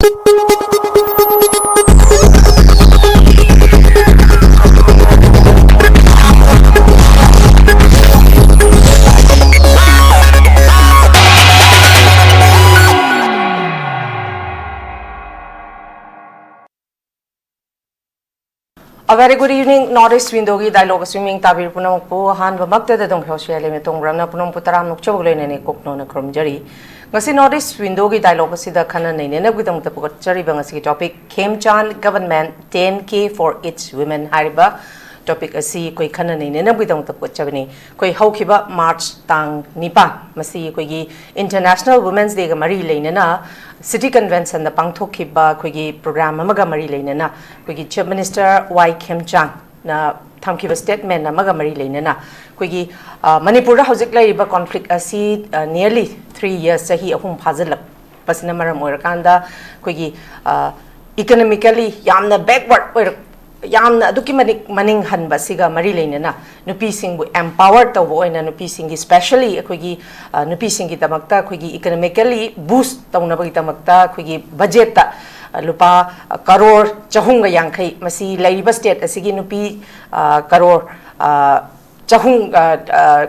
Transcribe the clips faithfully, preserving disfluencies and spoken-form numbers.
A very good evening, North East Window-ꯒꯤ dialogue ꯑꯁꯤ ꯃꯤꯡ ꯇꯥꯕꯤꯔꯤꯕ ꯄꯨꯝꯅꯃꯛꯄꯨ ꯑꯍꯥꯟꯕꯃꯛꯇꯗ ꯑꯗꯨꯝ ꯍꯧꯁꯤꯌꯥꯂꯦ ꯃꯤꯇꯣꯡ ꯕ꯭ꯔꯝꯅ ꯄꯨꯝꯅꯃꯛꯄꯨ ꯇꯔꯥꯝꯅ ꯑꯣꯛꯆꯕꯒ ꯂꯣꯏꯅꯅ ꯀꯣꯛꯅꯣꯅ ꯈꯨꯔꯨꯝꯖꯔꯤ꯫ ꯉꯁꯤ North East Window-ꯒꯤ dialogue ꯑꯁꯤꯗ ꯈꯟꯅ ꯅꯩꯅꯅꯕꯒꯤꯗꯃꯛꯇ ꯄꯨꯒꯠꯆꯔꯤꯕ ꯉꯁꯤꯒꯤ topic, Khemchand Government ten K for its women ꯍꯥꯏꯔꯤꯕ topic ꯑꯁꯤ ꯑꯩꯈꯣꯏ ꯈꯟꯅ ꯅꯩꯅꯅꯕꯒꯤꯗꯃꯛꯇ ꯄꯨꯒꯠꯆꯕꯅꯤ꯫ ꯑꯩꯈꯣꯏ ꯍꯧꯈꯤꯕ March ꯇꯥꯡ ꯅꯤꯄꯥꯟ, ꯃꯁꯤ ꯑꯩꯈꯣꯏꯒꯤ International Women's Day-ꯒ ꯃꯔꯤ ꯂꯩꯅꯅ City Convention-ꯗ ꯄꯥꯡꯊꯣꯛꯈꯤꯕ ꯑꯩꯈꯣꯏꯒꯤ program ꯑꯃꯒ ꯃꯔꯤ ꯂꯩꯅꯅ ꯑꯩꯈꯣꯏꯒꯤ Chief Minister ꯋꯥꯏ ꯈꯦꯝꯆꯥꯟꯅ ꯊꯝꯈꯤꯕ statement ꯑꯃꯒ ꯃꯔꯤ ꯂꯩꯅꯅ ꯑꯩꯈꯣꯏꯒꯤ, ꯑ, ꯃꯅꯤꯄꯨꯔꯗ ꯍꯧꯖꯤꯛ ꯂꯩꯔꯤꯕ conflict ꯑꯁꯤ, ꯑ, nearly three years, ꯆꯍꯤ ꯑꯍꯨꯝ ꯐꯥꯖꯤꯜꯂꯛꯄꯁꯤꯅ ꯃꯔꯝ ꯑꯣꯏꯔꯀꯥꯟꯗ ꯑꯩꯈꯣꯏꯒꯤ, ꯑ, economically ꯌꯥꯝꯅ backward ꯑꯣꯏꯔꯛ-, ꯌꯥꯝꯅ ꯑꯗꯨꯛꯀꯤ ꯃꯇꯤꯛ ꯃꯅꯤꯡ ꯍꯟꯕ ꯑꯁꯤꯒ ꯃꯔꯤ ꯂꯩꯅꯅ ꯅꯨꯄꯤꯁꯤꯡꯕꯨ empower ꯇꯧꯕ ꯑꯣꯏꯅ ꯅꯨꯄꯤꯁꯤꯡꯒꯤ, specially ꯑꯩꯈꯣꯏꯒꯤ, ꯑ, ꯅꯨꯄꯤꯁꯤꯡꯒꯤꯗꯃꯛꯇ ꯑꯩꯈꯣꯏꯒꯤ economically boost ꯇꯧꯅꯕꯒꯤꯗꯃꯛꯇ ꯑꯩꯈꯣꯏꯒꯤ budget-ꯇ, ꯑ, ꯂꯨꯄꯥ, ꯑ, ꯀꯔꯣꯔ ꯆꯍꯨꯝꯒ ꯌꯥꯡꯈꯩ, ꯃꯁꯤ ꯂꯩꯔꯤꯕ state ꯑꯁꯤꯒꯤ ꯅꯨꯄꯤ, ꯑ, ꯀꯔꯣꯔ, ꯑ, ꯆꯍꯨꯝ, ꯑ, ꯑ,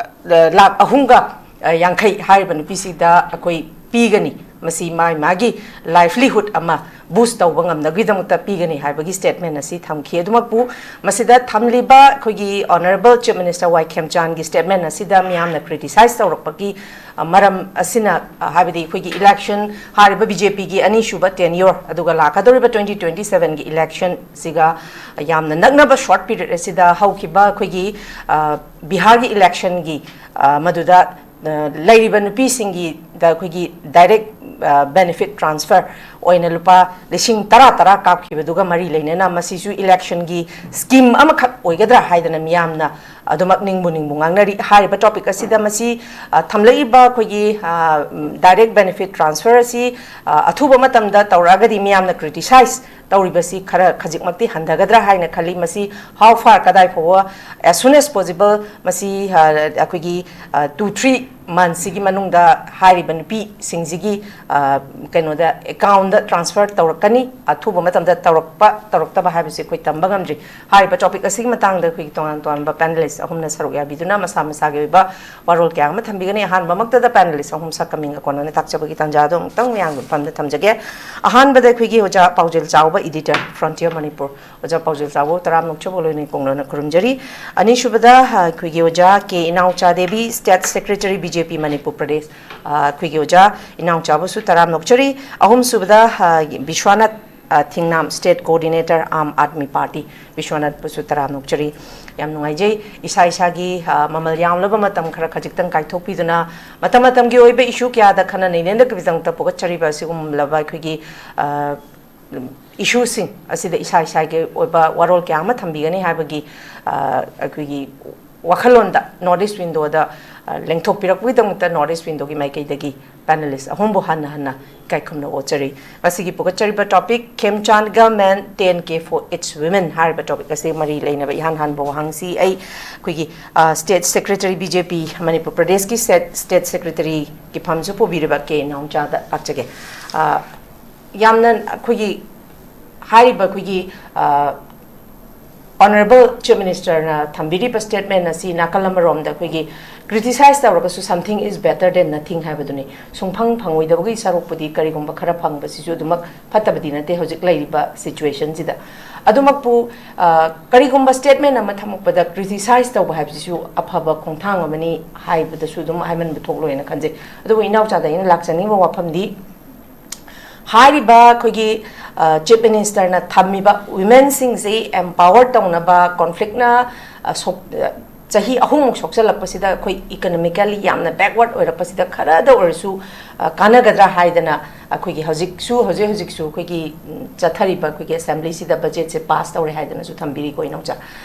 ꯑ, ꯂꯥꯈ ꯑꯍꯨꯝꯒ, ꯑ, ꯌꯥꯡꯈꯩ ꯍꯥꯏꯔꯤꯕ ꯅꯨꯄꯤꯁꯤꯗ ꯑꯩꯈꯣꯏ ꯄꯤꯒꯅꯤ꯫ ꯃꯁꯤ ꯃꯥꯒꯤ, ꯃꯥꯒꯤ livelihood ꯑꯃ boost ꯇꯧꯕ ꯉꯝꯅꯕꯒꯤꯗꯃꯛꯇ ꯄꯤꯒꯅꯤ ꯍꯥꯏꯕꯒꯤ statement ꯑꯁꯤ ꯊꯝꯈꯤ꯫ ꯑꯗꯨꯃꯛꯄꯨ ꯃꯁꯤꯗ ꯊꯝꯂꯤꯕ ꯑꯩꯈꯣꯏꯒꯤ Honourable Chief Minister ꯋꯥꯏ ꯈꯦꯝꯆꯥꯟꯒꯤ statement ꯑꯁꯤꯗ ꯃꯤꯌꯥꯝꯅ criticize ꯇꯧꯔꯛꯄꯒꯤ, ꯑ, ꯃꯔꯝ ꯑꯁꯤꯅ, ꯑ, ꯍꯥꯏꯕꯗꯤ ꯑꯩꯈꯣꯏꯒꯤ election, ꯍꯥꯏꯔꯤꯕ BJP-ꯒꯤ ꯑꯅꯤꯁꯨꯕ tenure, ꯑꯗꯨꯒ ꯂꯥꯛꯀꯗꯧꯔꯤꯕ twenty twenty-seven-ꯒꯤ election-ꯁꯤꯒ ꯌꯥꯝꯅ ꯅꯛꯅꯕ short period ꯑꯁꯤꯗ ꯍꯧꯈꯤꯕ ꯑꯩꯈꯣꯏꯒꯤ, ꯑ, ꯕꯤꯍꯥꯔꯒꯤ election-ꯒꯤ, ꯑ, ꯃꯗꯨꯗ, ꯑ, ꯂꯩꯔꯤꯕ ꯅꯨꯄꯤꯁꯤꯡꯒꯤꯗ ꯑꯩꯈꯣꯏꯒꯤ direct, ꯑ, benefit transfer ꯑꯣꯏꯅ ꯂꯨꯄꯥ ꯂꯤꯁꯤꯡ ꯇꯔꯥ ꯇꯔꯥ ꯀꯥꯞꯈꯤꯕꯗꯨꯒ ꯃꯔꯤ ꯂꯩꯅꯅ ꯃꯁꯤꯁꯨ election-ꯒꯤ scheme ꯑꯃꯈꯛ ꯑꯣꯏꯒꯗ꯭ꯔꯥ ꯍꯥꯏꯗꯅ ꯃꯤꯌꯥꯝꯅ ꯑꯗꯨꯃꯛ ꯅꯤꯡꯕꯨ ꯅꯤꯡꯕꯨ ꯉꯥꯡꯅꯔꯤ꯫ ꯍꯥꯏꯔꯤꯕ topic ꯑꯁꯤꯗ ꯃꯁꯤ, ꯑ, ꯊꯝꯂꯛꯏꯕ ꯑꯩꯈꯣꯏꯒꯤ, ꯑ, ꯎꯝ, direct benefit transfer ꯑꯁꯤ, ꯑ, ꯑꯊꯨꯕ ꯃꯇꯝꯗ ꯇꯧꯔꯛꯑꯒꯗꯤ ꯃꯤꯌꯥꯝꯅ criticize ꯇꯧꯔꯤꯕꯁꯤ ꯈꯔ ꯈꯖꯤꯛꯃꯛꯇꯤ ꯍꯟꯊꯒꯗ꯭ꯔꯥ ꯍꯥꯏꯅ ꯈꯜꯂꯤ꯫ ꯃꯁꯤ how far, ꯀꯗꯥꯏ ꯐꯥꯎꯕ, as soon as possible ꯃꯁꯤ, ꯑ, ꯑꯩꯈꯣꯏꯒꯤ, ꯑ, two three ꯃꯟꯁꯤꯒꯤ ꯃꯅꯨꯡꯗ ꯍꯥꯏꯔꯤꯕ ꯅꯨꯄꯤꯁꯤꯡꯁꯤꯒꯤ ꯀꯩꯅꯣꯗ ꯑꯦꯀꯥꯎꯟꯗ ꯇ꯭ꯔꯥꯟꯁꯐꯔ ꯇꯧꯔꯛꯀꯅꯤ꯫ ꯑꯊꯨꯕ ꯃꯇꯝꯗ ꯇꯧꯔꯛꯄ ꯇꯧꯔꯛꯇꯕ ꯍꯥꯏꯕꯁꯤ ꯑꯩꯈꯣꯏ ꯇꯝꯕ ꯉꯝꯗ꯭ꯔꯤ꯫ ꯍꯥꯏꯔꯤꯕ ꯇꯣꯄꯤꯛ ꯑꯁꯤꯒꯤ ꯃꯇꯥꯡꯗ ꯑꯩꯈꯣꯏꯒꯤ ꯇꯣꯉꯥꯟ ꯇꯣꯉꯥꯟꯕ ꯄꯦꯅꯦꯂꯤꯁ ꯑꯍꯨꯝꯅ ꯁꯔꯨꯛ ꯌꯥꯕꯤꯗꯨꯅ ꯃꯁꯥ ꯃꯁꯥꯒꯤ ꯑꯣꯏꯕ ꯋꯥꯔꯣꯜ ꯀꯌꯥ ꯑꯃ ꯊꯝꯕꯤꯒꯅꯤ꯫ ꯑꯍꯥꯟꯕꯃꯛꯇꯗ ꯄꯦꯅꯦꯂꯤꯁ ꯑꯍꯨꯝ ꯁꯛꯀꯃꯤꯡ ꯑꯀꯣꯟꯅꯅ ꯇꯥꯛꯆꯕꯒꯤ ꯇꯥꯟꯖꯥꯗꯣ ꯑꯃꯨꯛꯇꯪ ꯃꯌꯥꯝꯒꯤ ꯃꯐꯝꯗ ꯊꯝꯖꯒꯦ꯫ ꯑꯍꯥꯟꯕꯗ ꯑꯩꯈꯣꯏꯒꯤ ꯑꯣꯖꯥ ꯄꯥꯎꯖꯦꯜ ꯆꯥꯎꯕ, ꯏꯗꯤꯇꯔ, ꯐ꯭ꯔꯣꯟꯇꯤꯌꯔ ꯃꯅꯤꯄꯨꯔ꯫ ꯑꯣꯖꯥ ꯄꯥꯎꯖꯦꯜ ꯆꯥꯎꯕ ꯇꯔꯥꯝꯅ ꯑꯣꯛꯆꯕ ꯂꯣꯏꯅ ꯀꯣꯡꯂꯣꯟꯅ ꯈꯨꯔꯨꯝꯖꯔꯤ꯫ ꯑꯅꯤꯁꯨꯕꯗ ꯑꯩꯈꯣꯏꯒꯤ ꯑꯣꯖꯥ K Inaocha Devi, state secretary, B J P Manipur Pradesh. ꯑꯩꯈꯣꯏꯒꯤ ꯑꯣꯖꯥ ꯏꯅꯥꯎꯆꯥꯕꯨꯁꯨ ꯇꯔꯥꯝꯅ ꯑꯣꯛꯆꯔꯤ꯫ ꯑꯍꯨꯝꯁꯨꯕꯗ Biswanath Thingnam, state coordinator, Aam Aadmi party, ꯕꯤꯁ꯭ꯋꯥꯅꯥꯊꯄꯨꯁꯨ ꯇꯔꯥꯝꯅ ꯑꯣꯛꯆꯔꯤ꯫ ꯌꯥꯝ ꯅꯨꯡꯉꯥꯏꯖꯩ꯫ ꯏꯁꯥ ꯏꯁꯥꯒꯤ ꯃꯃꯜ ꯌꯥꯝꯂꯕ ꯃꯇꯝ ꯈꯔ ꯈꯖꯤꯛꯇꯪ ꯀꯥꯏꯊꯣꯛꯄꯤꯗꯨꯅ ꯃꯇꯝ ꯃꯇꯝꯒꯤ ꯑꯣꯏꯕ ꯏꯁꯨ ꯀꯌꯥꯗ ꯈꯟꯅ ꯅꯩꯅꯅꯕꯒꯤꯗꯃꯛꯇ ꯄꯨꯒꯠꯆꯔꯤꯕ ꯑꯁꯤꯒꯨꯝꯂꯕ ꯑꯩꯈꯣꯏꯒꯤ ꯏꯁꯨꯁꯤꯡ ꯑꯁꯤꯗ ꯏꯁꯥ ꯏꯁꯥꯒꯤ ꯑꯣꯏꯕ ꯋꯥꯔꯣꯜ ꯀꯌꯥ ꯑꯃ ꯊꯝꯕꯤꯒꯅꯤ ꯍꯥꯏꯕꯒꯤ ꯑꯩꯈꯣꯏꯒꯤ ꯋꯥꯈꯜꯂꯣꯟꯗ ꯅꯣꯔꯠ ꯏꯁ ꯋꯤꯟꯗꯣꯗ ꯂꯦꯡꯊꯣꯛꯄꯤꯔꯛꯄꯒꯤꯗꯃꯛꯇ ꯅꯣꯔꯠ ꯏꯁ ꯋꯤꯟꯗꯣꯒꯤ ꯃꯥꯏꯀꯩꯗꯒꯤ ꯄꯦꯅꯦꯂꯤꯁ ꯑꯍꯨꯝꯕꯨ ꯍꯟꯅ ꯍꯟꯅ ꯏꯀꯥꯏ ꯈꯨꯝꯅ ꯑꯣꯠꯆꯔꯤ꯫ ꯉꯁꯤꯒꯤ ꯄꯨꯒꯠꯆꯔꯤꯕ ꯇꯣꯄꯤꯛ, ꯈꯦꯝꯆꯥꯟ ꯒꯔꯜꯃꯦꯟ, ten K for its women ꯍꯥꯏꯔꯤꯕ ꯇꯣꯄꯤꯛ ꯑꯁꯤ ꯃꯔꯤ ꯂꯩꯅꯕ ꯏꯍꯥꯟ ꯍꯥꯟꯕ ꯋꯥꯍꯪꯁꯤ ꯑꯩ ꯑꯩꯈꯣꯏꯒꯤ state secretary, B J P Manipur ꯄ꯭ꯔꯗꯦꯁꯀꯤ ꯁ꯭ꯇꯦꯠ ꯁꯦꯀ꯭ꯔꯦꯇꯔꯤꯒꯤ ꯐꯝꯁꯨ ꯄꯨꯕꯤꯔꯤꯕ ꯀꯦ ꯏꯅꯥꯎꯆꯥꯗ ꯂꯥꯛꯆꯒꯦ꯫ ꯌꯥꯝꯅ ꯑꯩꯈꯣꯏꯒꯤ ꯍꯥꯏꯔꯤꯕ ꯑꯩꯈꯣꯏꯒꯤ ꯑꯣꯅꯔꯦꯕꯜ ꯆꯤꯐ ꯃꯤꯅꯤꯁꯇꯔꯅ ꯊꯝꯕꯤꯔꯤꯕ ꯁ꯭ꯇꯦꯠꯃꯦꯟ ꯑꯁꯤ ꯅꯥꯀꯜ ꯑꯃꯔꯣꯝꯗ ꯑꯩꯈꯣꯏꯒꯤ ꯀ꯭ꯔꯤꯇꯤꯁꯥꯏꯁ ꯇꯧꯔꯒꯁꯨ something is better than nothing ꯍꯥꯏꯕꯗꯨꯅꯤ꯫ ꯁꯨꯡꯐꯪ ꯐꯪꯉꯣꯏꯗꯕꯒꯤ ꯁꯔꯨꯛꯄꯨꯗꯤ ꯀꯔꯤꯒꯨꯝꯕ ꯈꯔ ꯐꯪꯕꯁꯤꯁꯨ ꯑꯗꯨꯃꯛ ꯐꯠꯇꯕꯗꯤ ꯅꯠꯇꯦ ꯍꯧꯖꯤꯛ ꯂꯩꯔꯤꯕ ꯁꯤꯆꯨꯋꯦꯁꯟꯁꯤꯗ꯫ ꯑꯗꯨꯃꯛꯄꯨ ꯀꯔꯤꯒꯨꯝꯕ ꯁ꯭ꯇꯦꯠꯃꯦꯟ ꯑꯃ ꯊꯝꯃꯛꯄꯗ ꯀ꯭ꯔꯤꯇꯤꯁꯥꯏꯁ ꯇꯧꯕ ꯍꯥꯏꯕꯁꯤꯁꯨ ꯑꯐꯕ ꯈꯣꯡꯊꯥꯡ ꯑꯃꯅꯤ ꯍꯥꯏꯕꯗꯁꯨ ꯑꯗꯨꯝ ꯍꯥꯏꯃꯟꯕ ꯊꯣꯛꯂꯣꯏꯅ ꯈꯟꯖꯩ꯫ ꯑꯗꯨꯕꯨ ꯏꯅꯥꯎꯆꯥꯗ ꯑꯩꯅ ꯂꯥꯛꯆꯅꯤꯡꯕ ꯋꯥꯐꯝꯗꯤ ꯍꯥꯏꯔꯤꯕ ꯑꯩꯈꯣꯏꯒꯤ ꯆꯤꯐ ꯃꯤꯅꯤꯁꯇꯔꯅ ꯊꯝꯃꯤꯕ ꯋꯤꯃꯦꯟꯁꯤꯡꯁꯤ ꯑꯦꯝꯄꯥꯋꯔ ꯇꯧꯅꯕ, ꯀꯣꯟꯐ꯭ꯂꯤꯛꯅ ꯆꯍꯤ ꯑꯍꯨꯝꯃꯨꯛ ꯁꯣꯛꯆꯜꯂꯛꯄꯁꯤꯗ ꯑꯩꯈꯣꯏ ꯏꯀꯅꯣꯃꯤꯀꯦꯜꯂꯤ ꯌꯥꯝꯅ ꯕꯦꯛꯋꯥꯔꯗ ꯑꯣꯏꯔꯛꯄꯁꯤꯗ ꯈꯔꯗ ꯑꯣꯏꯔꯁꯨ ꯀꯥꯟꯅꯒꯗ꯭ꯔꯥ ꯍꯥꯏꯗꯅ ꯑꯩꯈꯣꯏꯒꯤ ꯍꯧꯖꯤꯛꯁꯨ ꯍꯧꯖꯤꯛ ꯍꯧꯖꯤꯛꯁꯨ ꯑꯩꯈꯣꯏꯒꯤ ꯆꯠꯊꯔꯤꯕ ꯑꯩꯈꯣꯏꯒꯤ ꯑꯦꯁꯦꯝꯕ꯭ꯂꯤꯁꯤꯗ ꯕꯖꯦꯠꯁꯦ ꯄꯥꯁ ꯇꯧꯔꯦ ꯍꯥꯏꯗꯅꯁꯨ ꯊꯝꯕꯤꯔꯤꯀꯣ ꯏꯅꯧꯆꯥ꯫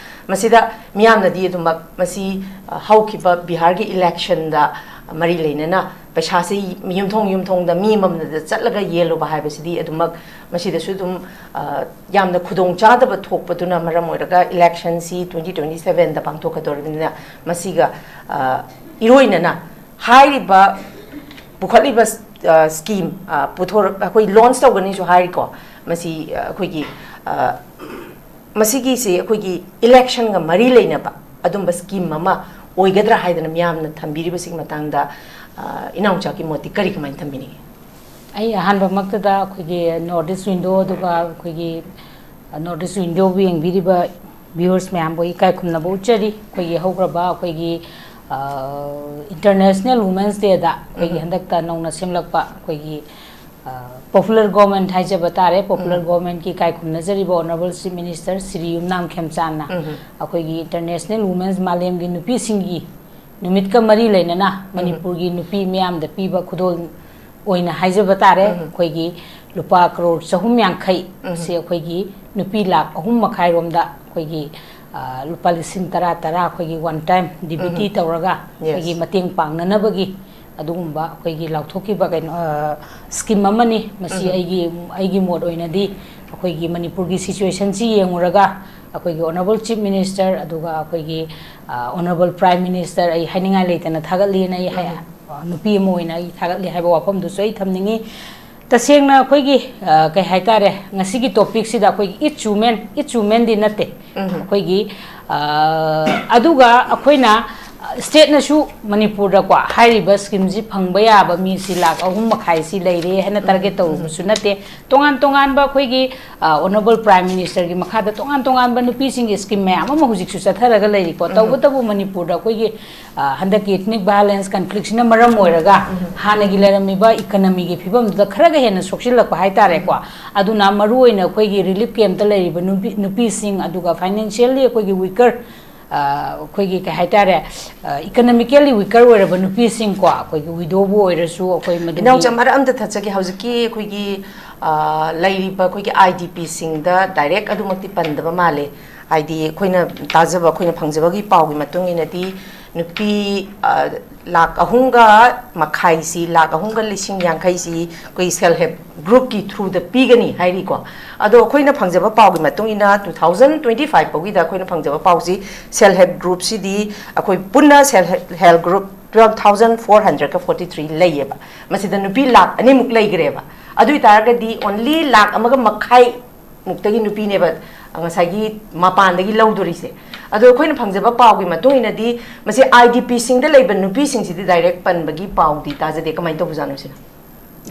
ꯃꯁꯤꯗ ꯃꯤꯌꯥꯝꯅꯗꯤ ꯑꯗꯨꯃꯛ ꯃꯁꯤ ꯍꯧꯈꯤꯕ ꯕꯤꯍꯥꯔꯒꯤ ꯏꯂꯦꯛꯁꯟꯗ ꯃꯔꯤ ꯂꯩꯅꯅ ꯄꯩꯁꯥꯁꯤ ꯌꯨꯝꯊꯣꯡ ꯌꯨꯝꯊꯣꯡꯗ ꯃꯤ ꯑꯃꯃꯝꯗ ꯆꯠꯂꯒ ꯌꯦꯜꯂꯨꯕ ꯍꯥꯏꯕꯁꯤꯗꯤ ꯑꯗꯨꯃꯛ ꯃꯁꯤꯗꯁꯨ ꯑꯗꯨꯝ ꯌꯥꯝꯅ ꯈꯨꯗꯣꯡ ꯆꯥꯗꯕ ꯊꯣꯛꯄꯗꯨꯅ ꯃꯔꯝ ꯑꯣꯏꯔꯒ ꯏꯂꯦꯛꯁꯟꯁꯤ ꯇ꯭ꯋꯦꯟꯇꯤ ꯇ꯭ꯋꯦꯟꯇꯤ ꯁꯚꯦꯟꯗ ꯄꯥꯡꯊꯣꯛꯀꯗꯧꯔꯤꯕꯅꯤꯅ ꯃꯁꯤꯒ ꯏꯔꯣꯏꯅꯅ ꯍꯥꯏꯔꯤꯕ ꯄꯨꯈꯠꯂꯤꯕ ꯁ꯭ꯀꯤꯝ ꯄꯨꯊꯣꯔꯛ ꯑꯩꯈꯣꯏ ꯂꯣꯟꯆ ꯇꯧꯒꯅꯤꯁꯨ ꯍꯥꯏꯔꯤꯀꯣ꯫ ꯃꯁꯤ ꯑ, ꯑꯩꯈꯣꯏꯒꯤ ꯑ, ꯃꯁꯤꯒꯤꯁꯤ ꯑꯩꯈꯣꯏꯒꯤ ꯏꯂꯦꯛꯁꯟꯒ ꯃꯔꯤ ꯂꯩꯅꯕ ꯑꯗꯨꯝꯕ ꯁ꯭ꯀꯤꯝ ꯑꯃ ꯑꯣꯏꯒꯗ꯭ꯔꯥ ꯍꯥꯏꯗꯅ ꯃꯤꯌꯥꯝꯅ ꯊꯝꯕꯤꯔꯤꯕꯁꯤꯒꯤ ꯃꯇꯥꯡꯗ ꯑ, ꯏꯅꯥꯎꯆꯥꯒꯤ ꯃꯣꯠꯇꯤ ꯀꯔꯤ, ꯀꯃꯥꯏꯅ ꯊꯝꯕꯤꯅꯤꯡꯉꯤ? ꯑꯩ ꯑꯍꯥꯟꯕꯃꯛꯇꯗ ꯑꯩꯈꯣꯏꯒꯤ ꯅꯣꯔꯠ ꯏꯁ ꯋꯤꯟꯗꯣ ꯑꯗꯨꯒ ꯑꯩꯈꯣꯏꯒꯤ ꯅꯣꯔꯠ ꯏꯁ ꯋꯤꯟꯗꯣꯕꯨ ꯌꯦꯡꯕꯤꯔꯤꯕ ꯚ꯭ꯌꯨꯋꯔꯁ ꯃꯌꯥꯝꯕꯨ ꯏꯀꯥꯏ ꯈꯨꯝꯅꯕ ꯎꯠꯆꯔꯤ꯫ ꯑꯩꯈꯣꯏꯒꯤ ꯍꯧꯈ꯭ꯔꯕ ꯑꯩꯈꯣꯏꯒꯤ ꯏꯟꯇꯔꯅꯦꯁꯅꯦꯜ ꯋꯨꯃꯦꯟꯁ ꯗꯦꯗ ꯑꯩꯈꯣꯏꯒꯤ ꯍꯟꯗꯛꯇ ꯅꯧꯅ ꯁꯦꯝꯂꯛꯄ ꯑꯩꯈꯣꯏꯒꯤ ꯄꯣꯄꯨꯂꯔ ꯒꯣꯚꯔꯟꯃꯦꯟꯠ ꯍꯥꯏꯖꯕ ꯇꯥꯔꯦ꯫ ꯄꯣꯄꯨꯂꯔ ꯒꯣꯚꯔꯟꯃꯦꯟꯠꯀꯤ ꯏꯀꯥꯏ ꯈꯨꯝꯅꯖꯔꯤꯕ ꯑꯣꯅꯔꯦꯕꯜ ꯆꯤꯐ ꯃꯤꯅꯤꯁꯇꯔ ꯁ꯭ꯔꯤ ꯌꯨꯝꯅꯥꯝ ꯈꯦꯝꯆꯥꯟꯅ ꯑꯩꯈꯣꯏꯒꯤ ꯏꯟꯇꯔꯅꯦꯁꯅꯦꯜ ꯋꯨꯃꯦꯟꯁ, ꯃꯥꯂꯦꯝꯒꯤ ꯅꯨꯄꯤꯁꯤꯡꯒꯤ ꯅꯨꯃꯤꯠꯀ ꯃꯔꯤ ꯂꯩꯅꯅ ꯃꯅꯤꯄꯨꯔꯒꯤ ꯅꯨꯄꯤ ꯃꯤꯌꯥꯝꯗ ꯄꯤꯕ ꯈꯨꯗꯣꯜ ꯑꯣꯏꯅ ꯍꯥꯏꯖꯕ ꯇꯥꯔꯦ꯫ ꯑꯩꯈꯣꯏꯒꯤ ꯂꯨꯄꯥ ꯀꯔꯣꯔ ꯆꯍꯨꯝ ꯌꯥꯡꯈꯩ ꯁꯤ ꯑꯩꯈꯣꯏꯒꯤ ꯅꯨꯄꯤ ꯂꯥꯈ ꯑꯍꯨꯝ ꯃꯈꯥꯏꯔꯣꯝꯗ ꯑꯩꯈꯣꯏꯒꯤ ꯑ, ꯂꯨꯄꯥ ꯂꯤꯁꯤꯡ ꯇꯔꯥ ꯇꯔꯥ ꯑꯩꯈꯣꯏꯒꯤ one time D B T ꯇꯧꯔꯒ ꯑꯩꯈꯣꯏꯒꯤ Yes. ꯃꯇꯦꯡ ꯄꯥꯡꯅꯅꯕꯒꯤ ꯑꯗꯨꯒꯨꯝꯕ ꯑꯩꯈꯣꯏꯒꯤ ꯂꯥꯎꯊꯣꯛꯈꯤꯕ ꯀꯩꯅꯣ ꯁ꯭ꯀꯤꯝ ꯑꯃꯅꯤ꯫ ꯃꯁꯤ ꯑꯩꯒꯤ ꯑꯩꯒꯤ ꯃꯣꯠ ꯑꯣꯏꯅꯗꯤ ꯑꯩꯈꯣꯏꯒꯤ ꯃꯅꯤꯄꯨꯔꯒꯤ ꯁꯤꯆꯨꯋꯦꯁꯟꯁꯤ ꯌꯦꯡꯉꯨꯔꯒ ꯑꯩꯈꯣꯏꯒꯤ ꯑꯣꯅꯔꯦꯕꯜ ꯆꯤꯐ ꯃꯤꯅꯤꯁꯇꯔ ꯑꯗꯨꯒ ꯑꯩꯈꯣꯏꯒꯤ ꯑꯣꯅꯔꯦꯕꯜ ꯄ꯭ꯔꯥꯏꯝ ꯃꯤꯅꯤꯁꯇꯔ ꯑꯩ ꯍꯥꯏꯅꯤꯡꯉꯥꯏ ꯂꯩꯇꯅ ꯊꯥꯒꯠꯂꯤꯅ ꯑꯩ ꯍꯥꯏ-, ꯅꯨꯄꯤ ꯑꯃ ꯑꯣꯏꯅ ꯑꯩ ꯊꯥꯒꯠꯂꯤ ꯍꯥꯏꯕ ꯋꯥꯐꯝꯗꯨꯁꯨ ꯑꯩ ꯊꯝꯅꯤꯡꯉꯤ꯫ ꯇꯁꯦꯡꯅ ꯑꯩꯈꯣꯏꯒꯤ ꯑ, ꯀꯩ ꯍꯥꯏꯇꯥꯔꯦ, ꯉꯁꯤꯒꯤ ꯇꯣꯄꯤꯛꯁꯤꯗ ꯑꯩꯈꯣꯏꯒꯤ ꯏꯠꯁ ꯋꯨꯃꯦꯟ, ꯏꯠꯁ ꯋꯨꯃꯦꯟꯗꯤ ꯅꯠꯇꯦ꯫ ꯑꯩꯈꯣꯏꯒꯤ ꯑ, ꯑꯗꯨꯒ ꯑꯩꯈꯣꯏꯅ ꯁ꯭ꯇꯦꯠꯅꯁꯨ ꯃꯅꯤꯄꯨꯔꯗꯀꯣ ꯍꯥꯏꯔꯤꯕ ꯁ꯭ꯀꯤꯝꯁꯤ ꯐꯪꯕ ꯌꯥꯕ ꯃꯤꯁꯤ ꯂꯥꯈ ꯑꯍꯨꯝ ꯃꯈꯥꯏꯁꯤ ꯂꯩꯔꯦ ꯍꯥꯏꯅ ꯇꯥꯔꯒꯦꯠ ꯇꯧꯔꯨꯕꯁꯨ ꯅꯠꯇꯦ꯫ ꯇꯣꯉꯥꯟ ꯇꯣꯉꯥꯟꯕ ꯑꯩꯈꯣꯏꯒꯤ ꯑꯣꯅꯔꯦꯕꯜ ꯄ꯭ꯔꯥꯏꯝ ꯃꯤꯅꯤꯁꯇꯔꯒꯤ ꯃꯈꯥꯗ ꯇꯣꯉꯥꯟ ꯇꯣꯉꯥꯟꯕ ꯅꯨꯄꯤꯁꯤꯡꯒꯤ ꯁ꯭ꯀꯤꯝ ꯃꯌꯥꯝ ꯑꯃ ꯍꯧꯖꯤꯛꯁꯨ ꯆꯠꯊꯔꯒ ꯂꯩꯔꯤꯀꯣ꯫ ꯇꯧꯕꯇꯕꯨ ꯃꯅꯤꯄꯨꯔꯗ ꯑꯩꯈꯣꯏꯒꯤ ꯑ, ꯍꯟꯗꯛꯀꯤ ꯏꯊꯅꯤꯛ ꯚꯥꯏꯑꯣꯂꯦꯟꯁ ꯀꯟꯐ꯭ꯂꯤꯛꯁꯤꯅ ꯃꯔꯝ ꯑꯣꯏꯔꯒ ꯍꯥꯟꯅꯒꯤ ꯂꯩꯔꯝꯃꯤꯕ ꯏꯀꯅꯃꯤꯒꯤ ꯐꯤꯕꯝꯗꯨꯗ ꯈꯔꯒ ꯍꯦꯟꯅ ꯁꯣꯛꯆꯤꯜꯂꯛꯄ ꯍꯥꯏꯇꯥꯔꯦꯀꯣ꯫ ꯑꯗꯨꯅ ꯃꯔꯨꯑꯣꯏꯅ ꯑꯩꯈꯣꯏꯒꯤ ꯔꯤꯂꯤꯐ ꯀꯦꯝꯞꯇ ꯂꯩꯔꯤꯕ ꯅꯨꯄꯤ, ꯅꯨꯄꯤꯁꯤꯡ, ꯑꯗꯨꯒ ꯐꯥꯏꯅꯥꯟꯁꯤꯌꯦꯜꯂꯤ ꯑꯩꯈꯣꯏꯒꯤ ꯋꯤꯀꯔ, ꯑꯩꯈꯣꯏꯒꯤ ꯀꯩ ꯍꯥꯏꯇꯥꯔꯦ, ꯏꯀꯅꯃꯤꯀꯦꯜꯂꯤ ꯋꯤꯀꯔ ꯑꯣꯏꯔꯕ ꯅꯨꯄꯤꯁꯤꯡꯀꯣ, ꯑꯩꯈꯣꯏꯒꯤ ꯋꯤꯗꯣꯕꯨ ꯑꯣꯏꯔꯁꯨ, ꯑꯩꯈꯣꯏ ꯃꯗꯨꯒꯤ ꯏꯅꯥꯎꯆꯥ, ꯃꯔꯛ ꯑꯝꯇ ꯊꯠꯆꯒꯦ꯫ ꯍꯧꯖꯤꯛꯀꯤ ꯑꯩꯈꯣꯏꯒꯤ ꯑ, ꯂꯩꯔꯤꯕ ꯑꯩꯈꯣꯏꯒꯤ ꯑꯥꯏ ꯗꯤ ꯄꯤꯁꯤꯡꯗ ꯗꯥꯏꯔꯦꯛ ꯑꯗꯨꯃꯛꯇꯤ ꯄꯟꯗꯕ ꯃꯥꯜꯂꯦ꯫ ꯍꯥꯏꯗꯤ ꯑꯩꯈꯣꯏꯅ ꯇꯥꯖꯕ, ꯑꯩꯈꯣꯏꯅ ꯐꯪꯖꯕꯒꯤ ꯄꯥꯎꯒꯤ ꯃꯇꯨꯡ ꯏꯟꯅꯗꯤ ꯅꯨꯄꯤ ꯑ, ꯂꯥꯈ ꯑꯍꯨꯝꯒ ꯃꯈꯥꯏꯁꯤ, ꯂꯥꯈ ꯑꯍꯨꯝꯒ ꯂꯤꯁꯤꯡ ꯌꯥꯡꯈꯩꯁꯤ ꯑꯩꯈꯣꯏ ꯁꯦꯜꯐ ꯍꯦꯜꯞ ꯒ꯭ꯔꯨꯞꯀꯤ ꯊ꯭ꯔꯨꯗ ꯄꯤꯒꯅꯤ ꯍꯥꯏꯔꯤꯀꯣ꯫ ꯑꯗꯣ ꯑꯩꯈꯣꯏꯅ ꯐꯪꯖꯕ ꯄꯥꯎꯒꯤ ꯃꯇꯨꯡ ꯏꯟꯅ two thousand twenty five ꯐꯥꯎꯒꯤꯗ ꯑꯩꯈꯣꯏꯅ ꯐꯪꯖꯕ ꯄꯥꯎꯁꯤ ꯁꯦꯜꯐ ꯍꯦꯜꯞ ꯒ꯭ꯔꯨꯞꯁꯤꯗꯤ ꯑꯩꯈꯣꯏ ꯄꯨꯟꯅ self help group Twelve thousand four hundred forty three ꯂꯩꯌꯦꯕ꯫ ꯃꯁꯤꯗ ꯅꯨꯄꯤ ꯂꯥꯛ ꯑꯅꯤꯃꯨꯛ ꯂꯩꯈ꯭ꯔꯦꯕ꯫ ꯑꯗꯨ ꯑꯣꯏꯇꯥꯔꯒꯗꯤ only ꯂꯥꯛ ꯑꯃꯒ ꯃꯈꯥꯏ ꯃꯨꯛꯇꯒꯤ ꯅꯨꯄꯤꯅꯦꯕ ꯉꯁꯥꯏꯒꯤ ꯃꯄꯥꯟꯗꯒꯤ ꯂꯧꯗꯣꯔꯤꯁꯦ꯫ ꯑꯗꯣ ꯑꯩꯈꯣꯏꯅ ꯐꯪꯖꯕ ꯄꯥꯎꯒꯤ ꯃꯇꯨꯡ ꯏꯟꯅꯗꯤ ꯃꯁꯤ ꯑꯥꯏ ꯗꯤ ꯄꯤꯁꯤꯡꯗ ꯂꯩꯕ ꯅꯨꯄꯤꯁꯤꯡꯁꯤꯗꯤ ꯗꯥꯏꯔꯦꯛ ꯄꯟꯕꯒꯤ ꯄꯥꯎꯗꯤ ꯇꯥꯖꯗꯦ꯫ ꯀꯃꯥꯏꯅ ꯇꯧꯕꯖꯥꯠꯅꯣ ꯁꯤꯅ?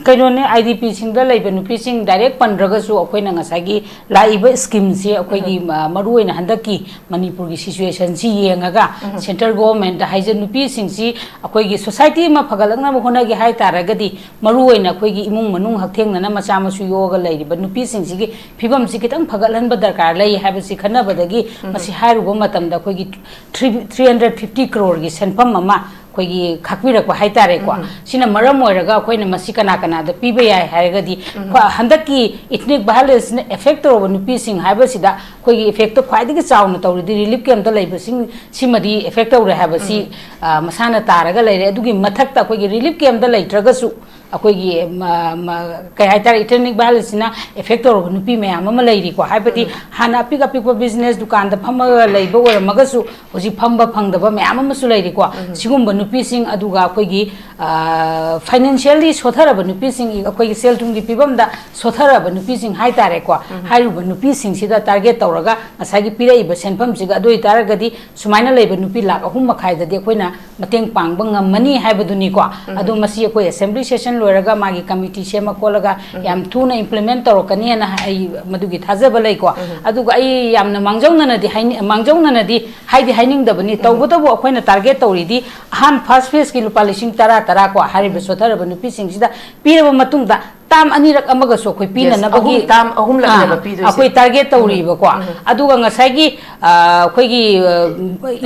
ꯀꯩꯅꯣꯅꯦ, ꯑꯥꯏ ꯗꯤ ꯄꯤꯁꯤꯡꯗ ꯂꯩꯕ ꯅꯨꯄꯤꯁꯤꯡ ꯗꯥꯏꯔꯦꯛ ꯄꯟꯗ꯭ꯔꯒꯁꯨ ꯑꯩꯈꯣꯏꯅ ꯉꯁꯥꯏꯒꯤ ꯂꯥꯛꯏꯕ ꯁ꯭ꯀꯤꯝꯁꯤ ꯑꯩꯈꯣꯏꯒꯤ ꯃ- ꯃꯔꯨꯑꯣꯏꯅ ꯍꯟꯗꯛꯀꯤ ꯃꯅꯤꯄꯨꯔꯒꯤ ꯁꯤꯆꯨꯋꯦꯁꯟꯁꯤ ꯌꯦꯡꯉꯒ ꯁꯦꯟꯇ꯭ꯔꯦꯜ ꯒꯣꯚꯔꯟꯃꯦꯟꯠꯇ ꯍꯥꯏꯖ ꯅꯨꯄꯤꯁꯤꯡꯁꯤ ꯑꯩꯈꯣꯏꯒꯤ ꯁꯣꯁꯥꯏꯇꯤ ꯑꯃ ꯐꯒꯠꯂꯛꯅꯕ ꯍꯣꯠꯅꯒꯦ ꯍꯥꯏ ꯇꯥꯔꯒꯗꯤ ꯃꯔꯨꯑꯣꯏꯅ ꯑꯩꯈꯣꯏꯒꯤ ꯏꯃꯨꯡ ꯃꯅꯨꯡ ꯍꯛꯊꯦꯡꯅꯅ ꯃꯆꯥ ꯃꯁꯨ ꯌꯣꯛꯑꯒ ꯂꯩꯔꯤꯕ ꯅꯨꯄꯤꯁꯤꯡꯁꯤꯒꯤ ꯐꯤꯕꯝꯁꯤ ꯈꯤꯇꯪ ꯐꯒꯠꯍꯟꯕ ꯗꯔꯀꯥꯔ ꯂꯩ ꯍꯥꯏꯕꯁꯤ ꯈꯟꯅꯕꯗꯒꯤ ꯃꯁꯤ ꯍꯥꯏꯔꯨꯕ ꯃꯇꯝꯗ ꯑꯩꯈꯣꯏꯒꯤ three three hundred fifty crore ꯒꯤ ꯁꯦꯟꯐꯝ ꯑꯃ ꯑꯩꯈꯣꯏꯒꯤ ꯈꯥꯛꯄꯤꯔꯛꯄ ꯍꯥꯏꯇꯥꯔꯦꯀꯣ꯫ ꯁꯤꯅ ꯃꯔꯝ ꯑꯣꯏꯔꯒ ꯑꯩꯈꯣꯏꯅ ꯃꯁꯤ ꯀꯅꯥ ꯀꯅꯥꯗ ꯄꯤꯕ ꯌꯥꯏ ꯍꯥꯏꯔꯒꯗꯤ ꯈ꯭ꯋꯥ- ꯍꯟꯗꯛꯀꯤ ꯏꯊꯅꯤꯛ ꯚꯥꯏꯑꯣꯂꯦꯟꯁꯅ ꯑꯦꯐꯦꯛ ꯇꯧꯔꯕ ꯅꯨꯄꯤꯁꯤꯡ ꯍꯥꯏꯕꯁꯤꯗ ꯑꯩꯈꯣꯏꯒꯤ ꯏꯐꯦꯛꯇꯣ ꯈ꯭ꯋꯥꯏꯗꯒꯤ ꯆꯥꯎꯅ ꯇꯧꯔꯤꯗꯤ ꯔꯤꯂꯤꯐ ꯀꯦꯝꯞꯇ ꯂꯩꯕꯁꯤꯡ ꯁꯤꯃꯗꯤ ꯑꯦꯐꯦꯛ ꯇꯧꯔꯦ ꯍꯥꯏꯕꯁꯤ ꯑ, ꯃꯁꯥꯅ ꯇꯥꯔꯒ ꯂꯩꯔꯦ꯫ ꯑꯗꯨꯒꯤ ꯃꯊꯛꯇ ꯑꯩꯈꯣꯏꯒꯤ ꯔꯤꯂꯤꯐ ꯀꯦꯝꯞꯇ ꯂꯩꯇ꯭ꯔꯒꯁꯨ ꯑꯩꯈꯣꯏꯒꯤ ꯃ- ꯃ- ꯀꯩ ꯍꯥꯏꯇꯥꯔꯦ, ꯏꯊꯅꯤꯛ ꯚꯥꯏꯑꯣꯂꯦꯟꯁꯅ ꯑꯦꯐꯦꯛ ꯇꯧꯔꯕ ꯅꯨꯄꯤ ꯃꯌꯥꯝ ꯑꯃ ꯂꯩꯔꯤꯀꯣ꯫ ꯍꯥꯏꯕꯗꯤ ꯍꯥꯟꯅ ꯑꯄꯤꯛ ꯑꯄꯤꯛꯄ ꯕꯤꯖꯤꯅꯦꯁ ꯗꯨꯀꯥꯟꯗ ꯐꯝꯃꯒ ꯂꯩꯕ ꯑꯣꯏꯔꯝꯃꯒꯁꯨ ꯍꯧꯖꯤꯛ ꯐꯝꯕ ꯐꯪꯗꯕ ꯃꯌꯥꯝ ꯑꯃꯁꯨ ꯂꯩꯔꯤꯀꯣ꯫ ꯁꯤꯒꯨꯝꯕ ꯅꯨꯄꯤꯁꯤꯡ, ꯑꯗꯨꯒ ꯑꯩꯈꯣꯏꯒꯤ ꯐꯥꯏꯅꯥꯟꯁꯤꯌꯦꯜꯂꯤ ꯁꯣꯊꯔꯕ ꯅꯨꯄꯤꯁꯤꯡ, ꯑꯩꯈꯣꯏꯒꯤ ꯁꯦꯜ ꯊꯨꯝꯒꯤ ꯐꯤꯕꯝꯗ ꯁꯣꯊꯔꯕ ꯅꯨꯄꯤꯁꯤꯡ ꯍꯥꯏꯇꯥꯔꯦꯀꯣ꯫ ꯍꯥꯏꯔꯤꯕ ꯅꯨꯄꯤꯁꯤꯡꯁꯤꯗ ꯇꯥꯔꯒꯦꯠ ꯇꯧꯔꯒ ꯉꯁꯥꯏꯒꯤ ꯄꯤꯔꯛꯏꯕ ꯁꯦꯟꯐꯝꯁꯤꯒ, ꯑꯗꯨ ꯑꯣꯏꯇꯥꯔꯒꯗꯤ ꯁꯨꯃꯥꯏꯅ ꯂꯩꯕ ꯅꯨꯄꯤ ꯂꯥꯛ ꯑꯍꯨꯝ ꯃꯈꯥꯏꯗꯗꯤ ꯑꯩꯈꯣꯏꯅ ꯃꯇꯦꯡ ꯄꯥꯡꯕ ꯉꯝꯃꯅꯤ ꯍꯥꯏꯕꯗꯨꯅꯤꯀꯣ꯫ ꯑꯗꯣ ꯃꯁꯤ ꯑꯩꯈꯣꯏ ꯑꯦꯁꯦꯝꯕ꯭ꯂꯤ ꯁꯦꯁꯟ ꯂꯣꯏꯔꯒ ꯃꯥꯒꯤ ꯀꯃꯤꯇꯤ ꯁꯦꯝꯃ ꯈꯣꯠꯂꯒ ꯌꯥꯝ ꯊꯨꯅ ꯏꯝꯄ꯭ꯂꯤꯃꯦꯟ ꯇꯧꯔꯛꯀꯅꯤꯅ ꯑꯩ ꯃꯗꯨꯒꯤ ꯊꯥꯖꯕ ꯂꯩꯀꯣ꯫ ꯑꯗꯨꯒ ꯑꯩ ꯌꯥꯝꯅ ꯃꯥꯡꯖꯧꯅꯅꯗꯤ ꯍꯥꯏꯅꯤ- ꯃꯥꯡꯖꯧꯅꯅꯗꯤ ꯍꯥꯏꯗꯤ ꯍꯥꯏꯅꯤꯡꯗꯕꯅꯤ꯫ ꯇꯧꯕꯇꯕꯨ ꯑꯩꯈꯣꯏꯅ ꯇꯥꯔꯒꯦꯠ ꯇꯧꯔꯤꯗꯤ ꯑꯍꯥꯟ ꯐꯥꯔꯁ ꯐꯦꯁꯀꯤ ꯂꯨꯄꯥ ꯂꯤꯁꯤꯡ ꯇꯔꯥ ꯇꯔꯥ ꯀꯣ, ꯍꯥꯏꯔꯤꯕ ꯁꯣꯊꯔꯕ ꯅꯨꯄꯤꯁꯤꯡꯁꯤꯗ ꯄꯤꯔꯕ ꯃꯇꯨꯡꯗ ꯇꯥꯝ ꯑꯅꯤꯔꯛ ꯑꯃꯒꯁꯨ ꯑꯩꯈꯣꯏ ꯄꯤꯅꯅꯕꯒꯤ ꯑꯍꯨꯝ, ꯇꯥꯝ ꯑꯍꯨꯝꯂꯛꯅꯦꯕ ꯑꯥ, ꯄꯤꯗꯣꯏꯁꯦ꯫ ꯑꯩꯈꯣꯏ ꯇꯥꯔꯒꯦꯠ ꯇꯧꯔꯤꯕꯀꯣ꯫ ꯑꯗꯨꯒ ꯉꯁꯥꯏꯒꯤ ꯑ, ꯑꯩꯈꯣꯏꯒꯤ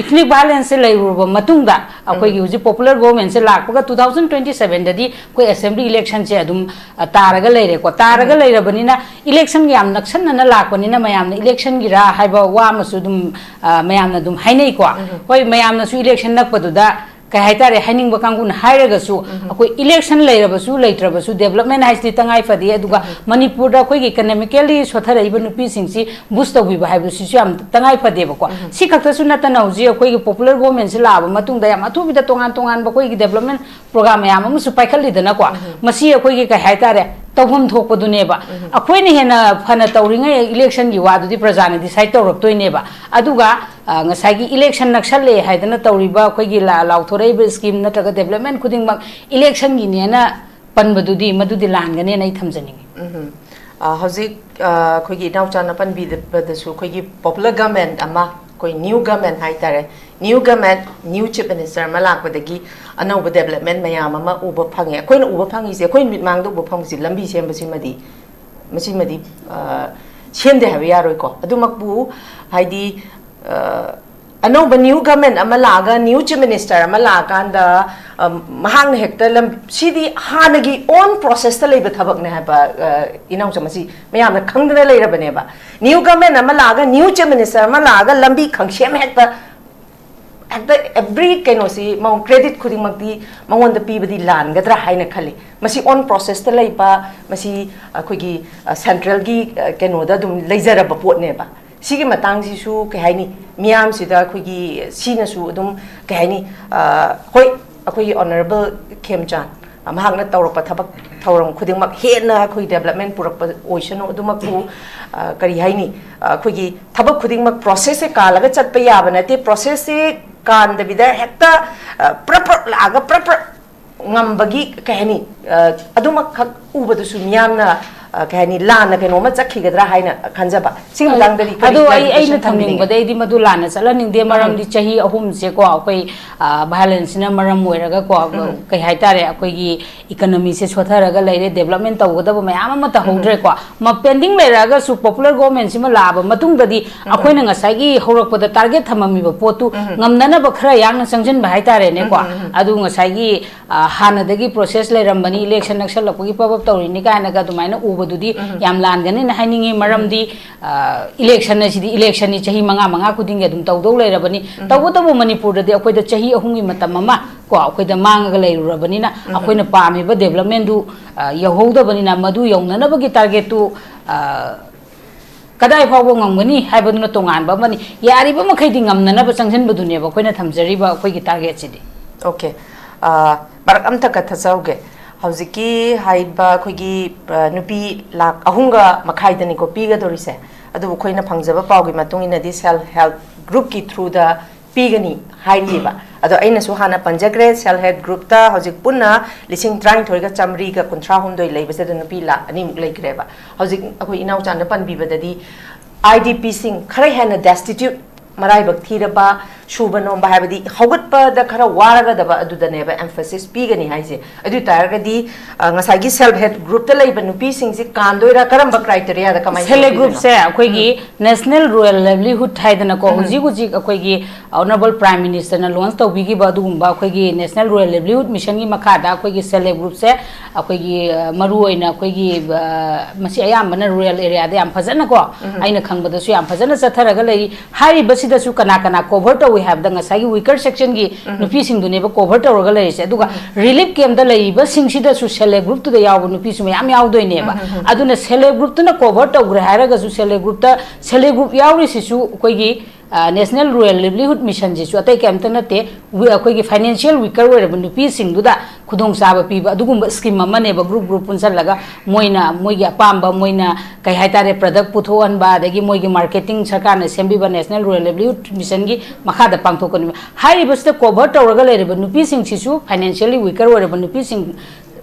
ꯏꯊꯅꯤꯛ ꯚꯥꯏꯑꯣꯂꯦꯟꯁꯁꯦ ꯂꯩꯔꯨꯔꯕ ꯃꯇꯨꯡꯗ ꯑꯩꯈꯣꯏꯒꯤ ꯍꯧꯖꯤꯛ ꯄꯣꯄꯨꯂꯔ ꯒꯣꯚꯔꯟꯃꯦꯟꯠꯁꯦ ꯂꯥꯛꯄꯒ ꯇꯨ ꯊꯥꯎꯖꯟ ꯇ꯭ꯋꯦꯟꯇꯤ ꯁꯚꯦꯟꯗꯗꯤ ꯑꯩꯈꯣꯏ ꯑꯦꯁꯦꯝꯕ꯭ꯂꯤ ꯏꯂꯦꯛꯁꯟꯁꯦ ꯑꯗꯨꯝ ꯑ, ꯇꯥꯔꯒ ꯂꯩꯔꯦꯀꯣ꯫ ꯇꯥꯔꯒ ꯂꯩꯔꯕꯅꯤꯅ ꯏꯂꯦꯛꯁꯟꯒ ꯌꯥꯝ ꯅꯛꯁꯟꯅꯅ ꯂꯥꯛꯄꯅꯤꯅ ꯃꯌꯥꯝꯅ ꯏꯂꯦꯛꯁꯟꯒꯤꯔꯥ ꯍꯥꯏꯕ ꯋꯥ ꯑꯃꯁꯨ ꯑꯗꯨꯝ ꯑ, ꯃꯌꯥꯝꯅ ꯑꯗꯨꯝ ꯍꯥꯏꯅꯩꯀꯣ꯫ ꯍꯣꯏ, ꯃꯌꯥꯝꯅꯁꯨ ꯏꯂꯦꯛꯁꯟ ꯅꯛꯄꯗꯨꯗ ꯀꯩ ꯍꯥꯏꯇꯥꯔꯦ, ꯍꯥꯏꯅꯤꯡꯕ ꯀꯥꯡꯕꯨꯅ ꯍꯥꯏꯔꯒꯁꯨ, ꯑꯩꯈꯣꯏ ꯏꯂꯦꯛꯁꯟ ꯂꯩꯔꯕꯁꯨ ꯂꯩꯇ꯭ꯔꯕꯁꯨ ꯗꯦꯕꯂꯞꯃꯦꯟ ꯍꯥꯏꯁꯤꯗꯤ ꯇꯉꯥꯏ ꯐꯗꯦ꯫ ꯑꯗꯨꯒ ꯃꯅꯤꯄꯨꯔꯗ ꯑꯩꯈꯣꯏꯒꯤ ꯏꯀꯅꯣꯃꯤꯀꯦꯜꯂꯤ ꯁꯣꯠꯊꯔꯛꯏꯕ ꯅꯨꯄꯤꯁꯤꯡꯁꯤ ꯕꯨꯁ ꯇꯧꯕꯤꯕ ꯍꯥꯏꯕꯁꯤꯁꯨ ꯌꯥꯝ ꯇꯉꯥꯏ ꯐꯗꯦꯕꯀꯣ꯫ ꯁꯤ ꯈꯛꯇꯁꯨ ꯅꯠꯇꯅ ꯍꯧꯖꯤꯛ ꯑꯩꯈꯣꯏꯒꯤ ꯄꯣꯄꯨꯂꯔ ꯒꯣꯔꯃꯦꯟꯁꯤ ꯂꯥꯛꯑꯕ ꯃꯇꯨꯡꯗ ꯌꯥꯝ ꯑꯊꯨꯕꯤꯗ ꯇꯣꯉꯥꯟ ꯇꯣꯉꯥꯟꯕ ꯑꯩꯈꯣꯏꯒꯤ ꯗꯦꯕꯂꯞꯃꯦꯟ ꯄ꯭ꯔꯣꯒ꯭ꯔꯥꯝ ꯃꯌꯥꯝ ꯑꯃꯁꯨ ꯄꯥꯏꯈꯠꯂꯤꯗꯅꯀꯣ꯫ ꯃꯁꯤ ꯑꯩꯈꯣꯏꯒꯤ ꯀꯩ ꯍꯥꯏꯇꯥꯔꯦ, ꯇꯧꯐꯝ ꯊꯣꯛꯄꯗꯨꯅꯦꯕ꯫ ꯑꯩꯈꯣꯏꯅ ꯍꯦꯟꯅ ꯐꯅ ꯇꯧꯔꯤꯉꯩ ꯏꯂꯦꯛꯁꯟꯒꯤ ꯋꯥꯗꯨꯗꯤ ꯄ꯭ꯔꯖꯥꯅ ꯗꯤꯁꯥꯏꯠ ꯇꯧꯔꯛꯇꯣꯏꯅꯦꯕ꯫ ꯑꯗꯨꯒ, ꯑ, ꯉꯁꯥꯏꯒꯤ ꯏꯂꯦꯛꯁꯟ ꯅꯛꯁꯜꯂꯦ ꯍꯥꯏꯗꯅ ꯇꯧꯔꯤꯕ ꯑꯩꯈꯣꯏꯒꯤ ꯂꯥ-, ꯂꯥꯎꯊꯣꯔꯛꯏꯕ ꯁ꯭ꯀꯤꯝ ꯅꯠꯇ꯭ꯔꯒ ꯗꯦꯕꯂꯞꯃꯦꯟ ꯈꯨꯗꯤꯡꯃꯛ ꯏꯂꯦꯛꯁꯟꯒꯤꯅꯦꯅ ꯄꯟꯕꯗꯨꯗꯤ ꯃꯗꯨꯗꯤ ꯂꯥꯟꯒꯅꯦꯅ ꯑꯩ ꯊꯝꯖꯅꯤꯡꯉꯤ꯫ ꯎꯝ꯫ ꯑ, ꯍꯧꯖꯤꯛ, ꯑ, ꯑꯩꯈꯣꯏꯒꯤ ꯏꯅꯥꯎꯆꯥꯅ ꯄꯟꯕꯤꯕꯗꯁꯨ ꯑꯩꯈꯣꯏꯒꯤ ꯄꯣꯄꯨꯂꯔ ꯒꯃꯦꯟ ꯑꯃ, ꯑꯩꯈꯣꯏ ꯅ꯭ꯌꯨ ꯒꯃꯦꯟ ꯍꯥꯏꯇꯥꯔꯦ, new government, new chief minister ꯑꯃ ꯂꯥꯛꯄꯗꯒꯤ ꯑꯅꯧꯕ ꯗꯦꯕꯂꯞꯃꯦꯟ ꯃꯌꯥꯝ ꯑꯃ ꯎꯕ ꯐꯪꯉꯦ꯫ ꯑꯩꯈꯣꯏꯅ ꯎꯕ ꯐꯪꯉꯤꯁꯦ, ꯑꯩꯈꯣꯏ ꯃꯤꯠꯃꯥꯡꯗ ꯎꯕ ꯐꯪꯕꯁꯤ ꯂꯝꯕꯤ ꯁꯦꯝꯕꯁꯤꯃꯗꯤ, ꯃꯁꯤꯃꯗꯤ, ꯑ, ꯁꯦꯝꯗꯦ ꯍꯥꯏꯕ ꯌꯥꯔꯣꯏꯀꯣ꯫ ꯑꯗꯨꯃꯛꯄꯨ, ꯍꯥꯏꯗꯤ, ꯑ, ꯑꯅꯧꯕ ꯅ꯭ꯌꯨ ꯒꯃꯦꯟ ꯑꯃ ꯂꯥꯛꯑꯒ, ꯅ꯭ꯌꯨ ꯆꯤꯐ ꯃꯤꯅꯤꯁꯇꯔ ꯑꯃ ꯂꯥꯛꯑꯀꯥꯟꯗ, ꯑ, ꯃꯍꯥꯛꯅ ꯍꯦꯛꯇ ꯂꯝ-, ꯁꯤꯗꯤ ꯍꯥꯟꯅꯒꯤ ꯑꯣꯟ ꯄ꯭ꯔꯣꯁꯦꯁꯇ ꯂꯩꯕ ꯊꯕꯛꯅꯦ ꯍꯥꯏꯕ, ꯑ, ꯏꯅꯥꯎꯆꯥ, ꯃꯁꯤ ꯃꯌꯥꯝꯅ ꯈꯪꯗꯅ ꯂꯩꯔꯕꯅꯦꯕ꯫ ꯅ꯭ꯌꯨ ꯒꯃꯦꯟ ꯑꯃ ꯂꯥꯛꯑꯒ, ꯅ꯭ꯌꯨ ꯆꯤꯐ ꯃꯤꯅꯤꯁꯇꯔ ꯑꯃ ꯂꯥꯛꯑꯒ ꯂꯝꯕꯤ ꯈꯪꯁꯦꯝ ꯍꯦꯛꯇ, ꯍꯦꯛꯇ ꯑꯦꯕ꯭ꯔꯤ ꯀꯩꯅꯣꯁꯤ, ꯃꯉꯣꯟ-, ꯀ꯭ꯔꯦꯗꯤꯠ ꯈꯨꯗꯤꯡꯃꯛꯇꯤ ꯃꯉꯣꯟꯗ ꯄꯤꯕꯗꯤ ꯂꯥꯟꯒꯗ꯭ꯔꯥ ꯍꯥꯏꯅ ꯈꯜꯂꯤ꯫ ꯃꯁꯤ ꯑꯣꯟ ꯄ꯭ꯔꯣꯁꯦꯁꯇ ꯂꯩꯕ, ꯃꯁꯤ ꯑꯩꯈꯣꯏꯒꯤ, ꯑ, ꯁꯦꯟꯇ꯭ꯔꯦꯜꯒꯤ, ꯑ, ꯀꯩꯅꯣꯗ ꯑꯗꯨꯝ ꯂꯩꯖꯔꯕ ꯄꯣꯠꯅꯦꯕ꯫ ꯁꯤꯒꯤ ꯃꯇꯥꯡꯁꯤꯁꯨ, ꯀꯩ ꯍꯥꯏꯅꯤ, ꯃꯤꯌꯥꯝꯁꯤꯗ ꯑꯩꯈꯣꯏꯒꯤ ꯁꯤꯅꯁꯨ ꯑꯗꯨꯝ, ꯀꯩ ꯍꯥꯏꯅꯤ, ꯑ, ꯍꯣꯏ, ꯑꯩꯈꯣꯏꯒꯤ ꯑꯣꯅꯔꯦꯕꯜ ꯈꯦꯝꯆꯥꯟ, ꯑ, ꯃꯍꯥꯛꯅ ꯇꯧꯔꯛꯄ ꯊꯕꯛ ꯊꯧꯔꯝ ꯈꯨꯗꯤꯡꯃꯛ ꯍꯦꯟꯅ ꯑꯩꯈꯣꯏ ꯗꯦꯕꯂꯞꯃꯦꯟ ꯄꯨꯔꯛꯄ ꯑꯣꯏꯁꯅꯨ꯫ ꯑꯗꯨꯃꯛꯄꯨ, ꯑ, ꯀꯔꯤ ꯍꯥꯏꯅꯤ, ꯑ, ꯑꯩꯈꯣꯏꯒꯤ ꯊꯕꯛ ꯈꯨꯗꯤꯡꯃꯛ ꯄ꯭ꯔꯣꯁꯦꯁꯁꯦ ꯀꯥꯜꯂꯒ ꯆꯠꯄ ꯌꯥꯕ ꯅꯠꯇꯦ꯫ ꯄ꯭ꯔꯣꯁꯦꯁꯁꯦ ꯀꯥꯟꯗꯕꯤꯗ ꯍꯦꯛꯇ, ꯑ, ꯄ꯭ꯔꯞ ꯄ꯭ꯔꯞ ꯂꯥꯛꯑꯒ ꯄ꯭ꯔꯞ ꯄ꯭ꯔꯞ ꯉꯝꯕꯒꯤ, ꯀꯩ ꯍꯥꯏꯅꯤ, ꯑ, ꯑꯗꯨꯃꯛꯈꯛ ꯎꯕꯗꯨꯁꯨ ꯃꯤꯌꯥꯝꯅ, ꯑ, ꯀꯩ ꯍꯥꯏꯅꯤ, ꯂꯥꯟꯅ ꯀꯩꯅꯣꯝꯃ ꯆꯠꯈꯤꯒꯗ꯭ꯔꯥ ꯍꯥꯏꯅ ꯈꯟꯖꯕ꯫ ꯁꯤꯒꯤ ꯃꯇꯥꯡꯗꯗꯤ ꯀꯔꯤ ꯑꯗꯣ ꯑꯩ, clarification ꯑꯩꯅ ꯊꯝꯕꯤꯅꯤꯡꯉꯤ? ꯊꯝꯅꯤꯡꯕꯗ, ꯑꯩꯗꯤ ꯃꯗꯨ ꯂꯥꯟꯅ ꯆꯠꯍꯟꯅꯤꯡꯗꯦ꯫ ꯃꯔꯝꯗꯤ ꯆꯍꯤ ꯑꯍꯨꯝꯁꯦꯀꯣ, ꯑꯩꯈꯣꯏ, ꯑ, ꯚꯥꯏꯑꯣꯂꯦꯟꯁꯁꯤꯅ ꯃꯔꯝ ꯑꯣꯏꯔꯒꯀꯣ, ꯀꯩ ꯍꯥꯏꯇꯥꯔꯦ, ꯑꯩꯈꯣꯏꯒꯤ ꯏꯀꯅꯃꯤꯁꯦ ꯁꯣꯠꯊꯔꯒ ꯂꯩꯔꯦ, ꯗꯦꯕꯂꯞꯃꯦꯟ ꯇꯧꯒꯗꯕ ꯃꯌꯥꯝ ꯑꯃ ꯇꯧꯍꯧꯗ꯭ꯔꯦꯀꯣ꯫ ꯃ-, ꯄꯦꯟꯗꯤꯡ ꯂꯩꯔꯛꯑꯒꯁꯨ ꯄꯣꯄꯨꯂꯔ ꯒꯣꯔꯃꯦꯟꯁꯤꯃ ꯂꯥꯛꯑꯕ ꯃꯇꯨꯡꯗꯗꯤ ꯑꯩꯈꯣꯏꯅ ꯉꯁꯥꯏꯒꯤ ꯍꯧꯔꯛꯄꯗ ꯇꯥꯔꯒꯦꯠ ꯊꯝꯃꯝꯃꯤꯕ ꯄꯣꯠꯇꯨ ꯉꯝꯅꯅꯕ ꯈꯔ ꯌꯥꯡꯅ ꯆꯪꯁꯤꯟꯕ ꯍꯥꯏꯇꯥꯔꯦꯅꯦꯀꯣ꯫ ꯑꯗꯨ ꯉꯁꯥꯏꯒꯤ, ꯑ, ꯍꯥꯟꯅꯗꯒꯤ ꯄ꯭ꯔꯣꯁꯦꯁ ꯂꯩꯔꯝꯕꯅꯤ, ꯏꯂꯦꯛꯁꯟ ꯅꯛꯁꯜꯂꯛꯄꯒꯤ ꯄꯕꯞ ꯇꯧꯔꯤꯅꯤ ꯀꯥꯏꯅꯒ ꯑꯗꯨꯃꯥꯏꯅ ꯎꯕ ꯑꯗꯨꯗꯤ ꯌꯥꯝ ꯂꯥꯟꯒꯅꯤꯅ ꯍꯥꯏꯅꯤꯡꯉꯤ꯫ ꯃꯔꯝꯗꯤ ꯏꯂꯦꯛꯁꯟ ꯑꯁꯤꯗꯤ ꯏꯂꯦꯛꯁꯟꯅꯤ, ꯆꯍꯤ ꯃꯉꯥ ꯃꯉꯥ ꯈꯨꯗꯤꯡꯒꯤ ꯑꯗꯨꯝ ꯇꯧꯗꯧ ꯂꯩꯔꯕꯅꯤ꯫ ꯇꯧꯕꯇꯕꯨ ꯃꯅꯤꯄꯨꯔꯗꯗꯤ ꯑꯩꯈꯣꯏꯗ ꯆꯍꯤ ꯑꯍꯨꯝꯒꯤ ꯃꯇꯝ ꯑꯃ ꯀꯣ ꯑꯩꯈꯣꯏꯗ ꯃꯥꯡꯉꯒ ꯂꯩꯔꯨꯔꯕꯅꯤꯅ, ꯑꯩꯈꯣꯏꯅ ꯄꯥꯝꯃꯤꯕ ꯗꯦꯕꯂꯞꯃꯦꯟꯗꯨ ꯌꯧꯍꯧꯗꯕꯅꯤꯅ, ꯃꯗꯨ ꯌꯧꯅꯅꯕꯒꯤ ꯇꯥꯔꯒꯦꯠꯇꯨ ꯀꯗꯥꯏ ꯐꯥꯎꯕ ꯉꯝꯒꯅꯤ ꯍꯥꯏꯕꯗꯨꯅ ꯇꯣꯉꯥꯟꯕ ꯑꯃꯅꯤ꯫ ꯌꯥꯔꯤꯕ ꯃꯈꯩꯗꯤ ꯉꯝꯅꯅꯕ ꯆꯪꯁꯤꯟꯕꯗꯨꯅꯦꯕ ꯑꯩꯈꯣꯏꯅ ꯊꯝꯖꯔꯤꯕ ꯑꯩꯈꯣꯏꯒꯤ ꯇꯥꯔꯒꯦꯠꯁꯤꯗꯤ꯫ ꯑꯣꯀꯦ꯫ ꯃꯔꯛ ꯑꯝꯇ ꯀꯠꯊꯠꯆꯍꯧꯒꯦ꯫ ꯍꯧꯖꯤꯛꯀꯤ ꯍꯥꯏꯕ ꯑꯩꯈꯣꯏꯒꯤ ꯅꯨꯄꯤ ꯂꯥꯛ ꯑꯍꯨꯝꯒ ꯃꯈꯥꯏꯗꯅꯤꯀꯣ ꯄꯤꯒꯗꯧꯔꯤꯁꯦ꯫ ꯑꯗꯨꯕꯨ ꯑꯩꯈꯣꯏꯅ ꯐꯪꯖꯕ ꯄꯥꯎꯒꯤ ꯃꯇꯨꯡ ꯏꯟꯅꯗꯤ self help groupꯀꯤ throughꯗ ꯄꯤꯒꯅꯤ ꯍꯥꯏꯔꯤꯑꯕ꯫ ꯑꯗꯣ ꯑꯩꯅꯁꯨ ꯍꯥꯟꯅ ꯄꯟꯖꯈ꯭ꯔꯦ, self help groupꯇ ꯍꯧꯖꯤꯛ ꯄꯨꯟꯅ ꯂꯤꯁꯤꯡ ꯇꯔꯥꯅꯤꯊꯣꯏꯒ ꯆꯥꯃꯔꯤꯒ ꯀꯨꯟꯊ꯭ꯔꯥ ꯍꯨꯝꯗꯣꯏ ꯂꯩꯕꯁꯦ, ꯑꯗꯨ ꯅꯨꯄꯤ ꯂꯥꯛ ꯑꯅꯤꯃꯨꯛ ꯂꯩꯈ꯭ꯔꯦꯕ꯫ ꯍꯧꯖꯤꯛ ꯑꯩꯈꯣꯏ ꯏꯅꯥꯎꯆꯥꯅ ꯄꯟꯕꯤꯕꯗꯗꯤ IDPꯁꯤꯡ ꯈꯔ ꯍꯦꯟꯅ destitute, ꯃꯔꯥꯏꯕꯛ ꯊꯤꯔꯕ, ꯁꯨꯕ ꯅꯣꯝꯕ ꯍꯥꯏꯕꯗꯤ ꯍꯧꯒꯠꯄꯗ ꯈꯔ ꯋꯥꯔꯒꯗꯕ ꯑꯗꯨꯗꯅꯦꯕ emphasis ꯄꯤꯒꯅꯤ ꯍꯥꯏꯁꯦ꯫ ꯑꯗꯨ ꯑꯣꯏ ꯇꯥꯔꯒꯗꯤ ꯉꯁꯥꯏꯒꯤ self help groupꯇ ꯂꯩꯕ ꯅꯨꯄꯤꯁꯤꯡꯁꯤ ꯀꯥꯟꯗꯣꯏꯔꯥ, ꯀꯔꯝꯕ criteriaꯗ ꯀꯃꯥꯏꯅ self help groupꯁꯦ ꯑꯩꯈꯣꯏꯒꯤ National Rural Livelihood ꯍꯥꯏꯗꯅꯀꯣ, ꯍꯧꯖꯤꯛ ꯍꯧꯖꯤꯛ ꯑꯩꯈꯣꯏꯒꯤ Honourable Prime Ministerꯅ launch ꯇꯧꯕꯤꯈꯤꯕ ꯑꯗꯨꯒꯨꯝꯕ ꯑꯩꯈꯣꯏꯒꯤ National Rural Livelihood Missionꯒꯤ ꯃꯈꯥꯗ ꯑꯩꯈꯣꯏꯒꯤ self help groupꯁꯦ ꯑꯩꯈꯣꯏꯒꯤ ꯃꯔꯨ ꯑꯣꯏꯅ ꯑꯩꯈꯣꯏꯒꯤ ꯃꯁꯤ ꯑꯌꯥꯝꯕꯅ rural areaꯗ ꯌꯥꯝ ꯐꯖꯅꯀꯣ, ꯑꯩꯅ ꯈꯪꯕꯗꯁꯨ ꯌꯥꯝ ꯐꯖꯅ ꯆꯠꯊꯔꯒ ꯂꯩꯔꯤ꯫ ꯍꯥꯏꯔꯤꯕꯁꯤꯗꯁꯨ ꯀꯅꯥ ꯀꯅꯥ cover ꯇꯧꯏ ꯍꯥꯏꯕꯗ ꯉꯁꯥꯏꯒꯤ weaker sectionꯒꯤ ꯅꯨꯄꯤꯁꯤꯡꯗꯨꯅꯦꯕ cover ꯇꯧꯔꯒ ꯂꯩꯔꯤꯁꯦ꯫ ꯑꯗꯨꯒ relief campꯇ ꯂꯩꯔꯤꯕꯁꯤꯡꯁꯤꯗꯁꯨ self help groupꯇꯨꯗ ꯌꯥꯎꯕ ꯅꯨꯄꯤꯁꯨ ꯃꯌꯥꯝ ꯌꯥꯎꯗꯣꯏꯅꯦꯕ꯫ ꯑꯗꯨꯅ self help groupꯇꯨꯅ cover ꯇꯧꯈ꯭ꯔꯦ ꯍꯥꯏꯔꯒꯁꯨ self help groupꯇ self help group ꯌꯥꯎꯔꯤꯁꯤꯁꯨ ꯑꯩꯈꯣꯏꯒꯤ National Rural Livelihood Missionꯁꯤꯁꯨ ꯑꯇꯩ ꯀꯩꯝꯇ ꯅꯠꯇꯦ꯫ ꯑꯩꯈꯣꯏꯒꯤ financial weaker ꯑꯣꯏꯔꯕ ꯅꯨꯄꯤꯁꯤꯡꯗꯨꯗ ꯈꯨꯗꯣꯡꯆꯥꯕ ꯄꯤꯕ ꯑꯗꯨꯒꯨꯝꯕ scheme ꯑꯃꯅꯦꯕ꯫ Group group ꯄꯨꯟꯁꯤꯜꯂꯒ ꯃꯣꯏꯅ ꯃꯣꯏꯒꯤ ꯑꯄꯥꯝꯕ, ꯃꯣꯏꯅ ꯀꯩ ꯍꯥꯏꯇꯥꯔꯦ, product ꯄꯨꯊꯣꯛꯍꯟꯕ, ꯑꯗꯒꯤ ꯃꯣꯏꯒꯤ marketing, ꯁꯔꯀꯥꯔꯅ ꯁꯦꯝꯕꯤꯕ National Rural Livelihood Missionꯒꯤ ꯃꯈꯥꯗ ꯄꯥꯡꯊꯣꯛꯀꯅꯤ꯫ ꯍꯥꯏꯔꯤꯕꯁꯤꯗ cover ꯇꯧꯔꯒ ꯂꯩꯔꯤꯕ ꯅꯨꯄꯤꯁꯤꯡꯁꯤꯁꯨ financially weaker ꯑꯣꯏꯔꯕ ꯅꯨꯄꯤꯁꯤꯡ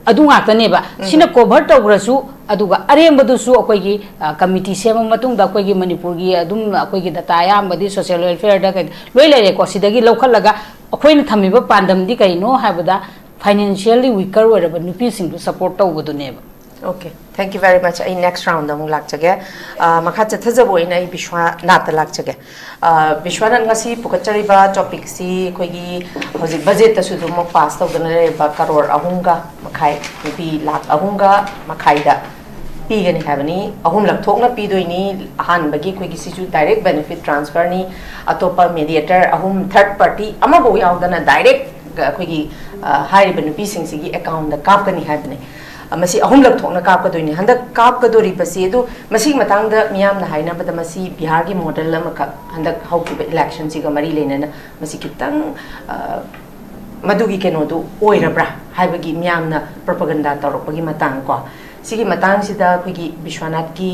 ꯑꯗꯨ ꯉꯥꯛꯇꯅꯦꯕ꯫ ꯁꯤꯅ cover ꯇꯧꯈ꯭ꯔꯁꯨ, ꯑꯗꯨꯒ ꯑꯔꯦꯝꯕꯗꯨꯁꯨ ꯑꯩꯈꯣꯏꯒꯤ committee ꯁꯦꯝꯃ ꯃꯇꯨꯡꯗ ꯑꯩꯈꯣꯏꯒꯤ ꯃꯅꯤꯄꯨꯔꯒꯤ ꯑꯗꯨꯝ ꯑꯩꯈꯣꯏꯒꯤ data ꯑꯌꯥꯝꯕꯗꯤ social welfareꯗ ꯀꯩ ꯂꯣꯏ ꯂꯩꯔꯦꯀꯣ꯫ ꯁꯤꯗꯒꯤ ꯂꯧꯈꯠꯂꯒ ꯑꯩꯈꯣꯏꯅ ꯊꯝꯃꯤꯕ ꯄꯥꯟꯗꯝꯗꯤ ꯀꯩꯅꯣ ꯍꯥꯏꯕꯗ financially weaker ꯑꯣꯏꯔꯕ ꯅꯨꯄꯤꯁꯤꯡꯗꯨ support ꯇꯧꯕꯗꯨꯅꯦꯕ꯫ Okay, thank you very much. ꯑꯩ next roundꯗ ꯑꯃꯨꯛ ꯂꯥꯛꯆꯒꯦ꯫ ꯃꯈꯥ ꯆꯠꯊꯖꯕ ꯑꯣꯏꯅ ꯑꯩ ꯕꯤꯁ꯭ꯋꯥꯅꯥꯊꯇ ꯂꯥꯛꯆꯒꯦ꯫ ꯕꯤꯁ꯭ꯋꯥꯅꯥꯊ, ꯉꯁꯤ ꯄꯨꯈꯠꯆꯔꯤꯕ topicꯁꯤ ꯑꯩꯈꯣꯏꯒꯤ ꯍꯧꯖꯤꯛ budgetꯇꯁꯨ ꯑꯗꯨꯝꯃꯛ pass ꯇꯧꯗꯅ ꯂꯩꯔꯤꯕ ꯀꯔꯣꯔ ꯑꯍꯨꯝꯒ ꯃꯈꯥꯏ, ꯅꯨꯄꯤ ꯂꯥꯛ ꯑꯍꯨꯝꯒ ꯃꯈꯥꯏꯗ ꯄꯤꯒꯅꯤ ꯍꯥꯏꯕꯅꯤ꯫ ꯑꯍꯨꯝꯂꯛ ꯊꯣꯛꯅ ꯄꯤꯗꯣꯏꯅꯤ꯫ ꯑꯍꯥꯟꯕꯒꯤ ꯑꯩꯈꯣꯏꯒꯤ ꯁꯤꯁꯨ direct benefit transferꯅꯤ꯫ ꯑꯇꯣꯞꯄ mediator ꯑꯍꯨꯝ, third party ꯑꯃꯐꯥꯎ ꯌꯥꯎꯗꯅ direct ꯑꯩꯈꯣꯏꯒꯤ, ꯑ, ꯍꯥꯏꯔꯤꯕ ꯅꯨꯄꯤꯁꯤꯡꯁꯤꯒꯤ accountꯇ ꯀꯥꯞꯀꯅꯤ ꯍꯥꯏꯕꯅꯤ꯫ ꯑ, ꯃꯁꯤ ꯑꯍꯨꯝꯂꯛ ꯊꯣꯛꯅ ꯀꯥꯞꯀꯗꯣꯏꯅꯤ꯫ ꯍꯟꯗꯛ ꯀꯥꯞꯀꯗꯣꯔꯤꯕꯁꯤ ꯑꯗꯨ, ꯃꯁꯤꯒꯤ ꯃꯇꯥꯡꯗ ꯃꯤꯌꯥꯝꯅ ꯍꯥꯏꯅꯕꯗ ꯃꯁꯤ ꯕꯤꯍꯥꯔꯒꯤ model ꯑꯃꯈꯛ ꯍꯟꯗꯛ ꯍꯧꯈꯤꯕ electionꯁꯤꯒ ꯃꯔꯤ ꯂꯩꯅꯅ ꯃꯁꯤ ꯈꯤꯇꯪ, ꯑ, ꯃꯗꯨꯒꯤ ꯀꯩꯅꯣꯗꯨ ꯑꯣꯏꯔꯕ꯭ꯔꯥ ꯍꯥꯏꯕꯒꯤ ꯃꯤꯌꯥꯝꯅ propaganda ꯇꯧꯔꯛꯄꯒꯤ ꯃꯇꯥꯡ ꯀꯣ꯫ ꯁꯤꯒꯤ ꯃꯇꯥꯡꯁꯤꯗ ꯑꯩꯈꯣꯏꯒꯤ ꯕꯤꯁ꯭ꯋꯥꯅꯥꯊꯀꯤ,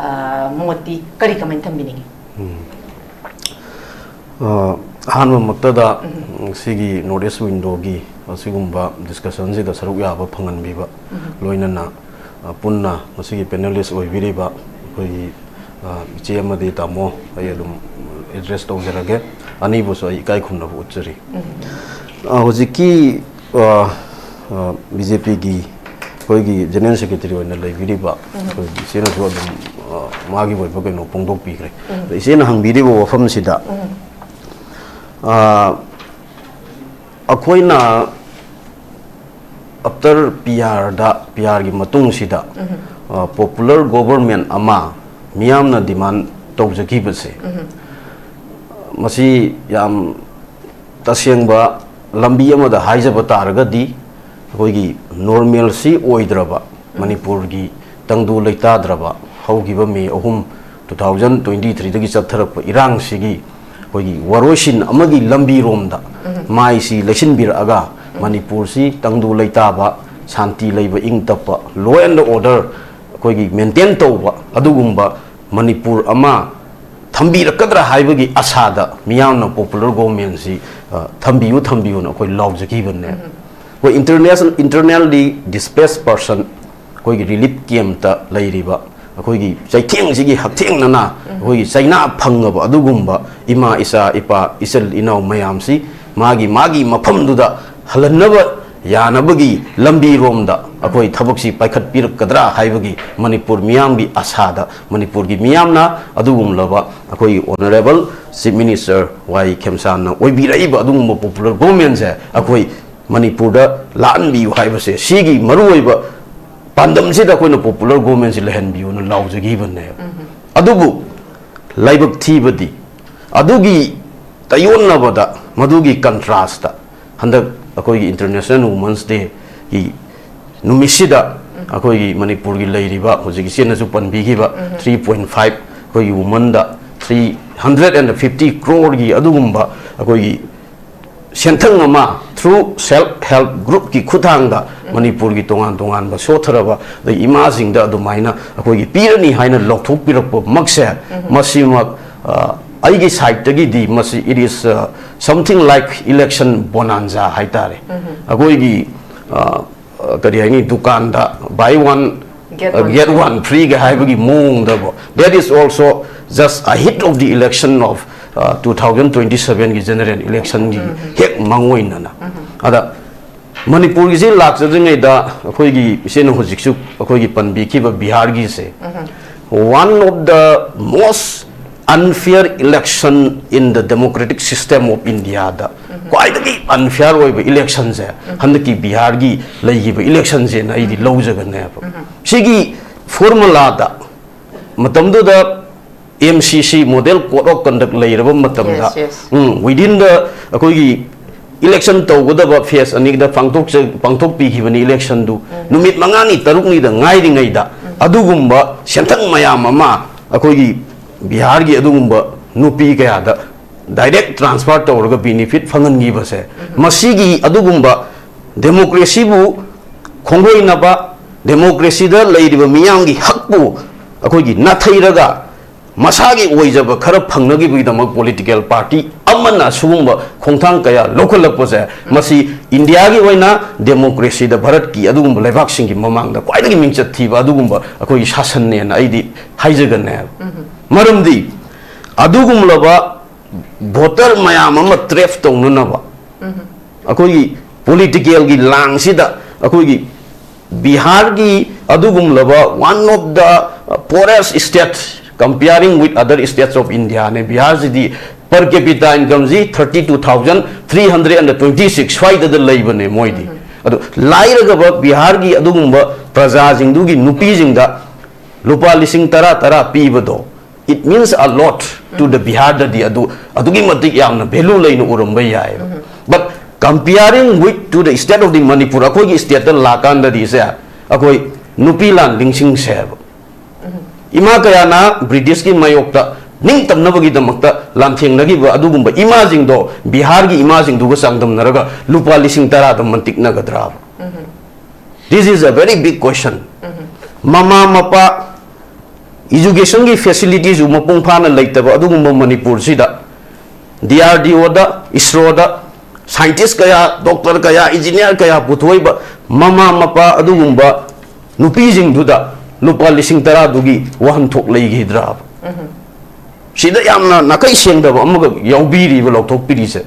ꯑ, ꯃꯣꯠꯇꯤ ꯀꯔꯤ, ꯀꯃꯥꯏꯅ ꯊꯝꯕꯤꯅꯤꯡꯉꯤ? ꯎꯝ꯫ ꯑ, ꯑꯍꯥꯟꯕꯃꯛꯇꯗ, ꯎꯝ, ꯁꯤꯒꯤ North East Windowꯒꯤ ꯑꯁꯤꯒꯨꯝꯕ discussionꯁꯤꯗ ꯁꯔꯨꯛ ꯌꯥꯕ ꯐꯪꯍꯟꯕꯤꯕ, ꯎꯝ, ꯂꯣꯏꯅꯅ, ꯑ, ꯄꯨꯟꯅ ꯃꯁꯤꯒꯤ panelist ꯑꯣꯏꯕꯤꯔꯤꯕ ꯑꯩꯈꯣꯏꯒꯤ, ꯑ, ꯏꯆꯦ ꯑꯃꯗꯤ ꯇꯥꯃꯣ, ꯑꯩ ꯑꯗꯨꯝ address ꯇꯧꯖꯔꯒꯦ꯫ ꯑꯅꯤꯕꯨꯁꯨ ꯑꯩ ꯏꯀꯥꯏ ꯈꯨꯝꯅꯕ ꯎꯠꯆꯔꯤ꯫ ꯎꯝ꯫ ꯑ, ꯍꯧꯖꯤꯛꯀꯤ, ꯑ, ꯑ, BJPꯒꯤ ꯑꯩꯈꯣꯏꯒꯤ General Secretary ꯑꯣꯏꯅ ꯂꯩꯕꯤꯔꯤꯕ, ꯎꯝ, ꯑꯩꯈꯣꯏꯒꯤ ꯏꯆꯦꯅꯁꯨ ꯑꯗꯨꯝ, ꯑ, ꯃꯥꯒꯤ ꯑꯣꯏꯕ ꯀꯩꯅꯣ ꯐꯣꯡꯗꯣꯛꯄꯤꯈ꯭ꯔꯦ꯫ ꯎꯝ꯫ ꯑꯗꯣ ꯏꯆꯦꯅ ꯍꯪꯕꯤꯔꯤꯕ ꯋꯥꯐꯝꯁꯤꯗ, ꯎꯝ, ꯑ, ꯑꯩꯈꯣꯏꯅ after PRꯗ, PRꯒꯤ ꯃꯇꯨꯡꯁꯤꯗ, ꯎꯝ, ꯑ, popular government ꯑꯃ ꯃꯤꯌꯥꯝꯅ demand ꯇꯧꯖꯈꯤꯕꯁꯦ, ꯎꯝ, ꯃꯁꯤ ꯌꯥꯝ ꯇꯁꯦꯡꯕ ꯂꯝꯕꯤ ꯑꯃꯗ ꯍꯥꯏꯖꯕ ꯇꯥꯔꯒꯗꯤ, ꯑꯩꯈꯣꯏꯒꯤ normalꯁꯤ ꯑꯣꯏꯗ꯭ꯔꯕ, ꯎꯝ, ꯃꯅꯤꯄꯨꯔꯒꯤ ꯇꯪꯗꯨ ꯂꯩꯇꯥꯗ꯭ꯔꯕ ꯍꯧꯈꯤꯕ May ꯑꯍꯨꯝ, two thousand twenty threeꯗꯒꯤ ꯆꯠꯊꯔꯛꯄ ꯏꯔꯥꯡꯁꯤꯒꯤ ꯑꯩꯈꯣꯏꯒꯤ ꯋꯥꯔꯣꯏꯁꯤꯟ ꯑꯃꯒꯤ ꯂꯝꯕꯤꯔꯣꯝꯗ, ꯎꯝ, ꯃꯥꯏꯁꯤ ꯂꯩꯁꯤꯟꯕꯤꯔꯛꯑꯒ, ꯎꯝ, ꯃꯅꯤꯄꯨꯔꯁꯤ ꯇꯪꯗꯨ ꯂꯩꯇꯥꯕ, ꯁꯥꯟꯇꯤ ꯂꯩꯕ, ꯏꯪ ꯇꯞꯄ, law and order ꯑꯩꯈꯣꯏꯒꯤ maintain ꯇꯧꯕ, ꯑꯗꯨꯒꯨꯝꯕ ꯃꯅꯤꯄꯨꯔ ꯑꯃ ꯊꯝꯕꯤꯔꯛꯀꯗ꯭ꯔꯥ ꯍꯥꯏꯕꯒꯤ ꯑꯁꯥꯗ ꯃꯤꯌꯥꯝꯅ popular governmentꯁꯤ, ꯑ, ꯊꯝꯕꯤꯌꯨ, ꯊꯝꯕꯤꯌꯨꯅ ꯑꯩꯈꯣꯏ ꯂꯥꯎꯖꯈꯤꯕꯅꯦ꯫ ꯎꯝ꯫ ꯑꯩꯈꯣꯏ international, internally displaced person, ꯑꯩꯈꯣꯏꯒꯤ relief campꯇ ꯂꯩꯔꯤꯕ, ꯑꯩꯈꯣꯏꯒꯤ ꯆꯩꯊꯦꯡꯁꯤꯒꯤ ꯍꯛꯊꯦꯡꯅꯅ, ꯎꯝ, ꯑꯩꯈꯣꯏꯒꯤ ꯆꯩꯅꯥ ꯐꯪꯉꯕ ꯑꯗꯨꯒꯨꯝꯕ ꯏꯃꯥ, ꯏꯆꯥ, ꯏꯄꯥ, ꯏꯆꯤꯜ ꯏꯅꯥꯎ ꯃꯌꯥꯝꯁꯤ ꯃꯥꯒꯤ ꯃꯥꯒꯤ ꯃꯐꯝꯗꯨꯗ ꯍꯜꯍꯟꯅꯕ ꯌꯥꯅꯕꯒꯤ ꯂꯝꯕꯤꯔꯣꯝꯗ ꯑꯩꯈꯣꯏ ꯊꯕꯛꯁꯤ ꯄꯥꯏꯈꯠꯄꯤꯔꯛꯀꯗ꯭ꯔꯥ ꯍꯥꯏꯕꯒꯤ ꯃꯅꯤꯄꯨꯔ ꯃꯤꯌꯥꯝꯒꯤ ꯑꯁꯥꯗ, ꯃꯅꯤꯄꯨꯔꯒꯤ ꯃꯤꯌꯥꯝꯅ ꯑꯗꯨꯒꯨꯝꯂꯕ ꯑꯩꯈꯣꯏꯒꯤ Honourable Chief Minister ꯋꯥꯏ ꯈꯦꯝꯆꯥꯟꯅ ꯑꯣꯏꯕꯤꯔꯛꯏꯕ ꯑꯗꯨꯒꯨꯝꯕ popular governmentꯁꯦ ꯑꯩꯈꯣꯏ ꯃꯅꯤꯄꯨꯔꯗ ꯂꯥꯛꯍꯟꯕꯤꯌꯨ ꯍꯥꯏꯕꯁꯦ, ꯁꯤꯒꯤ ꯃꯔꯨꯑꯣꯏꯕ ꯄꯥꯟꯗꯝꯁꯤꯗ ꯑꯩꯈꯣꯏꯅ ꯄꯣꯄꯨꯂꯔ ꯒꯣꯚꯔꯟꯃꯦꯟꯁꯤ ꯂꯩꯍꯟꯕꯤꯌꯨꯅ ꯂꯥꯎꯖꯈꯤꯕꯅꯦꯕ꯫ ꯑꯗꯨꯕꯨ ꯂꯥꯏꯕꯛ ꯊꯤꯕꯗꯤ ꯑꯗꯨꯒꯤ ꯇꯥꯏꯌꯣꯟꯅꯕꯗ, ꯃꯗꯨꯒꯤ ꯀꯟꯇ꯭ꯔꯥꯁꯇ ꯍꯟꯗꯛ ꯑꯩꯈꯣꯏꯒꯤ ꯏꯟꯇꯔꯅꯦꯁꯅꯦꯜ ꯋꯨꯃꯟꯁ ꯗꯦꯒꯤ ꯅꯨꯃꯤꯠꯁꯤꯗ ꯑꯩꯈꯣꯏꯒꯤ ꯃꯅꯤꯄꯨꯔꯒꯤ ꯂꯩꯔꯤꯕ ꯍꯧꯖꯤꯛ ꯏꯆꯦꯅꯁꯨ ꯄꯟꯕꯤꯈꯤꯕ ꯊ꯭ꯔꯤ ꯄꯣꯏꯟ ꯐꯥꯏꯚ ꯑꯩꯈꯣꯏꯒꯤ ꯋꯨꯃꯟꯗ ꯊ꯭ꯔꯤ ꯍꯟꯗ꯭ꯔꯦꯠ ꯑꯦꯟ ꯐꯤꯐꯇꯤ ꯀ꯭ꯔꯣꯔꯒꯤ ꯑꯗꯨꯒꯨꯝꯕ ꯑꯩꯈꯣꯏꯒꯤ ꯁꯦꯟꯊꯪ ꯑꯃ through self help groupꯀꯤ ꯈꯨꯠꯊꯥꯡꯗ ꯃꯅꯤꯄꯨꯔꯒꯤ ꯇꯣꯉꯥꯟ ꯇꯣꯉꯥꯟꯕ ꯁꯣꯠꯊꯔꯕ ꯑꯗꯩ ꯏꯃꯥꯁꯤꯡꯗ ꯑꯗꯨꯃꯥꯏꯅ ꯑꯩꯈꯣꯏꯒꯤ ꯄꯤꯔꯅꯤ ꯍꯥꯏꯅ ꯂꯧꯊꯣꯛꯄꯤꯔꯛꯄꯃꯛꯁꯦ, ꯃꯁꯤꯃꯛ, ꯑ, ꯑꯩꯒꯤ ꯁꯥꯏꯠꯇꯒꯤꯗꯤ ꯃꯁꯤ it is, ꯑ, something like election bonanza ꯍꯥꯏꯇꯥꯔꯦ꯫ ꯑꯩꯈꯣꯏꯒꯤ, ꯑ, ꯑ, ꯀꯔꯤ ꯍꯥꯏꯅꯤ, ꯗꯨꯀꯥꯟꯗ buy one, Get ꯑ, one. Get one freeꯒ ꯍꯥꯏꯕꯒꯤ ꯃꯑꯣꯡꯗꯀꯣ, that is also just ahead of the election of, ꯑ, two thousand twenty sevenꯒꯤ general electionꯒꯤ ꯍꯦꯛ ꯃꯥꯡꯑꯣꯏꯅꯅ꯫ ꯑꯗ ꯃꯅꯤꯄꯨꯔꯒꯤꯁꯤ ꯂꯥꯛꯆꯗ꯭ꯔꯤꯉꯩꯗ ꯑꯩꯈꯣꯏꯒꯤ ꯏꯆꯦꯅ ꯍꯧꯖꯤꯛꯁꯨ ꯑꯩꯈꯣꯏꯒꯤ ꯄꯟꯕꯤꯈꯤꯕ ꯕꯤꯍꯥꯔꯒꯤꯁꯦ, one of the most unfair election in the democratic system of Indiaꯗ ꯈ꯭ꯋꯥꯏꯗꯒꯤ unfair ꯑꯣꯏꯕ electionꯁꯦ ꯍꯟꯗꯛꯀꯤ ꯕꯤꯍꯥꯔꯒꯤ ꯂꯩꯈꯤꯕ electionꯁꯦꯅ ꯑꯩꯗꯤ ꯂꯧꯖꯒꯅꯦꯕ꯫ ꯁꯤꯒꯤ formulaꯗ ꯃꯇꯝꯗꯨꯗ M C C, model code of conduct ꯂꯩꯔꯕ ꯃꯇꯝꯗ, Yes, yes. Um, within the ꯑꯩꯈꯣꯏꯒꯤ election ꯇꯧꯒꯗꯕ phase ꯑꯅꯤꯗ ꯄꯥꯡꯊꯣꯛꯆ-, ꯄꯥꯡꯊꯣꯛꯄꯤꯈꯤꯕꯅꯤ electionꯗꯨ꯫ ꯅꯨꯃꯤꯠ ꯃꯉꯥꯅꯤ ꯇꯔꯨꯛꯅꯤꯗ ꯉꯥꯏꯔꯤꯉꯩꯗ ꯑꯗꯨꯒꯨꯝꯕ ꯁꯦꯟꯊꯪ ꯃꯌꯥꯝ ꯑꯃ ꯑꯩꯈꯣꯏꯒꯤ ꯕꯤꯍꯥꯔꯒꯤ ꯑꯗꯨꯒꯨꯝꯕ ꯅꯨꯄꯤ ꯀꯌꯥꯗ direct transfer ꯇꯧꯔꯒ benefit ꯐꯪꯍꯟꯈꯤꯕꯁꯦ, ꯃꯁꯤꯒꯤ ꯑꯗꯨꯒꯨꯝꯕ democracyꯕꯨ ꯈꯣꯡꯒꯣꯏꯅꯕ, democracyꯗ ꯂꯩꯔꯤꯕ ꯃꯤꯌꯥꯝꯒꯤ ꯍꯛꯄꯨ ꯑꯩꯈꯣꯏꯒꯤ ꯅꯥꯊꯩꯔꯒ ꯃꯁꯥꯒꯤ ꯑꯣꯏꯖꯕ ꯈꯔ ꯐꯪꯅꯈꯤꯕꯒꯤꯗꯃꯛ political party ꯑꯃꯅ ꯁꯤꯒꯨꯝꯕ ꯈꯣꯡꯊꯥꯡ ꯀꯌꯥ ꯂꯧꯈꯠꯂꯛꯄꯁꯦ, ꯃꯁꯤ ꯏꯟꯗꯤꯌꯥꯒꯤ ꯑꯣꯏꯅ democracyꯗ ꯚꯥꯔꯠꯀꯤ ꯑꯗꯨꯒꯨꯝꯕ ꯂꯩꯕꯥꯛꯁꯤꯡꯒꯤ ꯃꯃꯥꯡꯗ ꯈ꯭ꯋꯥꯏꯗꯒꯤ ꯃꯤꯡꯆꯠ ꯊꯤꯕ ꯑꯗꯨꯒꯨꯝꯕ ꯑꯩꯈꯣꯏꯒꯤ ꯁꯥꯁꯟꯅꯦꯅ ꯑꯩꯗꯤ ꯍꯥꯏꯖꯒꯅꯦꯕ꯫ ꯃꯔꯝꯗꯤ ꯑꯗꯨꯒꯨꯝꯂꯕ voter ꯃꯌꯥꯝ ꯑꯃ trap ꯇꯧꯅꯅꯕ ꯑꯩꯈꯣꯏꯒꯤ politicalꯒꯤ ꯂꯥꯡꯁꯤꯗ ꯑꯩꯈꯣꯏꯒꯤ ꯕꯤꯍꯥꯔꯒꯤ ꯑꯗꯨꯒꯨꯝꯂꯕ one of the poorest state comparing with other states of Indiaꯅꯦ꯫ ꯕꯤꯍꯥꯔꯁꯤꯗꯤ per capita incomeꯁꯤ thirty two thousand three hundred and twenty six ꯁ꯭ꯋꯥꯏꯗꯗ ꯂꯩꯕꯅꯦ ꯃꯣꯏꯗꯤ꯫ ꯑꯗꯨ ꯂꯥꯏꯔꯒꯕ ꯕꯤꯍꯥꯔꯒꯤ ꯑꯗꯨꯒꯨꯝꯕ ꯄ꯭ꯔꯖꯥꯁꯤꯡꯗꯨꯒꯤ ꯅꯨꯄꯤꯁꯤꯡꯗ ꯂꯨꯄꯥ ꯂꯤꯁꯤꯡ ꯇꯔꯥ ꯇꯔꯥ ꯄꯤꯕꯗꯣ, it means a lot to the ꯕꯤꯍꯥꯔꯗꯗꯤ ꯑꯗꯨ ꯑꯗꯨꯛꯀꯤ ꯃꯇꯤꯛ ꯌꯥꯝꯅ value ꯂꯩꯅ ꯎꯔꯝꯕ ꯌꯥꯏꯑꯕ꯫ But comparing with to the state of the Manipur, ꯑꯩꯈꯣꯏꯒꯤ stateꯇ ꯂꯥꯛꯀꯥꯟꯗꯗꯤ ꯁꯦ, ꯑꯩꯈꯣꯏ ꯅꯨꯄꯤ ꯂꯥꯟ ꯂꯤꯡꯁꯤꯡꯁꯦꯕ ꯏꯃꯥ ꯀꯌꯥꯅ ꯕ꯭ꯔꯤꯇꯤꯁꯀꯤ ꯃꯥꯌꯣꯛꯇ ꯅꯤꯡꯇꯝꯅꯕꯒꯤꯗꯃꯛꯇ ꯂꯥꯟꯊꯦꯡꯅꯈꯤꯕ ꯑꯗꯨꯒꯨꯝꯕ ꯏꯃꯥꯁꯤꯡꯗꯣ ꯕꯤꯍꯥꯔꯒꯤ ꯏꯃꯥꯁꯤꯡꯗꯨꯒ ꯆꯥꯡꯗꯝꯅꯔꯒ ꯂꯨꯄꯥ ꯂꯤꯁꯤꯡ ꯇꯔꯥꯗ ꯃꯟꯇꯤꯛꯅꯒꯗ꯭ꯔꯥꯕ? This is a very big question. ꯃꯃꯥ ꯃꯄꯥ educationꯒꯤ facilityꯁꯨ ꯃꯄꯨꯡ ꯐꯥꯅ ꯂꯩꯇꯕ ꯑꯗꯨꯒꯨꯝꯕ ꯃꯅꯤꯄꯨꯔꯁꯤꯗ ꯗꯤ ꯑꯥꯔ ꯗꯤ ꯑꯣꯗ, ꯏꯁꯔꯣꯗ scientist ꯀꯌꯥ, doctor ꯀꯌꯥ, engineer ꯀꯌꯥ ꯄꯨꯊꯣꯛꯏꯕ ꯃꯃꯥ ꯃꯄꯥ ꯑꯗꯨꯒꯨꯝꯕ ꯅꯨꯄꯤꯁꯤꯡꯗꯨꯗ ꯂꯨꯄꯥ ꯂꯤꯁꯤꯡ ꯇꯔꯥꯗꯨꯒꯤ ꯋꯥꯍꯟꯊꯣꯛ ꯂꯩꯈꯤꯗ꯭ꯔꯥꯕ? ꯁꯤꯗ ꯌꯥꯝꯅ ꯅꯥꯀꯩ ꯁꯦꯡꯗꯕ ꯑꯃꯒ ꯌꯥꯎꯕꯤꯔꯤꯕ ꯂꯧꯊꯣꯛꯄꯤꯔꯤꯁꯦ꯫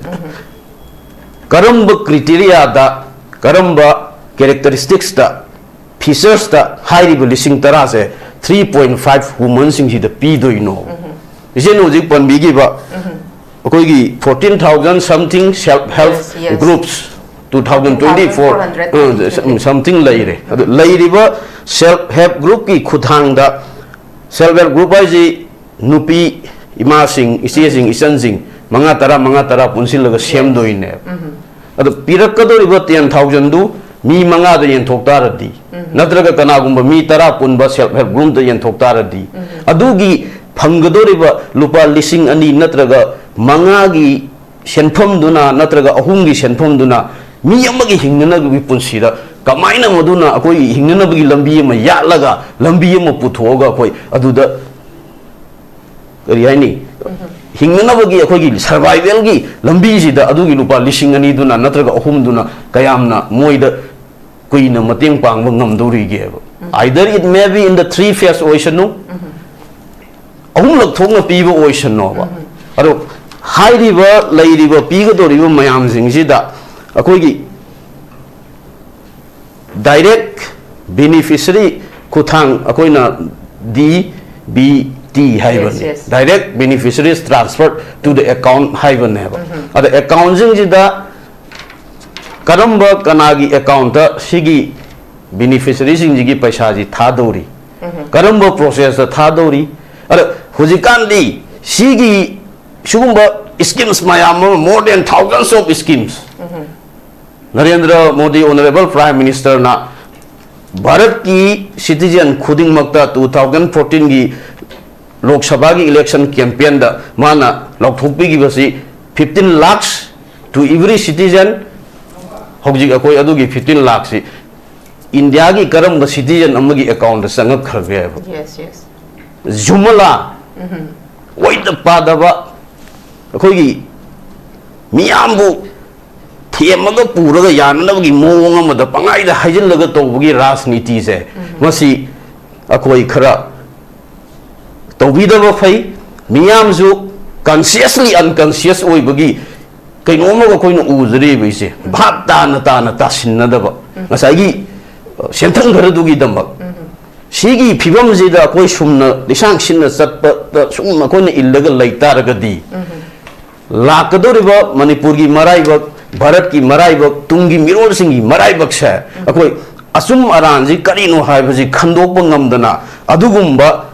ꯀꯔꯝꯕ criteriaꯗ, ꯀꯔꯝꯕ characteristicsꯇ, featuresꯇ ꯍꯥꯏꯔꯤꯕ ꯂꯤꯁꯤꯡ ꯇꯔꯥꯁꯦ three point five womenꯁꯤꯡꯁꯤꯗ ꯄꯤꯗꯣꯏꯅꯣ? ꯏꯆꯦꯅ ꯍꯧꯖꯤꯛ ꯄꯟꯕꯤꯈꯤꯕ ꯑꯩꯈꯣꯏꯒꯤ fourteen thousand something self help Yes, yes. groups, two thousand twenty four, two thousand four hundred something ꯂꯩꯔꯦ꯫ ꯑꯗꯨ ꯂꯩꯔꯤꯕ self help groupꯀꯤ ꯈꯨꯊꯥꯡꯗ, self help group ꯍꯥꯏꯁꯤ ꯅꯨꯄꯤ ꯏꯃꯥꯁꯤꯡ, ꯏꯆꯦꯁꯤꯡ, ꯏꯆꯟꯁꯤꯡ ꯃꯉꯥ ꯇꯔꯥ, ꯃꯉꯥ ꯇꯔꯥ ꯄꯨꯟꯁꯤꯜꯂꯒ ꯁꯦꯝꯗꯣꯏꯅꯦꯕ꯫ ꯑꯗꯣ ꯄꯤꯔꯛꯀꯗꯧꯔꯤꯕ ten thousandꯗꯨ ꯃꯤ ꯃꯉꯥꯗ ꯌꯦꯟꯊꯣꯛ ꯇꯥꯔꯗꯤ, ꯅꯠꯇ꯭ꯔꯒ ꯀꯅꯥꯒꯨꯝꯕ ꯃꯤ ꯇꯔꯥ ꯄꯨꯟꯕ self help groupꯇ ꯌꯦꯟꯊꯣꯛ ꯇꯥꯔꯗꯤ, ꯑꯗꯨꯒꯤ ꯐꯪꯒꯗꯧꯔꯤꯕ ꯂꯨꯄꯥ ꯂꯤꯁꯤꯡ ꯑꯅꯤ ꯅꯠꯇ꯭ꯔꯒ ꯃꯉꯥꯒꯤ ꯁꯦꯟꯐꯝꯗꯨꯅ ꯅꯠꯇ꯭ꯔꯒ ꯑꯍꯨꯝꯒꯤ ꯁꯦꯟꯐꯝꯗꯨꯅ ꯃꯤ ꯑꯃꯒꯤ ꯍꯤꯡꯅꯅꯕꯒꯤ ꯄꯨꯟꯁꯤꯗ ꯀꯃꯥꯏꯅ ꯃꯗꯨꯅ ꯑꯩꯈꯣꯏꯒꯤ ꯍꯤꯡꯅꯅꯕꯒꯤ ꯂꯝꯕꯤ ꯑꯃ ꯌꯥꯠꯂꯒ, ꯂꯝꯕꯤ ꯑꯃ ꯄꯨꯊꯣꯛꯑꯒ ꯑꯩꯈꯣꯏ ꯑꯗꯨꯗ, ꯀꯔꯤ ꯍꯥꯏꯅꯤ, ꯍꯤꯡꯅꯅꯕꯒꯤ ꯑꯩꯈꯣꯏꯒꯤ survivalꯒꯤ ꯂꯝꯕꯤꯁꯤꯗ ꯑꯗꯨꯒꯤ ꯂꯨꯄꯥ ꯂꯤꯁꯤꯡ ꯑꯅꯤꯗꯨꯅ ꯅꯠꯇ꯭ꯔꯒ ꯑꯍꯨꯝꯗꯨꯅ ꯀꯌꯥꯝꯅ ꯃꯣꯏꯗ ꯀꯨꯏꯅ ꯃꯇꯦꯡ ꯄꯥꯡꯕ ꯉꯝꯗꯧꯔꯤꯒꯦꯕ? Either it may be in the three phase ꯑꯣꯏꯁꯅꯨ, ꯑꯍꯨꯝꯂꯛ ꯊꯣꯛꯅ ꯄꯤꯕ ꯑꯣꯏꯁꯅꯣꯕ꯫ ꯑꯗꯣ ꯍꯥꯏꯔꯤꯕ ꯂꯩꯔꯤꯕ ꯄꯤꯒꯗꯧꯔꯤꯕ ꯃꯌꯥꯝꯁꯤꯡꯁꯤꯗ ꯑꯩꯈꯣꯏꯒꯤ direct beneficiary ꯈꯨꯊꯥꯡ, ꯑꯩꯈꯣꯏꯅ D B T ꯍꯥꯏꯕꯅꯤ꯫ Yes, yes. Direct beneficiaries transfer to the account ꯍꯥꯏꯕꯅꯦꯕ꯫ ꯑꯗ accountꯁꯤꯡꯁꯤꯗ ꯀꯔꯝꯕ ꯀꯅꯥꯒꯤ ꯑꯦꯀꯥꯎꯟꯇ ꯁꯤꯒꯤ ꯕꯦꯅꯤꯐꯤꯁꯔꯤꯁꯤꯡꯁꯤꯒꯤ ꯄꯩꯁꯥꯁꯤ ꯊꯥꯗꯧꯔꯤ, ꯀꯔꯝꯕ ꯄ꯭ꯔꯣꯁꯦꯁꯇ ꯊꯥꯗꯧꯔꯤ? ꯑꯗ ꯍꯧꯖꯤꯛꯀꯥꯟꯗꯤ ꯁꯤꯒꯤ ꯁꯤꯒꯨꯝꯕ schemes ꯃꯌꯥꯝ ꯑꯃ, more than thousands of schemes, Narendra Modi, honourable prime ꯃꯤꯅꯤꯁꯇꯔꯅ ꯚꯥꯔꯠꯀꯤ ꯁꯤꯇꯤꯖꯦꯟ ꯈꯨꯗꯤꯡꯃꯛꯇ two thousand fourteen ꯒꯤ ꯂꯣꯛ ꯁꯚꯥꯒꯤ ꯏꯂꯦꯛꯁꯟ ꯀꯦꯝꯄꯦꯟꯗ ꯃꯥꯅ ꯂꯥꯎꯊꯣꯛꯄꯤꯈꯤꯕꯁꯤ, fifteen lakhs to every citizen, ꯍꯧꯖꯤꯛ ꯑꯩꯈꯣꯏ ꯑꯗꯨꯒꯤ fifteen ꯂꯥꯛꯁꯤ ꯏꯟꯗꯤꯌꯥꯒꯤ ꯀꯔꯝꯕ ꯁꯤꯇꯤꯖꯦꯟ ꯑꯃꯒꯤ ꯑꯦꯀꯥꯎꯟꯗ ꯆꯪꯉꯛꯈ꯭ꯔꯒꯦ ꯍꯥꯏꯕ? Yes, yes. ꯖꯨꯃꯂꯥ, ꯑꯣꯏꯗ ꯄꯥꯗꯕ, ꯑꯩꯈꯣꯏꯒꯤ ꯃꯤꯌꯥꯝꯕꯨ ꯊꯦꯝꯃꯒ ꯄꯨꯔꯒ ꯌꯥꯅꯅꯕꯒꯤ ꯃꯑꯣꯡ ꯑꯃꯗ ꯄꯪꯍꯥꯏꯗ ꯍꯥꯏꯖꯤꯜꯂꯒ ꯇꯧꯕꯒꯤ ꯔꯥꯖꯅꯤꯇꯤꯁꯦ, ꯃꯁꯤ ꯑꯩꯈꯣꯏ ꯈꯔ ꯇꯧꯕꯤꯗꯕ ꯐꯩ꯫ ꯃꯤꯌꯥꯝꯁꯨ consciously unconscious ꯑꯣꯏꯕꯒꯤ ꯀꯩꯅꯣꯝꯃꯒ ꯑꯩꯈꯣꯏꯅ ꯎꯖꯔꯤꯕ ꯏꯁꯦ, ꯚꯥꯞ ꯇꯥꯅ ꯇꯥꯅ ꯇꯥꯁꯤꯟꯅꯗꯕ, ꯉꯁꯥꯏꯒꯤ, ꯑ, ꯁꯦꯟꯊꯪ ꯈꯔꯗꯨꯒꯤꯗꯃꯛ꯫ ꯁꯤꯒꯤ ꯐꯤꯕꯝꯁꯤꯗ ꯑꯩꯈꯣꯏ ꯁꯨꯝꯅ ꯂꯤꯁꯥꯡ ꯁꯤꯠꯅ ꯆꯠꯄꯗ ꯁꯨꯝ ꯑꯩꯈꯣꯏꯅ ꯏꯜꯂꯒ ꯂꯩ ꯇꯥꯔꯒꯗꯤ, ꯂꯥꯛꯀꯗꯧꯔꯤꯕ ꯃꯅꯤꯄꯨꯔꯒꯤ ꯃꯔꯥꯏꯕꯛ, ꯚꯥꯔꯠꯀꯤ ꯃꯔꯥꯏꯕꯛ, ꯇꯨꯡꯒꯤ ꯃꯤꯔꯣꯜꯁꯤꯡꯒꯤ ꯃꯔꯥꯏꯕꯛꯁꯦ ꯑꯩꯈꯣꯏ ꯑꯆꯨꯝ ꯑꯔꯥꯟꯁꯤ ꯀꯔꯤꯅꯣ ꯍꯥꯏꯕꯁꯤ ꯈꯟꯗꯣꯛꯄ ꯉꯝꯗꯅ, ꯑꯗꯨꯒꯨꯝꯕ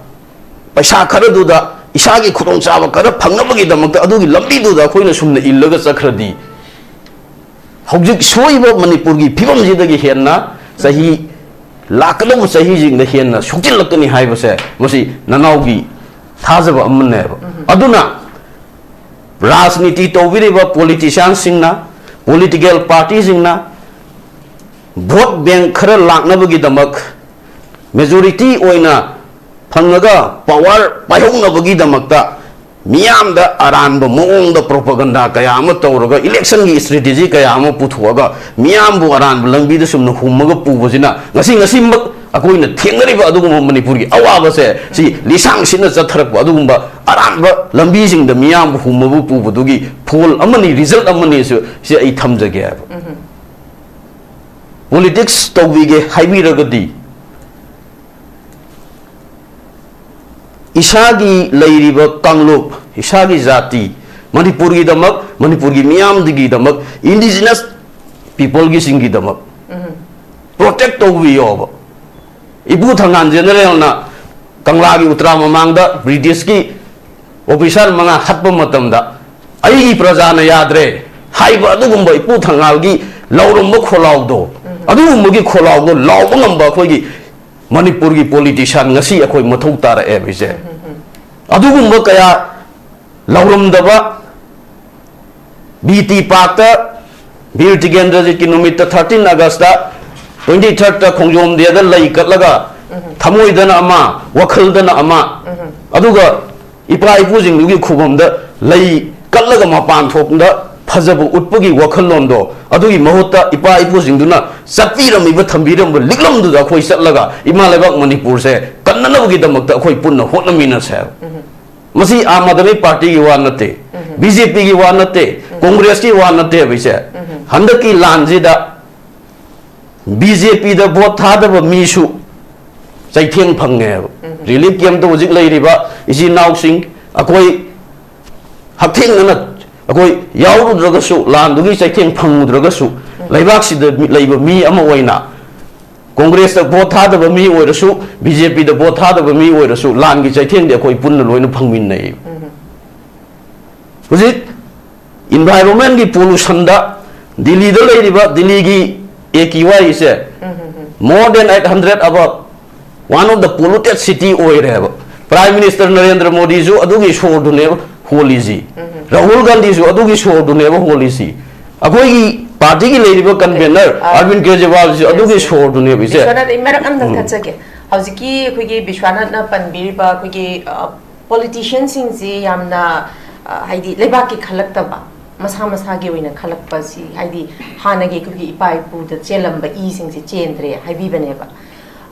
ꯄꯩꯁꯥ ꯈꯔꯗꯨꯗ ꯏꯁꯥꯒꯤ ꯈꯨꯗꯣꯡꯆꯥꯕ ꯈꯔ ꯐꯪꯅꯕꯒꯤꯗꯃꯛꯇ ꯑꯗꯨꯒꯤ ꯂꯝꯕꯤꯗꯨꯗ ꯑꯩꯈꯣꯏꯅ ꯁꯨꯝꯅ ꯏꯜꯂꯒ ꯆꯠꯈ꯭ꯔꯗꯤ, ꯍꯧꯖꯤꯛ ꯁꯣꯛꯏꯕ ꯃꯅꯤꯄꯨꯔꯒꯤ ꯐꯤꯕꯝꯁꯤꯗꯒꯤ ꯍꯦꯟꯅ ꯆꯍꯤ, ꯂꯥꯛꯀꯗꯧꯕ ꯆꯍꯤꯁꯤꯡꯗ ꯍꯦꯟꯅ ꯁꯣꯛꯆꯤꯜꯂꯛꯀꯅꯤ ꯍꯥꯏꯕꯁꯦ ꯃꯁꯤ ꯅꯅꯥꯎꯒꯤ ꯊꯥꯖꯕ ꯑꯃꯅꯦꯕ꯫ ꯑꯗꯨꯅ ꯔꯥꯖꯅꯤꯇꯤ ꯇꯧꯕꯤꯔꯤꯕ ꯄꯣꯂꯤꯇꯤꯁꯤꯌꯥꯟꯁꯤꯡꯅ, ꯄꯣꯂꯤꯇꯤꯀꯦꯜ ꯄꯥꯔꯇꯤꯁꯤꯡꯅ ꯚꯣꯠ ꯕꯦꯡ ꯈꯔ ꯂꯥꯛꯅꯕꯒꯤꯗꯃꯛ, ꯃꯦꯖꯣꯔꯤꯇꯤ ꯑꯣꯏꯅ ꯐꯪꯉꯒ ꯄꯋꯥꯔ ꯄꯥꯏꯍꯧꯅꯕꯒꯤꯗꯃꯛꯇ ꯃꯤꯌꯥꯝꯗ ꯑꯔꯥꯟꯕ ꯃꯑꯣꯡꯗ ꯄ꯭ꯔꯣꯄꯒꯟꯗꯥ ꯀꯌꯥ ꯑꯃ ꯇꯧꯔꯒ, ꯏꯂꯦꯛꯁꯟꯒꯤ ꯁ꯭ꯇ꯭ꯔꯦꯇꯦꯖꯤ ꯀꯌꯥ ꯑꯃ ꯄꯨꯊꯣꯛꯑꯒ ꯃꯤꯌꯥꯝꯕꯨ ꯑꯔꯥꯟꯕ ꯂꯝꯕꯤꯗ ꯁꯨꯝꯅ ꯍꯨꯝꯃꯒ ꯄꯨꯕꯁꯤꯅ ꯉꯁꯤ, ꯉꯁꯤꯃꯛ ꯑꯩꯈꯣꯏꯅ ꯊꯦꯡꯅꯔꯤꯕ ꯑꯗꯨꯒꯨꯝꯕ ꯃꯅꯤꯄꯨꯔꯒꯤ ꯑꯋꯥꯕꯁꯦ, ꯁꯤ ꯂꯤꯁꯥꯡ ꯁꯤꯠꯅ ꯆꯠꯊꯔꯛꯄ ꯑꯗꯨꯒꯨꯝꯕ ꯑꯔꯥꯟꯕ ꯂꯝꯕꯤꯁꯤꯡꯗ ꯃꯤꯌꯥꯝꯕꯨ ꯍꯨꯝꯃꯕꯨ ꯄꯨꯕꯗꯨꯒꯤ ꯐꯣꯜ ꯑꯃꯅꯤ, ꯔꯤꯖꯜꯠ ꯑꯃꯅꯤ꯫ ꯁꯤ ꯑꯩ ꯊꯝꯖꯒꯦ ꯍꯥꯏꯕ꯫ ꯄꯣꯂꯤꯇꯤꯛꯁ ꯇꯧꯕꯤꯒꯦ ꯍꯥꯏꯕꯤꯔꯒꯗꯤ, ꯏꯁꯥꯒꯤ ꯂꯩꯔꯤꯕ ꯀꯥꯡꯂꯨꯞ, ꯏꯁꯥꯒꯤ ꯖꯥꯇꯤ, ꯃꯅꯤꯄꯨꯔꯒꯤꯗꯃꯛ, ꯃꯅꯤꯄꯨꯔꯒꯤ ꯃꯤꯌꯥꯝꯗꯨꯒꯤꯗꯃꯛ, ꯏꯟꯗꯤꯖꯤꯅꯁ ꯄꯤꯄꯜꯒꯤꯁꯤꯡꯒꯤꯗꯃꯛ ꯄ꯭ꯔꯣꯇꯦꯛ ꯇꯧꯕꯤꯌꯣꯕ꯫ ꯏꯄꯨ ꯊꯪꯒꯥꯜ ꯖꯦꯅꯔꯦꯜꯅ ꯀꯪꯂꯥꯒꯤ ꯎꯇ꯭ꯔꯥ ꯃꯃꯥꯡꯗ ꯕ꯭ꯔꯤꯇꯤꯁꯀꯤ ꯑꯣꯐꯤꯁꯥꯔ ꯃꯉꯥ ꯍꯥꯠꯄ ꯃꯇꯝꯗ "ꯑꯩꯒꯤ ꯄ꯭ꯔꯖꯥꯅ ꯌꯥꯗ꯭ꯔꯦ" ꯍꯥꯏꯕ ꯑꯗꯨꯒꯨꯝꯕ ꯏꯄꯨ ꯊꯪꯒꯥꯜꯒꯤ ꯂꯥꯎꯔꯝꯕ ꯈꯣꯜꯂꯥꯎꯗꯣ, ꯑꯗꯨꯒꯨꯝꯕꯒꯤ ꯈꯣꯜꯂꯥꯎꯗꯣ ꯂꯥꯎꯕ ꯉꯝꯕ ꯑꯩꯈꯣꯏꯒꯤ ꯃꯅꯤꯄꯨꯔꯒꯤ ꯄꯣꯂꯤꯇꯤꯁꯤꯌꯥꯟ ꯉꯁꯤ ꯑꯩꯈꯣꯏ ꯃꯊꯧ ꯇꯥꯔꯛꯑꯦꯕ ꯏꯆꯦ꯫ ꯑꯗꯨꯒꯨꯝꯕ ꯀꯌꯥ ꯂꯥꯎꯔꯝꯗꯕ ꯕꯤ ꯇꯤ ꯄꯥꯛꯇ ꯕꯤꯔ ꯇꯤꯀꯦꯟꯗ꯭ꯔꯖꯤꯠꯀꯤ ꯅꯨꯃꯤꯠꯇ, thirteen Augustꯇ, twenty thirdꯇ ꯈꯣꯡꯖꯣꯝ ꯗꯦꯗ ꯂꯩ ꯀꯠꯂꯒ ꯊꯃꯣꯏꯗꯅ ꯑꯃ, ꯋꯥꯈꯜꯗꯅ ꯑꯃ, ꯑꯗꯨꯒ ꯏꯄꯥ ꯏꯄꯨꯁꯤꯡꯗꯨꯒꯤ ꯈꯨꯕꯝꯗ ꯂꯩ ꯀꯠꯂꯒ ꯃꯄꯥꯟ ꯊꯣꯛꯄꯗ ꯐꯖꯕ ꯎꯠꯄꯒꯤ ꯋꯥꯈꯜꯂꯣꯟꯗꯣ, ꯑꯗꯨꯒꯤ ꯃꯍꯨꯠꯇ ꯏꯄꯥ ꯏꯄꯨꯁꯤꯡꯗꯨꯅ ꯆꯠꯄꯤꯔꯝꯃꯤꯕ, ꯊꯝꯕꯤꯔꯝꯕ ꯂꯤꯛꯂꯝꯗꯨꯗ ꯑꯩꯈꯣꯏ ꯆꯠꯂꯒ ꯏꯃꯥ ꯂꯩꯕꯥꯛ ꯃꯅꯤꯄꯨꯔꯁꯦ ꯀꯟꯅꯅꯕꯒꯤꯗꯃꯛꯇ ꯑꯩꯈꯣꯏ ꯄꯨꯟꯅ ꯍꯣꯠꯅꯃꯤꯟꯅꯁꯦ ꯍꯥꯏꯕ꯫ ꯃꯁꯤ ꯑꯥꯝ ꯑꯥꯗꯃꯤ ꯄꯥꯔꯇꯤꯒꯤ ꯋꯥ ꯅꯠꯇꯦ, ꯕꯤ ꯖꯦ ꯄꯤꯒꯤ ꯋꯥ ꯅꯠꯇꯦ, ꯀꯣꯡꯒ꯭ꯔꯦꯁꯀꯤ ꯋꯥ ꯅꯠꯇꯦꯕ ꯏꯆꯦ꯫ ꯍꯟꯗꯛꯀꯤ ꯂꯥꯟꯁꯤꯗ ꯕꯤ ꯖꯦ ꯄꯤꯗ ꯚꯣꯠ ꯊꯥꯗꯕ ꯃꯤꯁꯨ ꯆꯩꯊꯦꯡ ꯐꯪꯉꯦꯕ꯫ ꯔꯤꯂꯤꯐ ꯀꯦꯝꯞꯇ ꯍꯧꯖꯤꯛ ꯂꯩꯔꯤꯕ ꯏꯆꯤꯟ ꯏꯅꯥꯎꯁꯤꯡ, ꯑꯩꯈꯣꯏ ꯍꯛꯊꯦꯡꯅꯅ ꯑꯩꯈꯣꯏ ꯌꯥꯎꯔꯨꯗ꯭ꯔꯒꯁꯨ, ꯂꯥꯟꯗꯨꯒꯤ ꯆꯩꯊꯦꯡ ꯐꯪꯉꯨꯗ꯭ꯔꯒꯁꯨ, ꯂꯩꯕꯥꯛꯁꯤꯗ ꯃꯤ-, ꯂꯩꯕ ꯃꯤ ꯑꯃ ꯑꯣꯏꯅ ꯀꯣꯡꯒ꯭ꯔꯦꯁꯇ ꯚꯣꯠ ꯊꯥꯗꯕ ꯃꯤ ꯑꯣꯏꯔꯁꯨ, ꯕꯤ ꯖꯦ ꯄꯤꯗ ꯚꯣꯠ ꯊꯥꯗꯕ ꯃꯤ ꯑꯣꯏꯔꯁꯨ, ꯂꯥꯟꯒꯤ ꯆꯩꯊꯦꯡꯗꯤ ꯑꯩꯈꯣꯏ ꯄꯨꯟꯅ ꯂꯣꯏꯅ ꯐꯪꯃꯤꯟꯅꯩ꯫ ꯍꯧꯖꯤꯛ ꯏꯟꯚꯥꯏꯔꯣꯟꯃꯦꯟꯒꯤ ꯄꯣꯂꯨꯁꯟꯗ ꯗꯤꯜꯂꯤꯗ ꯂꯩꯔꯤꯕ ꯗꯤꯜꯂꯤꯒꯤ ꯑꯦ ꯀ꯭ꯌꯨ ꯑꯥꯏ ꯏꯁꯦ more than eight hundred above, one of the polluted city ꯑꯣꯏꯔꯦꯕ꯫ ꯄ꯭ꯔꯥꯏꯝ ꯃꯤꯅꯤꯁꯇꯔ ꯅꯔꯦꯟꯗ꯭ꯔ ꯃꯣꯗꯤꯁꯨ ꯑꯗꯨꯒꯤ ꯁꯣꯔꯗꯨꯅꯦꯕ ꯍꯣꯜꯂꯤꯁꯤ꯫ ꯔꯥꯍꯨꯜ ꯒꯥꯟꯙꯤꯁꯨ ꯑꯗꯨꯒꯤ ꯁꯣꯔꯗꯨꯅꯦꯕ ꯍꯣꯜꯂꯤꯁꯤ꯫ ꯑꯩꯈꯣꯏꯒꯤ ꯄꯥꯔꯇꯤꯒꯤ ꯂꯩꯔꯤꯕ ꯀꯟꯚꯦꯅꯔ ꯑ, ꯑꯔꯕꯤꯟ ꯀꯦꯖꯔꯤꯋꯥꯜꯁꯨ ꯑꯗꯨꯒꯤ ꯁꯣꯔꯗꯨꯅꯦꯕ ꯏꯆꯦ꯫ ꯕꯤꯁ꯭ꯋꯥꯅꯥꯊ, ꯑꯩ ꯃꯔꯛ ꯑꯝꯇꯪ ꯎꯝ꯫ ꯊꯠꯆꯒꯦ꯫ ꯍꯧꯖꯤꯛꯀꯤ ꯑꯩꯈꯣꯏꯒꯤ ꯕꯤꯁ꯭ꯋꯥꯅꯥꯊꯅ ꯄꯟꯕꯤꯔꯤꯕ ꯑꯩꯈꯣꯏꯒꯤ, ꯑ, ꯄꯣꯂꯤꯇꯤꯁꯤꯌꯟꯁꯤꯡꯁꯤ ꯌꯥꯝꯅ, ꯑ, ꯍꯥꯏꯗꯤ ꯂꯩꯕꯥꯛꯀꯤ ꯈꯜꯂꯛꯇꯕ, ꯃꯁꯥ ꯃꯁꯥꯒꯤ ꯑꯣꯏꯅ ꯈꯜꯂꯛꯄꯁꯤ, ꯍꯥꯏꯗꯤ ꯍꯥꯟꯅꯒꯤ ꯑꯩꯈꯣꯏꯒꯤ ꯏꯄꯥ ꯏꯄꯨꯗ ꯆꯦꯜꯂꯝꯕ ꯏꯁꯤꯡꯁꯤ ꯆꯦꯟꯗ꯭ꯔꯦ ꯍꯥꯏꯕꯤꯕꯅꯦꯕ꯫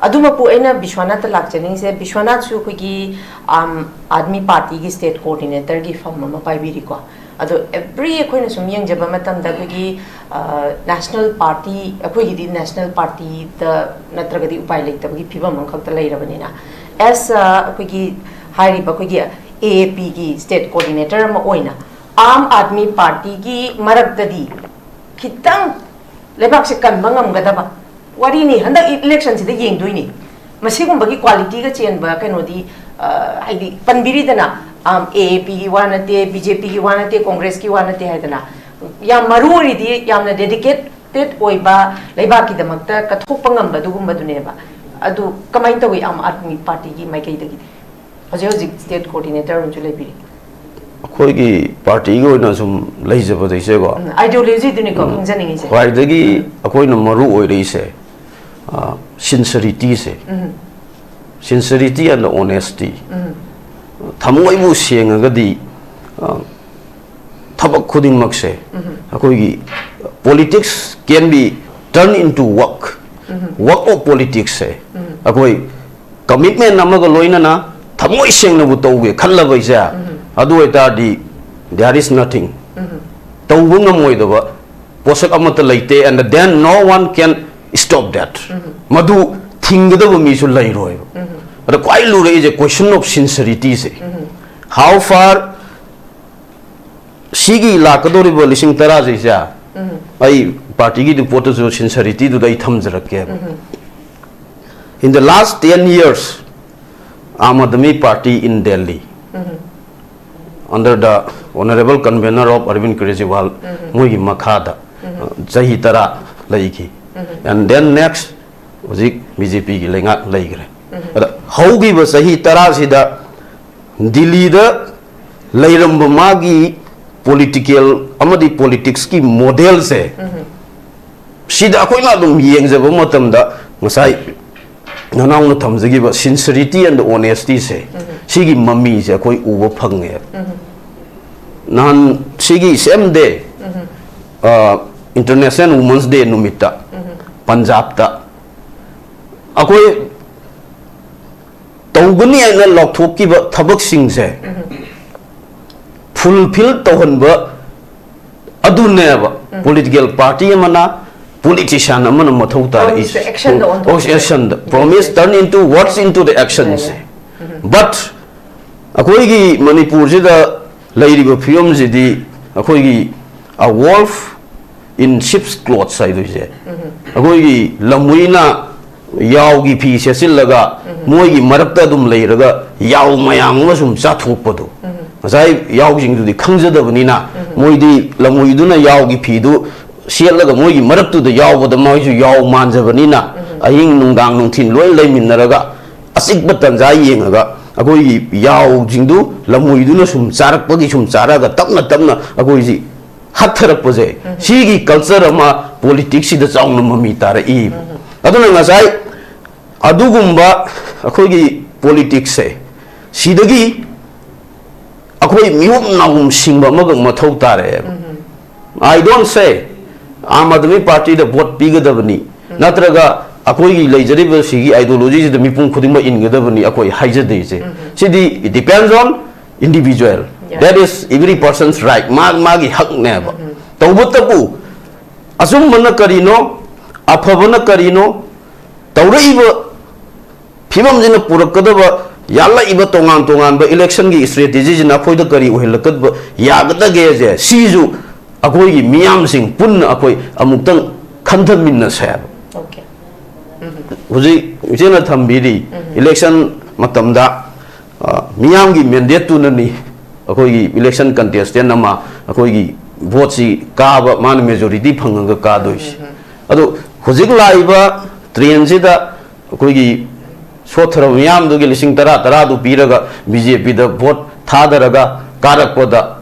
ꯑꯗꯨꯃꯛꯄꯨ ꯑꯩꯅ ꯕꯤꯁ꯭ꯋꯥꯅꯥꯊꯇ ꯂꯥꯛꯆꯅꯤꯡꯉꯤꯁꯦ, ꯕꯤꯁ꯭ꯋꯥꯅꯥꯊꯁꯨ ꯑꯩꯈꯣꯏꯒꯤ ꯑꯥꯝ ꯑꯥꯗꯃꯤ ꯄꯥꯔꯇꯤꯒꯤ ꯁ꯭ꯇꯦꯠ ꯀꯣꯑꯣꯔꯗꯤꯅꯦꯇꯔꯒꯤ ꯐꯝ ꯑꯃ ꯄꯥꯏꯕꯤꯔꯤꯀꯣ꯫ ꯑꯗꯣ ꯑꯦꯕ꯭ꯔꯤ ꯑꯩꯈꯣꯏꯅ ꯁꯨꯝ ꯌꯦꯡꯖꯕ ꯃꯇꯝꯗ ꯑꯩꯈꯣꯏꯒꯤ, ꯑ, ꯅꯦꯁꯅꯦꯜ ꯄꯥꯔꯇꯤ, ꯑꯩꯈꯣꯏꯒꯤꯗꯤ ꯅꯦꯁꯅꯦꯜ ꯄꯥꯔꯇꯤꯗ ꯅꯠꯇ꯭ꯔꯒꯗꯤ ꯎꯄꯥꯏ ꯂꯩꯇꯕꯒꯤ ꯐꯤꯕꯝ ꯑꯃꯈꯛꯇ ꯂꯩꯔꯕꯅꯤꯅ, ꯑꯦꯁ, ꯑ, ꯑꯩꯈꯣꯏꯒꯤ ꯍꯥꯏꯔꯤꯕ ꯑꯩꯈꯣꯏꯒꯤ ꯑꯦ ꯑꯦ ꯄꯤꯒꯤ ꯁ꯭ꯇꯦꯠ ꯀꯣꯑꯣꯔꯗꯤꯅꯦꯇꯔ ꯑꯃ ꯑꯣꯏꯅ ꯑꯥꯝ ꯑꯥꯗꯃꯤ ꯄꯥꯔꯇꯤꯒꯤ ꯃꯔꯛꯇꯗꯤ ꯈꯤꯇꯪ ꯂꯩꯕꯥꯛꯁꯦ ꯀꯟꯕ ꯉꯝꯒꯗꯕ ꯋꯥꯔꯤꯅꯤ꯫ ꯍꯟꯗꯛ ꯏꯂꯦꯛꯁꯟꯁꯤꯗ ꯌꯦꯡꯗꯣꯏꯅꯤ꯫ ꯃꯁꯤꯒꯨꯝꯕꯒꯤ ꯀ꯭ꯋꯥꯂꯤꯇꯤꯒ ꯆꯦꯟꯕ ꯀꯩꯅꯣꯗꯤ, ꯑ, ꯍꯥꯏꯗꯤ ꯄꯟꯕꯤꯔꯤꯗꯅ, ꯑꯦ ꯑꯦ ꯄꯤꯒꯤ ꯋꯥ ꯅꯠꯇꯦ, ꯕꯤ ꯖꯦ ꯄꯤꯒꯤ ꯋꯥ ꯅꯠꯇꯦ, ꯀꯣꯡꯒ꯭ꯔꯦꯁꯀꯤ ꯋꯥ ꯅꯠꯇꯦ ꯍꯥꯏꯗꯅ, ꯌꯥꯝ ꯃꯔꯨ ꯑꯣꯏꯔꯤꯗꯤ ꯌꯥꯝꯅ ꯗꯦꯗꯤꯀꯦꯇꯦꯠ ꯑꯣꯏꯕ, ꯂꯩꯕꯥꯛꯀꯤꯗꯃꯛꯇ ꯀꯠꯊꯣꯛꯄ ꯉꯝꯕ ꯑꯗꯨꯒꯨꯝꯕꯗꯨꯅꯦꯕ꯫ ꯑꯗꯨ ꯀꯃꯥꯏꯅ ꯇꯧꯏ ꯑꯥꯝ ꯑꯥꯗꯃꯤ ꯄꯥꯔꯇꯤꯒꯤ ꯃꯥꯏꯀꯩꯗꯒꯤꯗꯤ? ꯍꯧꯖꯤꯛ ꯍꯧꯖꯤꯛ ꯁ꯭ꯇꯦꯠ ꯀꯣꯑꯣꯔꯗꯤꯅꯦꯇꯔ ꯑꯃꯁꯨ ꯂꯩꯕꯤꯔꯤ꯫ ꯑꯩꯈꯣꯏꯒꯤ ꯄꯥꯔꯇꯤꯒꯤ ꯑꯣꯏꯅ ꯁꯨꯝ ꯂꯩꯖꯕꯗ, ꯏꯆꯦꯀꯣ, ꯎꯝ, ideologyꯗꯨꯅꯤꯀꯣ ꯈꯪꯖꯅꯤꯡꯉꯤꯁꯦ꯫ ꯈ꯭ꯋꯥꯏꯗꯒꯤ ꯑꯩꯈꯣꯏꯅ ꯃꯔꯨ ꯑꯣꯏꯔꯛꯏꯁꯦ, ꯁꯤꯟꯁꯔꯤꯇꯤꯁꯦ, ꯎꯝ, sincerity and honesty, ꯎꯝ, ꯊꯃꯣꯏꯕꯨ ꯁꯦꯡꯉꯒꯗꯤ, ꯑ, ꯊꯕꯛ ꯈꯨꯗꯤꯡꯃꯛꯁꯦ, ꯎꯝ, ꯑꯩꯈꯣꯏꯒꯤ politics can be turn into work, um, work of politicsꯁꯦ, ꯎꯝ, ꯑꯩꯈꯣꯏ commitment ꯑꯃꯒ ꯂꯣꯏꯅꯅ ꯊꯃꯣꯏ ꯁꯦꯡꯅꯕꯨ ꯇꯧꯒꯦ ꯈꯜꯂꯕ, ꯏꯆꯦ, ꯎꯝ, ꯑꯗꯨ ꯑꯣꯏꯇꯥꯔꯗꯤ there is nothing, ꯎꯝ, ꯇꯧꯕ ꯉꯝꯃꯣꯏꯗꯕ ꯄꯣꯠꯁꯛ ꯑꯃꯠꯇ ꯂꯩꯇꯦ, and then no one can stop that. ꯎꯝ, ꯃꯗꯨ ꯊꯤꯡꯒꯗꯕ ꯃꯤꯁꯨ ꯂꯩꯔꯣꯏꯕ꯫ ꯎꯝ, ꯑꯗ ꯈ꯭ꯋꯥꯏ ꯂꯨꯔꯛꯏꯁꯦ question of sincerity say, um, how far ꯁꯤꯒꯤ ꯂꯥꯛꯀꯗꯧꯔꯤꯕ ꯂꯤꯁꯤꯡ ꯇꯔꯥꯁꯤꯁꯦ, ꯎꯝ, ꯑꯩ ꯄꯥꯔꯇꯤꯒꯤ ꯔꯤꯄꯣꯔꯠꯇꯁꯨ sincerity ꯗꯨꯗ ꯑꯩ ꯊꯝꯖꯔꯛꯀꯦꯕ꯫ ꯎꯝ, In the last ten years, Aam Aadmi Party in Delhi, um, under the honorable convener of Arvind Kejriwal, ꯎꯝ, ꯃꯣꯏꯒꯤ ꯃꯈꯥꯗ, ꯎꯝ, ꯑ, ꯆꯍꯤ ꯇꯔꯥ ꯂꯩꯈꯤ꯫ ꯎꯝ, And then next, ꯍꯧꯖꯤꯛ ꯕꯤ ꯖꯦ ꯄꯤꯒꯤ ꯂꯩꯉꯥꯛ ꯂꯩꯈ꯭ꯔꯦ꯫ ꯎꯝ, ꯑꯗ ꯍꯧꯈꯤꯕ ꯆꯍꯤ ꯇꯔꯥꯁꯤꯗ ꯗꯤꯜꯂꯤꯗ ꯂꯩꯔꯝꯕ ꯃꯥꯒꯤ political ꯑꯃꯗꯤ politicsꯀꯤ modelꯁꯦ, ꯎꯝ, ꯁꯤꯗ ꯑꯩꯈꯣꯏꯅ ꯑꯗꯨꯝ ꯌꯦꯡꯖꯕ ꯃꯇꯝꯗ, ꯉꯁꯥꯏ ꯅꯅꯥꯎꯅ ꯊꯝꯖꯈꯤꯕ sincerity and honestyꯁꯦ, ꯎꯝ, ꯁꯤꯒꯤ ꯃꯃꯤꯁꯦ ꯑꯩꯈꯣꯏ ꯎꯕ ꯐꯪꯉꯦ꯫ ꯎꯝ, ꯅꯍꯥꯟ ꯁꯤꯒꯤ same day, ꯎꯝ, ꯑ, International Women's Day ꯅꯨꯃꯤꯠꯇ ꯎꯝ, ꯄꯟꯖꯥꯕꯇ ꯑꯩꯈꯣꯏ ꯇꯧꯒꯅꯤ ꯍꯥꯏꯅ ꯂꯥꯎꯊꯣꯛꯈꯤꯕ ꯊꯕꯛꯁꯤꯡꯁꯦ ꯎꯝ, fulfil ꯇꯧꯍꯟꯕ ꯑꯗꯨꯅꯦꯕ ꯎꯝ, political party ꯑꯃꯅ, politician ꯑꯃꯅ ꯃꯊꯧ ꯇꯥꯔꯛꯏꯁꯦ꯫ Promiseꯁꯦ actionꯗ ꯑꯣꯟꯊꯣꯛꯄ꯫ Oh, actionꯗ꯫ Promise turn into words into the actionꯁꯦ꯫ Um, But ꯑꯩꯈꯣꯏꯒꯤ ꯃꯅꯤꯄꯨꯔꯁꯤꯗ ꯂꯩꯔꯤꯕ ꯐꯤꯕꯝꯁꯤꯗꯤ ꯑꯩꯈꯣꯏꯒꯤ a wolf in sheep's clothes ꯍꯥꯏꯗꯣꯏꯁꯦ, ꯑꯩꯈꯣꯏꯒꯤ ꯂꯝꯍꯨꯏꯅ ꯌꯥꯎꯒꯤ ꯐꯤ ꯁꯦꯠꯆꯤꯜꯂꯒ ꯃꯣꯏꯒꯤ ꯃꯔꯛꯇ ꯑꯗꯨꯝ ꯂꯩꯔꯒ ꯌꯥꯎ ꯃꯌꯥꯝ ꯑꯃ ꯁꯨꯝ ꯆꯥꯊꯣꯛꯄꯗꯣ꯫ ꯉꯁꯥꯏ ꯌꯥꯎꯁꯤꯡꯗꯨꯗꯤ ꯈꯪꯖꯗꯕꯅꯤꯅ, ꯃꯣꯏꯗꯤ ꯂꯝꯍꯨꯏꯗꯨꯅ ꯌꯥꯎꯒꯤ ꯐꯤꯗꯨ ꯁꯦꯠꯂꯒ ꯃꯣꯏꯒꯤ ꯃꯔꯛꯇꯨꯗ ꯌꯥꯎꯕꯗ ꯃꯣꯏꯁꯨ ꯌꯥꯎ ꯃꯥꯟꯖꯕꯅꯤꯅ, ꯑꯍꯤꯡ ꯅꯨꯡꯗꯥꯡ ꯅꯨꯡꯊꯤꯜ ꯂꯣꯏ ꯂꯩꯃꯤꯟꯅꯔꯒ ꯑꯆꯤꯛꯄ ꯇꯟꯖꯥ ꯌꯦꯡꯉꯒ ꯑꯩꯈꯣꯏꯒꯤ ꯌꯥꯎꯁꯤꯡꯗꯨ ꯂꯝꯍꯨꯏꯗꯨꯅ ꯁꯨꯝ ꯆꯥꯔꯛꯄꯒꯤ ꯁꯨꯝ ꯆꯥꯔꯛꯑꯒ ꯇꯞꯅ ꯇꯞꯅ ꯑꯩꯈꯣꯏꯁꯤ ꯍꯠꯊꯔꯛꯄꯁꯦ, ꯁꯤꯒꯤ culture ꯑꯃ politics ꯁꯤꯗ ꯆꯥꯎꯅ ꯃꯃꯤ ꯇꯥꯔꯛꯏꯕ꯫ ꯑꯗꯨꯅ ꯉꯁꯥꯏ ꯑꯗꯨꯒꯨꯝꯕ ꯑꯩꯈꯣꯏꯒꯤ politics ꯁꯦ ꯁꯤꯗꯒꯤ ꯑꯩꯈꯣꯏ ꯃꯤꯍꯨꯝ ꯅꯥꯍꯨꯝ ꯁꯤꯡꯕ ꯑꯃꯈꯛ ꯃꯊꯧ ꯇꯥꯔꯛꯑꯦꯕ꯫ I don't say Aam Aadmi ꯄꯥꯔꯇꯤꯗ ꯚꯣꯠ ꯄꯤꯒꯗꯕꯅꯤ, ꯅꯠꯇ꯭ꯔꯒ ꯑꯩꯈꯣꯏꯒꯤ ꯂꯩꯖꯔꯤꯕ ꯁꯤꯒꯤ ideology ꯁꯤꯗ ꯃꯤꯄꯨꯝ ꯈꯨꯗꯤꯡꯃꯛ ꯏꯟꯒꯗꯕꯅꯤ ꯑꯩꯈꯣꯏ ꯍꯥꯏꯖꯗꯦ ꯏꯆꯦ꯫ ꯁꯤꯗꯤ it depends on individual. That is every person's right. ꯃꯥ ꯃꯥꯒꯤ ꯍꯛꯅꯦꯕ꯫ ꯇꯧꯕꯇꯕꯨ ꯑꯆꯨꯝꯕꯅ ꯀꯔꯤꯅꯣ, ꯑꯐꯕꯅ ꯀꯔꯤꯅꯣ, ꯇꯧꯔꯛꯏꯕ ꯐꯤꯕꯝꯁꯤꯅ ꯄꯨꯔꯛꯀꯗꯕ, ꯌꯥꯜꯂꯛꯏꯕ ꯇꯣꯉꯥꯟ ꯇꯣꯉꯥꯟꯕ election ꯒꯤ strategy ꯁꯤꯅ ꯑꯩꯈꯣꯏꯗ ꯀꯔꯤ ꯑꯣꯏꯍꯜꯂꯛꯀꯗꯕ ꯌꯥꯒꯗꯒꯦꯁꯦ, ꯁꯤꯁꯨ ꯑꯩꯈꯣꯏꯒꯤ ꯃꯤꯌꯥꯝꯁꯤꯡ ꯄꯨꯟꯅ ꯑꯩꯈꯣꯏ ꯑꯃꯨꯛꯇꯪ ꯈꯟꯊꯃꯤꯟꯅꯁꯦ ꯍꯥꯏꯕ꯫ Okay. ꯍꯧꯖꯤꯛ ꯏꯆꯦꯅ ꯊꯝꯕꯤꯔꯤ, election ꯃꯇꯝꯗ, ꯑ, ꯃꯤꯌꯥꯝꯒꯤ mandate ꯇꯨꯅꯅꯤ ꯑꯩꯈꯣꯏꯒꯤ election contestant ꯑꯃ ꯑꯩꯈꯣꯏꯒꯤ ꯚꯣꯠꯁꯤ ꯀꯥꯕ, ꯃꯥꯅ majority ꯐꯪꯉꯒ ꯀꯥꯗꯣꯏꯁꯤ꯫ ꯑꯗꯣ ꯍꯧꯖꯤꯛ ꯂꯥꯛꯏꯕ trend ꯁꯤꯗ ꯑꯩꯈꯣꯏꯒꯤ ꯁꯣꯠꯊꯔꯕ ꯃꯤꯌꯥꯝꯗꯨꯒꯤ ꯂꯤꯁꯤꯡ ꯇꯔꯥ ꯇꯔꯥꯗꯨ ꯄꯤꯔꯒ ꯕꯤ ꯖꯦ ꯄꯤꯗ ꯚꯣꯠ ꯊꯥꯗꯔꯒ ꯀꯥꯔꯛꯄꯗ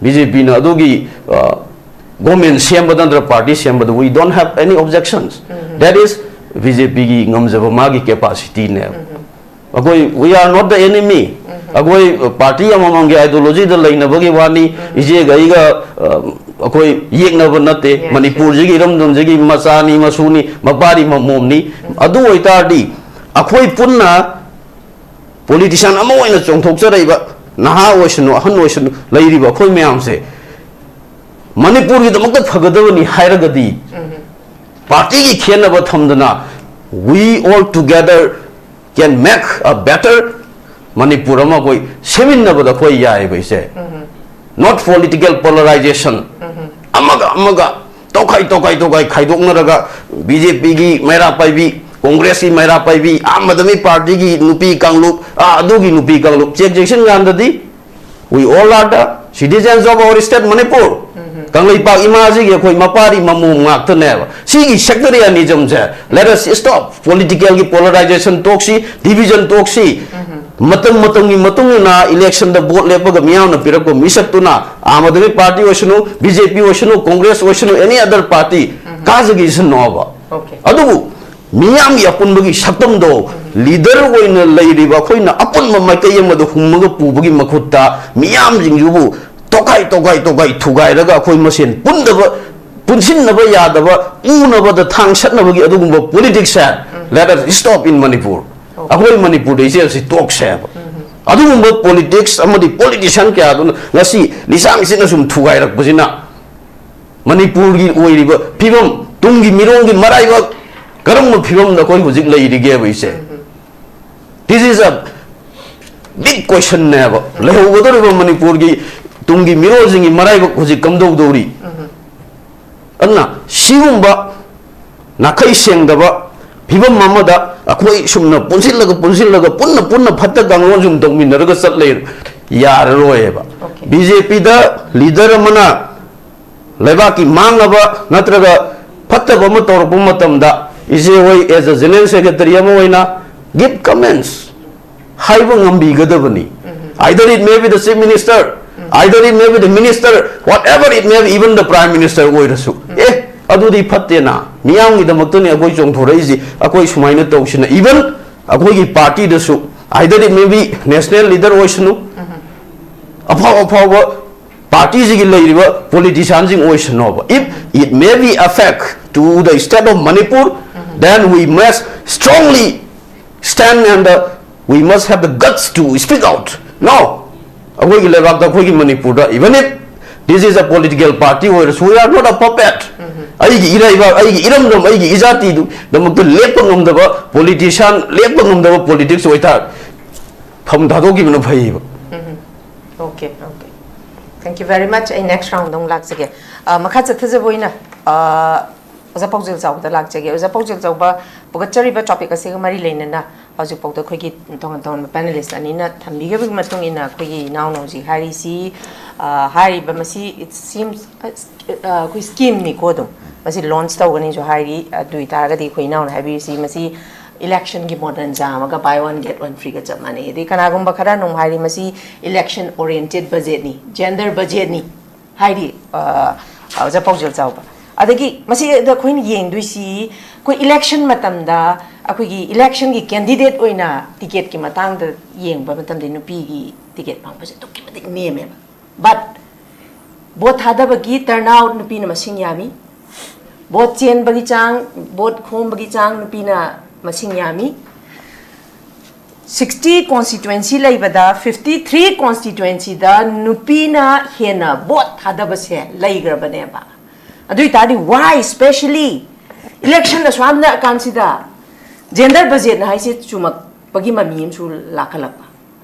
ꯕꯤ ꯖꯦ ꯄꯤꯅ ꯑꯗꯨꯒꯤ, ꯑ, government ꯁꯦꯝꯕꯗ ꯅꯠꯇ꯭ꯔꯒ party ꯁꯦꯝꯕꯗ we don't have any objections. That is B J ꯄꯤꯒꯤ ꯉꯝꯖꯕ, ꯃꯥꯒꯤ capacity ꯅꯦꯕ꯫ ꯑꯩꯈꯣꯏ we are not the enemy. ꯑꯩꯈꯣꯏ party ꯑꯃꯃꯝꯒꯤ ideology ꯗ ꯂꯩꯅꯕꯒꯤ ꯋꯥꯅꯤ꯫ ꯏꯆꯦꯒ ꯑꯩꯒ, ꯑ, ꯑꯩꯈꯣꯏ ꯌꯦꯛꯅꯕ ꯅꯠꯇꯦ꯫ ꯃꯅꯤꯄꯨꯔꯁꯤꯒꯤ ꯏꯔꯝꯗꯝꯁꯤꯒꯤ ꯃꯆꯥꯅꯤ, ꯃꯁꯨꯅꯤ, ꯃꯄꯥꯔꯤ ꯃꯃꯣꯝꯅꯤ꯫ ꯑꯗꯨ ꯑꯣꯏꯇꯥꯔꯗꯤ ꯑꯩꯈꯣꯏ ꯄꯨꯟꯅ politician ꯑꯃ ꯑꯣꯏꯅ ꯆꯣꯡꯊꯣꯛꯆꯔꯛꯏꯕ ꯅꯍꯥ ꯑꯣꯏꯁꯅꯨ, ꯑꯍꯟ ꯑꯣꯏꯁꯅꯨ, ꯂꯩꯔꯤꯕ ꯑꯩꯈꯣꯏ ꯃꯌꯥꯝꯁꯦ ꯃꯅꯤꯄꯨꯔꯒꯤꯗꯃꯛꯇ ꯐꯒꯗꯕꯅꯤ ꯍꯥꯏꯔꯒꯗꯤ, party ꯒꯤ ꯈꯦꯠꯅꯕ ꯊꯝꯗꯅ we all together can make a better Manipur ꯑꯃ ꯑꯩꯈꯣꯏ ꯁꯦꯝꯃꯤꯟꯅꯕꯗ ꯑꯩꯈꯣꯏ ꯌꯥꯏꯑꯕ ꯏꯆꯦ꯫ Not political polarization. ꯑꯃꯒ ꯑꯃꯒ ꯇꯣꯈꯥꯏ ꯇꯣꯈꯥꯏ ꯇꯣꯈꯥꯏ ꯈꯥꯏꯗꯣꯛꯅꯔꯒ ꯕꯤ ꯖꯦ ꯄꯤꯒꯤ ꯃꯩꯔꯥ ꯄꯥꯏꯕꯤ, ꯀꯣꯡꯒ꯭ꯔꯦꯁꯀꯤ ꯃꯩꯔꯥ ꯄꯥꯏꯕꯤ, ꯑꯥꯝ ꯑꯥꯗꯃꯤ ꯄꯥꯔꯇꯤꯒꯤ ꯅꯨꯄꯤ ꯀꯥꯡꯂꯨꯞ, ꯑꯥ, ꯑꯗꯨꯒꯤ ꯅꯨꯄꯤ ꯀꯥꯡꯂꯨꯞ ꯆꯦꯛ ꯆꯦꯛꯁꯤꯟ ꯀꯥꯟꯗꯗꯤ we all are the citizens of our state Manipur. Kangleipak ꯏꯃꯥꯁꯤꯒꯤ ꯑꯩꯈꯣꯏ ꯃꯄꯥꯔꯤ ꯃꯃꯣꯝ ꯉꯥꯛꯇꯅꯦꯕ꯫ ꯁꯤꯒꯤ sectarianismꯁꯦ, let us stop politicalꯒꯤ polarization ꯇꯣꯛꯁꯤ, division ꯇꯣꯛꯁꯤ꯫ ꯃꯇꯝ ꯃꯇꯝꯒꯤ ꯃꯇꯨꯡ ꯏꯟꯅ electionꯗ vote ꯂꯦꯞꯄꯒ ꯃꯤꯌꯥꯝꯅ ꯄꯤꯔꯛꯄ ꯃꯤꯁꯛꯇꯨꯅ ꯑꯥꯝ ꯑꯥꯗꯃꯤ ꯄꯥꯔꯇꯤ ꯑꯣꯏꯁꯅꯨ, ꯕꯤ ꯖꯦ ꯄꯤ ꯑꯣꯏꯁꯅꯨ, ꯀꯣꯡꯒ꯭ꯔꯦꯁ ꯑꯣꯏꯁꯅꯨ, any other party ꯀꯥꯖꯈꯤꯁꯅꯣꯕ꯫ Okay. ꯑꯗꯨꯕꯨ ꯃꯤꯌꯥꯝꯒꯤ ꯑꯄꯨꯟꯕꯒꯤ ꯁꯛꯇꯝꯗꯣ leader ꯑꯣꯏꯅ ꯂꯩꯔꯤꯕ ꯑꯩꯈꯣꯏꯅ ꯑꯄꯨꯟꯕ ꯃꯥꯏꯀꯩ ꯑꯃꯗ ꯍꯨꯝꯃꯒ ꯄꯨꯕꯒꯤ ꯃꯈꯨꯠꯇ ꯃꯤꯌꯥꯝꯁꯤꯡꯁꯤꯕꯨ ꯇꯣꯈꯥꯏ ꯇꯣꯈꯥꯏ ꯇꯣꯈꯥꯏ ꯊꯨꯒꯥꯏꯔꯒ ꯑꯩꯈꯣꯏ ꯃꯁꯦꯟ ꯄꯨꯟꯗꯕ, ꯄꯨꯟꯁꯤꯟꯅꯕ ꯌꯥꯗꯕ, ꯎꯅꯕꯗ ꯊꯥꯡ ꯁꯠꯅꯕꯒꯤ ꯑꯗꯨꯒꯨꯝꯕ politicsꯁꯦ let us stop in Manipur. ꯑꯩꯈꯣꯏ ꯃꯅꯤꯄꯨꯔꯗ ꯏꯆꯦꯜꯁꯤ ꯇꯣꯛꯁꯦꯕ꯫ ꯑꯗꯨꯒꯨꯝꯕ politics ꯑꯃꯗꯤ politician ꯀꯌꯥꯗꯨꯅ ꯉꯁꯤ ꯂꯤꯆꯥꯡꯁꯤꯠꯅ ꯁꯨꯝ ꯊꯨꯒꯥꯏꯔꯛꯄꯁꯤꯅ ꯃꯅꯤꯄꯨꯔꯒꯤ ꯑꯣꯏꯔꯤꯕ ꯐꯤꯕꯝ, ꯇꯨꯡꯒꯤ ꯃꯤꯔꯣꯜꯒꯤ ꯃꯔꯥꯏꯕꯛ ꯀꯔꯝꯕ ꯐꯤꯕꯝꯗ ꯑꯩꯈꯣꯏ ꯍꯧꯖꯤꯛ ꯂꯩꯔꯤꯒꯦꯕ ꯏꯆꯦ? This is a big questionꯅꯦꯕ꯫ ꯂꯩꯍꯧꯒꯗꯧꯔꯤꯕ ꯃꯅꯤꯄꯨꯔꯒꯤ ꯇꯨꯡꯒꯤ ꯃꯤꯔꯣꯜꯁꯤꯡꯒꯤ ꯃꯔꯥꯏꯕꯛ ꯍꯧꯖꯤꯛ ꯀꯝꯗꯧꯗꯧꯔꯤ? ꯑꯗꯨꯅ ꯁꯤꯒꯨꯝꯕ ꯅꯥꯈꯩ ꯁꯦꯡꯗꯕ ꯐꯤꯕꯝ ꯑꯃꯗ ꯑꯩꯈꯣꯏ ꯁꯨꯝꯅ ꯄꯨꯟꯁꯤꯜꯂꯒ, ꯄꯨꯟꯁꯤꯜꯂꯒ, ꯄꯨꯟꯅ, ꯄꯨꯟꯅ ꯐꯠꯇ ꯀꯥꯡꯂꯣꯟ ꯁꯨꯝ ꯇꯧꯃꯤꯟꯅꯔꯒ ꯆꯠ ꯂꯩ ꯌꯥꯔꯔꯣꯏꯕ꯫ Okay. ꯕꯤ ꯖꯦ ꯄꯤꯗ leader ꯑꯃꯅ ꯂꯩꯕꯥꯛꯀꯤ ꯃꯥꯡꯅꯕ ꯅꯠꯇ꯭ꯔꯒ ꯐꯠꯇꯕ ꯑꯃ ꯇꯧꯔꯛꯄ ꯃꯇꯝꯗ, ꯏꯆꯦ ꯍꯣꯏ as a general secretary ꯑꯃ ꯑꯣꯏꯅ give comments ꯍꯥꯏꯕ ꯉꯝꯕꯤꯒꯗꯕꯅꯤ꯫ Either it may be the chief minister, either it may be the minister, whatever it may be, even the prime minister ꯑꯣꯏꯔꯁꯨ, ꯑꯦ, ꯑꯗꯨꯗꯤ ꯐꯠꯇꯦꯅ, ꯃꯤꯌꯥꯝꯒꯤꯗꯃꯛꯇꯅꯤ ꯑꯩꯈꯣꯏ ꯆꯣꯡꯊꯣꯔꯛꯏꯁꯤ, ꯑꯩꯈꯣꯏ ꯁꯨꯃꯥꯏꯅ ꯇꯧꯁꯤꯅ, even ꯑꯩꯈꯣꯏꯒꯤ ꯄꯥꯔꯇꯤꯗꯁꯨ, either it may be national leader ꯑꯣꯏꯁꯅꯨ, ꯑꯐꯥꯎ ꯑꯐꯥꯎꯕ ꯄꯥꯔꯇꯤꯁꯤꯒꯤ ꯂꯩꯔꯤꯕ politicianꯁꯤꯡ ꯑꯣꯏꯁꯅꯣꯕ, if it may be affect to the state of Manipur, then we must strongly stand and, uh, we must have the guts to speak out. No, ꯑꯩꯈꯣꯏꯒꯤ ꯂꯩꯕꯥꯛꯇ, ꯑꯩꯈꯣꯏꯒꯤ ꯃꯅꯤꯄꯨꯔꯗ, even if this is a political party ꯑꯣꯏꯔꯁꯨ, we are not a puppet. ꯑꯩꯒꯤ ꯏꯔꯩꯕꯥꯛ, ꯑꯩꯒꯤ ꯏꯔꯝꯗꯝ, ꯑꯩꯒꯤ ꯏꯖꯥꯇꯤꯗꯨꯗꯃꯛꯇ ꯂꯦꯞꯄ ꯉꯝꯗꯕ politician, ꯂꯦꯞꯄ ꯉꯝꯗꯕ politics ꯑꯣꯏꯇꯥꯔꯗꯤ ꯐꯝ ꯊꯥꯗꯣꯛꯈꯤꯕꯅ ꯐꯩꯌꯦꯕ꯫ Okay, okay. Thank you very much. ꯑꯩ next round ꯑꯃꯨꯛ ꯂꯥꯛꯆꯒꯦ꯫ ꯑ, ꯃꯈꯥ ꯆꯠꯊꯖꯕ ꯑꯣꯏꯅ, ꯑ, ꯑꯣꯖꯥ ꯄꯥꯎꯖꯦꯜ ꯆꯥꯎꯕꯗ ꯂꯥꯛꯆꯒꯦ꯫ ꯑꯣꯖꯥ ꯄꯥꯎꯖꯦꯜ ꯆꯥꯎꯕ, ꯄꯨꯒꯠꯆꯔꯤꯕ topic ꯑꯁꯤꯒ ꯃꯔꯤ ꯂꯩꯅꯅ ꯍꯧꯖꯤꯛꯐꯥꯎꯗ ꯑꯩꯈꯣꯏꯒꯤ ꯇꯣꯉꯥꯟ ꯇꯣꯉꯥꯟꯕ panelist ꯑꯅꯤꯅ ꯊꯝꯕꯤꯈꯤꯕꯒꯤ ꯃꯇꯨꯡ ꯏꯟꯅ ꯑꯩꯈꯣꯏꯒꯤ ꯏꯅꯥꯎꯅ ꯍꯧꯖꯤꯛ ꯍꯥꯏꯔꯤꯁꯤ, ꯑ, ꯍꯥꯏꯔꯤꯕ ꯃꯁꯤ, it seems, ꯑ, ꯑꯩꯈꯣꯏ schemeꯅꯤꯀꯣ꯫ ꯑꯗꯨꯝ ꯃꯁꯤ launch ꯇꯧꯒꯅꯤꯁꯨ ꯍꯥꯏꯔꯤ꯫ ꯑꯗꯨ ꯑꯣꯏꯇꯥꯔꯒꯗꯤ ꯑꯩꯈꯣꯏ ꯏꯅꯥꯎꯅ ꯍꯥꯏꯕꯤꯔꯤꯁꯤ ꯃꯁꯤ election ꯒꯤ bonanza ꯑꯃꯒ buy one get one free ꯒ ꯆꯞ ꯃꯥꯟꯅꯩ꯫ ꯑꯗꯩ ꯀꯅꯥꯒꯨꯝꯕ ꯈꯔꯅ ꯑꯃꯨꯛ ꯍꯥꯏꯔꯤ ꯃꯁꯤ election oriented budget ꯅꯤ, gender budget ꯅꯤ ꯍꯥꯏꯔꯤ, ꯑ, ꯑꯣꯖꯥ ꯄꯥꯎꯖꯦꯜ ꯆꯥꯎꯕ꯫ ꯑꯗꯒꯤ ꯃꯁꯤꯗ ꯑꯩꯈꯣꯏꯅ ꯌꯦꯡꯗꯣꯏꯁꯤ ꯑꯩꯈꯣꯏ election ꯃꯇꯝꯗ ꯑꯩꯈꯣꯏꯒꯤ election ꯒꯤ candidate ꯑꯣꯏꯅ ticket ꯀꯤ ꯃꯇꯥꯡꯗ ꯌꯦꯡꯕ ꯃꯇꯝꯗ ꯅꯨꯄꯤꯒꯤ ticket ꯐꯪꯕꯁꯦ ꯑꯗꯨꯛꯀꯤ ꯃꯇꯤꯛ ꯅꯦꯝꯃꯦꯕ꯫ But vote ꯊꯥꯗꯕꯒꯤ turnout ꯅꯨꯄꯤꯅ ꯃꯁꯤꯡ ꯌꯥꯝꯃꯤ, vote ꯆꯦꯟꯕꯒꯤ ꯆꯥꯡ, vote ꯈꯣꯝꯕꯒꯤ ꯆꯥꯡ ꯅꯨꯄꯤꯅ ꯃꯁꯤꯡ ꯌꯥꯝꯃꯤ꯫ Sixty constituency ꯂꯩꯕꯗ fifty three constituency ꯗ ꯅꯨꯄꯤꯅ ꯍꯦꯟꯅ vote ꯊꯥꯗꯕꯁꯦ ꯂꯩꯈ꯭ꯔꯕꯅꯦꯕ꯫ ꯑꯗꯨ ꯑꯣꯏꯇꯥꯔꯗꯤ why specially election ꯑꯁꯨꯛ ꯌꯥꯝꯅ ꯀꯥꯟꯁꯤꯗ gender budget ꯅ ꯍꯥꯏꯁꯦ ꯆꯨꯝꯃꯛꯄꯒꯤ ꯃꯃꯤ ꯑꯃꯁꯨ ꯂꯥꯛꯈꯠꯂꯛꯄ?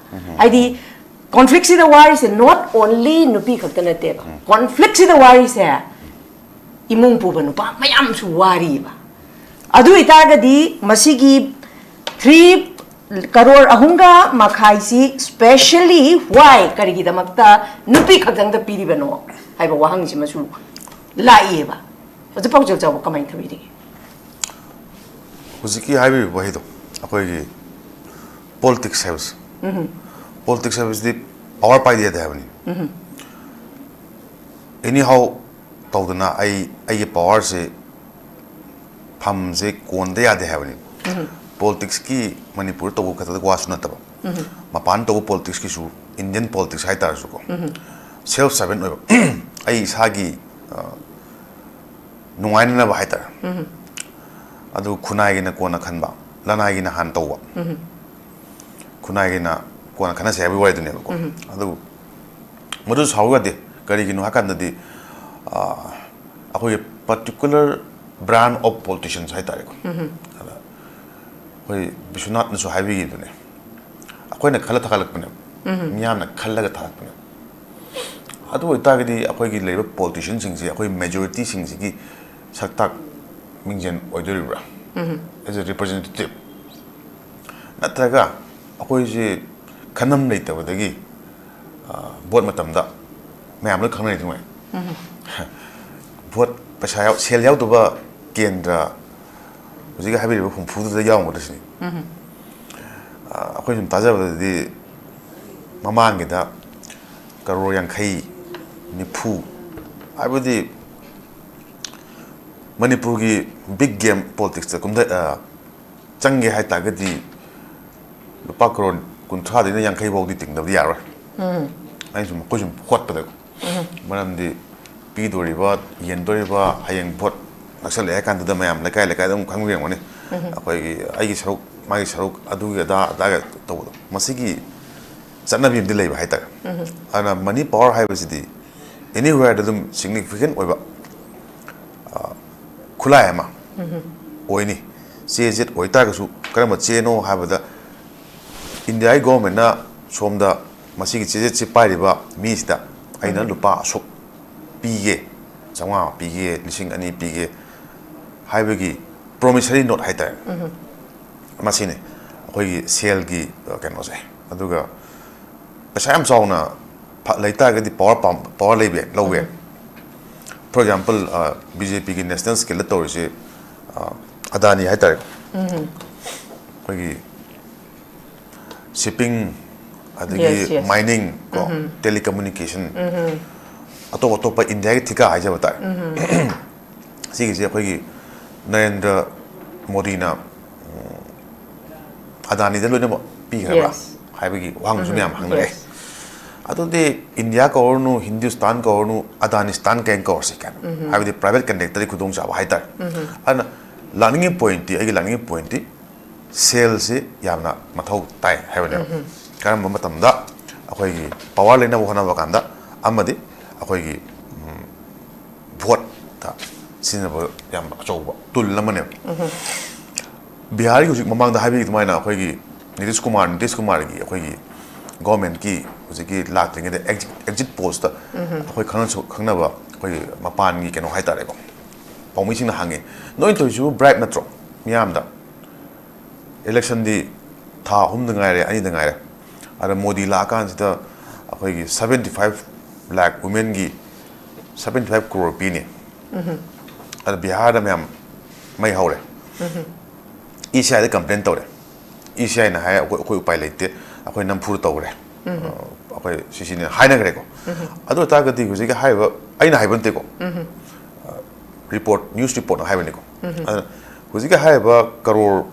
ꯍꯥꯏꯗꯤ conflict ꯁꯤꯗ ꯋꯥꯔꯤꯁꯦ not only ꯅꯨꯄꯤ ꯈꯛꯇ ꯅꯠꯇꯦꯕ꯫ Conflict ꯁꯤꯗ ꯋꯥꯔꯤꯁꯦ ꯏꯃꯨꯡ ꯄꯨꯕ ꯅꯨꯄꯥ ꯃꯌꯥꯝꯁꯨ ꯋꯥꯔꯤꯕ꯫ ꯑꯗꯨ ꯑꯣꯏꯇꯥꯔꯒꯗꯤ ꯃꯁꯤꯒꯤ three ꯀꯔꯣꯔ ꯑꯍꯨꯝꯒ ꯃꯈꯥꯏꯁꯤ specially why, ꯀꯔꯤꯒꯤꯗꯃꯛꯇ ꯅꯨꯄꯤ ꯈꯛꯇꯪꯗ ꯄꯤꯔꯤꯕꯅꯣ ꯍꯥꯏꯕ ꯋꯥꯍꯪꯁꯤꯃꯁꯨ ꯂꯥꯛꯏꯌꯦꯕ꯫ ꯑꯣꯖꯥ ꯄꯥꯎꯖꯦꯜ ꯆꯥꯎꯕ ꯀꯃꯥꯏꯅ ꯇꯧꯕꯤꯔꯤꯒꯦ? ꯍꯧꯖꯤꯛꯀꯤ ꯍꯥꯏꯕꯤꯔꯤꯕ ꯋꯥꯍꯩꯗꯣ ꯑꯩꯈꯣꯏꯒꯤ politics ꯍꯥꯏꯕꯁꯦ, politics ꯍꯥꯏꯕꯁꯤꯗꯤ power ꯄꯥꯏꯗ ꯌꯥꯗꯦ ꯍꯥꯏꯕꯅꯤ꯫ Anyhow ꯇꯧꯗꯅ ꯑꯩ ꯑꯩꯒꯤ power ꯁꯦ ꯐꯝꯁꯦ ꯀꯣꯟꯗ ꯌꯥꯗꯦ ꯍꯥꯏꯕꯅꯤ꯫ Politics ꯀꯤ ꯃꯅꯤꯄꯨꯔꯗ ꯇꯧꯕ ꯈꯛꯇꯗ ꯋꯥꯁꯨ ꯅꯠꯇꯕ, ꯃꯄꯥꯟ ꯇꯧꯕ politics ꯀꯤꯁꯨ, Indian politics ꯍꯥꯏꯇꯥꯔꯁꯨꯀꯣ, self serving ꯑꯣꯏꯕ, ꯑꯩ ꯏꯁꯥꯒꯤ, ꯑ, ꯅꯨꯡꯉꯥꯏꯅꯅꯕ ꯍꯥꯏꯇꯥꯔꯦ꯫ ꯑꯗꯨ ꯈꯨꯟꯅꯥꯏꯒꯤꯅ ꯀꯣꯟꯅ ꯈꯟꯕ, ꯂꯅꯥꯏꯒꯤꯅ ꯍꯥꯟꯅ ꯇꯧꯕ, ꯈꯨꯟꯅꯥꯏꯒꯤꯅ ꯀꯣꯟꯅ ꯈꯟꯅꯁꯦ ꯍꯥꯏꯕꯒꯤ ꯋꯥꯔꯤꯗꯨꯅꯦꯕꯀꯣ꯫ ꯑꯗꯨ ꯃꯗꯨ ꯁꯥꯎ ꯌꯥꯗꯦ꯫ ꯀꯔꯤꯒꯤꯅꯣ ꯍꯥꯏꯀꯥꯟꯗꯗꯤ, ꯑ, ꯑꯩꯈꯣꯏꯒꯤ particular brand of politicians ꯍꯥꯏꯇꯥꯔꯦꯀꯣ꯫ ꯑꯗ ꯑꯩꯈꯣꯏ ꯕꯤꯁ꯭ꯋꯅꯥꯊꯅꯁꯨ ꯍꯥꯏꯕꯤꯈꯤꯕꯗꯨꯅꯦ, ꯑꯩꯈꯣꯏꯅ ꯈꯜꯂ ꯊꯥꯒꯠꯂꯛꯄꯅꯦꯕ, ꯃꯤꯌꯥꯝꯅ ꯈꯜꯂꯒ ꯊꯥꯒꯠꯄꯅꯦꯕ꯫ ꯑꯗꯨ ꯑꯣꯏꯇꯥꯔꯒꯗꯤ ꯑꯩꯈꯣꯏꯒꯤ ꯂꯩꯔꯤꯕ ꯄꯣꯂꯤꯇꯤꯁꯤꯌꯟꯁꯤꯡꯁꯤ ꯑꯩꯈꯣꯏ ꯃꯦꯖꯣꯔꯤꯇꯤꯁꯤꯡꯁꯤꯒꯤ ꯁꯛꯇꯥꯛ ꯃꯤꯡꯖꯦꯜ ꯑꯣꯏꯗꯣꯔꯤꯕ꯭ꯔꯥ? As a representative, ꯅꯠꯇ꯭ꯔꯒ ꯑꯩꯈꯣꯏꯁꯦ ꯈꯟꯐꯝ ꯂꯩꯇꯕꯗꯒꯤ, ꯚꯣꯠ ꯃꯇꯝꯗ ꯃꯌꯥꯝ ꯂꯣꯏ ꯈꯪꯅꯔꯤꯗꯨꯉꯥꯏ, ꯚꯣꯠ ꯄꯩꯁꯥ ꯌꯥꯎ ꯁꯦꯜ ꯌꯥꯎꯗꯕ ꯀꯦꯟꯗ꯭ꯔ ꯍꯧꯖꯤꯛ ꯍꯥꯏꯕꯤꯔꯤꯕ ꯍꯨꯝꯐꯨꯗꯨꯗ ꯌꯥꯎꯔꯝꯒꯗ꯭ꯔ ꯁꯤꯅꯤ꯫ ꯑꯩꯈꯣꯏ ꯁꯨꯝ ꯇꯥꯖꯕꯗꯗꯤ ꯃꯃꯥꯡꯒꯤꯗ ꯀꯔꯣꯔ ꯌꯥꯡꯈꯩ, ꯅꯤꯐꯨ, ꯍꯥꯏꯕꯗꯤ ꯃꯅꯤꯄꯨꯔꯒꯤ ꯕꯤꯛ ꯒꯦꯝ ꯄꯣꯂꯤꯇꯤꯛꯁꯇ ꯀꯨꯝꯊ ꯆꯪꯒꯦ ꯍꯥꯏ ꯇꯥꯔꯒꯗꯤ ꯂꯨꯄꯥ ꯀꯔꯣꯔ ꯀꯨꯟꯊ꯭ꯔꯥꯗꯩꯅ ꯌꯥꯡꯈꯩ ꯐꯥꯎꯗꯤ ꯇꯤꯡꯗꯕꯗꯤ ꯌꯥꯔꯣꯏ꯫ ꯑꯩꯅ ꯁꯨꯝ ꯑꯩꯈꯣꯏ ꯁꯨꯝ ꯍꯣꯠꯄꯗꯀꯣ꯫ ꯃꯔꯝꯗꯤ ꯄꯤꯗꯣꯔꯤꯕ, ꯌꯦꯟꯗꯣꯔꯤꯕ, ꯍꯌꯦꯡ ꯚꯣꯠ ꯅꯛꯁꯜꯂꯛꯑꯦ ꯍꯥꯏ ꯀꯥꯟꯗꯨꯗ ꯃꯌꯥꯝ ꯂꯩꯀꯥꯏ ꯂꯩꯀꯥꯏꯗ ꯑꯃꯨꯛ ꯈꯪꯕꯤꯔꯝꯒꯅꯤ꯫ ꯑꯩꯈꯣꯏꯒꯤ ꯑꯩꯒꯤ ꯁꯔꯨꯛ, ꯃꯥꯒꯤ ꯁꯔꯨꯛ, ꯑꯗꯨꯒꯤ ꯑꯗꯥ, ꯑꯗꯥꯒ ꯇꯧꯕꯗꯣ, ꯃꯁꯤꯒꯤ ꯆꯠꯅꯕꯤ ꯑꯃꯗꯤ ꯂꯩꯕ ꯍꯥꯏꯇꯥꯔꯦ꯫ ꯑꯗꯨꯅ ꯃꯅꯤ ꯄꯋꯥꯔ ꯍꯥꯏꯕꯁꯤꯗꯤ ꯑꯦꯅꯤꯋꯦꯔꯗ ꯑꯗꯨꯝ ꯁꯤꯒꯅꯤꯐꯤꯀꯦꯟ ꯑꯣꯏꯕ, ꯑ, ꯈꯨꯠꯂꯥꯏ ꯑꯃ ꯑꯣꯏꯅꯤ꯫ ꯆꯦ ꯖꯦꯠ ꯑꯣꯏꯇꯥꯔꯒꯁꯨ ꯀꯔꯝꯕ ꯆꯦꯅꯣ ꯍꯥꯏꯕꯗ ꯏꯟꯗꯤꯌꯥꯒꯤ ꯒꯣꯔꯃꯦꯟꯅ ꯁꯣꯝꯗ ꯃꯁꯤꯒꯤ ꯆꯦ ꯖꯦꯠꯁꯤ ꯄꯥꯏꯔꯤꯕ ꯃꯤꯁꯤꯗ ꯑꯩꯅ ꯂꯨꯄꯥ ꯑꯁꯨꯛ ꯄꯤꯒꯦ, ꯆꯥꯝꯃꯉꯥ ꯄꯤꯒꯦ, ꯂꯤꯁꯤꯡ ꯑꯅꯤ ꯄꯤꯒꯦ ꯍꯥꯏꯕꯒꯤ ꯄ꯭ꯔꯣꯃꯤꯁꯔꯤ ꯅꯣꯠ ꯍꯥꯏꯇꯥꯔꯦ꯫ ꯃꯁꯤꯅꯤ ꯑꯩꯈꯣꯏꯒꯤ ꯁꯦꯜꯒꯤ, ꯑ, ꯀꯩꯅꯣꯁꯦ꯫ ꯑꯗꯨꯒ ꯄꯩꯁꯥ ꯌꯥꯝ ꯆꯥꯎꯅ ꯐ-, ꯂꯩ ꯇꯥꯔꯒꯗꯤ ꯄꯋꯥꯔ ꯄꯥꯝ-, ꯄꯋꯥꯔ ꯂꯩꯕ ꯌꯥꯏ, ꯂꯧꯕ ꯌꯥꯏ꯫ For example, ꯑ, ꯕꯤ ꯖꯦ ꯄꯤꯒꯤ ꯅꯦꯁꯅꯦꯜ ꯁ꯭ꯀꯦꯜꯗ ꯇꯧꯔꯤꯁꯦ, ꯑ, ꯑꯗꯥꯅꯤ ꯍꯥꯏꯇꯥꯔꯦ꯫ ꯑꯩꯈꯣꯏꯒꯤ ꯁꯤꯞꯄꯤꯡ, ꯑꯗꯒꯤ Yes, yes. ꯃꯥꯏꯅꯤꯡ, ꯀꯣ, ꯇꯦꯂꯤꯀꯝꯃꯨꯅꯤꯀꯦꯁꯟ, ꯑꯇꯣꯞ ꯑꯇꯣꯞꯄ ꯏꯟꯗꯤꯌꯥꯒꯤ ꯊꯤꯀꯥ ꯍꯥꯏꯖꯕ ꯇꯥꯔꯦ꯫ ꯁꯤꯒꯤꯁꯦ ꯑꯩꯈꯣꯏꯒꯤ ꯅꯔꯦꯟꯗ꯭ꯔ ꯃꯣꯗꯤꯅ, ꯎꯝ, ꯑꯗꯥꯅꯤꯗ ꯂꯣꯏꯅꯃꯛ ꯄꯤꯈ꯭ꯔꯕ꯭ꯔꯥ Yes. ꯍꯥꯏꯕꯒꯤ ꯋꯥꯍꯪꯁꯨ ꯃꯌꯥꯝ ꯍꯪꯅꯔꯦ꯫ Yes. ꯑꯗꯨꯗꯤ ꯏꯟꯗꯤꯌꯥ ꯀꯧꯔꯅꯨ, ꯍꯤꯟꯗꯨꯁꯇꯥꯟ ꯀꯧꯔꯅꯨ, ꯑꯗꯥꯅꯤꯁꯇꯥꯟ ꯀꯩꯅ ꯀꯧꯔꯁꯤ ꯀꯥꯏꯅ꯫ ꯍꯥꯏꯕꯗꯤ ꯄ꯭ꯔꯥꯏꯚꯦꯠ ꯀꯟꯇꯦꯛꯇꯗꯤ ꯈꯨꯗꯣꯡꯆꯥꯕ ꯍꯥꯏꯇꯥꯔꯦ꯫ ꯑꯗꯨꯅ ꯂꯥꯛꯅꯤꯡꯉꯤ ꯄꯣꯏꯟꯠꯇꯤ, ꯑꯩꯒꯤ ꯂꯥꯛꯅꯤꯡꯉꯤ ꯄꯣꯏꯟꯠꯇꯤ ꯁꯦꯜꯁꯤ ꯌꯥꯝꯅ ꯃꯊꯧ ꯇꯥꯏ ꯍꯥꯏꯕꯅꯦꯕ꯫ ꯀꯔꯝꯕ ꯃꯇꯝꯗ ꯑꯩꯈꯣꯏꯒꯤ ꯄꯋꯥꯔ ꯂꯩꯅꯕ ꯍꯣꯠꯅꯕ ꯀꯥꯟꯗ ꯑꯃꯗꯤ ꯑꯩꯈꯣꯏꯒꯤ, ꯎꯝ, ꯚꯣꯠꯇ ꯁꯤꯖꯤꯟꯅꯕ ꯌꯥꯝ ꯑꯆꯧꯕ ꯇꯨꯜ ꯑꯃꯅꯦꯕ꯫ ꯕꯤꯍꯥꯔꯒꯤ ꯍꯧꯖꯤꯛ ꯃꯃꯥꯡꯗ ꯍꯥꯏꯕꯤꯈꯤ ꯑꯗꯨꯃꯥꯏꯅ ꯑꯩꯈꯣꯏꯒꯤ ꯅꯤꯇꯤꯁ ꯀꯨꯃꯥꯔ, ꯅꯤꯇꯤꯁ ꯀꯨꯃꯥꯔꯒꯤ ꯑꯩꯈꯣꯏꯒꯤ ꯒꯣꯔꯃꯦꯟꯠꯀꯤ ꯍꯧꯖꯤꯛꯀꯤ ꯂꯥꯛꯇ꯭ꯔꯤꯉꯩꯗ ꯑꯦꯛꯖꯤꯠ ꯄꯣꯜꯁꯇ ꯑꯩꯈꯣꯏ ꯈꯪꯅꯁꯨ ꯈꯪꯅꯕ ꯑꯩꯈꯣꯏ ꯃꯄꯥꯟꯒꯤ ꯀꯩꯅꯣ ꯍꯥꯏꯇꯥꯔꯦꯀꯣ, ꯄꯥꯎꯃꯤꯁꯤꯡꯅ ꯍꯪꯉꯤ, "ꯅꯣꯏꯅ ꯇꯧꯔꯤꯁꯤꯕꯨ ꯕ꯭ꯔꯥꯏꯕ ꯅꯠꯇ꯭ꯔꯣ ꯃꯤꯌꯥꯝꯗ? ꯏꯂꯦꯛꯁꯟꯗꯤ ꯊꯥ ꯑꯍꯨꯝꯗ ꯉꯥꯏꯔꯦ, ꯑꯅꯤꯗ ꯉꯥꯏꯔꯦ, ꯑꯗ ꯃꯣꯗꯤ ꯂꯥꯛꯑꯀꯥꯟꯁꯤꯗ ꯑꯩꯈꯣꯏꯒꯤ seventy five lakh womenꯒꯤ seventy five crore ꯄꯤꯅꯤ, ꯑꯗ ꯕꯤꯍꯥꯔꯗ ꯃꯌꯥꯝ ꯃꯩ ꯍꯧꯔꯦ, ꯏ ꯁꯤ ꯑꯥꯏꯗ ꯀꯝꯄ꯭ꯂꯦꯟ ꯇꯧꯔꯦ, ꯏ ꯁꯤ ꯑꯥꯏꯅ ꯍꯥꯏ, "ꯑꯩꯈꯣꯏ ꯑꯩꯈꯣꯏ ꯎꯄꯥꯏ ꯂꯩꯇꯦ, ꯑꯩꯈꯣꯏ ꯅꯝꯐꯨꯗ ꯇꯧꯔꯦ, ꯑꯩꯈꯣꯏ ꯁꯤꯁꯤꯅꯦ" ꯍꯥꯏꯅꯈ꯭ꯔꯦꯀꯣ꯫ ꯑꯗꯨ ꯑꯣꯏꯇꯥꯔꯒꯗꯤ ꯍꯧꯖꯤꯛꯀꯤ ꯍꯥꯏꯔꯤꯕ, ꯑꯩꯅ ꯍꯥꯏꯕ ꯅꯠꯇꯦꯀꯣ, ꯔꯤꯄꯣꯔꯠ, ꯅ꯭ꯌꯨꯁ ꯔꯤꯄꯣꯔꯠꯅ ꯍꯥꯏꯕꯅꯤꯀꯣ꯫ ꯑꯗꯨꯅ ꯍꯧꯖꯤꯛꯀꯤ ꯍꯥꯏꯔꯤꯕ crore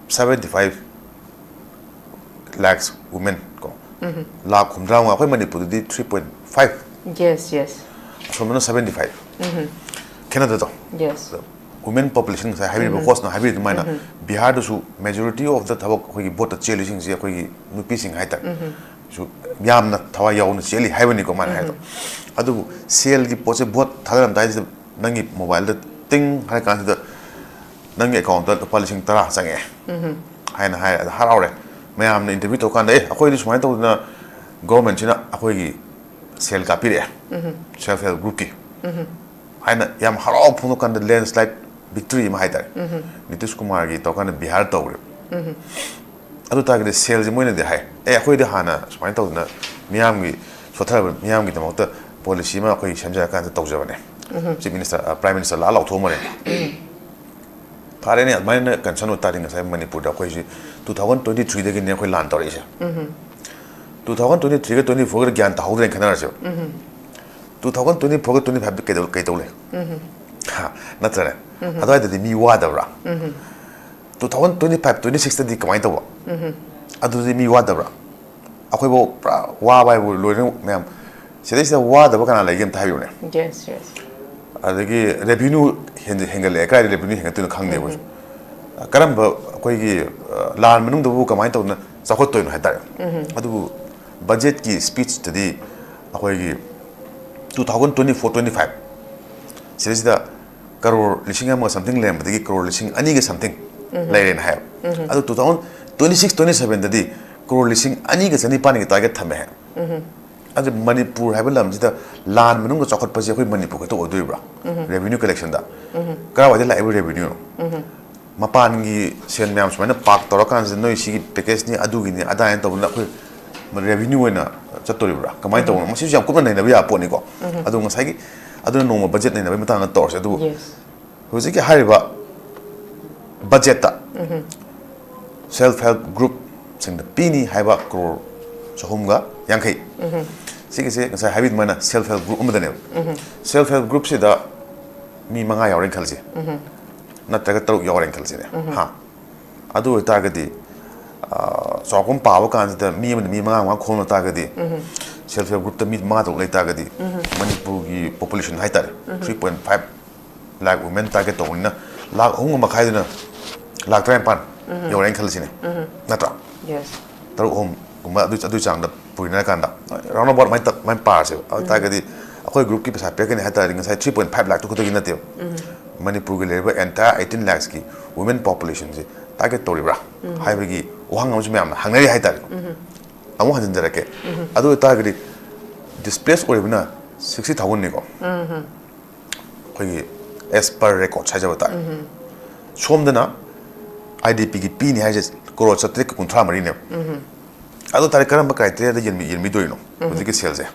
seventy five lakhs women ꯀꯣ, ꯂꯥꯛ ꯍꯨꯝꯗ꯭ꯔꯥ ꯃꯉꯥ, ꯑꯩꯈꯣꯏ ꯃꯅꯤꯄꯨꯔꯗꯗꯤ three point five, Yes, yes. ꯑꯁꯣꯝꯗꯅ seventy five꯫ ꯈꯦꯠꯅꯗꯗꯣ? Yes. Women population ꯉꯁꯥꯏ ꯍꯥꯏꯕꯤꯔꯤꯕ ꯍꯣꯁꯅ ꯍꯥꯏꯕꯤꯔꯤ ꯑꯗꯨꯃꯥꯏꯅ, ꯕꯤꯍꯥꯔꯗꯁꯨ majority of the ꯊꯕꯛ ꯑꯩꯈꯣꯏꯒꯤ ꯚꯣꯠꯇ ꯆꯦꯜꯂꯤꯁꯤꯡꯁꯦ ꯑꯩꯈꯣꯏꯒꯤ ꯅꯨꯄꯤꯁꯤꯡ ꯍꯥꯏꯇꯥꯔꯦ꯫ ꯁꯨ ꯌꯥꯝꯅ ꯊꯋꯥꯏ ꯌꯥꯎꯅ ꯆꯦꯜꯂꯤ ꯍꯥꯏꯕꯅꯤꯀꯣ ꯃꯥꯅ ꯍꯥꯏꯗꯣ꯫ ꯑꯗꯨꯕꯨ ꯁꯦꯜꯒꯤ ꯄꯣꯠꯁꯦ ꯚꯣꯠ ꯊꯥꯗꯔꯝꯗꯥꯏꯁꯤꯗ ꯅꯪꯒꯤ ꯃꯣꯕꯥꯏꯜꯗ ꯇꯤꯡ ꯍꯥꯏꯔ ꯀꯥꯟꯁꯤꯗ ꯅꯪꯒꯤ ꯑꯦꯀꯥꯎꯟꯇ ꯂꯨꯄꯥ ꯂꯤꯁꯤꯡ ꯇꯔꯥ ꯆꯪꯉꯛꯑꯦ ꯍꯥꯏꯅ ꯍꯥꯏꯔꯦ꯫ ꯑꯗ ꯍꯔꯥꯎꯔꯦ꯫ ꯃꯌꯥꯝꯅ ꯏꯟꯇꯔꯚ꯭ꯌꯨ ꯇꯧꯔꯀꯥꯟꯗ, "ꯑꯦ, ꯑꯩꯈꯣꯏꯗꯤ ꯁꯨꯃꯥꯏꯅ ꯇꯧꯗꯅ ꯒꯣꯔꯃꯦꯟꯁꯤꯅ ꯑꯩꯈꯣꯏꯒꯤ ꯁꯦꯜ ꯀꯥꯞꯄꯤꯔꯛꯑꯦ, self help groupꯀꯤ" ꯍꯥꯏꯅ ꯌꯥꯝ ꯍꯔꯥꯎ ꯐꯣꯡꯗꯣꯛꯀꯥꯟꯗ, ꯂꯦꯟꯁ꯭ꯂꯥꯏꯠ ꯚꯤꯛꯇ꯭ꯔꯤ ꯑꯃ ꯍꯥꯏꯇꯥꯔꯦ, ꯅꯤꯇꯤꯁ ꯀꯨꯃꯥꯔꯒꯤ ꯇꯧꯔꯀꯥꯟꯗ ꯕꯤꯍꯥꯔ ꯇꯧꯈ꯭ꯔꯦ꯫ ꯑꯗꯨ ꯇꯥꯔꯒꯗꯤ ꯁꯦꯜꯁꯦ ꯃꯣꯏꯅꯗꯤ ꯍꯥꯏ, "ꯑꯦ, ꯑꯩꯈꯣꯏꯗꯤ ꯍꯥꯟꯅ ꯁꯨꯃꯥꯏꯅ ꯇꯧꯗꯅ ꯃꯤꯌꯥꯝꯒꯤ, ꯁꯣꯠꯊꯔꯕ ꯃꯤꯌꯥꯝꯒꯤꯗꯃꯛꯇ ꯄꯣꯂꯤꯁꯤ ꯑꯃ ꯑꯩꯈꯣꯏ ꯁꯦꯝꯖꯔꯀꯥꯟꯗ ꯇꯧꯖꯕꯅꯦ"꯫ ꯆꯤꯐ ꯃꯤꯅꯤꯁꯇꯔ, ꯄ꯭ꯔꯥꯏꯝ ꯃꯤꯅꯤꯁꯇꯔ ꯂꯥꯛꯑ ꯂꯥꯎꯊꯣꯛꯑꯝꯕꯅꯦ꯫ ꯐꯔꯦꯅꯦ, ꯑꯗꯨꯃꯥꯏꯅ ꯀꯟꯁꯔꯟ ꯑꯣꯏ ꯇꯥꯔꯗꯤ ꯉꯁꯥꯏ ꯃꯅꯤꯄꯨꯔꯗ ꯑꯩꯈꯣꯏꯁꯤ two thousand twenty threeꯗꯒꯤꯅꯦ ꯑꯩꯈꯣꯏ ꯂꯥꯟ ꯇꯧꯔꯛꯏꯁꯦ꯫ Two thousand twenty threeꯒ twenty fourꯒ ꯒ꯭ꯌꯥꯟ ꯇꯥꯍꯧꯗ꯭ꯔꯦꯅ ꯈꯟꯅꯔꯁꯦꯕ꯫ Two thousand twenty fourꯒ twenty fiveꯗ ꯀꯩꯗꯧ ꯀꯩꯗꯧ ꯂꯩ? ꯍꯥ, ꯅꯠꯇ꯭ꯔꯅꯦ? ꯑꯗꯨꯋꯥꯏꯗꯗꯤ ꯃꯤ ꯋꯥꯗꯕ꯭ꯔꯥ? Two thousand twenty five twenty sixꯇꯗꯤ ꯀꯃꯥꯏꯅ ꯇꯧꯕ? ꯑꯗꯨꯗꯤ ꯃꯤ ꯋꯥꯗꯕ꯭ꯔꯥ? ꯑꯩꯈꯣꯏꯐꯥꯎ ꯄꯨꯔꯥ ꯋꯥꯕ ꯍꯥꯏꯕꯨ ꯂꯣꯏꯅ ꯃꯌꯥꯝ꯫ ꯁꯤꯗꯩꯁꯤꯗ ꯋꯥꯗꯕ ꯀꯅꯥ ꯂꯩꯒꯦ ꯑꯝꯇ ꯍꯥꯏꯕꯤꯌꯨꯅꯦ꯫ Yes, yes. ꯑꯗꯒꯤ ꯔꯦꯚꯤꯅ꯭ꯌꯨ ꯍꯦꯟꯒꯠꯂꯛꯑꯦ, ꯀꯥꯏꯗ ꯔꯦꯚꯤꯅ꯭ꯌꯨ ꯍꯦꯟꯒꯠꯇꯣꯏꯅꯣ ꯈꯪꯗꯦꯕ꯫ ꯀꯔꯝꯕ ꯑꯩꯈꯣꯏꯒꯤ, ꯑ, ꯂꯥꯟ ꯃꯅꯨꯡꯗꯕꯨ ꯀꯃꯥꯏꯅ ꯇꯧꯗꯅ ꯆꯥꯎꯈꯠꯇꯣꯏꯅꯣ ꯍꯥꯏꯇꯥꯔꯦ꯫ ꯑꯗꯨꯕꯨ ꯕꯖꯦꯠꯀꯤ ꯁ꯭ꯄꯤꯆꯇꯗꯤ ꯑꯩꯈꯣꯏꯒꯤ two thousand twenty four twenty five ꯁꯤꯗꯩꯁꯤꯗ ꯀꯔꯣꯔ ꯂꯤꯁꯤꯡ ꯑꯃꯒ something ꯂꯩꯔꯝꯕꯗꯒꯤ ꯀꯔꯣꯔ ꯂꯤꯁꯤꯡ ꯑꯅꯤꯒ something ꯂꯩꯔꯦꯅ ꯍꯥꯏꯌꯦꯕ꯫ ꯑꯗꯨ two thousand twenty six twenty sevenꯗꯗꯤ crore ꯂꯤꯁꯤꯡ ꯑꯅꯤꯒ ꯆꯅꯤꯄꯥꯟꯒꯤ target ꯊꯝꯃꯦ ꯍꯥꯏ꯫ ꯑꯗꯨ ꯃꯅꯤꯄꯨꯔ ꯍꯥꯏꯕ ꯂꯝꯁꯤꯗ ꯂꯥꯟ ꯃꯅꯨꯡꯗ ꯆꯥꯎꯈꯠꯄꯁꯦ ꯑꯩꯈꯣꯏ ꯃꯅꯤꯄꯨꯔ ꯈꯛꯇ ꯑꯣꯏꯗꯣꯔꯤꯕ꯭ꯔꯥ? Revenue collectionꯗ ꯀꯔꯥꯏꯋꯥꯏꯗ ꯂꯥꯛꯏꯕ revenueꯅꯣ? ꯃꯄꯥꯟꯒꯤ ꯁꯦꯟ ꯃꯌꯥꯝ ꯁꯨꯃꯥꯏꯅ park ꯇꯧꯔꯀꯥꯟꯁꯤꯗ ꯅꯣꯏ ꯁꯤꯒꯤ packageꯅꯤ, ꯑꯗꯨꯒꯤꯅꯤ, ꯑꯗꯥꯏꯅ ꯇꯧꯗꯅ ꯑꯩꯈꯣꯏ revenue ꯑꯣꯏꯅ ꯆꯠꯇꯣꯔꯤꯕ꯭ꯔꯥ? ꯀꯃꯥꯏꯅ ꯇꯧꯕꯅꯣ? ꯃꯁꯤꯁꯨ ꯌꯥꯝ ꯀꯨꯞꯅ ꯅꯩꯅꯕ ꯌꯥꯕ ꯄꯣꯠꯅꯤꯀꯣ꯫ ꯑꯗꯣ ꯉꯁꯥꯏꯒꯤ, ꯑꯗꯨꯅ ꯅꯣꯡꯃ budget ꯅꯩꯅꯕꯒꯤ ꯃꯇꯥꯡꯗ ꯇꯧꯔꯁꯦ꯫ ꯑꯗꯨꯕꯨ ꯍꯧꯖꯤꯛꯀꯤ ꯍꯥꯏꯔꯤꯕ budgetꯇ self help groupꯁꯤꯡꯗ ꯄꯤꯅꯤ ꯍꯥꯏꯕ ꯀ꯭ꯔꯣꯔ ꯆꯍꯨꯝꯒ ꯌꯥꯡꯈꯩ꯫ ꯁꯤꯒꯤꯁꯦ ꯉꯁꯥꯏ ꯍꯥꯏꯕꯤ ꯑꯗꯨꯃꯥꯏꯅ self help group ꯑꯃꯗꯅꯦꯕ꯫ Self help groupꯁꯤꯗ ꯃꯤ ꯃꯉꯥ ꯌꯥꯎꯔꯦꯅ ꯈꯜꯂꯁꯤ, ꯅꯠꯇ꯭ꯔꯒ ꯇꯔꯨꯛ ꯌꯥꯎꯔꯦꯅ ꯈꯜꯂꯁꯤꯅꯦ꯫ ꯍꯥ, ꯑꯗꯨ ꯑꯣꯏꯇꯥꯔꯒꯗꯤ, ꯑ, ꯆꯥꯎꯔꯥꯛꯄ ꯑꯃ ꯄꯥꯕ ꯀꯥꯟꯁꯤꯗ ꯃꯤ ꯑꯃꯗ ꯃꯤ ꯃꯉꯥ ꯃꯉꯥ ꯈꯣꯝꯂ ꯇꯥꯔꯒꯗꯤ, self help groupꯇ ꯃꯤ ꯃꯉꯥ ꯇꯔꯨꯛ ꯂꯩ ꯇꯥꯔꯒꯗꯤ, ꯃꯅꯤꯄꯨꯔꯒꯤ population ꯍꯥꯏꯇꯥꯔꯦ, three point five lakh women target ꯇꯧꯕꯅꯤꯅ, ꯂꯥꯛ ꯑꯍꯨꯝꯒ ꯃꯈꯥꯏꯗꯨꯅ ꯂꯥꯛ ꯇꯔꯥꯅꯤꯄꯥꯟ ꯌꯧꯔꯦꯅ ꯈꯜꯂꯁꯤꯅꯦ, ꯅꯠꯇ꯭ꯔꯥ? ꯇꯔꯨꯛ ꯑꯍꯨꯝꯒꯨꯝꯕ ꯑꯗꯨ, ꯑꯗꯨꯒꯤ ꯆꯥꯡꯗ ꯄꯨꯔꯤꯅꯔꯀꯥꯟꯗ, round about ꯃꯥꯏ ꯇ-, ꯃꯥꯏ ꯄꯥꯔꯁꯦꯕ꯫ ꯑꯗꯨ ꯇꯥꯔꯒꯗꯤ ꯑꯩꯈꯣꯏ groupꯀꯤ ꯄꯩꯁꯥ ꯄꯤꯔꯛꯀꯅꯤ ꯍꯥꯏ ꯇꯥꯔꯗꯤ, ꯉꯁꯥꯏ three point five lakhꯇꯨ ꯈꯛꯇꯒꯤ ꯅꯠꯇꯦꯕ꯫ ꯃꯅꯤꯄꯨꯔꯒꯤ ꯂꯩꯔꯤꯕ entire eighteen lakhsꯀꯤ women populationꯁꯦ target ꯇꯧꯔꯤꯕ꯭ꯔꯥ ꯍꯥꯏꯕꯒꯤ ꯋꯥꯍꯪ ꯑꯃꯁꯨ ꯃꯌꯥꯝꯅ ꯍꯪꯅꯔꯤ ꯍꯥꯏ ꯇꯥꯔꯦ꯫ ꯑꯃꯨꯛ ꯍꯟꯖꯤꯟꯖꯔꯛꯀꯦ꯫ ꯑꯗꯨ ꯑꯣꯏꯇꯥꯔꯒꯗꯤ displace ꯑꯣꯏꯔꯤꯕꯅ sixty thousandꯅꯤꯀꯣ꯫ ꯑꯩꯈꯣꯏꯒꯤ as per records ꯍꯥꯏꯖꯕ ꯇꯥꯔꯦ꯫ ꯁꯣꯝꯗꯅ IDPꯒꯤ ꯄꯤꯅꯤ ꯍꯥꯏꯁꯦ ꯀ꯭ꯔꯣꯔ ꯆꯥꯇ꯭ꯔꯦꯠꯀ ꯀꯨꯟꯊ꯭ꯔꯥ ꯃꯔꯤꯅꯦꯕ꯫ ꯑꯗꯨ ꯇꯥꯔꯗꯤ ꯀꯔꯝꯕ criteriaꯗ ꯌꯦꯡꯕꯤ-, ꯌꯦꯡꯕꯤꯗꯣꯏꯅꯣ ꯍꯧꯖꯤꯛꯀꯤ ꯁꯦꯜꯁꯦ?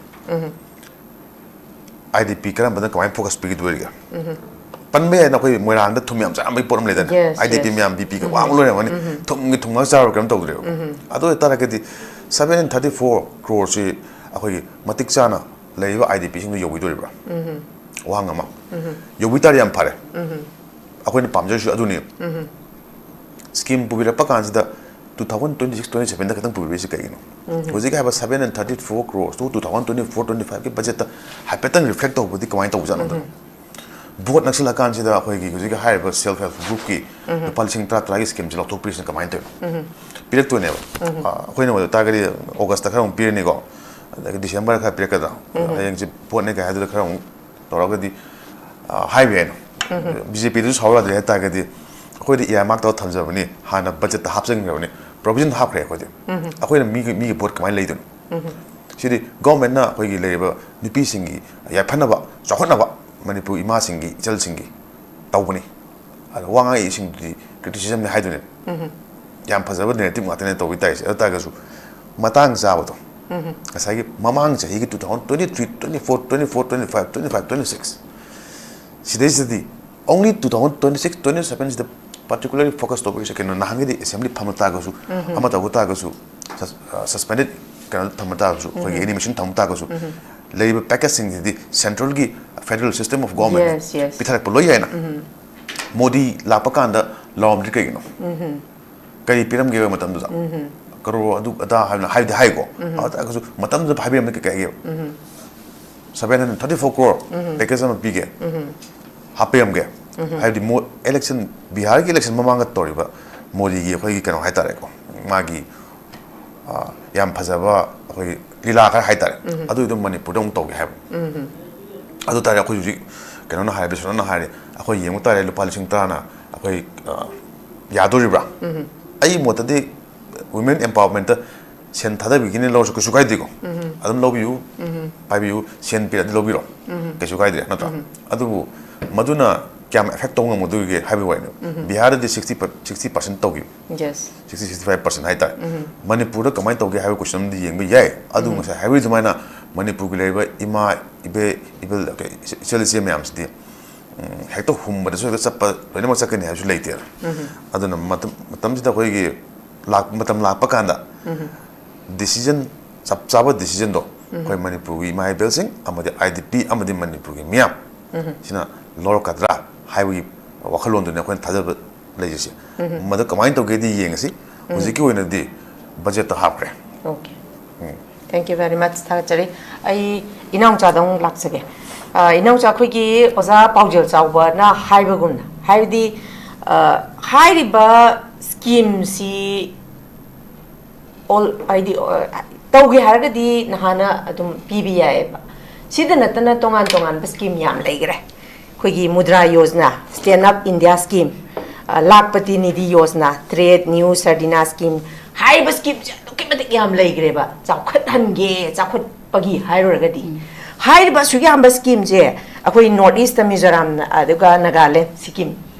IDP ꯀꯔꯝꯕꯗ ꯀꯃꯥꯏꯅ focus ꯄꯤꯒꯗꯣꯔꯤꯒꯦ? ꯄꯟꯕ ꯌꯥꯏꯅ, ꯑꯩꯈꯣꯏ ꯃꯣꯏꯔꯥꯡꯗ ꯊꯨꯝ ꯌꯥꯝ ꯆꯥꯝꯕꯒꯤ ꯄꯣꯠ ꯑꯃ ꯂꯩꯗꯅ, Yes, IDP yes. ꯃꯌꯥꯝ BPꯒ ꯋꯥꯡꯕ ꯂꯣꯏꯔꯝꯒꯅꯤ, ꯊꯨꯝꯒꯤ ꯊꯨꯝ ꯉꯥꯛ ꯆꯥꯔꯒ ꯀꯔꯤꯝ ꯇꯧꯗ꯭ꯔꯦꯕ꯫ ꯑꯗꯨ ꯑꯣꯏꯇꯥꯔꯒꯗꯤ seven hundred thirty-four crore ꯁꯤ ꯑꯩꯈꯣꯏꯒꯤ ꯃꯇꯤꯛ ꯆꯥꯅ ꯂꯩꯔꯤꯕ IDPꯁꯤꯡꯗꯣ ꯌꯧꯕꯤꯗꯣꯔꯤꯕ꯭ꯔꯥ? ꯋꯥꯍꯪ ꯑꯃ꯫ ꯌꯧꯕꯤ ꯇꯥꯔꯗꯤ ꯌꯥꯝ ꯐꯔꯦ꯫ ꯑꯩꯈꯣꯏꯅ ꯄꯥꯝꯖꯔꯤꯁꯨ ꯑꯗꯨꯅꯤ꯫ Scheme ꯄꯨꯕꯤꯔꯛꯄ ꯀꯥꯟꯁꯤꯗ two thousand twenty six twenty sevenꯗ ꯈꯛꯇꯪ ꯄꯨꯕꯤꯔꯛꯏꯁꯤ ꯀꯩꯒꯤꯅꯣ? ꯍꯧꯖꯤꯛꯀꯤ ꯍꯥꯏꯕ seven hundred thirty-four crore two two thousand twenty-four twenty-fiveꯀꯤ budgetꯇ ꯍꯥꯏꯐꯦꯠꯇꯪ reflect ꯇꯧꯕꯗꯤ ꯀꯃꯥꯏꯅ ꯇꯧꯕꯖꯥꯠꯅꯣ? Vote ꯅꯛꯁꯤꯜꯂꯀꯥꯟꯁꯤꯗ ꯑꯩꯈꯣꯏꯒꯤ ꯍꯧꯖꯤꯛꯀꯤ ꯍꯥꯏꯔꯤꯕ self help groupꯀꯤ ꯂꯨꯄꯥ ꯂꯤꯁꯤꯡ ꯇꯔꯥ ꯇꯔꯥꯒꯤ schemeꯁꯦ ꯂꯧꯊꯣꯛꯄꯤꯔꯤꯁꯤꯅ ꯀꯃꯥꯏꯅ ꯇꯧꯔꯤꯅꯣ? ꯄꯤꯔꯛꯇꯣꯏꯅꯦꯕ꯫ ꯑ, ꯑꯩꯈꯣꯏꯅ ꯑꯣꯏꯕ ꯇꯥꯔꯒꯗꯤ Augustꯇ ꯈꯔ ꯑꯃꯨꯛ ꯄꯤꯔꯅꯤꯀꯣ, ꯑꯗꯒꯤ December ꯈꯔ ꯄꯤꯔꯛꯀꯗ꯭ꯔꯥ? ꯍꯌꯦꯡꯁꯦ voteꯅꯦ ꯀꯥꯏ ꯍꯥꯏꯗꯨꯗ ꯈꯔ ꯑꯃꯨꯛ ꯇꯧꯔꯒꯗꯤ, ꯑ, ꯍꯥꯏꯕ ꯌꯥꯏꯅ꯫ BJPꯗꯨꯁꯨ ꯁꯥꯎ ꯌꯥꯗ꯭ꯔꯦ ꯍꯥꯏ ꯇꯥꯔꯒꯗꯤ, ꯑꯩꯈꯣꯏꯗꯤ ꯏꯌꯥꯔꯃꯥꯔꯛ ꯇꯧꯔ ꯊꯝꯖꯕꯅꯤ, ꯍꯥꯟꯅ ꯕꯖꯦꯠꯇ ꯍꯥꯞꯆꯤꯟꯈ꯭ꯔꯕꯅꯤ, ꯄ꯭ꯔꯣꯚꯤꯖꯟ ꯍꯥꯞꯈ꯭ꯔꯦ ꯑꯩꯈꯣꯏꯗꯤ꯫ ꯑꯩꯈꯣꯏꯅ ꯃꯤꯒꯤ ꯃꯤꯒꯤ ꯚꯣꯠ ꯀꯃꯥꯏꯅ ꯂꯩꯗꯣꯏꯅꯣ? ꯁꯤꯗꯤ ꯒꯣꯔꯃꯦꯟꯅ ꯑꯩꯈꯣꯏꯒꯤ ꯂꯩꯔꯤꯕ ꯅꯨꯄꯤꯁꯤꯡꯒꯤ ꯌꯥꯏꯐꯅꯕ, ꯆꯥꯎꯈꯠꯅꯕ, ꯃꯅꯤꯄꯨꯔ ꯏꯃꯥꯁꯤꯡꯒꯤ, ꯏꯆꯜꯁꯤꯡꯒꯤ ꯇꯧꯕꯅꯤ꯫ ꯑꯗꯣ ꯋꯥ ꯉꯥꯡꯉꯛꯏꯁꯤꯡꯗꯨꯗꯤ ꯀ꯭ꯔꯤꯇꯤꯁꯤꯖꯝꯅꯤ ꯍꯥꯏꯗꯣꯏꯅꯦ꯫ ꯌꯥꯝ ꯐꯖꯕ ꯅꯦꯔꯦꯇꯤꯞ ꯉꯥꯛꯇꯅꯦ ꯇꯧꯕꯤ ꯇꯥꯏꯁꯦ꯫ ꯑꯗꯨ ꯇꯥꯔꯒꯁꯨ ꯃꯇꯥꯡ ꯆꯥꯕꯗꯣ, ꯉꯁꯥꯏꯒꯤ ꯃꯃꯥꯡ ꯆꯍꯤꯒꯤ two thousand twenty three, twenty four, twenty four, twenty five, twenty five, twenty six, ꯁꯤꯗꯩꯁꯤꯗꯗꯤ only two thousand twenty six, twenty seven ꯁꯤꯗ particularly focus ꯇꯧꯕꯒꯤꯁꯦ ꯀꯩꯅꯣ, ꯅꯍꯥꯟꯒꯩꯗꯤ ꯑꯦꯁꯦꯝꯕ꯭ꯂꯤ ꯐꯝꯕ ꯇꯥꯔꯒꯁꯨ, ꯑꯃ ꯇꯧꯕ ꯇꯥꯔꯒꯁꯨ, ꯁꯁ-, ꯑ, suspended ꯀꯩꯅꯣ ꯊꯝꯕ ꯇꯥꯔꯒꯁꯨ, ꯑꯩꯈꯣꯏꯒꯤ ꯑꯦꯅꯤꯃꯦꯁꯟ ꯊꯝꯕ ꯇꯥꯔꯒꯁꯨ, ꯂꯩꯔꯤꯕ ꯄꯦꯀꯦꯖꯁꯤꯡꯁꯤꯗꯤ ꯁꯦꯟꯇ꯭ꯔꯦꯜꯒꯤ, federal system of government Yes, yes. ꯄꯤꯊꯔꯛꯄ ꯂꯣꯏ ꯌꯥꯏꯅ꯫ ꯃꯣꯗꯤ ꯂꯥꯛꯄ ꯀꯥꯟꯗ ꯂꯥꯎꯔꯝꯗ꯭ꯔꯤ ꯀꯩꯒꯤꯅꯣ? ꯀꯔꯤ ꯄꯤꯔꯝꯒꯦꯕ ꯃꯇꯝꯗꯨꯗ? ꯀꯔꯣꯔ ꯑꯗꯨ ꯑꯗꯥ ꯍꯥꯏꯅ ꯍꯥꯏꯕꯗꯤ ꯍꯥꯏꯀꯣ꯫ ꯑꯗꯨ ꯇꯥꯔꯒꯁꯨ ꯃꯇꯝꯗꯨꯗ ꯍꯥꯏꯕꯤꯔꯝꯗ꯭ꯔꯤ ꯀꯩ ꯀꯥꯏꯒꯦꯕ? Seven hundred thirty four crore package ꯑꯃ ꯄꯤꯒꯦ, ꯍꯥꯞꯄꯤꯔꯝꯒꯦ꯫ ꯍꯥꯏꯕꯗꯤ ꯃꯣ-, election, ꯕꯤꯍꯥꯔꯒꯤ election ꯃꯃꯥꯡꯗ ꯇꯧꯔꯤꯕ ꯃꯣꯗꯤꯒꯤ ꯑꯩꯈꯣꯏꯒꯤ ꯀꯩꯅꯣ ꯍꯥꯏꯇꯥꯔꯦꯀꯣ, ꯃꯥꯒꯤ, ꯑ, ꯌꯥꯝ ꯐꯖꯕ ꯑꯩꯈꯣꯏꯒꯤ ꯂꯤꯂꯥ ꯈꯔ ꯍꯥꯏꯇꯥꯔꯦ, ꯑꯗꯨꯒꯤꯗꯣ ꯃꯅꯤꯄꯨꯔꯗ ꯑꯃꯨꯛ ꯇꯧꯒꯦ ꯍꯥꯏꯕ꯫ ꯑꯗꯨ ꯇꯥꯔꯗꯤ ꯑꯩꯈꯣꯏ ꯍꯧꯖꯤꯛ ꯀꯩꯅꯣꯅ ꯍꯥꯏꯔꯦ, ꯕꯤꯁ꯭ꯋꯅꯥꯊꯅ ꯍꯥꯏꯔꯦ, ꯑꯩꯈꯣꯏ ꯌꯦꯡꯕ ꯇꯥꯔꯦ, ꯂꯨꯄꯥ ꯂꯤꯁꯤꯡ ꯇꯔꯥꯅ ꯑꯩꯈꯣꯏ, ꯑ, ꯌꯥꯗꯣꯔꯤꯕ꯭ꯔꯥ? ꯑꯩ ꯃꯣꯠꯇꯗꯤ women empowermentꯇ ꯁꯦꯟ ꯊꯥꯗꯕꯤꯒꯅꯤ ꯂꯧꯔꯁꯨ ꯀꯩꯁꯨ ꯀꯥꯏꯗꯦꯀꯣ꯫ ꯑꯗꯨꯝ ꯂꯧꯕꯤꯌꯨ, ꯄꯥꯏꯕꯤꯌꯨ, ꯁꯦꯟ ꯄꯤꯔꯗꯤ ꯂꯧꯕꯤꯔꯣ, ꯀꯩꯁꯨ ꯀꯥꯏꯗꯦ, ꯅꯠꯇ꯭ꯔꯥ? ꯑꯗꯨꯕꯨ ꯃꯗꯨꯅ ꯀꯌꯥꯝ effect ꯇꯧꯕ ꯉꯝꯒꯗꯧꯔꯤꯒꯦ ꯍꯥꯏꯕꯒꯤ ꯋꯥꯔꯤꯅꯤ꯫ ꯕꯤꯍꯥꯔꯗꯗꯤ sixty per-, sixty percent ꯇꯧꯈꯤꯕ, Yes. sixty, sixty five percent ꯍꯥꯏꯇꯥꯔꯦ꯫ ꯃꯅꯤꯄꯨꯔꯗ ꯀꯃꯥꯏꯅ ꯇꯧꯒꯦ ꯍꯥꯏꯕ question ꯑꯃꯗꯤ ꯌꯦꯡꯕ ꯌꯥꯏ꯫ ꯑꯗꯨ ꯉꯁꯥꯏ ꯍꯥꯏꯕꯤꯔꯤ ꯑꯗꯨꯃꯥꯏꯅ ꯃꯅꯤꯄꯨꯔꯒꯤ ꯂꯩꯔꯤꯕ ꯏꯃꯥ, ꯏꯕꯦ, ꯏꯕꯦꯜ, ꯀꯩ, ꯏꯆꯜ ꯏꯆꯦ ꯃꯌꯥꯝꯁꯤꯗꯤ, ꯎꯝ, ꯍꯦꯛꯇ ꯍꯨꯝꯕꯗꯁꯨ ꯍꯦꯛꯇ ꯆꯠꯄ, ꯂꯣꯏꯅꯃꯛ ꯆꯠꯀꯅꯤ ꯍꯥꯏꯕꯁꯨ ꯂꯩꯇꯦ꯫ ꯑꯗꯨꯅ ꯃꯇꯝ, ꯃꯇꯝꯁꯤꯗ ꯑꯩꯈꯣꯏꯒꯤ ꯂꯥꯛ-, ꯃꯇꯝ ꯂꯥꯛꯄ ꯀꯥꯟꯗ decision, ꯆꯞ ꯆꯥꯕ decisionꯗꯣ ꯑꯩꯈꯣꯏ ꯃꯅꯤꯄꯨꯔꯒꯤ ꯏꯃꯥ ꯏꯕꯦꯜꯁꯤꯡ ꯑꯃꯗꯤ IDP ꯑꯃꯗꯤ ꯃꯅꯤꯄꯨꯔꯒꯤ ꯃꯤꯌꯥꯝ ꯁꯤꯅ ꯂꯧꯔꯛꯀꯗ꯭ꯔꯥ ꯍꯥꯏꯕꯒꯤ ꯋꯥꯈꯜꯂꯣꯟꯗꯨꯅꯤ ꯑꯩꯈꯣꯏꯅ ꯊꯥꯖꯕ ꯂꯩꯖꯩꯁꯦ꯫ ꯃꯗꯨ ꯀꯃꯥꯏꯅ ꯇꯧꯒꯦꯗꯤ ꯌꯦꯡꯉꯁꯤ꯫ ꯍꯧꯖꯤꯛꯀꯤ ꯑꯣꯏꯅꯗꯤ ꯕꯖꯦꯠꯇ ꯍꯥꯞꯈ꯭ꯔꯦ꯫ Okay. Thank you very much, ꯊꯥꯒꯠꯆꯔꯤ꯫ ꯑꯩ ꯏꯅꯥꯎꯆꯥꯗ ꯑꯃꯨꯛ ꯂꯥꯛꯆꯒꯦ꯫ ꯑ, ꯏꯅꯥꯎꯆꯥ, ꯑꯩꯈꯣꯏꯒꯤ ꯑꯣꯖꯥ ꯄꯥꯎꯖꯦꯜ ꯆꯥꯎꯕꯅ ꯍꯥꯏꯕꯒꯨꯝꯅ, ꯍꯥꯏꯕꯗꯤ, ꯑ, ꯍꯥꯏꯔꯤꯕ schemeꯁꯤ all, ꯍꯥꯏꯗꯤ, ꯑ, ꯇꯧꯒꯦ ꯍꯥꯏꯔꯒꯗꯤ ꯅꯍꯥꯟꯅ ꯑꯗꯨꯝ ꯄꯤꯕ ꯌꯥꯏꯑꯕ꯫ ꯁꯤꯗ ꯅꯠꯇꯅ ꯇꯣꯉꯥꯟ ꯇꯣꯉꯥꯟꯕ scheme ꯌꯥꯝ ꯂꯩꯈ꯭ꯔꯦ꯫ ꯑꯩꯈꯣꯏꯒꯤ Mudra Yojana, Stand Up India Scheme, Lakhpati Nidhi Yojana, ꯇ꯭ꯔꯦꯠ ꯅ꯭ꯌꯨ ꯁꯔꯗꯤꯅꯥ ꯁ꯭ꯀꯤꯝ ꯍꯥꯏꯔꯤꯕ ꯁ꯭ꯀꯤꯝꯁꯦ ꯑꯗꯨꯛꯀꯤ ꯃꯇꯤꯛ ꯌꯥꯝ ꯂꯩꯈ꯭ꯔꯦꯕ꯫ ꯆꯥꯎꯈꯠꯍꯟꯒꯦ, ꯆꯥꯎꯈꯠꯄꯒꯤ ꯍꯥꯏꯔꯨꯔꯒꯗꯤ ꯍꯥꯏꯔꯤꯕ ꯑꯁꯨꯛ ꯌꯥꯝꯕ ꯁ꯭ꯀꯤꯝꯁꯦ ꯑꯩꯈꯣꯏ ꯅꯣꯔꯠ ꯏꯁꯇ ꯃꯤꯖꯣꯔꯥꯝ ꯑꯗꯨꯒ ꯅꯥꯒꯥꯂꯦꯟ, ꯁꯤꯀꯤꯝ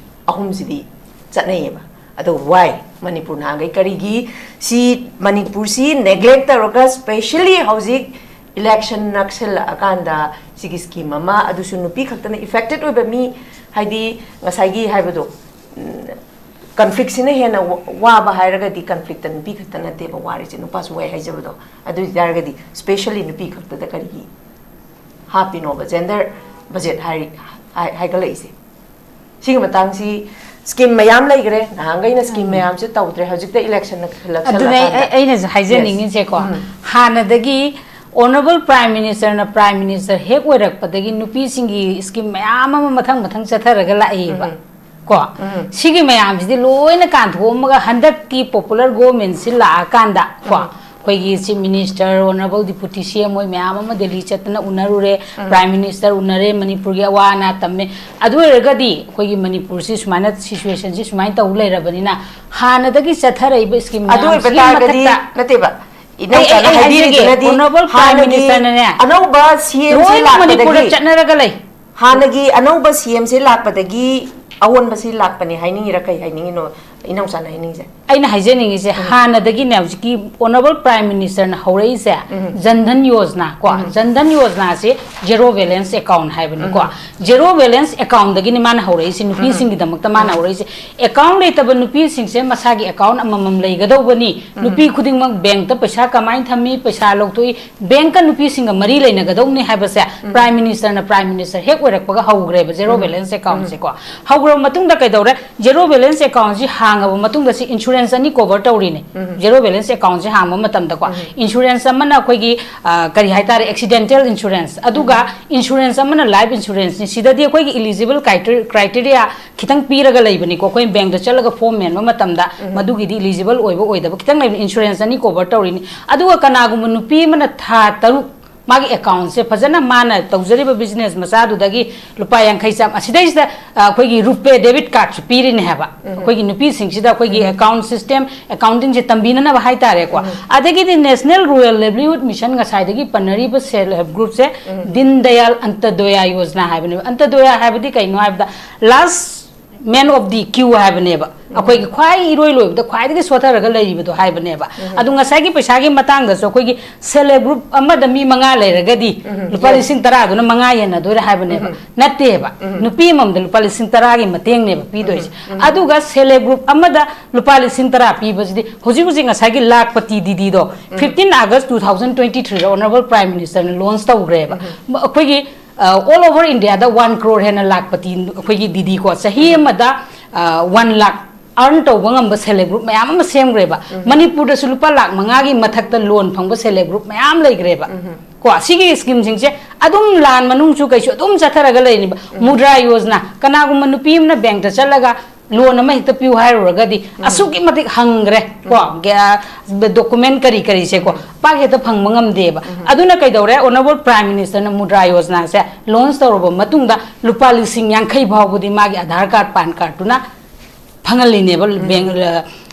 ꯑꯍꯨꯝꯁꯤꯗꯤ ꯆꯠꯅꯩꯌꯦꯕ꯫ ꯑꯗꯣ why ꯃꯅꯤꯄꯨꯔ ꯅꯍꯥꯟꯈꯩ ꯀꯔꯤꯒꯤ ꯁꯤ ꯃꯅꯤꯄꯨꯔꯁꯤ neglect ꯇꯧꯔꯒ specially ꯍꯧꯖꯤꯛ election ꯅꯛꯁꯜꯂꯛꯑꯀꯥꯟꯗ ꯁꯤꯒꯤ ꯁ꯭ꯀꯤꯝ ꯑꯃ, ꯑꯗꯨꯁꯨ ꯅꯨꯄꯤ ꯈꯛꯇꯅ affected ꯑꯣꯏꯕ ꯃꯤ, ꯍꯥꯏꯗꯤ ꯉꯁꯥꯏꯒꯤ ꯍꯥꯏꯕꯗꯣ, ꯎꯝ, ꯀꯟꯐ꯭ꯂꯤꯛꯁꯤꯅ ꯍꯦꯟꯅ ꯋꯥ-, ꯋꯥꯕ ꯍꯥꯏꯔꯒꯗꯤ ꯀꯟꯐ꯭ꯂꯤꯛꯇ ꯅꯨꯄꯤ ꯈꯛꯇ ꯅꯠꯇꯦꯕ ꯋꯥꯔꯤꯁꯦ, ꯅꯨꯄꯥꯁꯨ ꯋꯥꯏ ꯍꯥꯏꯖꯕꯗꯣ꯫ ꯑꯗꯨ ꯑꯣꯏ ꯇꯥꯔꯒꯗꯤ specially ꯅꯨꯄꯤ ꯈꯛꯇꯗ ꯀꯔꯤꯒꯤ ꯍꯥꯞꯄꯤꯅꯣꯕ gender budget ꯍꯥꯏ-, ꯍꯥꯏ-, ꯍꯥꯏꯒꯠꯂꯛꯏꯁꯦ? ꯁꯤꯒꯤ ꯃꯇꯥꯡꯁꯤ ꯁ꯭ꯀꯤꯝ ꯃꯌꯥꯝ ꯂꯩꯈ꯭ꯔꯦ, ꯅꯍꯥꯟꯈꯩꯅ ꯁ꯭ꯀꯤꯝ ꯃꯌꯥꯝꯁꯦ ꯇꯧꯗ꯭ꯔꯦ, ꯍꯧꯖꯤꯛꯇ ꯏꯂꯦꯛꯁꯟ ꯑꯗꯨꯅꯦ ꯑꯩ-, ꯅꯛꯁꯜꯂꯛꯑꯀꯥꯟꯗ꯫ ꯑꯩ-, ꯑꯩꯅꯁꯨ ꯍꯥꯏꯖꯅꯤꯡꯉꯤꯁꯦꯀꯣ, ꯎꯝ꯫ ꯍꯥꯟꯅꯗꯒꯤ ꯑꯣꯅꯔꯦꯕꯜ ꯄ꯭ꯔꯥꯏꯝ ꯃꯤꯅꯤꯁꯇꯔꯅ ꯄ꯭ꯔꯥꯏꯝ ꯃꯤꯅꯤꯁꯇꯔ ꯍꯦꯛ ꯑꯣꯏꯔꯛꯄꯗꯒꯤ ꯅꯨꯄꯤꯁꯤꯡꯒꯤ ꯁ꯭ꯀꯤꯝ ꯃꯌꯥꯝ ꯑꯃ ꯃꯊꯪ ꯃꯊꯪ ꯆꯠꯊꯔꯒ ꯂꯥꯛꯏꯕ꯫ ꯎꯝ꯫ ꯀꯣ, ꯎꯝ꯫ ꯁꯤꯒꯤ ꯃꯌꯥꯝꯁꯤꯗꯤ ꯂꯣꯏꯅ ꯀꯥꯟꯊꯣꯛꯑꯝꯃꯒ ꯍꯟꯗꯛꯀꯤ ꯄꯣꯄꯨꯂꯔ ꯒꯣꯚꯔꯟꯃꯦꯟꯠꯁꯤ ꯂꯥꯛꯑꯀꯥꯟꯗ ꯀꯣ, ꯎꯝ꯫ ꯑꯩꯈꯣꯏꯒꯤ ꯆꯤꯐ ꯃꯤꯅꯤꯁꯇꯔ, ꯑꯣꯅꯔꯦꯕꯜ ꯗꯤꯄꯨꯇꯤ ꯁꯤ ꯑꯦꯝ ꯍꯣꯏ ꯃꯌꯥꯝ ꯑꯃ ꯗꯦꯜꯂꯤ ꯆꯠꯇꯅ ꯎꯅꯔꯨꯔꯦ, ꯎꯝ꯫ ꯄ꯭ꯔꯥꯏꯝ ꯃꯤꯅꯤꯁꯇꯔ ꯎꯅꯔꯦ, ꯃꯅꯤꯄꯨꯔꯒꯤ ꯑꯋꯥ ꯑꯅꯥ ꯇꯝꯃꯦ꯫ ꯑꯗꯨ ꯑꯣꯏꯔꯒꯗꯤ ꯑꯩꯈꯣꯏꯒꯤ ꯃꯅꯤꯄꯨꯔꯁꯤ ꯁꯨꯃꯥꯏꯅ, ꯁꯤꯆꯨꯋꯦꯁꯟꯁꯤ ꯁꯨꯃꯥꯏꯅ ꯇꯧ ꯂꯩꯔꯕꯅꯤꯅ ꯍꯥꯟꯅꯗꯒꯤ ꯆꯠꯊꯔꯛꯏꯕ ꯁ꯭ꯀꯤꯝ ꯑꯗꯨ ꯑꯣꯏꯕ ꯃꯌꯥꯝꯁꯤꯒꯤ ꯇꯥꯔꯒꯗꯤ ꯃꯊꯛꯇ ꯅꯠꯇꯦꯕ, ꯑꯩ, ꯑꯩ, ꯏꯅꯧꯀꯥꯅ ꯑꯩ ꯍꯥꯏꯖꯒꯦ, ꯍꯥꯏꯕꯤꯔꯤꯗꯨꯅꯗꯤ ꯑꯣꯅꯔꯦꯕꯜ ꯄ꯭ꯔꯥꯏꯝ ꯍꯥꯟꯅꯒꯤ ꯃꯤꯅꯤꯁꯇꯔꯅꯅꯦ ꯑꯅꯧꯕ ꯁꯤ ꯑꯦꯝꯁꯤ ꯂꯣꯏꯅ ꯃꯅꯤꯄꯨꯔꯗ ꯂꯥꯛꯄꯗꯒꯤ ꯆꯠꯅꯔꯒ ꯂꯩ꯫ ꯍꯥꯟꯅꯒꯤ ꯑꯅꯧꯕ ꯁꯤ ꯑꯦꯝꯁꯤ ꯂꯥꯛꯄꯗꯒꯤ ꯑꯑꯣꯟꯕꯁꯤ ꯂꯥꯛꯄꯅꯦ ꯍꯥꯏꯅꯤꯡꯉꯤꯔꯥ ꯀꯩ ꯍꯥꯏꯅꯤꯡꯉꯤꯅꯣ ꯏꯅꯧꯆꯥꯅ ꯍꯥꯏꯅꯤꯡꯉꯤꯁꯦ? ꯑꯩꯅ ꯍꯥꯏꯖꯅꯤꯡꯉꯤꯁꯦ, ꯎꯝ꯫ ꯍꯥꯟꯅꯗꯒꯤꯅꯦ ꯍꯧꯖꯤꯛꯀꯤ ꯑꯣꯅꯔꯦꯕꯜ ꯄ꯭ꯔꯥꯏꯝ ꯃꯤꯅꯤꯁꯇꯔꯅ ꯍꯧꯔꯛꯏꯁꯦ, ꯎꯝ꯫ ꯖꯟ ꯙꯟ ꯌꯣꯖꯅꯥ ꯀꯣ, ꯎꯝ꯫ Jan Dhan ꯌꯣꯖꯅꯥꯁꯤ zero balance account ꯍꯥꯏꯕꯅꯤꯀꯣ꯫ ꯎꯝ꯫ ꯖꯦꯔꯣ ꯕꯦꯂꯦꯟꯁ ꯑꯦꯀꯥꯎꯟꯗꯒꯤꯅꯤ ꯃꯥꯅ ꯍꯧꯔꯛꯏꯁꯦ, ꯎꯝ꯫ ꯅꯨꯄꯤꯁꯤꯡꯒꯤꯗꯃꯛꯇ ꯃꯥꯅ ꯎꯝ꯫ ꯍꯧꯔꯛꯏꯁꯦ꯫ ꯑꯦꯀꯥꯎꯟ ꯂꯩꯇꯕ ꯅꯨꯄꯤꯁꯤꯡꯁꯦ ꯃꯁꯥꯒꯤ ꯑꯦꯀꯥꯎꯟ ꯑꯃꯃꯝ ꯂꯩꯒꯗꯧꯕꯅꯤ꯫ ꯎꯝ꯫ ꯅꯨꯄꯤ ꯈꯨꯗꯤꯡꯃꯛ ꯕꯦꯡꯛꯇ ꯄꯩꯁꯥ ꯀꯃꯥꯏꯅ ꯊꯝꯃꯤ, ꯄꯩꯁꯥ ꯂꯧꯊꯣꯛꯏ, ꯕꯦꯡꯛꯀ ꯅꯨꯄꯤꯁꯤꯡꯒ ꯃꯔꯤ ꯂꯩꯅꯒꯗꯧꯅꯤ ꯍꯥꯏꯕꯁꯦ ꯎꯝ꯫ ꯄ꯭ꯔꯥꯏꯝ ꯃꯤꯅꯤꯁꯇꯔꯅ, ꯄ꯭ꯔꯥꯏꯝ ꯃꯤꯅꯤꯁꯇꯔ ꯍꯦꯛ ꯑꯣꯏꯔꯛꯄꯒ ꯍꯧꯈ꯭ꯔꯦꯕ ꯖꯦꯔꯣ ꯎꯝ꯫ ꯕꯦꯂꯦꯟꯁ ꯎꯝ꯫ ꯑꯦꯀꯥꯎꯟꯁꯦꯀꯣ꯫ ꯍꯧꯈ꯭ꯔꯕ ꯃꯇꯨꯡꯗ ꯀꯩꯗꯧꯔꯦ? ꯖꯦꯔꯣ ꯕꯦꯂꯦꯟꯁ ꯑꯦꯀꯥꯎꯟꯁꯤ ꯍꯥꯡꯉꯕ ꯃꯇꯨꯡꯗ ꯁꯤ ꯏꯟꯁꯨꯔꯦꯟꯁ ꯑꯅꯤ ꯀꯣꯚꯔ ꯇꯧꯔꯤꯅꯦ꯫ ꯎꯝ꯫ ꯖꯦꯔꯣ ꯕꯦꯂꯦꯟꯁ ꯑꯦꯀꯥꯎꯟꯁꯤ ꯍꯥꯡꯕ ꯃꯇꯝꯗꯀꯣ, ꯎꯝ꯫ ꯏꯟꯁꯨꯔꯦꯟꯁ ꯑꯃꯅ ꯑꯩꯈꯣꯏꯒꯤ, ꯑ, ꯀꯔꯤ ꯍꯥꯏꯇꯥꯔꯦ, ꯑꯦꯛꯁꯤꯗꯦꯟꯇꯦꯜ ꯏꯟꯁꯨꯔꯦꯟꯁ, ꯑꯗꯨꯒ ꯎꯝ꯫ ꯏꯟꯁꯨꯔꯦꯟꯁ ꯑꯃꯅ ꯂꯥꯏꯐ ꯏꯟꯁꯨꯔꯦꯟꯁꯅꯤ꯫ ꯁꯤꯗꯗꯤ ꯑꯩꯈꯣꯏꯒꯤ ꯏꯂꯤꯖꯤꯕꯜ ꯀ꯭ꯔꯥꯏꯇꯦꯔꯤꯌꯥ ꯈꯤꯇꯪ ꯄꯤꯔꯒ ꯂꯩꯕꯅꯤꯀꯣ꯫ ꯑꯩꯈꯣꯏ ꯕꯦꯡꯛꯇ ꯆꯠꯂꯒ ꯐꯣꯔꯝ ꯃꯦꯟꯕ ꯃꯇꯝꯗ ꯎꯝ꯫ ꯃꯗꯨꯒꯤꯗꯤ ꯏꯂꯤꯖꯤꯕꯜ ꯑꯣꯏꯕ ꯑꯣꯏꯗꯕ ꯈꯤꯇꯪ ꯂꯩꯕꯅꯤ꯫ ꯏꯟꯁꯨꯔꯦꯟꯁ ꯑꯅꯤ ꯀꯣꯚꯔ ꯇꯧꯔꯤꯅꯤ꯫ ꯑꯗꯨꯒ ꯀꯅꯥꯒꯨꯝꯕ ꯅꯨꯄꯤ ꯑꯃꯅ ꯊꯥ ꯇꯔꯨꯛ ꯃꯥꯒꯤ ꯑꯦꯀꯥꯎꯟꯁꯦ ꯐꯖꯅ ꯃꯥꯅ ꯇꯧꯖꯔꯤꯕ ꯕꯤꯖꯤꯅꯦꯁ ꯃꯆꯥꯗꯨꯗꯒꯤ ꯂꯨꯄꯥ ꯌꯥꯡꯈꯩ ꯆꯥꯝ, ꯑꯁꯤꯗꯩꯁꯤꯗ, ꯑ, ꯑꯩꯈꯣꯏꯒꯤ ꯔꯨꯄꯦ ꯗꯦꯕꯤꯠ ꯀꯥꯔꯗꯁꯨ ꯄꯤꯔꯤꯅꯦ ꯍꯥꯏꯕ꯫ ꯑꯩꯈꯣꯏꯒꯤ ꯅꯨꯄꯤꯁꯤꯡꯁꯤꯗ ꯑꯩꯈꯣꯏꯒꯤ ꯑꯦꯀꯥꯎꯟ ꯁꯤꯁꯇꯦꯝ, ꯑꯦꯀꯥꯎꯟꯇꯤꯡꯁꯦ ꯇꯝꯕꯤꯅꯅꯕ ꯍꯥꯏꯇꯥꯔꯦꯀꯣ꯫ ꯑꯗꯒꯤꯗꯤ ꯅꯦꯁꯅꯦꯜ ꯔꯨꯔꯦꯜ ꯂꯥꯏꯚꯂꯤꯍꯨꯗ ꯃꯤꯁꯟ, ꯉꯁꯥꯏꯗꯒꯤ ꯄꯟꯅꯔꯤꯕ ꯁꯦꯜꯐ ꯍꯦꯜꯞ ꯒ꯭ꯔꯨꯞꯁꯦ ꯗꯤꯟ ꯗꯌꯥꯜ ꯑꯟꯇꯗꯣꯌꯥ ꯌꯣꯖꯅꯥ ꯍꯥꯏꯕꯅꯦꯕ꯫ ꯑꯟꯇꯗꯣꯌꯥ ꯍꯥꯏꯕꯗꯤ ꯀꯩꯅꯣ ꯍꯥꯏꯕꯗ, ꯂꯥꯁ ꯃꯦꯟ ꯑꯣꯐ ꯗꯤ ꯀ꯭ꯌꯨ ꯍꯥꯏꯕꯅꯦꯕ꯫ ꯑꯩꯈꯣꯏꯒꯤ ꯈ꯭ꯋꯥꯏ ꯏꯔꯣꯏ ꯂꯣꯏꯕꯗ ꯈ꯭ꯋꯥꯏꯗꯒꯤ ꯁꯣꯊꯔꯒ ꯂꯩꯔꯤꯕꯗꯣ ꯍꯥꯏꯕꯅꯦꯕ꯫ ꯑꯗꯨ ꯉꯁꯥꯏꯒꯤ ꯄꯩꯁꯥꯒꯤ ꯃꯇꯥꯡꯗꯁꯨ ꯑꯩꯈꯣꯏꯒꯤ ꯁꯦꯜꯐ ꯍꯦꯜꯞ ꯒ꯭ꯔꯨꯞ ꯑꯃꯗ ꯃꯤ ꯃꯉꯥ ꯂꯩꯔꯒꯗꯤ ꯂꯨꯄꯥ ꯂꯤꯁꯤꯡ ꯇꯔꯥꯗꯨꯅ ꯃꯉꯥ ꯌꯦꯟꯅꯗꯣꯏꯔꯥ ꯍꯥꯏꯕꯅꯦꯕ꯫ ꯅꯠꯇꯦꯕ꯫ ꯅꯨꯄꯤ ꯑꯃꯃꯝꯗ ꯂꯨꯄꯥ ꯂꯤꯁꯤꯡ ꯇꯔꯥꯒꯤ ꯃꯇꯦꯡꯅꯦꯕ ꯄꯤꯗꯣꯏꯁꯦ꯫ ꯑꯗꯨꯒ ꯁꯦꯜꯐ ꯍꯦꯜꯞ ꯒ꯭ꯔꯨꯞ ꯑꯃꯗ ꯂꯨꯄꯥ ꯂꯤꯁꯤꯡ ꯇꯔꯥ ꯄꯤꯕꯁꯤꯗꯤ ꯍꯧꯖꯤꯛ ꯍꯧꯖꯤꯛ ꯉꯁꯥꯏꯒꯤ ꯂꯥꯈꯄꯇꯤ ꯗꯤꯗꯤꯗꯣ fifteen August two thousand twenty three ꯗ Honourable Prime Minister ꯅ ꯂꯣꯟꯁ ꯇꯧꯈ꯭ꯔꯦꯕ꯫ ꯑꯩꯈꯣꯏꯒꯤ ꯑꯣꯜ ꯑꯣꯚꯔ ꯏꯟꯗꯤꯌꯥꯗ ꯋꯥꯟ ꯀ꯭ꯔꯣꯔ ꯍꯦꯟꯅ ꯂꯥꯈꯄꯇꯤ ꯑꯩꯈꯣꯏꯒꯤ ꯗꯤꯗꯤ ꯀꯣ ꯆꯍꯤ ꯑꯃꯗ ꯋꯥꯟ ꯂꯥꯈ ꯑꯔꯟ ꯇꯧꯕ ꯉꯝꯕ ꯁꯦꯜꯐ ꯍꯦꯜꯞ ꯒ꯭ꯔꯨꯞ ꯃꯌꯥꯝ ꯑꯃ ꯁꯦꯝꯈ꯭ꯔꯦꯕ꯫ ꯃꯅꯤꯄꯨꯔꯗꯁꯨ ꯂꯨꯄꯥ ꯂꯥꯈ ꯃꯉꯥꯒꯤ ꯃꯊꯛꯇ ꯂꯣꯟ ꯐꯪꯕ ꯁꯦꯜꯐ ꯍꯦꯜꯞ ꯒ꯭ꯔꯨꯞ ꯃꯌꯥꯝ ꯂꯩꯈ꯭ꯔꯦꯕ꯫ ꯀꯣ ꯁꯤꯒꯤ ꯁ꯭ꯀꯤꯝꯁꯤꯡꯁꯦ ꯑꯗꯨꯝ ꯂꯥꯟ ꯃꯅꯨꯡꯁꯨ ꯀꯩꯁꯨ ꯑꯗꯨꯝ ꯆꯠꯊꯔꯒ ꯂꯩꯔꯤꯕ꯫ ꯃꯨꯗ꯭ꯔꯥ ꯌꯣꯖꯅꯥ, ꯀꯅꯥꯒꯨꯝꯕ ꯅꯨꯄꯤ ꯑꯃꯅ ꯕꯦꯡꯛꯇ ꯆꯠꯂꯒ ꯂꯣꯟ ꯑꯃ ꯍꯦꯛꯇ ꯄꯤꯌꯨ ꯍꯥꯏꯔꯨꯔꯒꯗꯤ ꯑꯁꯨꯛꯀꯤ ꯃꯇꯤꯛ ꯍꯪꯈ꯭ꯔꯦ ꯀꯣ꯫ ꯗꯣꯀꯨꯃꯦꯟ ꯀꯔꯤ ꯀꯔꯤꯁꯦꯀꯣ ꯄꯥꯛ ꯍꯦꯛꯇ ꯐꯪꯕ ꯉꯝꯗꯦꯕ꯫ ꯑꯗꯨꯅ ꯀꯩꯗꯧꯔꯦ, ꯑꯣꯅꯔꯦꯕꯜ ꯄ꯭ꯔꯥꯏꯝ ꯃꯤꯅꯤꯁꯇꯔꯅ ꯃꯨꯗ꯭ꯔꯥ ꯌꯣꯖꯅꯥꯁꯦ ꯂꯣꯟꯁ ꯇꯧꯔꯕ ꯃꯇꯨꯡꯗ ꯂꯨꯄꯥ ꯂꯤꯁꯤꯡ ꯌꯥꯡꯈꯩ ꯐꯥꯎꯕꯗꯤ ꯃꯥꯒꯤ ꯑꯙꯥꯔ ꯀꯥꯔꯗ, ꯄꯥꯟ ꯀꯥꯔꯗꯇꯨꯅ ꯐꯪꯍꯜꯂꯤꯅꯦꯕ ꯕꯦꯡ,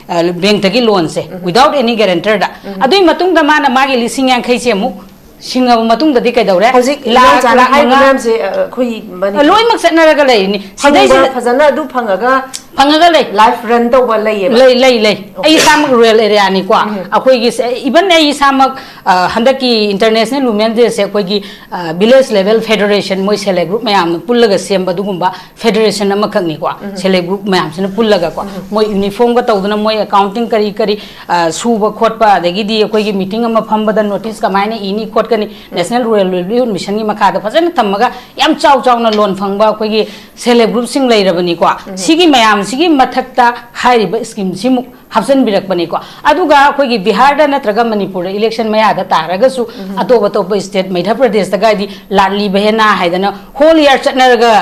ꯑ, ꯕꯦꯡꯛꯇꯒꯤ ꯂꯣꯟꯁꯦ without any guarantor ꯗ꯫ ꯑꯗꯨꯒꯤ ꯃꯇꯨꯡꯗ ꯃꯥꯅ ꯃꯥꯒꯤ ꯂꯤꯁꯤꯡ ꯌꯥꯡꯈꯩꯁꯦ ꯑꯃꯨꯛ ꯁꯤꯡꯉꯕ ꯃꯇꯨꯡꯗꯗꯤ ꯀꯩꯗꯧꯔꯦ? ꯍꯧꯖꯤꯛ ꯂꯥꯛ, ꯏꯅꯥꯎꯆꯥꯅ ꯂꯥꯛ ꯍꯥꯏꯔꯤꯕ ꯃꯉꯥ ꯃꯌꯥꯝꯁꯦ, ꯑ, ꯑꯩꯈꯣꯏ ꯃꯅꯤꯄꯨꯔ ꯂꯣꯏꯅꯃꯛ ꯆꯠꯅꯔꯒ ꯂꯩꯔꯤꯅꯤ꯫ ꯐꯪꯕ ꯁꯤꯗꯩꯁꯤꯗ ꯐꯖꯅ ꯑꯗꯨ ꯐꯪꯉꯒ ꯐꯪꯉꯒ ꯂꯩ꯫ Life run ꯇꯧꯕ ꯂꯩꯌꯦꯕ? ꯂꯩ, ꯂꯩ, ꯂꯩ꯫ ꯑꯩ ꯏꯁꯥꯃꯛ ꯔꯨꯔꯦꯜ ꯑꯦꯔꯤꯌꯥꯅꯤꯀꯣ꯫ ꯑꯩꯈꯣꯏꯒꯤ ꯁꯦ-, even ꯑꯩ ꯏꯁꯥꯃꯛ, ꯑ, ꯍꯟꯗꯛꯀꯤ International Women Day ꯁꯦ ꯑꯩꯈꯣꯏꯒꯤ, ꯑ, village level federation, ꯃꯣꯏ ꯁꯦꯜꯐ ꯍꯦꯜꯞ ꯒ꯭ꯔꯨꯞ ꯃꯌꯥꯝꯅ ꯄꯨꯜꯂꯒ ꯁꯦꯝꯕ ꯑꯗꯨꯒꯨꯝꯕ ꯐꯦꯗꯔꯦꯁꯟ ꯑꯃꯈꯛꯅꯤꯀꯣ꯫ ꯁꯦꯜꯐ ꯍꯦꯜꯞ ꯒ꯭ꯔꯨꯞ ꯃꯌꯥꯝꯁꯤꯅ ꯄꯨꯜꯂꯒꯀꯣ꯫ ꯃꯣꯏ ꯌꯨꯅꯤꯐꯣꯔꯝꯒ ꯇꯧꯗꯅ ꯃꯣꯏ ꯑꯦꯀꯥꯎꯟꯇꯤꯡ ꯀꯔꯤ ꯀꯔꯤ, ꯑ, ꯁꯨꯕ ꯈꯣꯠꯄ, ꯑꯗꯒꯤꯗꯤ ꯑꯩꯈꯣꯏꯒꯤ ꯃꯤꯇꯤꯡ ꯑꯃ ꯐꯝꯕꯗ ꯅꯣꯇꯤꯁ ꯀꯃꯥꯏꯅ ꯏꯅꯤ ꯈꯣꯠꯀꯅꯤ, ꯅꯦꯁꯅꯦꯜ ꯔꯨꯔꯦꯜ ꯂꯥꯏꯚꯂꯤꯍꯨꯗ ꯃꯤꯁꯟꯒꯤ ꯃꯈꯥꯗ ꯐꯖꯅ ꯊꯝꯃꯒ ꯌꯥꯝ ꯆꯥꯎ ꯆꯥꯎꯅ ꯂꯣꯟ ꯐꯪꯕ ꯑꯩꯈꯣꯏꯒꯤ ꯁꯦꯜꯐ ꯍꯦꯜꯞ ꯒ꯭ꯔꯨꯞꯁꯤꯡ ꯂꯩꯔꯕꯅꯤꯀꯣ꯫ ꯁꯤꯒꯤ ꯃꯌꯥꯝ ꯁꯤꯒꯤ ꯃꯊꯛꯇ ꯍꯥꯏꯔꯤꯕ ꯁ꯭ꯀꯤꯝꯁꯤꯃꯨꯛ ꯍꯥꯞꯆꯤꯟꯕꯤꯔꯛꯄꯅꯤꯀꯣ꯫ ꯑꯗꯨꯒ ꯑꯩꯈꯣꯏꯒꯤ ꯕꯤꯍꯥꯔꯗ ꯅꯠꯇ꯭ꯔꯒ ꯃꯅꯤꯄꯨꯔꯗ ꯏꯂꯦꯛꯁꯟ ꯃꯌꯥꯗ ꯇꯥꯔꯒꯁꯨ, ꯑꯇꯣꯞ ꯑꯇꯣꯞꯄ ꯁ꯭ꯇꯦꯠ, ꯃꯙ꯭ꯌ ꯄ꯭ꯔꯗꯦꯁꯇꯒ ꯍꯥꯏꯗꯤ ꯂꯥꯠꯂꯤ ꯕꯍꯦꯅꯥ ꯍꯥꯏꯗꯅ ꯍꯣꯜ ꯏꯌꯥꯔ ꯆꯠꯅꯔꯒ,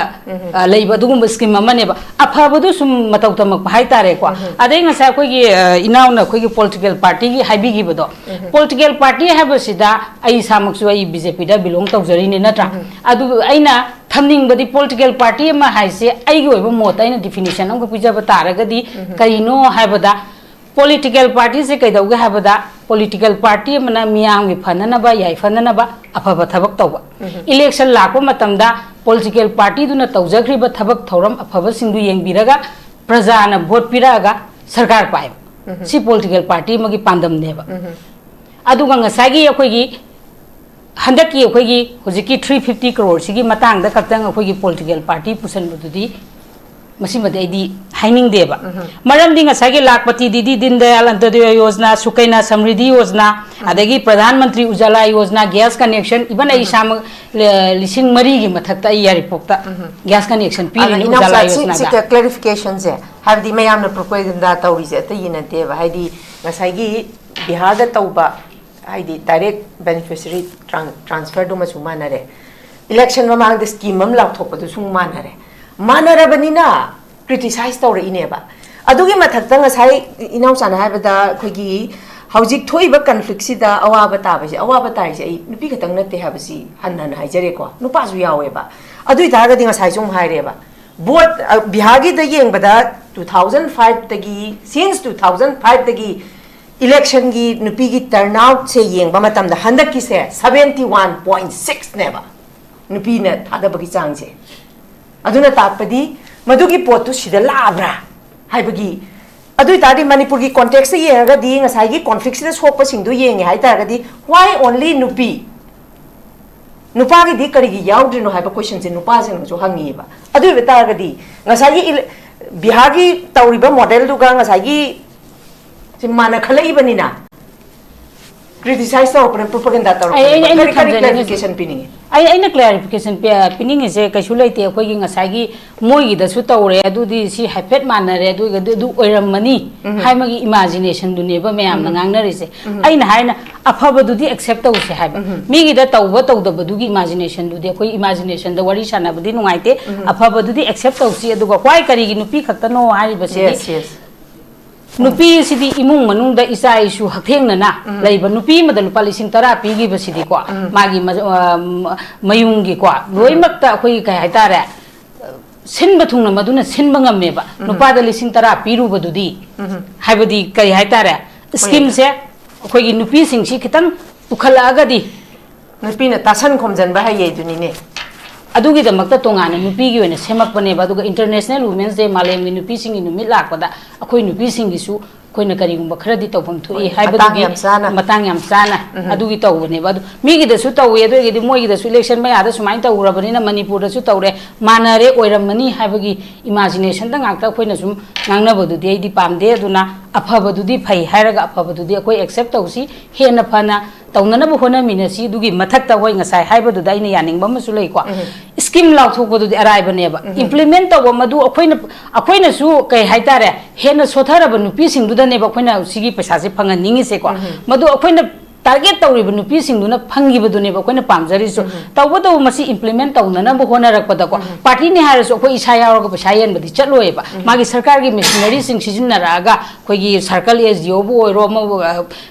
ꯑ, ꯂꯩꯕ ꯑꯗꯨꯒꯨꯝꯕ ꯁ꯭ꯀꯤꯝ ꯑꯃꯅꯦꯕ꯫ ꯑꯐꯕꯗꯨ ꯁꯨꯝ ꯃꯇꯧ ꯇꯝꯃꯛꯄ ꯍꯥꯏꯇꯥꯔꯦꯀꯣ꯫ ꯑꯗꯩ ꯉꯁꯥꯏ ꯑꯩꯈꯣꯏꯒꯤ, ꯑ, ꯏꯅꯥꯎꯅ ꯑꯩꯈꯣꯏꯒꯤ ꯄꯣꯂꯤꯇꯤꯀꯦꯜ ꯄꯥꯔꯇꯤꯒꯤ ꯍꯥꯏꯕꯤꯈꯤꯕꯗꯣ, ꯄꯣꯂꯤꯇꯤꯀꯦꯜ ꯄꯥꯔꯇꯤ ꯍꯥꯏꯕꯁꯤꯗ ꯑꯩ ꯏꯁꯥꯃꯛꯁꯨ ꯑꯩ ꯕꯤ ꯖꯦ ꯄꯤꯗ ꯕꯤꯂꯣꯡ ꯇꯧꯖꯔꯤꯅꯤ, ꯅꯠꯇ꯭ꯔꯥ? ꯑꯗꯨ ꯑꯩꯅ ꯊꯝꯅꯤꯡꯕꯗꯤ ꯄꯣꯂꯤꯇꯤꯀꯦꯜ ꯄꯥꯔꯇꯤ ꯑꯃ ꯍꯥꯏꯁꯦ ꯑꯩꯒꯤ ꯑꯣꯏꯕ ꯃꯣꯠꯇ ꯑꯩꯅ ꯗꯤꯐꯤꯅꯤꯁꯟ ꯑꯃꯒ ꯄꯤꯖꯕ ꯇꯥꯔꯒꯗꯤ, ꯀꯔꯤꯅꯣ ꯍꯥꯏꯕꯗ, ꯄꯣꯂꯤꯇꯤꯀꯦꯜ ꯄꯥꯔꯇꯤꯁꯦ ꯀꯩꯗꯧꯒꯦ ꯍꯥꯏꯕꯗ, ꯄꯣꯂꯤꯇꯤꯀꯦꯜ ꯄꯥꯔꯇꯤ ꯑꯃꯅ ꯃꯤꯌꯥꯝꯒꯤ ꯐꯅꯅꯕ, ꯌꯥꯏꯐꯅꯅꯕ ꯑꯐꯕ ꯊꯕꯛ ꯇꯧꯕ꯫ ꯏꯂꯦꯛꯁꯟ ꯂꯥꯛꯄ ꯃꯇꯝꯗ ꯄꯣꯂꯤꯇꯤꯀꯦꯜ ꯄꯥꯔꯇꯤꯗꯨꯅ ꯇꯧꯖꯈ꯭ꯔꯤꯕ ꯊꯕꯛ ꯊꯧꯔꯝ ꯑꯐꯕꯁꯤꯡꯗꯨ ꯌꯦꯡꯕꯤꯔꯒ ꯄ꯭ꯔꯖꯥꯅ ꯚꯣꯠ ꯄꯤꯔꯛꯑꯒ ꯁꯔꯀꯥꯔ ꯄꯥꯏꯕ꯫ ꯁꯤ ꯄꯣꯂꯤꯇꯤꯀꯦꯜ ꯄꯥꯔꯇꯤ ꯑꯃꯒꯤ ꯄꯥꯟꯗꯝꯅꯦꯕ꯫ ꯑꯗꯨꯒ ꯉꯁꯥꯏꯒꯤ ꯑꯩꯈꯣꯏꯒꯤ ꯍꯟꯗꯛꯀꯤ ꯑꯩꯈꯣꯏꯒꯤ ꯍꯧꯖꯤꯛꯀꯤ ꯊ꯭ꯔꯤ ꯐꯤꯐꯇꯤ ꯀ꯭ꯔꯣꯔꯁꯤꯒꯤ ꯃꯇꯥꯡꯗ ꯈꯛꯇꯪ ꯑꯩꯈꯣꯏꯒꯤ ꯄꯣꯂꯤꯇꯤꯀꯦꯜ ꯄꯥꯔꯇꯤ ꯄꯨꯁꯟꯕꯗꯨꯗꯤ ꯃꯁꯤꯃꯗꯤ ꯑꯩꯗꯤ ꯍꯥꯏꯅꯤꯡꯗꯦꯕ꯫ ꯃꯔꯝꯗꯤ ꯉꯁꯥꯏꯒꯤ ꯂꯥꯈꯄꯇꯤ ꯗꯤꯗꯤ ꯗꯤꯟ ꯗꯌꯥꯜ ꯑꯟꯇꯣꯗꯌ ꯌꯣꯖꯅꯥ, ꯁꯨꯀꯩꯅꯥ ꯁꯝꯔꯤꯗꯤ ꯌꯣꯖꯅꯥ, ꯑꯗꯒꯤ Pradhan Mantri Ujjwala Yojana, gas connection, even ꯑꯩ ꯏꯁꯥꯃꯛ, ꯑ, ꯂꯤꯁꯤꯡ ꯃꯔꯤꯒꯤ ꯃꯊꯛꯇ ꯑꯩ ꯌꯥꯏꯔꯤꯄꯣꯛꯇ ꯒ꯭ꯌꯥꯁ ꯀꯅꯦꯛꯁꯟ ꯑꯗ ꯄꯤꯔꯤꯅꯤ ꯎꯖꯥꯂꯥ ꯏꯅꯥꯎꯆꯥ, ꯁꯤ, ꯁꯤ ꯌꯣꯖꯅꯥꯗ꯫ ꯀ꯭ꯂꯦꯔꯤꯐꯤꯀꯦꯁꯟꯁꯦ, ꯍꯥꯏꯕꯗꯤ ꯃꯌꯥꯝꯅ ꯄ꯭ꯔꯣꯄꯦꯒꯟꯗꯥ ꯇꯧꯔꯤꯁꯦ ꯑꯇꯩꯒꯤ ꯅꯠꯇꯦꯕ, ꯍꯥꯏꯗꯤ ꯉꯁꯥꯏꯒꯤ ꯕꯤꯍꯥꯔꯗ ꯇꯧꯕ, ꯍꯥꯏꯗꯤ ꯗꯥꯏꯔꯦꯛ ꯕꯦꯅꯤꯐꯤꯁꯔꯤ ꯇ꯭ꯔꯥꯟ-, ꯇ꯭ꯔꯥꯟꯁꯐꯔꯗꯨꯃꯁꯨ ꯃꯥꯟꯅꯔꯦ, ꯏꯂꯦꯛꯁꯟ ꯃꯃꯥꯡꯗ ꯁ꯭ꯀꯤꯝ ꯑꯃ ꯂꯥꯎꯊꯣꯛꯄꯗꯨꯁꯨ ꯃꯥꯟꯅꯔꯦ꯫ ꯃꯥꯟꯅꯔꯕꯅꯤꯅ ꯀ꯭ꯔꯤꯇꯤꯁꯥꯏꯁ ꯇꯧꯔꯛꯏꯅꯦꯕ꯫ ꯑꯗꯨꯒꯤ ꯃꯊꯛꯇ ꯉꯁꯥꯏ ꯏꯅꯥꯎꯆꯥꯅ ꯍꯥꯏꯕꯗ ꯑꯩꯈꯣꯏꯒꯤ ꯍꯧꯖꯤꯛ ꯊꯣꯛꯏꯕ ꯀꯟꯐ꯭ꯂꯤꯛꯁꯤꯗ ꯑꯋꯥꯕ ꯇꯥꯕꯁꯦ, ꯑꯋꯥꯕ ꯇꯥꯔꯤꯁꯦ ꯑꯩ ꯅꯨꯄꯤ ꯈꯛꯇꯪ ꯅꯠꯇꯦ ꯍꯥꯏꯕꯁꯤ ꯍꯟꯅ ꯍꯟꯅ ꯍꯥꯏꯖꯔꯦꯀꯣ, ꯅꯨꯄꯥꯁꯨ ꯌꯥꯎꯋꯦꯕ꯫ ꯑꯗꯨ ꯑꯣꯏꯇꯥꯔꯒꯗꯤ ꯉꯁꯥꯏꯁꯨ ꯑꯃꯨꯛ ꯍꯥꯏꯔꯦꯕ, ꯚꯣꯠ, ꯑ, ꯕꯤꯍꯥꯔꯒꯤꯗ ꯌꯦꯡꯕꯗ ꯇꯨ ꯊꯥꯎꯖꯟ ꯐꯥꯏꯚꯇꯒꯤ, ꯁꯤꯟꯁ ꯇꯨ ꯊꯥꯎꯖꯟ ꯐꯥꯏꯚꯇꯒꯤ ꯏꯂꯦꯛꯁꯟꯒꯤ ꯅꯨꯄꯤꯒꯤ ꯇꯔꯟ ꯑꯥꯎꯠꯁꯦ ꯌꯦꯡꯕ ꯃꯇꯝꯗ ꯍꯟꯗꯛꯀꯤꯁꯦ ꯁꯕꯦꯟꯇꯤ ꯋꯥꯟ ꯄꯣꯏꯟ ꯁꯤꯛꯁꯅꯦꯕ ꯅꯨꯄꯤꯅ ꯊꯥꯗꯕꯒꯤ ꯆꯥꯡꯁꯦ꯫ ꯑꯗꯨꯅ ꯇꯥꯛꯄꯗꯤ ꯃꯗꯨꯒꯤ ꯄꯣꯠꯇꯨ ꯁꯤꯗ ꯂꯥꯛꯑꯕ꯭ꯔꯥ ꯍꯥꯏꯕꯒꯤ, ꯑꯗꯨ ꯑꯣꯏꯇꯥꯔꯗꯤ ꯃꯅꯤꯄꯨꯔꯒꯤ ꯀꯣꯟꯇꯦꯛꯁꯇ ꯌꯦꯡꯉꯒꯗꯤ ꯉꯁꯥꯏꯒꯤ ꯀꯣꯟꯐ꯭ꯂꯤꯛꯁꯤꯗ ꯁꯣꯛꯄꯁꯤꯡꯗꯨ ꯌꯦꯡꯉꯦ ꯍꯥꯏ ꯇꯥꯔꯒꯗꯤ, why only ꯅꯨꯄꯤ? ꯅꯨꯄꯥꯒꯤꯗꯤ ꯀꯔꯤꯒꯤ ꯌꯥꯎꯗ꯭ꯔꯤꯅꯣ ꯍꯥꯏꯕ ꯀꯣꯏꯁꯟꯁꯦ ꯅꯨꯄꯥꯁꯤꯡꯅꯁꯨ ꯍꯪꯉꯤꯑꯕ꯫ ꯑꯗꯨ ꯑꯣꯏꯕ ꯇꯥꯔꯒꯗꯤ ꯉꯁꯥꯏꯒꯤ ꯏꯂꯦ-, ꯕꯤꯍꯥꯔꯒꯤ ꯇꯧꯔꯤꯕ ꯃꯣꯗꯦꯜꯗꯨꯒ ꯉꯁꯥꯏꯒꯤ ꯁꯤ ꯃꯥꯟꯅꯈꯠꯂꯛꯏꯕꯅꯤꯅ ꯀ꯭ꯔꯤꯇꯤꯁꯥꯏꯁ ꯇꯧꯔꯛꯄꯅ, ꯄ꯭ꯔꯣꯄꯒꯦꯟꯗꯥ ꯑꯩ, ꯑꯩ, ꯇꯧꯔꯛꯄꯅ ꯑꯩꯅ ꯀꯔꯤ, ꯀꯔꯤ ꯊꯝꯖꯅꯤꯡꯉꯤꯁꯦ, ꯀ꯭ꯂꯦꯔꯤꯐꯤꯀꯦꯁꯟ ꯄꯤꯅꯤꯡꯉꯤ? ꯑꯩ ꯑꯩꯅ ꯀ꯭ꯂꯦꯔꯤꯐꯤꯀꯦꯁꯟ ꯄꯤꯅꯤꯡꯉꯤꯁꯦ ꯀꯩꯁꯨ ꯂꯩꯇꯦ꯫ ꯑꯩꯈꯣꯏꯒꯤ ꯉꯁꯥꯏꯒꯤ ꯃꯣꯏꯒꯤꯗꯁꯨ ꯇꯧꯔꯦ, ꯑꯗꯨꯗꯤ ꯁꯤ ꯍꯥꯏꯐꯦꯠ ꯃꯥꯟꯅꯔꯦ, ꯑꯗꯨ ꯑꯣꯏꯔꯒꯗꯤ ꯑꯗꯨ ꯑꯣꯏꯔꯝꯃꯅꯤ ꯍꯥꯏꯕꯒꯤ ꯏꯃꯥꯖꯤꯅꯦꯁꯟꯗꯨꯅꯦꯕ ꯃꯌꯥꯝꯅ ꯉꯥꯡꯅꯔꯤꯁꯦ꯫ ꯑꯩꯅ ꯍꯥꯏꯅ ꯑꯐꯕꯗꯨꯗꯤ ꯑꯦꯛꯁꯦꯞ ꯇꯧꯁꯦ ꯍꯥꯏꯕ꯫ ꯃꯤꯒꯤꯗ ꯇꯧꯕ ꯇꯧꯗꯕꯗꯨꯒꯤ ꯏꯃꯥꯖꯤꯅꯦꯁꯟꯗꯨꯗꯤ, ꯑꯩꯈꯣꯏ ꯏꯃꯥꯖꯤꯅꯦꯁꯟꯗ ꯋꯥꯔꯤ ꯁꯥꯟꯅꯕꯗꯤ ꯅꯨꯡꯉꯥꯏꯇꯦ꯫ ꯑꯐꯕꯗꯨꯗꯤ ꯑꯦꯛꯁꯦꯞ ꯇꯧꯁꯤ꯫ ꯑꯗꯨꯒ ꯈ꯭ꯋꯥꯏ ꯀꯔꯤꯒꯤ ꯅꯨꯄꯤ ꯈꯛꯇꯅꯣ ꯍꯥꯏꯔꯤꯕꯁꯤꯗꯤ, Yes, yes. ꯅꯨꯄꯤꯁꯤꯗꯤ ꯏꯃꯨꯡ ꯃꯅꯨꯡꯗ ꯏꯆꯥ ꯏꯁꯨ ꯍꯛꯊꯦꯡꯅꯅ ꯂꯩꯕ ꯅꯨꯄꯤ ꯑꯃꯗ ꯂꯨꯄꯥ ꯂꯤꯁꯤꯡ ꯇꯔꯥ ꯄꯤꯈꯤꯕꯁꯤꯗꯤꯀꯣ, ꯃꯥꯒꯤ ꯃ-, ꯑ, ꯃ-, ꯃꯌꯨꯝꯒꯤꯀꯣ, ꯂꯣꯏꯅꯃꯛꯇ ꯑꯩꯈꯣꯏꯒꯤ ꯀꯩ ꯍꯥꯏꯇꯥꯔꯦ, ꯁꯤꯟꯕ ꯊꯨꯡꯅ ꯃꯗꯨꯅ ꯁꯤꯟꯕ ꯉꯝꯃꯦꯕ꯫ ꯅꯨꯄꯥꯗ ꯂꯤꯁꯤꯡ ꯇꯔꯥ ꯄꯤꯔꯨꯕꯗꯨꯗꯤ, ꯍꯥꯏꯕꯗꯤ ꯀꯩ ꯍꯥꯏꯇꯥꯔꯦ, ꯁ꯭ꯀꯤꯝꯁꯦ ꯑꯩꯈꯣꯏꯒꯤ ꯅꯨꯄꯤꯁꯤꯡꯁꯤ ꯈꯤꯇꯪ ꯄꯨꯈꯠꯂꯛꯑꯒꯗꯤ, ꯅꯨꯄꯤꯅ ꯇꯥꯁꯟ ꯈꯣꯝꯖꯟꯕ ꯍꯩꯌꯦꯗꯨꯅꯤꯅꯦ꯫ ꯑꯗꯨꯒꯤꯗꯃꯛꯇ ꯇꯣꯉꯥꯟꯅ ꯅꯨꯄꯤꯒꯤ ꯑꯣꯏꯅ ꯁꯦꯝꯃꯛꯄꯅꯦꯕ꯫ ꯑꯗꯨꯒ International Women's Day, ꯃꯥꯂꯦꯝꯒꯤ ꯅꯨꯄꯤꯁꯤꯡꯒꯤ ꯅꯨꯃꯤꯠ ꯂꯥꯛꯄꯗ ꯑꯩꯈꯣꯏ ꯅꯨꯄꯤꯁꯤꯡꯒꯤꯁꯨ ꯑꯩꯈꯣꯏꯅ ꯀꯔꯤꯒꯨꯝꯕ ꯈꯔꯗꯤ ꯇꯧꯐꯝ ꯊꯣꯛꯏ ꯍꯣꯏ, ꯃꯇꯥꯡ ꯍꯥꯏꯕꯗꯨꯒꯤ ꯌꯥꯝ ꯆꯥꯅ꯫ ꯃꯇꯥꯡ ꯌꯥꯝ ꯆꯥꯅ ꯑꯗꯨꯒꯤ ꯇꯧꯕꯅꯦꯕ꯫ ꯑꯗꯨ ꯃꯤꯒꯤꯗꯁꯨ ꯇꯧꯋꯤ, ꯑꯗꯨ ꯑꯣꯏꯔꯒꯗꯤ ꯃꯣꯏꯒꯤꯗꯁꯨ ꯏꯂꯦꯛꯁꯟ ꯃꯌꯥꯗ ꯁꯨꯃꯥꯏꯅ ꯇꯧꯔꯕꯅꯤꯅ ꯃꯅꯤꯄꯨꯔꯗꯁꯨ ꯇꯧꯔꯦ, ꯃꯥꯟꯅꯔꯦ, ꯑꯣꯏꯔꯝꯃꯅꯤ ꯍꯥꯏꯕꯒꯤ ꯏꯃꯥꯖꯤꯅꯦꯁꯟꯗ ꯉꯥꯛꯇ ꯑꯩꯈꯣꯏꯅ ꯁꯨꯝ ꯉꯥꯡꯅꯕꯗꯨꯗꯤ ꯑꯩꯗꯤ ꯄꯥꯝꯗꯦ꯫ ꯑꯗꯨꯅ ꯑꯐꯕꯗꯨꯗꯤ ꯐꯩ ꯍꯥꯏꯔꯒ ꯑꯐꯕꯗꯨꯗꯤ ꯑꯩꯈꯣꯏ ꯑꯦꯛꯁꯦꯞ ꯇꯧꯁꯤ, ꯍꯦꯟꯅ ꯐꯅ ꯇꯧꯅꯅꯕ ꯍꯣꯠꯅꯃꯤꯟꯅꯁꯤ꯫ ꯑꯗꯨꯒꯤ ꯃꯊꯛꯇ ꯍꯣꯏ ꯉꯁꯥꯏ ꯍꯥꯏꯕꯗꯨꯗ ꯑꯩꯅ ꯌꯥꯅꯤꯡꯕ ꯑꯃꯁꯨ ꯂꯩꯀꯣ꯫ ꯁ꯭ꯀꯤꯝ ꯂꯥꯎꯊꯣꯛꯄꯗꯨꯗꯤ ꯑꯔꯥꯏꯕꯅꯦꯕ꯫ ꯏꯝꯄ꯭ꯂꯤꯃꯦꯟ ꯇꯧꯕ ꯃꯗꯨ ꯑꯩꯈꯣꯏꯅ, ꯑꯩꯈꯣꯏꯅꯁꯨ ꯀꯩ ꯍꯥꯏꯇꯥꯔꯦ, ꯍꯦꯟꯅ ꯁꯣꯠꯊꯔꯕ ꯅꯨꯄꯤꯁꯤꯡꯗꯨꯗꯅꯦꯕ ꯑꯩꯈꯣꯏꯅ ꯁꯤꯒꯤ ꯄꯩꯁꯥꯁꯦ ꯐꯪꯍꯟꯅꯤꯡꯉꯤꯁꯦꯀꯣ꯫ ꯃꯗꯨ ꯑꯩꯈꯣꯏꯅ ꯇꯥꯔꯒꯦꯠ ꯇꯧꯔꯤꯕ ꯅꯨꯄꯤꯁꯤꯡꯗꯨꯅ ꯐꯪꯈꯤꯕꯗꯨꯅꯦꯕ ꯑꯩꯈꯣꯏꯅ ꯄꯥꯝꯖꯔꯤꯁꯨ꯫ ꯇꯧꯕꯇꯕꯨ ꯃꯁꯤ ꯏꯝꯄ꯭ꯂꯤꯃꯦꯟ ꯇꯧꯅꯅꯕ ꯍꯣꯠꯅꯔꯛꯄꯗꯀꯣ, ꯄꯥꯔꯇꯤꯅꯤ ꯍꯥꯏꯔꯁꯨ ꯑꯩꯈꯣꯏ ꯏꯁꯥ ꯌꯥꯎꯔꯒ ꯄꯩꯁꯥ ꯌꯦꯟꯕꯗꯤ ꯆꯠꯂꯣꯏꯕ꯫ ꯃꯥꯒꯤ ꯁꯔꯀꯥꯔꯒꯤ ꯃꯦꯁꯤꯅꯔꯤꯁꯤꯡ ꯁꯤꯖꯤꯟꯅꯔꯛꯑꯒ, ꯑꯩꯈꯣꯏꯒꯤ ꯁꯔꯀꯜ ꯑꯦꯁ ꯗꯤ ꯑꯣꯕꯨ ꯑꯣꯏꯔꯣ, ꯑꯃꯕꯨ, ꯑ,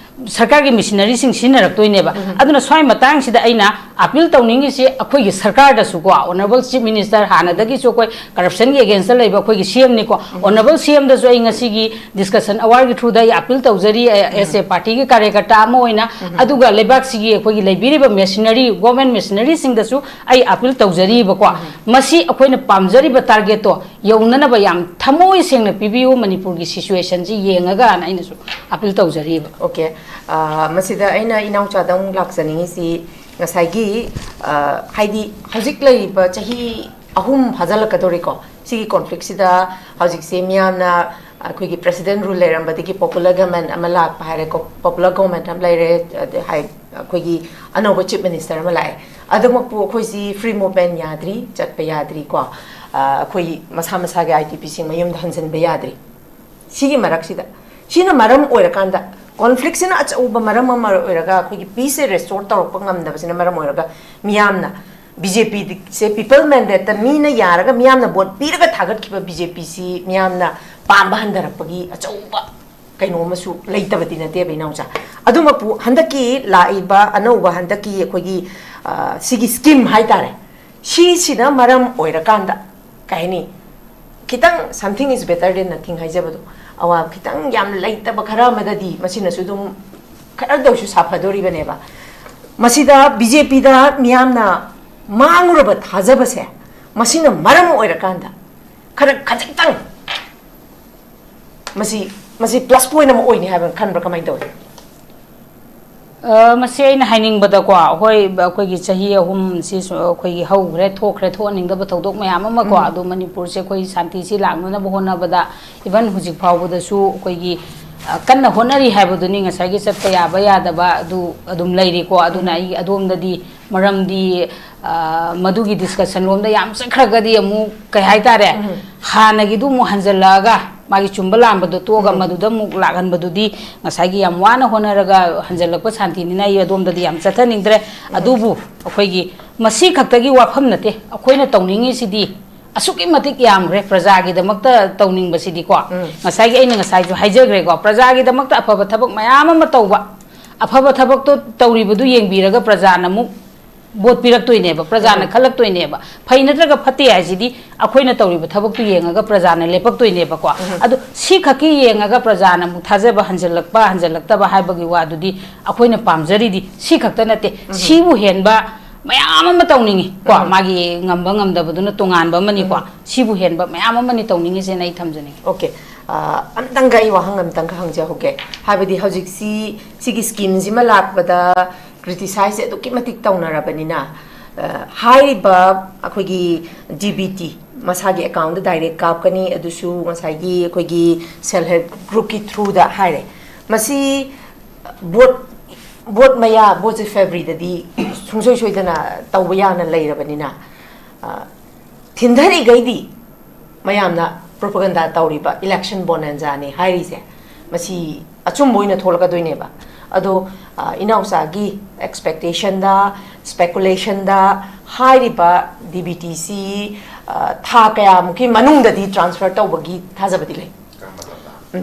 ꯁꯔꯀꯥꯔꯒꯤ ꯃꯦꯁꯤꯅꯔꯤꯁꯤꯡ ꯁꯤꯖꯤꯟꯅꯔꯛꯇꯣꯏꯅꯦꯕ꯫ ꯑꯗꯨꯅ ꯁ꯭ꯋꯥꯏ ꯃꯇꯥꯡꯁꯤꯗ ꯑꯩꯅ ꯑꯄꯤꯜ ꯇꯧꯅꯤꯡꯉꯤꯁꯤ ꯑꯩꯈꯣꯏꯒꯤ ꯁꯔꯀꯥꯔꯗꯁꯨꯀꯣ, ꯑꯣꯅꯔꯦꯕꯜ ꯆꯤꯐ ꯃꯤꯅꯤꯁꯇꯔ, ꯍꯥꯟꯅꯗꯒꯤꯁꯨ ꯑꯩꯈꯣꯏ ꯀꯔꯞꯁꯟꯒꯤ ꯑꯦꯒꯦꯟꯁꯇ ꯂꯩꯕ ꯑꯩꯈꯣꯏꯒꯤ ꯁꯤ ꯑꯦꯝꯅꯤꯀꯣ, ꯑꯣꯅꯔꯦꯕꯜ ꯁꯤ ꯑꯦꯝꯗꯁꯨ ꯑꯩ ꯉꯁꯤꯒꯤ ꯗꯤꯁꯀꯁꯟ ꯑꯋꯥꯔꯒꯤ ꯊ꯭ꯔꯨꯗ ꯑꯩ ꯑꯄꯤꯜ ꯇꯧꯖꯔꯤ, ꯑꯦꯁ ꯑꯦ ꯄꯥꯔꯇꯤꯒꯤ ꯀꯥꯔꯌꯀꯔꯇꯥ ꯑꯃ ꯑꯣꯏꯅ꯫ ꯑꯗꯨꯒ ꯂꯩꯕꯥꯛꯁꯤꯒꯤ ꯑꯩꯈꯣꯏꯒꯤ ꯂꯩꯕꯤꯔꯤꯕ ꯃꯦꯁꯤꯅꯔꯤ, ꯒꯣꯔꯃꯦꯟ ꯃꯦꯁꯤꯅꯔꯤꯁꯤꯡꯗꯁꯨ ꯑꯩ ꯑꯄꯤꯜ ꯇꯧꯖꯔꯤꯕꯀꯣ꯫ ꯃꯁꯤ ꯑꯩꯈꯣꯏꯅ ꯄꯥꯝꯖꯔꯤꯕ ꯇꯥꯔꯒꯦꯠꯇꯣ ꯌꯧꯅꯅꯕ ꯌꯥꯝ ꯊꯃꯣꯏ ꯁꯦꯡꯅ ꯄꯤꯕꯤꯌꯨ, ꯃꯅꯤꯄꯨꯔꯒꯤ ꯁꯤꯆꯨꯋꯦꯁꯟꯁꯤ ꯌꯦꯡꯉꯒꯅ ꯑꯩꯅꯁꯨ ꯑꯄꯤꯜ ꯇꯧꯖꯔꯤꯕ꯫ ꯑꯣꯀꯦ꯫ ꯑ, ꯃꯁꯤꯗ ꯑꯩꯅ ꯏꯅꯥꯎꯆꯥꯗ ꯑꯃꯨꯛ ꯂꯥꯛꯆꯅꯤꯡꯉꯤꯁꯤ, ꯉꯁꯥꯏꯒꯤ, ꯑ, ꯍꯥꯏꯗꯤ ꯍꯧꯖꯤꯛ ꯂꯩꯔꯤꯕ ꯆꯍꯤ ꯑꯍꯨꯝ ꯐꯥꯖꯤꯜꯂꯛꯀꯗꯧꯔꯦꯀꯣ, ꯁꯤꯒꯤ ꯀꯣꯟꯐ꯭ꯂꯤꯛꯁꯤꯗ ꯍꯧꯖꯤꯛꯁꯦ ꯃꯤꯌꯥꯝꯅ ꯑꯩꯈꯣꯏꯒꯤ ꯄ꯭ꯔꯦꯁꯤꯗꯦꯟ ꯔꯨꯜ ꯂꯩꯔꯝꯕꯗꯒꯤ ꯄꯣꯄꯨꯂꯔ ꯒꯚꯔꯟꯃꯦꯟ ꯑꯃ ꯂꯥꯛꯄ ꯍꯥꯏꯔꯦꯀꯣ, ꯄꯣꯄꯨꯂꯔ ꯒꯚꯔꯟꯃꯦꯟ ꯑꯃ ꯂꯩꯔꯦ, ꯑꯗꯩ ꯍꯥꯏ-, ꯑꯩꯈꯣꯏꯒꯤ ꯑꯅꯧꯕ ꯆꯤꯐ ꯃꯤꯅꯤꯁꯇꯔ ꯑꯃ ꯂꯥꯛꯑꯦ꯫ ꯑꯗꯨꯃꯛꯄꯨ ꯑꯩꯈꯣꯏꯁꯤ ꯐ꯭ꯔꯤ ꯃꯨꯚꯃꯦꯟ ꯌꯥꯗ꯭ꯔꯤ, ꯆꯠꯄ ꯌꯥꯗ꯭ꯔꯤ ꯀꯣ꯫ ꯑꯩꯈꯣꯏ ꯃꯁꯥ ꯃꯁꯥꯒꯤ ꯑꯥꯏ ꯗꯤ ꯄꯤꯁꯤꯡ ꯃꯌꯨꯝꯗ ꯍꯟꯖꯤꯟꯕ ꯌꯥꯗ꯭ꯔꯤ꯫ ꯁꯤꯒꯤ ꯃꯔꯛꯁꯤꯗ, ꯁꯤꯅ ꯃꯔꯝ ꯑꯣꯏꯔꯀꯥꯟꯗ, ꯀꯣꯟꯐ꯭ꯂꯤꯛꯁꯤꯅ ꯑꯆꯧꯕ ꯃꯔꯝ ꯑꯃ ꯑꯣꯏꯔꯒ, ꯑꯩꯈꯣꯏꯒꯤ ꯄꯤꯁꯁꯦ ꯔꯦꯁꯇꯣꯔ ꯇꯧꯔꯛꯄ ꯉꯝꯗꯕꯁꯤꯅ ꯃꯔꯝ ꯑꯣꯏꯔꯒ, ꯃꯤꯌꯥꯝꯅ ꯕꯤ ꯖꯦ ꯄꯤꯁꯦ ꯄꯤꯄꯜ ꯃꯦꯟꯗꯦꯠꯇ ꯃꯤꯅ ꯌꯥꯔꯒ, ꯃꯤꯌꯥꯝꯅ ꯚꯣꯠ ꯄꯤꯔꯒ ꯊꯥꯒꯠꯈꯤꯕ ꯕꯤ ꯖꯦ ꯄꯤꯁꯤ ꯃꯤꯌꯥꯝꯅ ꯄꯥꯝꯕ ꯍꯟꯊꯔꯛꯄꯒꯤ ꯑꯆꯧꯕ ꯀꯩꯅꯣ ꯑꯃꯁꯨ ꯂꯩꯇꯕꯗꯤ ꯅꯠꯇꯦꯕ, ꯏꯅꯥꯎꯆꯥ꯫ ꯑꯗꯨꯃꯛꯄꯨ ꯍꯟꯗꯛꯀꯤ ꯂꯥꯛꯏꯕ ꯑꯅꯧꯕ ꯍꯟꯗꯛꯀꯤ ꯑꯩꯈꯣꯏꯒꯤ, ꯑ, ꯁꯤꯒꯤ ꯁ꯭ꯀꯤꯝ ꯍꯥꯏꯇꯥꯔꯦ, ꯁꯤꯁꯤꯅ ꯃꯔꯝ ꯑꯣꯏꯔꯀꯥꯟꯗ, ꯀꯩ ꯍꯥꯏꯅꯤ, ꯈꯤꯇꯪ something is better than nothing ꯍꯥꯏꯖꯕꯗꯣ, ꯑꯋꯥ ꯈꯤꯇꯪ ꯌꯥꯝ ꯂꯩꯇꯕ ꯈꯔ ꯑꯃꯗꯗꯤ ꯃꯁꯤꯅꯁꯨ ꯑꯗꯨꯝ ꯈꯔꯗ ꯑꯣꯏꯁꯨ ꯁꯥꯐꯗꯣꯔꯤꯕꯅꯦꯕ꯫ ꯃꯁꯤꯗ ꯕꯤ ꯖꯦ ꯄꯤꯗ ꯃꯤꯌꯥꯝꯅ ꯃꯥꯡꯂꯨꯔꯕ ꯊꯥꯖꯕꯁꯦ, ꯃꯁꯤꯅ ꯃꯔꯝ ꯑꯣꯏꯔꯀꯥꯟꯗ ꯈꯔ ꯈꯖꯤꯛꯇꯪ ꯃꯁꯤ, ꯃꯁꯤ ꯄ꯭ꯂꯁ ꯄꯣꯏꯟ ꯑꯃ ꯑꯣꯏꯅꯤ ꯍꯥꯏꯕ ꯈꯟꯕ꯭ꯔꯥ, ꯀꯃꯥꯏꯅ ꯇꯧꯏ? ꯑ, ꯃꯁꯤ ꯑꯩꯅ ꯍꯥꯏꯅꯤꯡꯕꯗꯀꯣ, ꯍꯣꯏ, ꯑꯩꯈꯣꯏꯒꯤ ꯆꯍꯤ ꯑꯍꯨꯝꯁꯤ ꯁꯨ-, ꯑꯩꯈꯣꯏꯒꯤ ꯍꯧꯈ꯭ꯔꯦ, ꯊꯣꯛꯈ꯭ꯔꯦ, ꯊꯣꯛꯍꯟꯅꯤꯡꯗꯕ ꯊꯧꯗꯣꯛ ꯃꯌꯥꯝ ꯑꯃꯀꯣ, ꯎꯝ꯫ ꯑꯗꯣ ꯃꯅꯤꯄꯨꯔꯁꯦ ꯑꯩꯈꯣꯏ ꯁꯥꯟꯇꯤꯁꯤ ꯂꯥꯛꯅꯅꯕ ꯍꯣꯠꯅꯕꯗ, even ꯍꯧꯖꯤꯛ ꯐꯥꯎꯕꯗꯁꯨ ꯑꯩꯈꯣꯏꯒꯤ, ꯑ, ꯀꯟꯅ ꯍꯣꯠꯅꯔꯤ ꯍꯥꯏꯕꯗꯨꯅꯤ꯫ ꯉꯁꯥꯏꯒꯤ ꯆꯠꯄ ꯌꯥꯕ ꯌꯥꯗꯕ ꯑꯗꯨ ꯑꯗꯨꯝ ꯂꯩꯔꯤꯀꯣ꯫ ꯑꯗꯨꯅ ꯎꯝ꯫ ꯑꯩ ꯑꯗꯣꯝꯗꯗꯤ, ꯃꯔꯝꯗꯤ, ꯑ, ꯃꯗꯨꯒꯤ ꯗꯤꯁꯀꯁꯟ ꯂꯣꯝꯗ ꯌꯥꯝ ꯆꯠꯈ꯭ꯔꯒꯗꯤ ꯑꯃꯨꯛ, ꯀꯩ ꯍꯥꯏꯇꯥꯔꯦ, ꯎꯝ꯫ ꯍꯥꯟꯅꯒꯤꯗꯨ ꯑꯃꯨꯛ ꯍꯟꯖꯜꯂꯛꯑꯒ, ꯃꯥꯒꯤ ꯆꯨꯝꯕ ꯂꯥꯟꯕꯗꯣ ꯇꯣꯛꯑꯒ, ꯎꯝ꯫ ꯃꯗꯨꯗ ꯑꯃꯨꯛ ꯂꯥꯛꯍꯟꯕꯗꯨꯗꯤ ꯉꯁꯥꯏꯒꯤ ꯌꯥꯝ ꯋꯥꯅ ꯍꯣꯠꯅꯔꯒ ꯍꯟꯖꯜꯂꯛꯄ ꯁꯥꯟꯇꯤꯅꯤꯅ ꯑꯩ ꯑꯗꯣꯝꯗꯗꯤ ꯌꯥꯝ ꯆꯠꯊꯅꯤꯡꯗ꯭ꯔꯦ꯫ ꯎꯝ꯫ ꯑꯗꯨꯕꯨ ꯑꯩꯈꯣꯏꯒꯤ ꯃꯁꯤ ꯈꯛꯇꯒꯤ ꯋꯥꯐꯝ ꯅꯠꯇꯦ꯫ ꯑꯩꯈꯣꯏꯅ ꯇꯧꯅꯤꯡꯉꯤꯁꯤꯗꯤ ꯑꯁꯨꯛꯀꯤ ꯃꯇꯤꯛ ꯌꯥꯝꯈ꯭ꯔꯦ ꯄ꯭ꯔꯖꯥꯒꯤꯗꯃꯛꯇ ꯇꯧꯅꯤꯡꯕꯁꯤꯗꯤꯀꯣ꯫ ꯎꯝ꯫ ꯉꯁꯥꯏꯒꯤ ꯑꯩꯅ ꯉꯁꯥꯏꯁꯨ ꯍꯥꯏꯖꯈ꯭ꯔꯦꯀꯣ, ꯄ꯭ꯔꯖꯥꯒꯤꯗꯃꯛꯇ ꯑꯐꯕ ꯊꯕꯛ ꯃꯌꯥꯝ ꯑꯃ ꯇꯧꯕ, ꯑꯐꯕ ꯊꯕꯛꯇꯣ ꯇꯧꯔꯤꯕꯗꯨ ꯌꯦꯡꯕꯤꯔꯒ ꯄ꯭ꯔꯖꯥꯅ ꯑꯃꯨꯛ ꯚꯣꯠ ꯄꯤꯔꯛꯇꯣꯏꯅꯦꯕ, ꯄ꯭ꯔꯖꯥꯅ ꯎꯝ꯫ ꯈꯜꯂꯛꯇꯣꯏꯅꯦꯕ꯫ ꯐꯩ ꯅꯠꯇ꯭ꯔꯒ ꯐꯠꯇꯦ ꯍꯥꯏꯁꯤꯗꯤ ꯑꯩꯈꯣꯏꯅ ꯇꯧꯔꯤꯕ ꯊꯕꯛꯇꯨ ꯌꯦꯡꯉꯒ ꯄ꯭ꯔꯖꯥꯅ ꯂꯦꯞꯄꯛꯇꯣꯏꯅꯦꯕꯀꯣ꯫ ꯎꯝ꯫ ꯑꯗꯨ ꯁꯤ ꯈꯛꯀꯤ ꯌꯦꯡꯉꯒ ꯄ꯭ꯔꯖꯥꯅ ꯑꯃꯨꯛ ꯊꯥꯖꯕ ꯍꯟꯖꯜꯂꯛꯄ, ꯍꯟꯖꯜꯂꯛꯇꯕ ꯍꯥꯏꯕꯒꯤ ꯋꯥꯗꯨꯗꯤ ꯑꯩꯈꯣꯏꯅ ꯄꯥꯝꯖꯔꯤꯗꯤ ꯁꯤ ꯈꯛꯇ ꯅꯠꯇꯦ꯫ ꯎꯝ꯫ ꯁꯤꯕꯨ ꯍꯦꯟꯕ ꯃꯌꯥꯝ ꯑꯃ ꯇꯧꯅꯤꯡꯉꯤ ꯀꯣ꯫ ꯎꯝ꯫ ꯃꯥꯒꯤ ꯉꯝꯕ ꯉꯝꯗꯕꯗꯨꯅ ꯇꯣꯉꯥꯟꯕ ꯑꯃꯅꯤꯀꯣ꯫ ꯎꯝ꯫ ꯁꯤꯕꯨ ꯍꯦꯟꯕ ꯃꯌꯥꯝ ꯑꯃꯅꯤ ꯇꯧꯅꯤꯡꯉꯤꯁꯦꯅ ꯑꯩ ꯊꯝꯖꯅꯤꯡꯉꯤ꯫ ꯑꯣꯀꯦ꯫ ꯑ, ꯑꯝꯇꯪꯒ ꯑꯩ ꯋꯥꯍꯪ ꯑꯝꯇꯪꯒ ꯍꯪꯖꯍꯧꯒꯦ꯫ ꯍꯥꯏꯕꯗꯤ ꯍꯧꯖꯤꯛꯁꯤ ꯁꯤꯒꯤ ꯁ꯭ꯀꯤꯝꯁꯤꯃ ꯂꯥꯛꯄꯗ ꯀ꯭ꯔꯤꯇꯤꯁꯥꯏꯁꯁꯦ ꯑꯗꯨꯛꯀꯤ ꯃꯇꯤꯛ ꯇꯧꯅꯔꯕꯅꯤꯅ, ꯑ, ꯍꯥꯏꯔꯤꯕ ꯑꯩꯈꯣꯏꯒꯤ ꯗꯤ ꯕꯤ ꯇꯤ ꯃꯁꯥꯒꯤ ꯑꯦꯀꯥꯎꯟꯗ ꯗꯥꯏꯔꯦꯛ ꯀꯥꯞꯀꯅꯤ, ꯑꯗꯨꯁꯨ ꯉꯁꯥꯏꯒꯤ ꯑꯩꯈꯣꯏꯒꯤ ꯁꯦꯜꯐ ꯍꯦꯜꯞ ꯒ꯭ꯔꯨꯞꯀꯤ ꯊ꯭ꯔꯨꯗ ꯍꯥꯏꯔꯦ꯫ ꯃꯁꯤ ꯚꯣꯠ ꯚꯣꯠ ꯃꯌꯥ, ꯚꯣꯠꯁꯦ ꯐꯦꯕ꯭ꯔꯨꯋꯥꯔꯤꯗꯗꯤ ꯁꯨꯡꯁꯣꯏ ꯁꯣꯏꯗꯅ ꯇꯧꯕ ꯌꯥꯅ ꯂꯩꯔꯕꯅꯤꯅ, ꯑ, ꯊꯤꯟꯊꯔꯤꯈꯩꯗꯤ ꯃꯌꯥꯝꯅ propaganda ꯇꯧꯔꯤꯕ election bonanzaꯅꯤ ꯍꯥꯏꯔꯤꯁꯦ, ꯃꯁꯤ ꯑꯆꯨꯝꯕ ꯑꯣꯏꯅ ꯊꯣꯛꯂꯛꯀꯗꯣꯏꯅꯦꯕ꯫ ꯑꯗꯣ, ꯑ, ꯏꯅꯥꯎꯆꯥꯒꯤ expectationꯗ, speculationꯗ ꯍꯥꯏꯔꯤꯕ DBTC, ꯑ, ꯊꯥ ꯀꯌꯥꯃꯨꯛꯀꯤ ꯃꯅꯨꯡꯗꯗꯤ transfer ꯇꯧꯕꯒꯤ ꯊꯥꯖꯕꯗꯤ ꯂꯩ?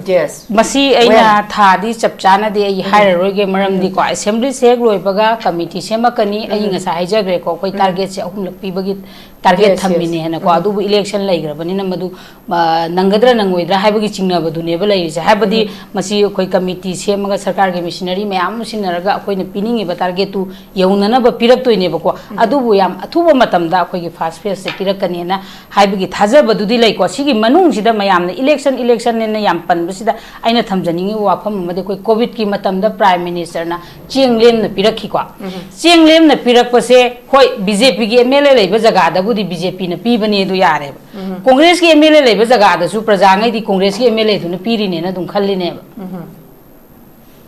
Yes. ꯃꯁꯤ ꯑꯩꯅ When? ꯊꯥꯗꯤ ꯆꯞ ꯆꯥꯅꯗꯤ ꯑꯩ ꯎꯝ꯫ ꯍꯥꯏꯔꯔꯣꯏꯒꯦ, ꯃꯔꯝꯗꯤꯀꯣ, ꯎꯝ꯫ Assemblyꯁꯦ ꯍꯦꯛ ꯂꯣꯏꯕꯒ committee ꯁꯦꯝꯃꯛꯀꯅꯤ꯫ ꯑꯩ ꯎꯝ꯫ ꯉꯁꯥꯏ ꯍꯥꯏꯖꯈ꯭ꯔꯦꯀꯣ, ꯑꯩꯈꯣꯏ ꯎꯝ꯫ Targetꯁꯦ ꯑꯍꯨꯝꯂꯛ ꯄꯤꯕꯒꯤ target Yes, yes. ꯊꯝꯃꯤꯅꯦ ꯍꯥꯏꯅꯀꯣ꯫ ꯎꯝ꯫ ꯑꯗꯨꯕꯨ election ꯂꯩꯈ꯭ꯔꯕꯅꯤꯅ ꯃꯗꯨ, ꯑ, ꯅꯪꯒꯗ꯭ꯔꯥ ꯅꯪꯉꯣꯏꯗ꯭ꯔꯥ ꯍꯥꯏꯕꯒꯤ ꯆꯤꯡꯅꯕꯗꯨꯅꯦꯕ ꯂꯩꯔꯤꯁꯦ꯫ ꯍꯥꯏꯕꯗꯤ ꯎꯝ꯫ ꯃꯁꯤ ꯑꯩꯈꯣꯏ committee ꯁꯦꯝꯃꯒ ꯁꯔꯀꯥꯔꯒꯤ machinery ꯃꯌꯥꯝ ꯑꯃ ꯁꯤꯖꯤꯟꯅꯔꯒ ꯑꯩꯈꯣꯏꯅ ꯄꯤꯅꯤꯡꯉꯤꯕ targetꯇꯨ ꯌꯧꯅꯅꯕ ꯄꯤꯔꯛꯇꯣꯏꯅꯦꯕꯀꯣ꯫ ꯎꯝ꯫ ꯑꯗꯨꯕꯨ ꯌꯥꯝ ꯑꯊꯨꯕ ꯃꯇꯝꯗ ꯑꯩꯈꯣꯏꯒꯤ first phaseꯁꯦ ꯄꯤꯔꯛꯀꯅꯦꯅ ꯍꯥꯏꯕꯒꯤ ꯊꯥꯖꯕꯗꯨꯗꯤ ꯂꯩꯀꯣ꯫ ꯁꯤꯒꯤ ꯃꯅꯨꯡꯁꯤꯗ ꯃꯌꯥꯝꯅ election, electionꯅꯦꯅ ꯌꯥꯝ ꯄꯟꯕꯁꯤꯗ ꯑꯩꯅ ꯊꯝꯖꯅꯤꯡꯉꯤꯕ ꯋꯥꯐꯝ ꯑꯃꯗꯤ, ꯑꯩꯈꯣꯏ COVIDꯀꯤ ꯃꯇꯝꯗ Prime Ministerꯅ ꯆꯦꯡ ꯂꯦꯝꯅ ꯄꯤꯔꯛꯈꯤꯀꯣ꯫ ꯎꯝ꯫ ꯆꯦꯡ ꯂꯦꯝꯅ ꯄꯤꯔꯛꯄꯁꯦ, ꯍꯣꯏ, BJPꯒꯤ MLA ꯂꯩꯕ ꯖꯒꯥꯗꯕꯨꯗꯤ BJPꯅ ꯄꯤꯕꯅꯦ, ꯑꯗꯨ ꯌꯥꯔꯦꯕ꯫ ꯎꯝ꯫ Congressꯀꯤ MLA ꯂꯩꯕ ꯖꯒꯥꯗꯁꯨ ꯄ꯭ꯔꯖꯥꯉꯩꯗꯤ Congressꯀꯤ MLAꯗꯨꯅ ꯄꯤꯔꯤꯅꯦꯅ ꯑꯗꯨꯝ ꯈꯜꯂꯤꯅꯦꯕ꯫ ꯎꯝ꯫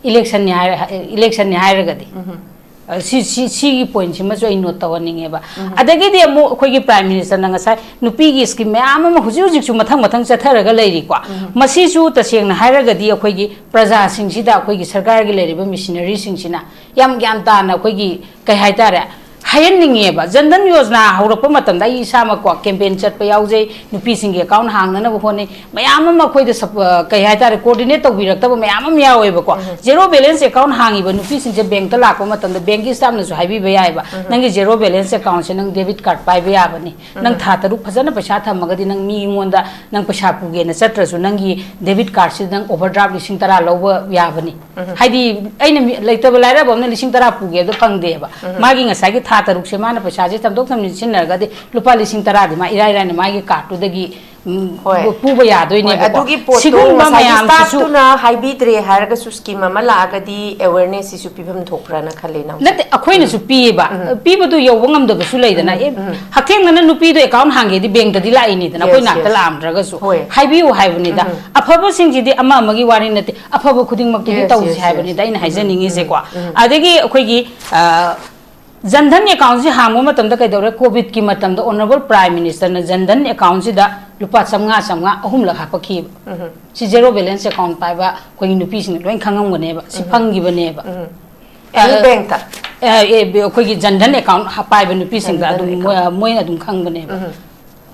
Electionꯅꯤ ꯍꯥꯏꯔ-, electionꯅꯤ ꯍꯥꯏꯔꯒꯗꯤ꯫ ꯎꯝ꯫ ꯑ, ꯁꯤ, ꯁꯤ, ꯁꯤꯒꯤ pointꯁꯤꯃꯁꯨ ꯑꯩ note ꯇꯧꯍꯟꯅꯤꯡꯉꯦꯕ꯫ ꯎꯝ꯫ ꯑꯗꯒꯤꯗꯤ ꯑꯃꯨꯛ ꯑꯩꯈꯣꯏꯒꯤ Prime Ministerꯅ ꯉꯁꯥꯏ ꯅꯨꯄꯤꯒꯤ scheme ꯃꯌꯥꯝ ꯑꯃ ꯍꯧꯖꯤꯛ ꯍꯧꯖꯤꯛꯁꯨ ꯃꯊꯪ ꯃꯊꯪ ꯆꯠꯊꯔꯒ ꯂꯩꯔꯤꯀꯣ꯫ ꯎꯝ꯫ ꯃꯁꯤꯁꯨ ꯇꯁꯦꯡꯅ ꯍꯥꯏꯔꯒꯗꯤ ꯑꯩꯈꯣꯏꯒꯤ ꯄ꯭ꯔꯖꯥꯁꯤꯡꯁꯤꯗ, ꯑꯩꯈꯣꯏꯒꯤ ꯁꯔꯀꯥꯔꯒꯤ ꯂꯩꯔꯤꯕ machineryꯁꯤꯡꯁꯤꯅ ꯌꯥꯝ ꯒ꯭ꯌꯥꯟ ꯇꯥꯅ ꯑꯩꯈꯣꯏꯒꯤ, ꯀꯩ ꯍꯥꯏꯇꯥꯔꯦ, ꯍꯥꯏꯍꯟꯅꯤꯡꯉꯦꯕ꯫ Jan Dhan Yojana ꯍꯧꯔꯛꯄ ꯃꯇꯝꯗ ꯑꯩ ꯏꯁꯥꯃꯛꯀꯣ campaign ꯆꯠꯄ ꯌꯥꯎꯖꯩ, ꯅꯨꯄꯤꯁꯤꯡꯒꯤ account ꯍꯥꯡꯅꯅꯕ ꯍꯣꯠꯅꯩ꯫ ꯃꯌꯥꯝ ꯑꯃ ꯑꯩꯈꯣꯏꯗ ꯁꯞ-, ꯑ, ꯀꯩ ꯍꯥꯏꯇꯥꯔꯦ, coordinate ꯇꯧꯕꯤꯔꯛꯇꯕ ꯃꯌꯥꯝ ꯑꯃ ꯌꯥꯎꯋꯦꯕꯀꯣ꯫ ꯎꯝ꯫ Zero balance account ꯍꯥꯡꯉꯤꯕ ꯅꯨꯄꯤꯁꯤꯡꯁꯦ bankꯇ ꯂꯥꯛꯄ ꯃꯇꯝꯗ bankꯀꯤ staffꯅꯁꯨ ꯍꯥꯏꯕꯤꯕ ꯌꯥꯏꯑꯕ, ꯎꯝ꯫ "ꯅꯪꯒꯤ zero balance accountꯁꯦ ꯅꯪ debit card ꯄꯥꯏꯕ ꯌꯥꯕꯅꯤ꯫ ꯅꯪ ꯎꯝ꯫ ꯊꯥ ꯇꯔꯨꯛ ꯐꯖꯅ ꯄꯩꯁꯥ ꯊꯝꯃꯒꯗꯤ ꯅꯪ ꯃꯤꯉꯣꯟꯗ ꯅꯪ ꯄꯩꯁꯥ ꯄꯨꯒꯦꯅ ꯆꯠꯇ꯭ꯔꯁꯨ ꯅꯪꯒꯤ debit cardꯁꯤꯗ ꯅꯪ overdraft ꯂꯤꯁꯤꯡ ꯇꯔꯥ ꯂꯧꯕ ꯌꯥꯕꯅꯤ"꯫ ꯎꯝ꯫ ꯍꯥꯏꯗꯤ ꯑꯩꯅ ꯃꯤ-, ꯂꯩꯇꯕ ꯂꯥꯏꯔꯕ ꯑꯃꯅ ꯂꯤꯁꯤꯡ ꯇꯔꯥ ꯄꯨꯒꯦ ꯍꯥꯏꯕꯗꯣ ꯐꯪꯗꯦꯕ꯫ ꯎꯝ꯫ ꯃꯥꯒꯤ ꯉꯁꯥꯏꯒꯤ ꯊꯥ ꯇꯔꯨꯛꯁꯦ ꯃꯥꯅ ꯄꯩꯁꯥꯁꯦ ꯊꯝꯗꯣꯛ ꯊꯝꯖꯤꯟ ꯁꯤꯖꯤꯟꯅꯔꯒꯗꯤ ꯂꯨꯄꯥ ꯂꯤꯁꯤꯡ ꯇꯔꯥꯗꯤ ꯃꯥ ꯏꯔꯥꯏ ꯂꯥꯏꯅ ꯃꯥꯒꯤ cardꯇꯨꯗꯒꯤ ꯎꯝ, ꯍꯣꯏ꯫ ꯄꯨꯕ ꯌꯥꯗꯣꯏꯅꯦꯕꯀꯣ꯫ ꯍꯣꯏ, ꯑꯗꯨꯒꯤ ꯄꯣꯠꯇꯣ ꯁꯤꯒꯨꯝꯕ ꯉꯁꯥꯏꯒꯤ ꯃꯌꯥꯝꯁꯤꯁꯨ staffꯇꯨꯅ ꯍꯥꯏꯕꯤꯗ꯭ꯔꯦ ꯍꯥꯏꯔꯒꯁꯨ scheme ꯑꯃ ꯂꯥꯛꯑꯒꯗꯤ awarenessꯁꯤꯁꯨ ꯄꯤꯐꯝ ꯊꯣꯛꯄ꯭ꯔꯥꯅ ꯈꯜꯂꯦ, ꯏꯅꯥꯎꯆꯥ꯫ ꯅꯠꯇꯦ, ꯑꯩꯈꯣꯏꯅꯁꯨ ꯄꯤꯌꯦꯕ꯫ ꯎꯝ꯫ ꯄꯤꯕꯗꯨ ꯌꯧꯕ ꯉꯝꯗꯕꯁꯨ ꯂꯩꯗꯅ꯫ ꯎꯝ, ꯑꯦ, ꯎꯝ꯫ ꯍꯛꯊꯦꯡꯅꯅ ꯅꯨꯄꯤꯗꯣ account ꯍꯥꯡꯒꯦꯗꯤ bankꯇꯗꯤ ꯂꯥꯛꯏꯅꯤꯗꯅ, ꯑꯩꯈꯣꯏ yes, ꯅꯥꯛꯇ yes꯫ ꯂꯥꯛꯑꯝꯗ꯭ꯔꯒꯁꯨ꯫ ꯍꯣꯏ꯫ ꯍꯥꯏꯕꯤꯌꯨ ꯍꯥꯏꯕꯅꯤꯗ꯫ ꯎꯝ꯫ ꯑꯐꯕꯁꯤꯡꯁꯤꯗꯤ ꯑꯃ ꯑꯃꯒꯤ ꯋꯥꯔꯤ ꯅꯠꯇꯦ, ꯑꯐꯕ ꯈꯨꯗꯤꯡꯃꯛꯇꯨꯗꯤ yes, ꯇꯧꯁꯤ yes, ꯍꯥꯏꯕꯅꯤꯗ yes꯫ ꯑꯩꯅ ꯎꯝ, ꯍꯥꯏꯖꯅꯤꯡꯉꯤꯁꯦꯀꯣ꯫ ꯎꯝ, ꯎꯝ꯫ ꯑꯗꯒꯤ ꯑꯩꯈꯣꯏꯒꯤ, ꯑ, Jan Dhan accountꯁꯤ ꯍꯥꯡꯕ ꯃꯇꯝꯗ ꯀꯩꯗꯧꯔꯦ? COVIDꯀꯤ ꯃꯇꯝꯗ Honourable Prime Ministerꯅ Jan Dhan accountꯁꯤꯗ ꯂꯨꯄꯥ ꯆꯥꯝꯃꯉꯥ, ꯆꯥꯝꯃꯉꯥ ꯑꯍꯨꯝꯂꯛ ꯍꯥꯄꯛꯈꯤꯕ꯫ ꯎꯝ꯫ ꯁꯤ zero balance account ꯄꯥꯏꯕ ꯑꯩꯈꯣꯏꯒꯤ ꯅꯨꯄꯤꯁꯤꯡꯅ ꯂꯣꯏ ꯈꯪꯉꯝꯒꯅꯦꯕ꯫ ꯁꯤ ꯎꯝ꯫ ꯐꯪꯈꯤꯕꯅꯦꯕ꯫ ꯎꯝ꯫ ꯑ, any bankꯇ? ꯑ, ꯑꯦ, ꯕꯤ-, ꯑꯩꯈꯣꯏꯒꯤ Jan Dhan account ꯍꯥ-, ꯄꯥꯏꯕ ꯅꯨꯄꯤꯁꯤꯡꯗ Jan Dhan ꯑꯗꯨꯝ ꯃꯣꯏ-, account꯫ ꯃꯣꯏꯅ ꯑꯗꯨꯝ ꯈꯪꯕꯅꯦꯕ꯫ ꯎꯝ꯫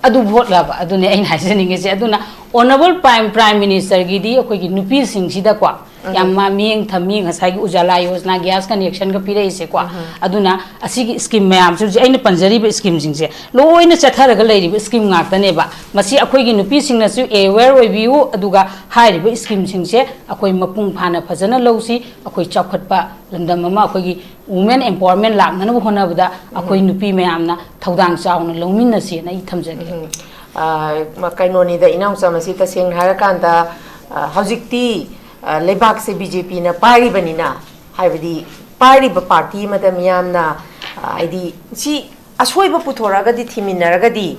ꯑꯗꯨ ꯚꯣꯠꯂꯕ? ꯑꯗꯨꯅꯦ ꯑꯩꯅ ꯍꯥꯏꯖꯅꯤꯡꯉꯤꯁꯦ꯫ ꯑꯗꯨꯅ Honourable Prime, Prime Ministerꯒꯤꯗꯤ ꯑꯩꯈꯣꯏꯒꯤ ꯅꯨꯄꯤꯁꯤꯡꯁꯤꯗꯀꯣ, ꯎꯝ꯫ ꯌꯥꯝ ꯃ-, ꯃꯤꯠꯌꯦꯡ ꯊꯝꯃꯤ꯫ ꯉꯁꯥꯏꯒꯤ Ujjwala Yojana, gas connectionꯒ ꯄꯤꯔꯛꯏꯁꯦꯀꯣ꯫ ꯎꯝ꯫ ꯑꯗꯨꯅ ꯑꯁꯤꯒꯤ scheme ꯃꯌꯥꯝꯁꯦ, ꯍꯧꯖꯤꯛ ꯑꯩꯅ ꯄꯟꯖꯔꯤꯕ schemeꯁꯤꯡꯁꯦ ꯂꯣꯏꯅ ꯆꯠꯊꯔꯒ ꯂꯩꯔꯤꯕ scheme ꯉꯥꯛꯇꯅꯦꯕ꯫ ꯃꯁꯤ ꯑꯩꯈꯣꯏꯒꯤ ꯅꯨꯄꯤꯁꯤꯡꯅꯁꯨ aware ꯑꯣꯏꯕꯤꯌꯨ, ꯑꯗꯨꯒ ꯍꯥꯏꯔꯤꯕ schemeꯁꯤꯡꯁꯦ ꯑꯩꯈꯣꯏ ꯃꯄꯨꯡ ꯐꯥꯅ ꯐꯖꯅ ꯂꯧꯁꯤ꯫ ꯑꯩꯈꯣꯏ ꯆꯥꯎꯈꯠꯄ ꯂꯝꯗꯝ ꯑꯃ, ꯑꯩꯈꯣꯏꯒꯤ women empowerment ꯂꯥꯛꯅꯅꯕ ꯍꯣꯠꯅꯕꯗ ꯎꯝ꯫ ꯑꯩꯈꯣꯏ ꯅꯨꯄꯤ ꯃꯌꯥꯝꯅ ꯊꯧꯗꯥꯡ ꯆꯥꯎꯅ ꯂꯧꯃꯤꯟꯅꯁꯦꯅ ꯑꯩ ꯊꯝꯖꯒꯦ꯫ ꯎꯝ꯫ ꯑ, ꯃ-, ꯀꯩꯅꯣꯅꯤꯗ, ꯏꯅꯥꯎꯆꯥ, ꯃꯁꯤ ꯇꯁꯦꯡꯅ ꯍꯥꯏꯔꯀꯥꯟꯗ, ꯑ, ꯍꯧꯖꯤꯛꯇꯤ, ꯑ, ꯂꯩꯕꯥꯛꯁꯦ BJPꯅ ꯄꯥꯏꯔꯤꯕꯅꯤꯅ, ꯍꯥꯏꯕꯗꯤ ꯄꯥꯏꯔꯤꯕ party ꯑꯃꯗ ꯃꯤꯌꯥꯝꯅ, ꯑ, ꯍꯥꯏꯗꯤ ꯁꯤ ꯑꯁꯣꯏꯕ ꯄꯨꯊꯣꯔꯛꯑꯒꯗꯤ ꯊꯤꯃꯤꯟꯅꯔꯒꯗꯤ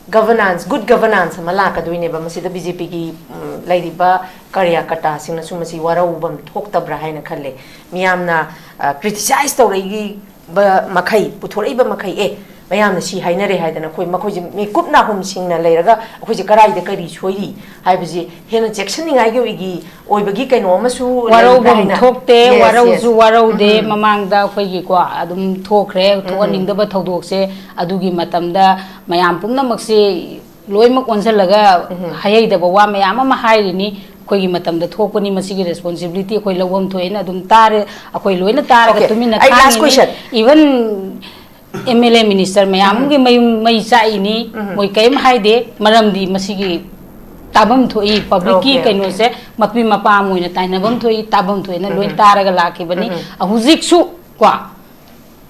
governance, good governance ꯑꯃ ꯂꯥꯛꯀꯗꯣꯏꯅꯦꯕ꯫ ꯃꯁꯤꯗ BJPꯒꯤ, ꯎꯝ, ꯂꯩꯔꯤꯕ ꯀꯥꯔꯌꯀꯔꯇꯥꯁꯤꯡꯅꯁꯨ ꯃꯁꯤ ꯋꯥꯔꯧꯕꯝ ꯊꯣꯛꯇꯕ꯭ꯔꯥ ꯍꯥꯏꯅ ꯈꯜꯂꯦ꯫ ꯃꯤꯌꯥꯝꯅ, ꯑ, criticize ꯇꯧꯔꯛꯏꯕ ꯃꯈꯩ, ꯄꯨꯊꯣꯔꯛꯏꯕ ꯃꯈꯩ, ꯑꯦ, ꯃꯌꯥꯝꯅ ꯁꯤ ꯍꯥꯏꯅꯔꯦ ꯍꯥꯏꯗꯅ ꯑꯩꯈꯣꯏ, ꯃꯈꯣꯏꯁꯦ ꯃꯤꯀꯨꯞ ꯅꯥꯍꯨꯝ ꯁꯤꯡꯅ ꯂꯩꯔꯒ ꯑꯩꯈꯣꯏꯁꯦ ꯀꯔꯥꯏꯗ ꯀꯔꯤ ꯁꯣꯏꯔꯤ ꯍꯥꯏꯕꯁꯤ ꯍꯦꯟꯅ ꯆꯦꯛꯁꯤꯟꯅꯤꯡꯉꯥꯏꯒꯤ ꯑꯣꯏꯒꯤ-, ꯑꯣꯏꯕꯒꯤ ꯀꯩꯅꯣ ꯑꯃꯁꯨ ꯂꯩꯕ꯭ꯔꯥ ꯋꯥꯔꯧꯕꯝ ꯍꯥꯏꯅ? ꯊꯣꯛꯇꯦ, yes, ꯋꯥꯔꯧꯁꯨ yes꯫ ꯋꯥꯔꯧꯗꯦ꯫ ꯎꯝ꯫ ꯃꯃꯥꯡꯗ ꯑꯩꯈꯣꯏꯒꯤꯀꯣ ꯑꯗꯨꯝ ꯊꯣꯛꯈ꯭ꯔꯦ, ꯎꯝ꯫ ꯊꯣꯛꯍꯟꯅꯤꯡꯗꯕ ꯊꯧꯗꯣꯛꯁꯦ꯫ ꯑꯗꯨꯒꯤ ꯃꯇꯝꯗ ꯃꯌꯥꯝ ꯄꯨꯝꯅꯃꯛꯁꯤ ꯂꯣꯏꯅꯃꯛ ꯑꯣꯟꯁꯤꯜꯂꯒ ꯎꯝ꯫ ꯍꯥꯏꯍꯩꯗꯕ ꯋꯥ ꯃꯌꯥꯝ ꯑꯃ ꯍꯥꯏꯔꯤꯅꯤ꯫ ꯑꯩꯈꯣꯏꯒꯤ ꯃꯇꯝꯗ ꯊꯣꯛꯄꯅꯤ, ꯃꯁꯤꯒꯤ responsibility ꯑꯩꯈꯣꯏ ꯂꯧꯐꯝ ꯊꯣꯛꯑꯦꯅ ꯑꯗꯨꯝ ꯇꯥꯔꯦ, ꯑꯩꯈꯣꯏ ꯂꯣꯏꯅ ꯇꯥꯔꯒ okay, ꯇꯨꯃꯤꯟꯅ ꯑꯩ last ꯈꯥꯡꯉꯤꯅꯤ꯫ Question꯫ Even MLA minister ꯃꯌꯥꯝ ꯎꯝ꯫ ꯑꯃꯒꯤ ꯃꯌꯨꯝ ꯃꯩ ꯆꯥꯛꯏꯅꯤ, ꯎꯝ꯫ ꯃꯣꯏ ꯀꯔꯤꯝ ꯍꯥꯏꯗꯦ, ꯃꯔꯝꯗꯤ ꯃꯁꯤꯒꯤ ꯇꯥꯐꯝ ꯊꯣꯛꯏ, publicꯀꯤ okay, okay꯫ ꯀꯩꯅꯣꯁꯦ ꯃꯄꯤ ꯃꯄꯥ ꯑꯃ ꯑꯣꯏꯅ ꯇꯥꯏꯅꯐꯝ ꯊꯣꯛꯏ, ꯇꯥꯐꯝ ꯊꯣꯛꯏꯅ ꯂꯣꯏ ꯎꯝ꯫ ꯇꯥꯔꯒ ꯂꯥꯛꯈꯤꯕꯅꯤ꯫ ꯎꯝ꯫ ꯍꯧꯖꯤꯛꯁꯨ ꯀꯣ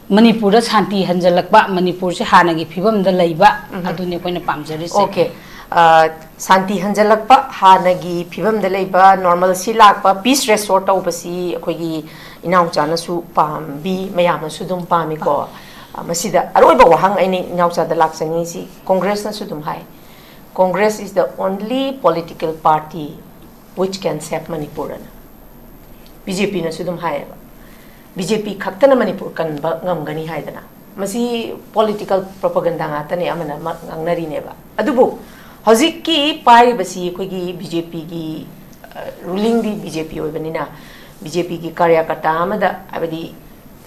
ꯃꯅꯤꯄꯨꯔꯗ ꯁꯥꯟꯇꯤ ꯍꯟꯖꯤꯜꯂꯛꯄ, ꯃꯅꯤꯄꯨꯔꯁꯦ ꯍꯥꯟꯅꯒꯤ ꯐꯤꯕꯝꯗ ꯂꯩꯕ, ꯎꯝ꯫ ꯑꯗꯨꯅꯤ ꯑꯩꯈꯣꯏꯅ ꯄꯥꯝꯖꯔꯤꯁꯦ꯫ Okay꯫ ꯑ, ꯁꯥꯟꯇꯤ ꯍꯟꯖꯜꯂꯛꯄ, ꯍꯥꯟꯅꯒꯤ ꯐꯤꯕꯝꯗ ꯂꯩꯕ normalcy ꯂꯥꯛꯄ, peace restore ꯇꯧꯕꯁꯤ ꯑꯩꯈꯣꯏꯒꯤ ꯏꯅꯥꯎꯆꯥꯅꯁꯨ ꯄꯥꯝꯕꯤ, ꯃꯌꯥꯝꯅꯁꯨ ꯑꯗꯨꯝ ꯄꯥꯝꯃꯤꯀꯣ꯫ ꯑ, ꯃꯁꯤꯗ ꯑꯔꯣꯏꯕ ꯋꯥꯍꯪ ꯑꯩꯅ ꯏꯅꯥꯎꯆꯥꯗ ꯂꯥꯛꯆꯅꯤꯡꯉꯤꯁꯤ, Congressꯅꯁꯨ ꯑꯗꯨꯝ ꯍꯥꯏ, "Congress is the only political party which can save Manipur" ꯑꯅ꯫ BJPꯅꯁꯨ ꯑꯗꯨꯝ ꯍꯥꯏꯌꯦꯕ, "BJP ꯈꯛꯇꯅ ꯃꯅꯤꯄꯨꯔ ꯀꯟꯕ ꯉꯝꯒꯅꯤ" ꯍꯥꯏꯗꯅ꯫ ꯃꯁꯤ political propaganda ꯉꯥꯛꯇꯅꯦ, ꯑꯃꯅ ꯑꯃ ꯉꯥꯡꯅꯔꯤꯅꯦꯕ꯫ ꯑꯗꯨꯕꯨ ꯍꯧꯖꯤꯛꯀꯤ ꯄꯥꯏꯔꯤꯕꯁꯤ ꯑꯩꯈꯣꯏꯒꯤ BJPꯒꯤ, ꯑ, rulingꯗꯤ BJP ꯑꯣꯏꯕꯅꯤꯅ, BJPꯒꯤ ꯀꯥꯔꯌꯀꯔꯇꯥ ꯑꯃꯗ, ꯍꯥꯏꯕꯗꯤ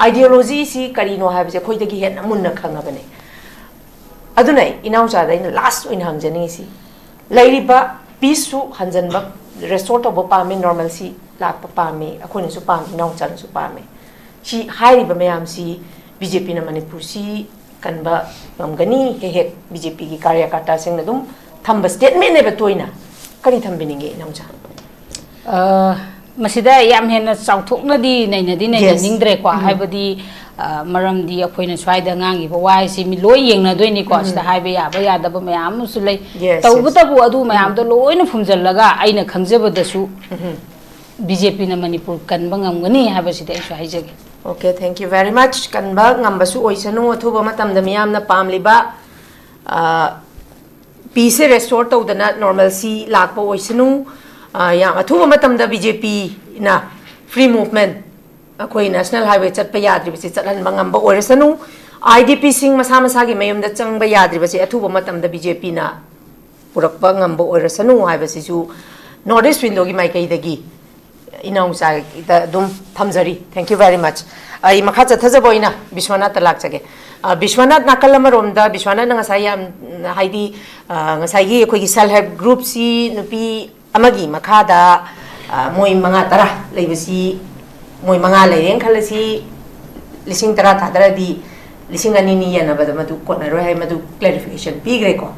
ideologyꯁꯤ ꯀꯔꯤꯅꯣ ꯍꯥꯏꯕꯁꯦ ꯑꯩꯈꯣꯏꯗꯒꯤ ꯍꯦꯟꯅ ꯃꯨꯟꯅ ꯈꯪꯉꯕꯅꯦ꯫ ꯑꯗꯨꯅ ꯑꯩ ꯏꯅꯥꯎꯆꯥꯗ ꯑꯩꯅ last ꯑꯣꯏꯅ ꯍꯪꯖꯅꯤꯡꯉꯤꯁꯤ, ꯂꯩꯔꯤꯕ peaceꯁꯨ ꯍꯟꯖꯟꯕ, restore ꯇꯧꯕ ꯄꯥꯝꯃꯤ, normalcy ꯂꯥꯛꯄ ꯄꯥꯝꯃꯤ, ꯑꯩꯈꯣꯏꯅꯁꯨ ꯄꯥꯝꯃꯤ, ꯏꯅꯥꯎꯆꯥꯅꯁꯨ ꯄꯥꯝꯃꯤ꯫ ꯁꯤ ꯍꯥꯏꯔꯤꯕ ꯃꯌꯥꯝꯁꯤ BJPꯅ ꯃꯅꯤꯄꯨꯔꯁꯤ ꯀꯟꯕ ꯉꯝꯒꯅꯤ? ꯍꯦꯛ ꯍꯦꯛ BJPꯒꯤ ꯀꯥꯔꯌꯀꯔꯇꯥꯁꯤꯡꯅ ꯑꯗꯨꯝ ꯊꯝꯕ statementꯅꯦꯕ ꯇꯣꯏꯅ꯫ ꯀꯔꯤ ꯊꯝꯕꯤꯅꯤꯡꯉꯤ ꯏꯅꯥꯎꯆꯥ? ꯑ, ꯃꯁꯤꯗ ꯌꯥꯝ ꯍꯦꯟꯅ ꯆꯥꯎꯊꯣꯛꯅꯗꯤ ꯅꯩꯅꯗꯤ Yes. ꯅꯩꯅꯅꯤꯡꯗ꯭ꯔꯦꯀꯣ꯫ ꯎꯝ. ꯍꯥꯏꯕꯗꯤ, ꯑ, ꯃꯔꯝꯗꯤ ꯑꯩꯈꯣꯏꯅ ꯁ꯭ꯋꯥꯏꯗ ꯉꯥꯡꯉꯤꯕ ꯋꯥ ꯍꯥꯏꯁꯤ ꯃꯤ ꯂꯣꯏ ꯌꯦꯡꯅꯗꯣꯏꯅꯤꯀꯣ꯫ ꯎꯝ. ꯁꯤꯗ ꯍꯥꯏꯕ ꯌꯥꯕ ꯌꯥꯗꯕ ꯃꯌꯥꯝ ꯑꯃꯁꯨ ꯂꯩ꯫ Yes, yes. ꯇꯧꯕꯇꯕꯨ ꯑꯗꯨ ꯃꯌꯥꯝꯗꯣ ꯂꯣꯏꯅ ꯐꯨꯝꯖꯤꯜꯂꯒ ꯑꯩꯅ ꯈꯪꯖꯕꯗꯁꯨ ꯎꯝ. BJPꯅ ꯃꯅꯤꯄꯨꯔ ꯀꯟꯕ ꯉꯝꯒꯅꯤ ꯍꯥꯏꯕꯁꯤꯗꯤ ꯑꯩꯁꯨ ꯍꯥꯏꯖꯒꯦ꯫ Okay, thank you very much. ꯀꯟꯕ ꯉꯝꯕꯁꯨ ꯑꯣꯏꯁꯅꯨ, ꯑꯊꯨꯕ ꯃꯇꯝꯗ ꯃꯤꯌꯥꯝꯅ ꯄꯥꯝꯂꯤꯕ, ꯑ, peaceꯁꯦ restore ꯇꯧꯗꯅ normalcy ꯂꯥꯛꯄ ꯑꯣꯏꯁꯅꯨ꯫ ꯑ, ꯌꯥꯝ ꯑꯊꯨꯕ ꯃꯇꯝꯗ BJPꯅ free movement, ꯑꯩꯈꯣꯏ national highway ꯆꯠꯄ ꯌꯥꯗ꯭ꯔꯤꯕꯁꯤ ꯆꯠꯍꯟꯕ ꯉꯝꯕ ꯑꯣꯏꯔꯁꯅꯨ꯫ IDPꯁꯤꯡ ꯃꯁꯥ ꯃꯁꯥꯒꯤ ꯃꯌꯨꯝꯗ ꯆꯪꯕ ꯌꯥꯗ꯭ꯔꯤꯕꯁꯤ ꯑꯊꯨꯕ ꯃꯇꯝꯗ BJPꯅ ꯄꯨꯔꯛꯄ ꯉꯝꯕ ꯑꯣꯏꯔꯁꯅꯨ ꯍꯥꯏꯕꯁꯤꯁꯨ North East Windowꯒꯤ ꯃꯥꯏꯀꯩꯗꯒꯤ ꯏꯅꯥꯎꯆꯥꯗ ꯑꯗꯨꯝ ꯊꯝꯖꯔꯤ꯫ Thank you very much. ꯑꯩ ꯃꯈꯥ ꯆꯠꯊꯖꯕ ꯑꯣꯏꯅ ꯕꯤꯁ꯭ꯋꯥꯅꯥꯊꯇ ꯂꯥꯛꯆꯒꯦ꯫ ꯑ, ꯕꯤꯁ꯭ꯋꯥꯅꯥꯊ, ꯅꯥꯀꯜ ꯑꯃꯔꯣꯝꯗ ꯕꯤꯁ꯭ꯋꯥꯅꯥꯊꯅ ꯉꯁꯥꯏ ꯌꯥꯝ, ꯍꯥꯏꯗꯤ, ꯑ, ꯉꯁꯥꯏꯒꯤ ꯑꯩꯈꯣꯏꯒꯤ self help groupꯁꯤ ꯅꯨꯄꯤ ꯑꯃꯒꯤ ꯃꯈꯥꯗ, ꯑ, ꯃꯣꯏ ꯃꯉꯥ ꯇꯔꯥ ꯂꯩꯕꯁꯤ, ꯃꯣꯏ ꯃꯉꯥ ꯂꯩꯔꯦꯅ ꯈꯜꯂꯁꯤ, ꯂꯤꯁꯤꯡ ꯇꯔꯥ ꯊꯥꯗꯔꯗꯤ ꯂꯤꯁꯤꯡ ꯑꯅꯤꯅꯤ ꯌꯦꯟꯅꯕꯗ ꯃꯗꯨ ꯀꯣꯟꯅꯔꯣꯏ ꯍꯥꯏ, ꯃꯗꯨ clarification ꯄꯤꯈ꯭ꯔꯦꯀꯣ꯫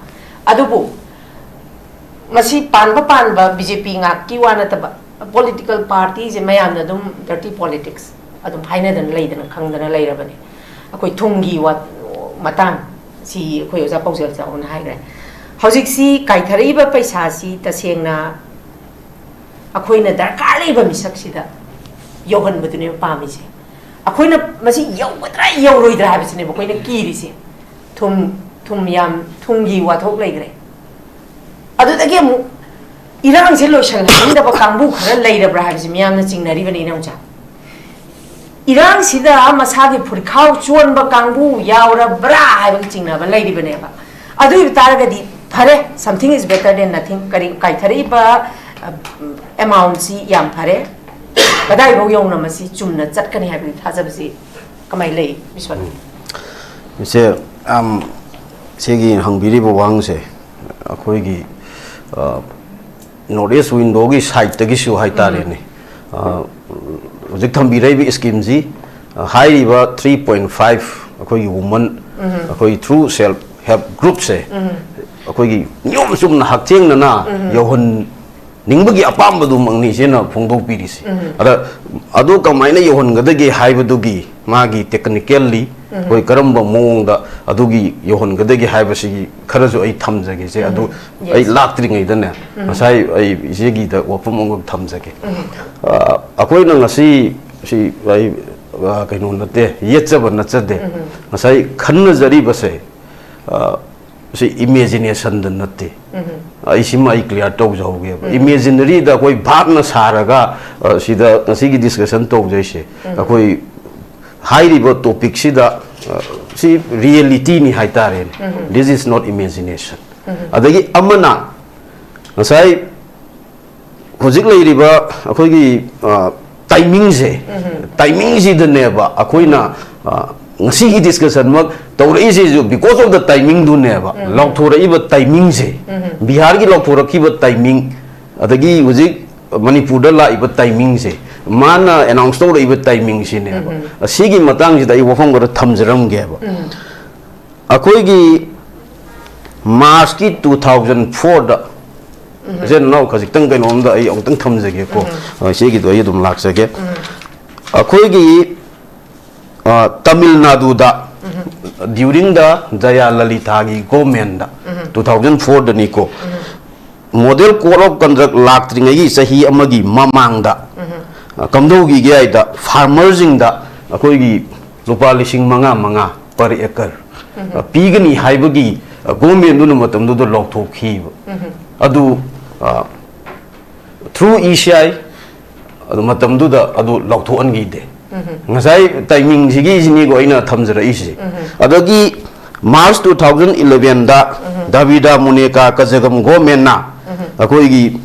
ꯑꯗꯨꯕꯨ ꯃꯁꯤ ꯄꯥꯟꯕ ꯄꯥꯟꯕ BJP ꯉꯥꯛꯀꯤ ꯋꯥ ꯅꯠꯇꯕ, political partyꯁꯦ ꯃꯌꯥꯝꯅ ꯑꯗꯨꯝ dirty politics ꯑꯗꯨꯝ ꯍꯥꯏꯅꯗꯅ ꯂꯩꯗꯅ ꯈꯪꯗꯅ ꯂꯩꯔꯕꯅꯦ꯫ ꯑꯩꯈꯣꯏ ꯊꯨꯝꯒꯤ ꯋꯥ-, ꯃꯇꯥꯡ ꯁꯤ ꯑꯩꯈꯣꯏ ꯑꯣꯖꯥ ꯄꯥꯎꯖꯦꯜ ꯆꯥꯎꯅ ꯍꯥꯏꯈ꯭ꯔꯦ꯫ ꯍꯧꯖꯤꯛꯁꯤ ꯀꯥꯏꯊꯔꯛꯏꯕ ꯄꯩꯁꯥꯁꯤ ꯇꯁꯦꯡꯅ ꯑꯩꯈꯣꯏꯅ ꯗꯔꯀꯥꯔ ꯂꯩꯕ ꯃꯤꯁꯛꯁꯤꯗ ꯌꯧꯍꯟꯕꯗꯨꯅꯦꯕ ꯄꯥꯝꯃꯤꯁꯦ꯫ ꯑꯩꯈꯣꯏꯅ ꯃꯁꯤ ꯌꯧꯒꯗ꯭ꯔꯥ ꯌꯧꯔꯣꯏꯗ꯭ꯔꯥ ꯍꯥꯏꯕꯁꯤꯅꯦꯕ ꯑꯩꯈꯣꯏꯅ ꯀꯤꯔꯤꯁꯦ꯫ ꯊꯨꯝ ꯊꯨꯝ ꯌꯥꯝ ꯊꯨꯝꯒꯤ ꯋꯥꯊꯣꯛ ꯂꯩꯈ꯭ꯔꯦ꯫ ꯑꯗꯨꯗꯒꯤ ꯑꯃꯨꯛ ꯏꯔꯥꯡꯁꯦ ꯂꯣꯏꯁꯤꯜꯍꯟꯅꯤꯡꯗꯕ ꯀꯥꯡꯕꯨ ꯈꯔ ꯂꯩꯔꯕ꯭ꯔꯥ ꯍꯥꯏꯕꯁꯤ ꯃꯤꯌꯥꯝꯅ ꯆꯤꯡꯅꯔꯤꯕꯅꯤ, ꯏꯅꯥꯎꯆꯥ꯫ ꯏꯔꯥꯡꯁꯤꯗ ꯃꯁꯥꯒꯤ ꯐꯨꯔꯤꯠꯈꯥꯎ ꯆꯣꯟꯕ ꯀꯥꯡꯕꯨ ꯌꯥꯎꯔꯕ꯭ꯔꯥ ꯍꯥꯏꯕꯒꯤ ꯆꯤꯡꯅꯕ ꯂꯩꯔꯤꯕꯅꯦꯕ꯫ ꯑꯗꯨ ꯑꯣꯏꯕ ꯇꯥꯔꯒꯗꯤ ꯐꯔꯦ, something is better than nothing꯫ ꯀꯔꯤ ꯀꯥꯏꯊꯔꯛꯏꯕ ꯑꯦꯃꯥꯎꯟꯁꯤ ꯌꯥꯝ ꯐꯔꯦ꯫ ꯀꯗꯥꯏꯐꯥꯎ ꯌꯧꯅ ꯃꯁꯤ ꯆꯨꯝꯅ ꯆꯠꯀꯅꯤ ꯍꯥꯏꯕꯒꯤ ꯊꯥꯖꯕꯁꯤ ꯀꯃꯥꯏꯅ ꯂꯩ, ꯕꯤꯁ꯭ꯋꯥꯅꯥꯊ? ꯏꯆꯦ, ꯌꯥꯝ ꯏꯆꯦꯒꯤ ꯍꯪꯕꯤꯔꯤꯕ ꯋꯥꯍꯪꯁꯦ ꯑꯩꯈꯣꯏꯒꯤ ꯅꯣꯔꯠ ꯏꯁ ꯋꯤꯟꯗꯣꯒꯤ ꯁꯥꯏꯠꯇꯒꯤꯁꯨ ꯍꯥꯏꯇꯥꯔꯦꯅꯦ, ꯍꯧꯖꯤꯛ ꯊꯝꯕꯤꯔꯛꯏꯕ ꯁ꯭ꯀꯤꯝꯁꯤ, ꯍꯥꯏꯔꯤꯕ ꯊ꯭ꯔꯤ ꯄꯣꯏꯟ ꯐꯥꯏꯚ ꯑꯩꯈꯣꯏꯒꯤ ꯋꯨꯃꯟ, ꯑꯩꯈꯣꯏ ꯊ꯭ꯔꯨ ꯁꯦꯜꯐ ꯍꯦꯜꯞ ꯒ꯭ꯔꯨꯞꯁꯦ ꯑꯩꯈꯣꯏꯒꯤ ꯅꯤꯌꯣꯝ ꯆꯨꯝꯅ ꯍꯛꯊꯦꯡꯅꯅ ꯌꯧꯍꯟꯅꯤꯡꯕꯒꯤ ꯑꯄꯥꯝꯕꯗꯨꯃꯛꯅꯤ ꯏꯆꯦꯅ ꯐꯣꯡꯗꯣꯛꯄꯤꯔꯤꯁꯦ꯫ ꯑꯗ ꯑꯗꯨ ꯀꯃꯥꯏꯅ ꯌꯧꯍꯟꯒꯗꯒꯦ ꯍꯥꯏꯕꯗꯨꯒꯤ ꯃꯥꯒꯤ technically ꯑꯩꯈꯣꯏ ꯀꯔꯝꯕ ꯃꯑꯣꯡꯗ ꯑꯗꯨꯒꯤ ꯌꯧꯍꯟꯒꯗꯒꯦ ꯍꯥꯏꯕꯁꯤꯒꯤ ꯈꯔꯁꯨ ꯑꯩ ꯊꯝꯖꯒꯦ ꯏꯆꯦ꯫ ꯑꯗꯨ ꯑꯩ ꯂꯥꯛꯇ꯭ꯔꯤꯉꯩꯗꯅꯦ, ꯉꯁꯥꯏ ꯑꯩ ꯏꯆꯦꯒꯤꯗ ꯋꯥꯐꯝ ꯑꯃꯈꯛ ꯊꯝꯖꯒꯦ꯫ ꯑ, ꯑꯩꯈꯣꯏꯅ ꯉꯁꯤ ꯁꯤ ꯑꯩ, ꯑ, ꯀꯩꯅꯣ ꯅꯠꯇꯦ, ꯌꯦꯠꯆꯕ ꯅꯠꯆꯗꯦ꯫ ꯉꯁꯥꯏ ꯈꯟꯅꯖꯔꯤꯕꯁꯦ, ꯑ, ꯁꯤ ꯏꯃꯦꯖꯤꯅꯦꯁꯟꯗ ꯅꯠꯇꯦ꯫ ꯑꯩ ꯁꯤꯃ ꯑꯩ ꯀ꯭ꯂꯤꯌꯥꯔ ꯇꯧꯖꯍꯧꯒꯦꯕ꯫ ꯏꯃꯦꯖꯤꯅꯔꯤꯗ ꯑꯩꯈꯣꯏ ꯚꯥꯞꯅ ꯁꯥꯔꯒ, ꯑ, ꯁꯤꯗ ꯉꯁꯤꯒꯤ ꯗꯤꯁꯀꯁꯟ ꯇꯧꯖꯩꯁꯦ, ꯑꯩꯈꯣꯏ ꯍꯥꯏꯔꯤꯕ ꯇꯣꯄꯤꯛꯁꯤꯗ, ꯑ, ꯁꯤ ꯔꯤꯌꯦꯂꯤꯇꯤꯅꯤ ꯍꯥꯏꯇꯥꯔꯦꯅꯦ꯫ This is not imagination꯫ ꯑꯗꯒꯤ ꯑꯃꯅ ꯉꯁꯥꯏ ꯍꯧꯖꯤꯛ ꯂꯩꯔꯤꯕ ꯑꯩꯈꯣꯏꯒꯤ, ꯑ, ꯇꯥꯏꯃꯤꯡꯁꯦ, ꯇꯥꯏꯃꯤꯡꯁꯤꯗꯅꯦꯕ ꯑꯩꯈꯣꯏꯅ, ꯑ, ꯉꯁꯤꯒꯤ ꯗꯤꯁꯀꯁꯟꯃꯛ ꯇꯧꯔꯛꯏꯁꯤꯁꯨ because of the timingꯗꯨꯅꯦꯕ꯫ ꯂꯥꯎꯊꯣꯔꯛꯏꯕ ꯇꯥꯏꯃꯤꯡꯁꯦ, ꯕꯤꯍꯥꯔꯒꯤ ꯂꯥꯎꯊꯣꯔꯛꯈꯤꯕ ꯇꯥꯏꯃꯤꯡ, ꯑꯗꯒꯤ ꯍꯧꯖꯤꯛ ꯃꯅꯤꯄꯨꯔꯗ ꯂꯥꯛꯏꯕ ꯇꯥꯏꯃꯤꯡꯁꯦ, ꯃꯥꯅ ꯑꯦꯅꯥꯎꯟꯁ ꯇꯧꯔꯛꯏꯕ ꯇꯥꯏꯃꯤꯡꯁꯤꯅꯦꯕ꯫ ꯑꯁꯤꯒꯤ ꯃꯇꯥꯡꯁꯤꯗ ꯑꯩ ꯋꯥꯐꯝ ꯈꯔ ꯊꯝꯖꯔꯝꯒꯦꯕ꯫ ꯑꯩꯈꯣꯏꯒꯤ ꯃꯥꯔꯁꯀꯤ ꯇꯨ ꯊꯥꯎꯖꯟ ꯐꯣꯔꯗ, ꯏꯆꯤꯟ ꯏꯅꯥꯎ ꯈꯖꯤꯛꯇꯪ ꯀꯩꯅꯣꯝꯗ ꯑꯩ ꯑꯃꯨꯛꯇꯪ ꯊꯝꯖꯒꯦꯀꯣ꯫ ꯑ, ꯏꯆꯦꯒꯤꯗꯣ ꯑꯩ ꯑꯗꯨꯝ ꯂꯥꯛꯆꯒꯦ꯫ ꯑꯩꯈꯣꯏꯒꯤ, ꯑ, ꯇꯥꯃꯤꯜ ꯅꯥꯗꯨꯗ, During the Jayalalitha ꯒꯤ government the, two thousand four ꯗꯅꯤꯀꯣ, model code of conduct ꯂꯥꯛꯇ꯭ꯔꯤꯉꯩꯒꯤ ꯆꯍꯤ ꯑꯃꯒꯤ ꯃꯃꯥꯡꯗ, ꯑ, ꯀꯝꯗꯧꯈꯤꯒꯦ ꯍꯥꯏꯗ, farmer ꯁꯤꯡꯗ ꯑꯩꯈꯣꯏꯒꯤ ꯂꯨꯄꯥ ꯂꯤꯁꯤꯡ ꯃꯉꯥ ꯃꯉꯥ per acre, ꯑ, ꯄꯤꯒꯅꯤ ꯍꯥꯏꯕꯒꯤ, ꯑ, government ꯗꯨꯅ ꯃꯇꯝꯗꯨꯗ ꯂꯥꯎꯊꯣꯛꯈꯤꯕ꯫ ꯑꯗꯨ, ꯑ, through E C I, ꯑꯗꯨ ꯃꯇꯝꯗꯨꯗ ꯑꯗꯨ ꯂꯥꯎꯊꯣꯛꯍꯟꯈꯤꯗꯦ꯫ ꯉꯁꯥꯏ timing ꯁꯤꯒꯤꯁꯤꯅꯤꯀꯣ ꯑꯩꯅ ꯊꯝꯖꯔꯛꯏꯁꯦ꯫ ꯑꯗꯒꯤ March two thousand eleven ꯗ ꯗ꯭ꯔꯥꯕꯤꯗ ꯃꯨꯅꯦꯀꯥ ꯀꯖꯒꯝ government ꯅ ꯑꯩꯈꯣꯏꯒꯤ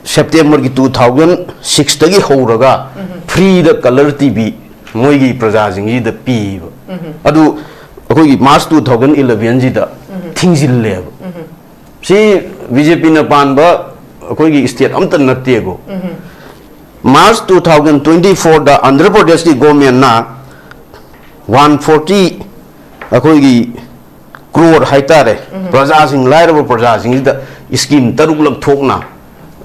September ꯒꯤ two thousand six ꯗꯒꯤ ꯍꯧꯔꯒ free ꯗ colour T V ꯃꯣꯏꯒꯤ ꯄ꯭ꯔꯖꯥꯁꯤꯡꯁꯤꯗ ꯄꯤꯕ꯫ ꯑꯗꯨ ꯑꯩꯈꯣꯏꯒꯤ March two thousand eleven ꯁꯤꯗ ꯊꯤꯡꯖꯤꯜꯂꯦꯕ꯫ ꯁꯤ B J P ꯅ ꯄꯥꯟꯕ ꯑꯩꯈꯣꯏꯒꯤ state ꯑꯝꯇ ꯅꯠꯇꯦꯀꯣ꯫ March two thousand twenty four ꯗ ꯑꯟꯙ꯭ꯔ ꯄ꯭ꯔꯗꯦꯁꯀꯤ government ꯅ one forty, ꯑꯩꯈꯣꯏꯒꯤ crore ꯍꯥꯏꯇꯥꯔꯦ, ꯄ꯭ꯔꯖꯥꯁꯤꯡ, ꯂꯥꯏꯔꯕ ꯄ꯭ꯔꯖꯥꯁꯤꯡꯁꯤꯗ scheme ꯇꯔꯨꯛꯂꯛ ꯊꯣꯛꯅ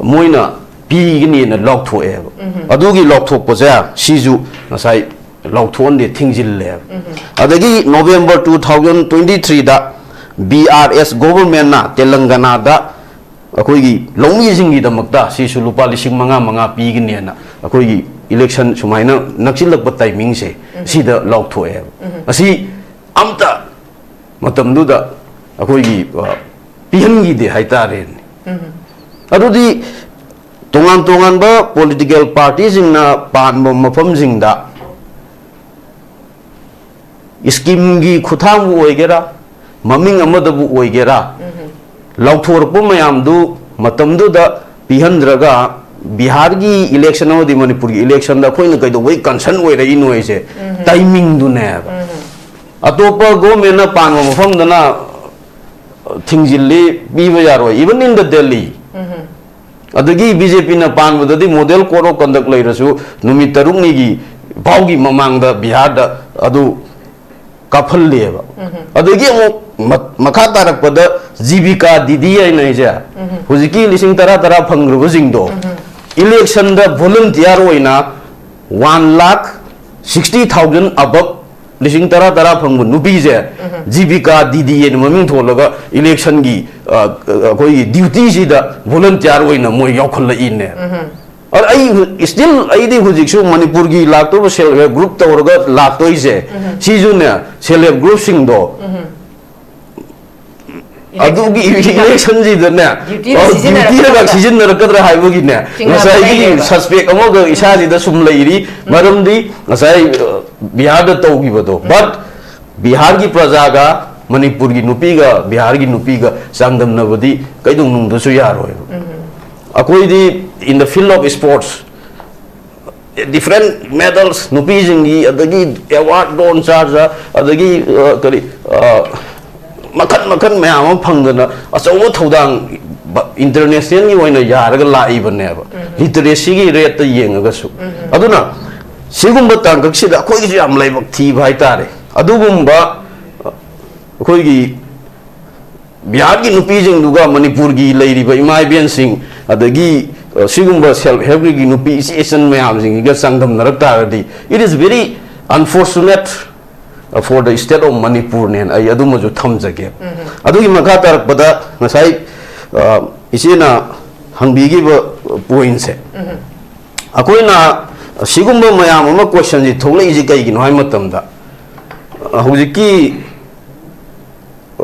ꯃꯣꯏꯅ ꯄꯤꯒꯅꯤꯅ ꯂꯥꯎꯊꯣꯛꯑꯦꯕ꯫ ꯑꯗꯨꯒꯤ ꯂꯥꯎꯊꯣꯛꯄꯁꯦ ꯁꯤꯁꯨ ꯉꯁꯥꯏ ꯂꯥꯎꯊꯣꯛꯍꯟꯗꯦ, ꯊꯤꯡꯖꯤꯜꯂꯦꯕ꯫ ꯑꯗꯒꯤ November two thousand twenty three ꯗ B R S government ꯅ ꯇꯦꯂꯪꯒꯅꯥꯗ ꯑꯩꯈꯣꯏꯒꯤ ꯂꯧꯃꯤꯁꯤꯡꯒꯤꯗꯃꯛꯇ ꯁꯤꯁꯨ ꯂꯨꯄꯥ ꯂꯤꯁꯤꯡ ꯃꯉꯥ ꯃꯉꯥ ꯄꯤꯒꯅꯦꯅ ꯑꯩꯈꯣꯏꯒꯤ election ꯁꯨꯃꯥꯏꯅ ꯅꯛꯁꯤꯜꯂꯛꯄ timing ꯁꯦ ꯁꯤꯗ ꯂꯥꯎꯊꯣꯛꯑꯦꯕ꯫ ꯑꯁꯤ ꯑꯝꯇ ꯃꯇꯝꯗꯨꯗ ꯑꯩꯈꯣꯏꯒꯤ, ꯑ, ꯄꯤꯍꯟꯈꯤꯗꯦ ꯍꯥꯏꯇꯥꯔꯦꯅꯦ꯫ ꯑꯗꯨꯗꯤ ꯇꯣꯉꯥꯟ ꯇꯣꯉꯥꯟꯕ political party ꯁꯤꯡꯅ ꯄꯥꯟꯕ ꯃꯐꯝꯁꯤꯡꯗ scheme ꯒꯤ ꯈꯨꯠꯊꯥꯡꯕꯨ ꯑꯣꯏꯒꯦꯔꯥ, ꯃꯃꯤꯡ ꯑꯃꯗꯕꯨ ꯑꯣꯏꯒꯦꯔꯥ, ꯂꯥꯎꯊꯣꯔꯛꯄ ꯃꯌꯥꯝꯗꯨ ꯃꯇꯝꯗꯨꯗ ꯄꯤꯍꯟꯗ꯭ꯔꯒ ꯕꯤꯍꯥꯔꯒꯤ election ꯑꯃꯗꯤ ꯃꯅꯤꯄꯨꯔꯒꯤ election ꯗ ꯑꯩꯈꯣꯏꯅ ꯀꯩꯗꯧꯕꯩ concern ꯑꯣꯏꯔꯛꯏꯅꯣ ꯍꯥꯏꯁꯦ timing ꯗꯨꯅꯦꯕ꯫ ꯑꯇꯣꯞꯄ government ꯅ ꯄꯥꯟꯕ ꯃꯐꯝꯗꯅ ꯊꯤꯡꯖꯤꯜꯂꯤ, ꯄꯤꯕ ꯌꯥꯔꯣꯏ, even in the Delhi꯫ ꯑꯗꯒꯤ B J P ꯅ ꯄꯥꯟꯕꯗꯗꯤ model code of conduct ꯂꯩꯔꯁꯨ ꯅꯨꯃꯤꯠ ꯇꯔꯨꯛꯅꯤꯒꯤ ꯐꯥꯎꯒꯤ ꯃꯃꯥꯡꯗ ꯕꯤꯍꯥꯔꯗ ꯑꯗꯨ ꯀꯥꯞꯍꯜꯂꯦꯕ꯫ ꯑꯗꯒꯤ ꯑꯃꯨꯛ ꯃ-, ꯃꯈꯥ ꯇꯥꯔꯛꯄꯗ Jeevika Didi ꯍꯥꯏꯅ ꯑꯩꯁꯦ ꯍꯧꯖꯤꯛꯀꯤ ꯂꯤꯁꯤꯡ ꯇꯔꯥ ꯇꯔꯥ ꯐꯪꯈ꯭ꯔꯕꯁꯤꯡꯗꯣ election ꯗ volunteer ꯑꯣꯏꯅ one lakh sixty thousand above ꯂꯤꯁꯤꯡ ꯇꯔꯥ ꯇꯔꯥ ꯐꯪꯕ ꯅꯨꯄꯤꯁꯦ ꯖꯤꯕꯤꯀꯥ ꯗꯤꯗꯤ ꯍꯥꯏꯅ ꯃꯃꯤꯡ ꯊꯣꯜꯂꯒ ꯏꯂꯦꯛꯁꯟꯒꯤ, ꯑ, ꯑꯩꯈꯣꯏꯒꯤ ꯗ꯭ꯌꯨꯇꯤꯁꯤꯗ ꯚꯣꯂꯟꯇꯤꯌꯥꯔ ꯑꯣꯏꯅ ꯃꯣꯏ ꯌꯥꯎꯈꯠꯂꯛꯏꯅꯦ꯫ ꯑꯗ ꯑꯩ ꯁ꯭ꯇꯤꯜ ꯑꯩꯗꯤ ꯍꯧꯖꯤꯛꯁꯨ ꯃꯅꯤꯄꯨꯔꯒꯤ ꯂꯥꯛꯇꯧꯕ ꯁꯦꯜꯐ ꯍꯦꯜꯞ ꯒ꯭ꯔꯨꯞ ꯇꯧꯔꯒ ꯂꯥꯛꯇꯣꯏꯁꯦ, ꯁꯤꯁꯨꯅꯦ, ꯁꯦꯜꯐ ꯍꯦꯜꯞ ꯒ꯭ꯔꯨꯞꯁꯤꯡꯗꯣ ꯑꯗꯨꯒꯤ ꯏꯂꯦꯛꯁꯟꯁꯤꯗꯅꯦ, ꯗ꯭ꯌꯨꯇꯤꯗ ꯑ, ꯁꯤꯖꯤꯟꯅꯔꯛꯀꯗ꯭ꯔꯥ? ꯗ꯭ꯌꯨꯇꯤꯗ ꯁꯤꯖꯤꯟꯅꯔꯛꯀꯗ꯭ꯔꯥ ꯍꯥꯏꯕꯒꯤꯅꯦ, ꯆꯤꯡꯅꯕ ꯉꯁꯥꯏꯒꯤ ꯂꯩꯔꯦꯕ꯫ ꯁꯁꯄꯦꯛ ꯑꯃꯒ ꯏꯁꯥꯁꯤꯗ ꯁꯨꯝ ꯂꯩꯔꯤ꯫ ꯃꯔꯝꯗꯤ ꯉꯁꯥꯏ, ꯑ, ꯕꯤꯍꯥꯔꯗ ꯇꯧꯈꯤꯕꯗꯣ, ꯕꯠ ꯕꯤꯍꯥꯔꯒꯤ ꯄ꯭ꯔꯖꯥꯒ ꯃꯅꯤꯄꯨꯔꯒꯤ ꯅꯨꯄꯤꯒ ꯕꯤꯍꯥꯔꯒꯤ ꯅꯨꯄꯤꯒ ꯆꯥꯡꯗꯝꯅꯕꯗꯤ ꯀꯩꯗꯧꯅꯨꯡꯗꯁꯨ ꯌꯥꯔꯣꯏꯕ꯫ ꯑꯩꯈꯣꯏꯗꯤ in the field of sports, different medals, ꯅꯨꯄꯤꯁꯤꯡꯒꯤ, ꯑꯗꯒꯤ ꯑꯦꯋꯥꯔꯗ ꯗꯣꯟ ꯆꯥꯔꯖ, ꯑꯗꯒꯤ, ꯑ, ꯀꯔꯤ, ꯑ, ꯃꯈꯟ ꯃꯈꯟ ꯃꯌꯥꯝ ꯑꯃ ꯐꯪꯗꯅ ꯑꯆꯧꯕ ꯊꯧꯗꯥꯡ ꯕ-, ꯏꯟꯇꯔꯅꯦꯁꯅꯦꯜꯒꯤ ꯑꯣꯏꯅ ꯌꯥꯔꯒ ꯂꯥꯛꯏꯕꯅꯦꯕ, ꯂꯤꯇꯔꯦꯁꯤꯒꯤ ꯔꯦꯠꯇ ꯌꯦꯡꯉꯒꯁꯨ꯫ ꯑꯗꯨꯅ ꯁꯤꯒꯨꯝꯕ ꯇꯥꯡꯀꯛꯁꯤꯗ ꯑꯩꯈꯣꯏꯒꯤꯁꯨ ꯌꯥꯝ ꯂꯥꯏꯕꯛ ꯊꯤꯕ ꯍꯥꯏꯇꯥꯔꯦ꯫ ꯑꯗꯨꯒꯨꯝꯕ, ꯑ, ꯑꯩꯈꯣꯏꯒꯤ ꯕꯤꯍꯥꯔꯒꯤ ꯅꯨꯄꯤꯁꯤꯡꯗꯨꯒ ꯃꯅꯤꯄꯨꯔꯒꯤ ꯂꯩꯔꯤꯕ ꯏꯃꯥ ꯏꯕꯦꯟꯁꯤꯡ, ꯑꯗꯒꯤ, ꯑ, ꯁꯤꯒꯨꯝꯕ ꯁꯦꯜꯐ ꯍꯦꯜꯞꯀꯤ ꯅꯨꯄꯤ ꯏꯆꯦ ꯏꯆꯟ ꯃꯌꯥꯝꯁꯤꯡꯁꯤꯒ ꯆꯥꯡꯗꯝꯅꯔꯛ ꯇꯥꯔꯒꯗꯤ, it is very unfortunate for the state of Manipur ꯅꯦꯅ ꯑꯩ ꯑꯗꯨꯃꯁꯨ ꯊꯝꯖꯒꯦ꯫ ꯑꯗꯨꯒꯤ ꯃꯈꯥ ꯇꯥꯔꯛꯄꯗ ꯉꯁꯥꯏ, ꯑ, ꯏꯆꯦꯅ ꯍꯪꯕꯤꯈꯤꯕ ꯄꯣꯏꯟꯁꯦ, ꯑꯩꯈꯣꯏꯅ ꯁꯤꯒꯨꯝꯕ ꯃꯌꯥꯝ ꯑꯃ ꯀꯣꯏꯁꯟꯁꯤ ꯊꯣꯛꯂꯛꯏꯁꯤ ꯀꯩꯒꯤꯅꯣ ꯍꯥꯏꯕ ꯃꯇꯝꯗ, ꯑ, ꯍꯧꯖꯤꯛꯀꯤ,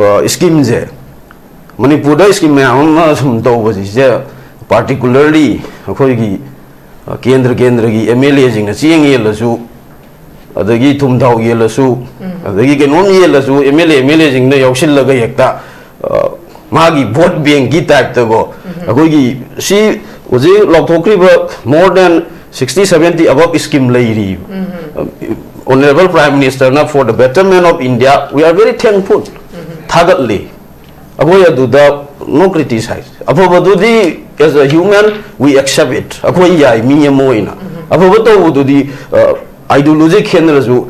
ꯑ, ꯁ꯭ꯀꯤꯝꯁꯦ, ꯃꯅꯤꯄꯨꯔꯗ ꯁ꯭ꯀꯤꯝ ꯃꯌꯥꯝ ꯑꯃ ꯁꯨꯝ ꯇꯧꯕꯁꯤꯁꯦ, ꯄꯥꯔꯇꯤꯀꯨꯂꯔꯂꯤ ꯑꯩꯈꯣꯏꯒꯤ, ꯑ, ꯀꯦꯟꯗ꯭ꯔ ꯀꯦꯟꯗ꯭ꯔꯒꯤ ꯑꯦꯝ ꯑꯦꯜ ꯑꯦꯁꯤꯡꯅ ꯆꯦꯡ ꯌꯦꯜꯂꯁꯨ, ꯑꯗꯒꯤ ꯊꯨꯝ ꯊꯥꯎ ꯌꯦꯜꯂꯁꯨ, ꯑꯗꯒꯤ ꯀꯩꯅꯣꯝ ꯌꯦꯜꯂꯁꯨ, M L A, M L ꯑꯦꯁꯤꯡꯅ ꯌꯥꯎꯁꯤꯜꯂꯒ ꯍꯦꯛꯇ, ꯑ, ꯃꯥꯒꯤ ꯚꯣꯠ ꯕꯦꯡꯀꯤ ꯇꯥꯏꯞꯇꯀꯣ, ꯑꯩꯈꯣꯏꯒꯤ ꯁꯤ ꯍꯧꯖꯤꯛ ꯂꯥꯎꯊꯣꯛꯈ꯭ꯔꯤꯕ more than sixty seventy above scheme ꯂꯩꯔꯤꯕ꯫ Honourable Prime Minister ꯅ for the betterment of India, we are very thankful, ꯊꯥꯒꯠꯂꯤ꯫ ꯑꯩꯈꯣꯏ ꯑꯗꯨꯗ no criticize, ꯑꯐꯕꯗꯨꯗꯤ as a human we accept it, ꯑꯩꯈꯣꯏ ꯌꯥꯏ ꯃꯤ ꯑꯃ ꯑꯣꯏꯅ꯫ ꯑꯐꯕ ꯇꯧꯕꯗꯨꯗꯤ, ꯑ, ideology ꯈꯦꯠꯅꯔꯁꯨ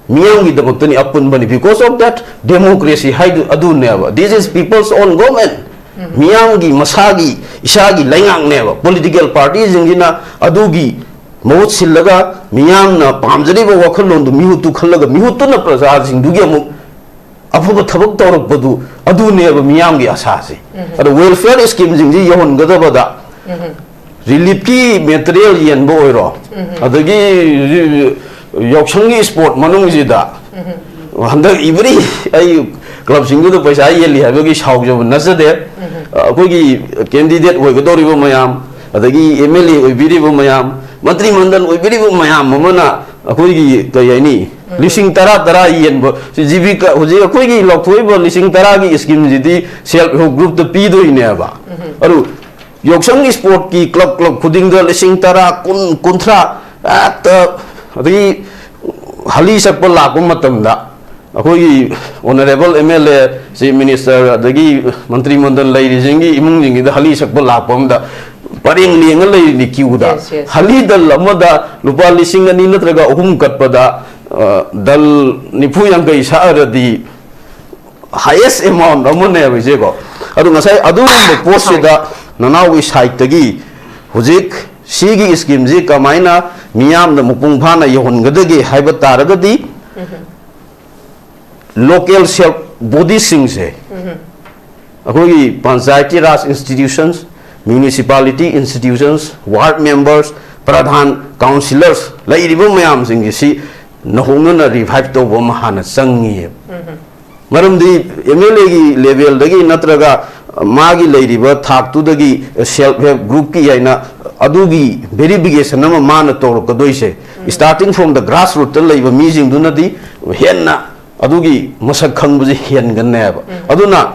ꯃꯤꯌꯥꯝꯒꯤꯗꯃꯛꯇꯅꯤ, ꯑꯄꯨꯟꯕꯅꯤ, because of that democracy ꯍꯥꯏꯗꯨ ꯑꯗꯨꯅꯦꯕ, this is people's own government꯫ ꯃꯤꯌꯥꯝꯒꯤ ꯃꯁꯥꯒꯤ ꯏꯁꯥꯒꯤ ꯂꯩꯉꯥꯛꯅꯦꯕ꯫ ꯄꯣꯂꯤꯇꯤꯀꯦꯜ ꯄꯥꯔꯇꯤꯁꯤꯡꯁꯤꯅ ꯑꯗꯨꯒꯤ ꯃꯍꯨꯠ ꯁꯤꯜꯂꯒ ꯃꯤꯌꯥꯝꯅ ꯄꯥꯝꯖꯔꯤꯕ ꯋꯥꯈꯜꯂꯣꯟꯗꯨ ꯃꯤꯍꯨꯠꯇꯨ ꯈꯜꯂꯒ ꯃꯤꯍꯨꯠꯇꯨꯅ ꯄ꯭ꯔꯖꯥꯁꯤꯡꯗꯨꯒꯤ ꯑꯃꯨꯛ ꯑꯐꯕ ꯊꯕꯛ ꯇꯧꯔꯛꯄꯗꯨ, ꯑꯗꯨꯅꯦꯕ ꯃꯤꯌꯥꯝꯒꯤ ꯑꯁꯥꯁꯦ꯫ ꯑꯗꯣ welfare schemeꯁꯤꯡꯁꯤ ꯌꯧꯍꯟꯒꯗꯕꯗ ꯔꯤꯂꯤꯐꯀꯤ ꯃꯦꯇꯔꯤꯌꯦꯜ ꯌꯦꯟꯕ ꯑꯣꯏꯔꯣ, ꯑꯗꯒꯤ ꯌꯥꯎꯁꯪꯒꯤ ꯁ꯭ꯄꯣꯔꯠ ꯃꯅꯨꯡꯁꯤꯗ ꯍꯟꯗꯛ ꯏꯕ꯭ꯔꯤ ꯑꯩ ꯀ꯭ꯂꯕꯁꯤꯡꯗꯨꯗ ꯄꯩꯁꯥ ꯌꯦꯜꯂꯤ ꯍꯥꯏꯕꯒꯤ ꯁꯥꯎꯖꯕ ꯅꯠꯆꯗꯦ꯫ ꯑꯩꯈꯣꯏꯒꯤ ꯀꯦꯟꯗꯤꯗꯦꯠ ꯑꯣꯏꯒꯗꯧꯔꯤꯕ ꯃꯌꯥꯝ, ꯑꯗꯒꯤ ꯑꯦꯝ ꯑꯦꯜ ꯑꯦ ꯑꯣꯏꯕꯤꯔꯤꯕ ꯃꯌꯥꯝ, ꯃꯟꯇ꯭ꯔꯤ ꯃꯟꯗꯜ ꯑꯣꯏꯕꯤꯔꯤꯕ ꯃꯌꯥꯝ ꯑꯃꯅ ꯑꯩꯈꯣꯏꯒꯤ ꯀꯩ ꯍꯥꯏꯅꯤ, ꯂꯤꯁꯤꯡ ꯇꯔꯥ ꯇꯔꯥ ꯌꯦꯟꯕ, ꯁꯤ ꯖꯤꯕꯤꯀꯥ, ꯍꯧꯖꯤꯛ ꯑꯩꯈꯣꯏꯒꯤ ꯂꯧꯊꯣꯛꯏꯕ ꯂꯤꯁꯤꯡ ꯇꯔꯥꯒꯤ ꯁ꯭ꯀꯤꯝꯁꯤꯗꯤ ꯁꯦꯜꯐ ꯍꯦꯜꯞ ꯒ꯭ꯔꯨꯞꯇ ꯄꯤꯗꯣꯏꯅꯦꯕ꯫ ꯑꯗꯨ ꯌꯥꯎꯁꯪꯒꯤ ꯁ꯭ꯄꯣꯔꯠꯀꯤ ꯀ꯭ꯂꯕ, ꯀ꯭ꯂꯕ ꯈꯨꯗꯤꯡꯗ ꯂꯤꯁꯤꯡ ꯇꯔꯥ, ꯀꯨꯟ, ꯀꯨꯟꯊ꯭ꯔꯥ, ꯍꯦꯛꯇ, ꯑꯗꯒꯤ ꯍꯂꯤ ꯁꯛꯄ ꯂꯥꯛꯄ ꯃꯇꯝꯗ ꯑꯩꯈꯣꯏꯒꯤ ꯑꯣꯅꯔꯦꯕꯜ ꯑꯦꯝ ꯑꯦꯜ ꯑꯦ, ꯆꯤꯐ ꯃꯤꯅꯤꯁꯇꯔ, ꯑꯗꯒꯤ ꯃꯟꯇ꯭ꯔꯤ ꯃꯟꯗꯜ ꯂꯩꯔꯤꯁꯤꯡꯒꯤ ꯏꯃꯨꯡꯁꯤꯡꯒꯤꯗ ꯍꯂꯤ ꯁꯛꯄ ꯂꯥꯛꯄ ꯑꯃꯗ ꯄꯔꯦꯡ ꯂꯦꯡꯉ ꯂꯩꯔꯤꯅꯤ ꯀ꯭ꯌꯨꯗ꯫ Yes, yes. ꯍꯂꯤ ꯗꯜ ꯑꯃꯗ ꯂꯨꯄꯥ ꯂꯤꯁꯤꯡ ꯑꯅꯤ ꯅꯠꯇ꯭ꯔꯒ ꯑꯍꯨꯝ ꯀꯠꯄꯗ, ꯑ, ꯗꯜ ꯅꯤꯐꯨ ꯌꯥꯡꯈꯩ ꯁꯛꯑꯔꯗꯤ highest amount ꯑꯃꯅꯦꯕ, ꯏꯆꯦꯀꯣ꯫ ꯑꯗꯨ ꯉꯁꯥꯏ ꯑꯗꯨꯒꯨꯝꯕ ꯄꯣꯠꯁꯤꯗ ꯅꯅꯥꯎꯒꯤ ꯁꯥꯏꯠꯇꯒꯤ ꯍꯧꯖꯤꯛ ꯁꯤꯒꯤ ꯁ꯭ꯀꯤꯝꯁꯤ ꯀꯃꯥꯏꯅ ꯃꯤꯌꯥꯝꯗ ꯃꯄꯨꯡ ꯐꯥꯅ ꯌꯧꯍꯟꯒꯗꯒꯦ ꯍꯥꯏꯕ ꯇꯥꯔꯒꯗꯤ, ꯂꯣꯀꯦꯜ ꯁꯦꯜꯐ ꯕꯣꯗꯤꯁꯤꯡꯁꯦ, ꯑꯩꯈꯣꯏꯒꯤ ꯄꯟꯆꯥꯌꯇꯤ ꯔꯥꯖ ꯏꯟꯁꯇꯤꯇ꯭ꯌꯨꯁꯟꯁ, ꯃ꯭ꯌꯨꯅꯤꯁꯤꯄꯥꯂꯤꯇꯤ ꯏꯟꯁꯇꯤꯇ꯭ꯌꯨꯁꯟꯁ, ꯋꯥꯔꯗ ꯃꯦꯝꯕꯔꯁ, ꯄ꯭ꯔꯙꯥꯟ, ꯀꯥꯎꯟꯁꯤꯂꯔꯁ ꯂꯩꯔꯤꯕ ꯃꯌꯥꯝꯁꯤꯡꯁꯤ ꯁꯤ ꯅꯧꯍꯧꯅꯅ ꯔꯤꯚꯥꯏꯚ ꯇꯧꯕ ꯑꯃ ꯍꯥꯟꯅ ꯆꯪꯉꯤꯑꯕ꯫ ꯃꯔꯝꯗꯤ ꯑꯦꯝ ꯑꯦꯜ ꯑꯦꯒꯤ ꯂꯦꯚꯦꯜꯗꯒꯤ ꯅꯠꯇ꯭ꯔꯒ ꯃꯥꯒꯤ ꯂꯩꯔꯤꯕ ꯊꯥꯛꯇꯨꯗꯒꯤ ꯁꯦꯜꯐ ꯍꯦꯜꯞ ꯒ꯭ꯔꯨꯞꯀꯤ ꯍꯥꯏꯅ ꯑꯗꯨꯒꯤ ꯚꯦꯔꯤꯐꯤꯀꯦꯁꯟ ꯑꯃ ꯃꯥꯅ ꯇꯧꯔꯛꯀꯗꯣꯏꯁꯦ, starting from the grassrootꯇ ꯂꯩꯕ ꯃꯤꯁꯤꯡꯗꯨꯅꯗꯤ ꯍꯦꯟꯅ ꯑꯗꯨꯒꯤ ꯃꯁꯛ ꯈꯪꯕꯁꯦ ꯍꯦꯟꯒꯅꯦꯕ꯫ ꯑꯗꯨꯅ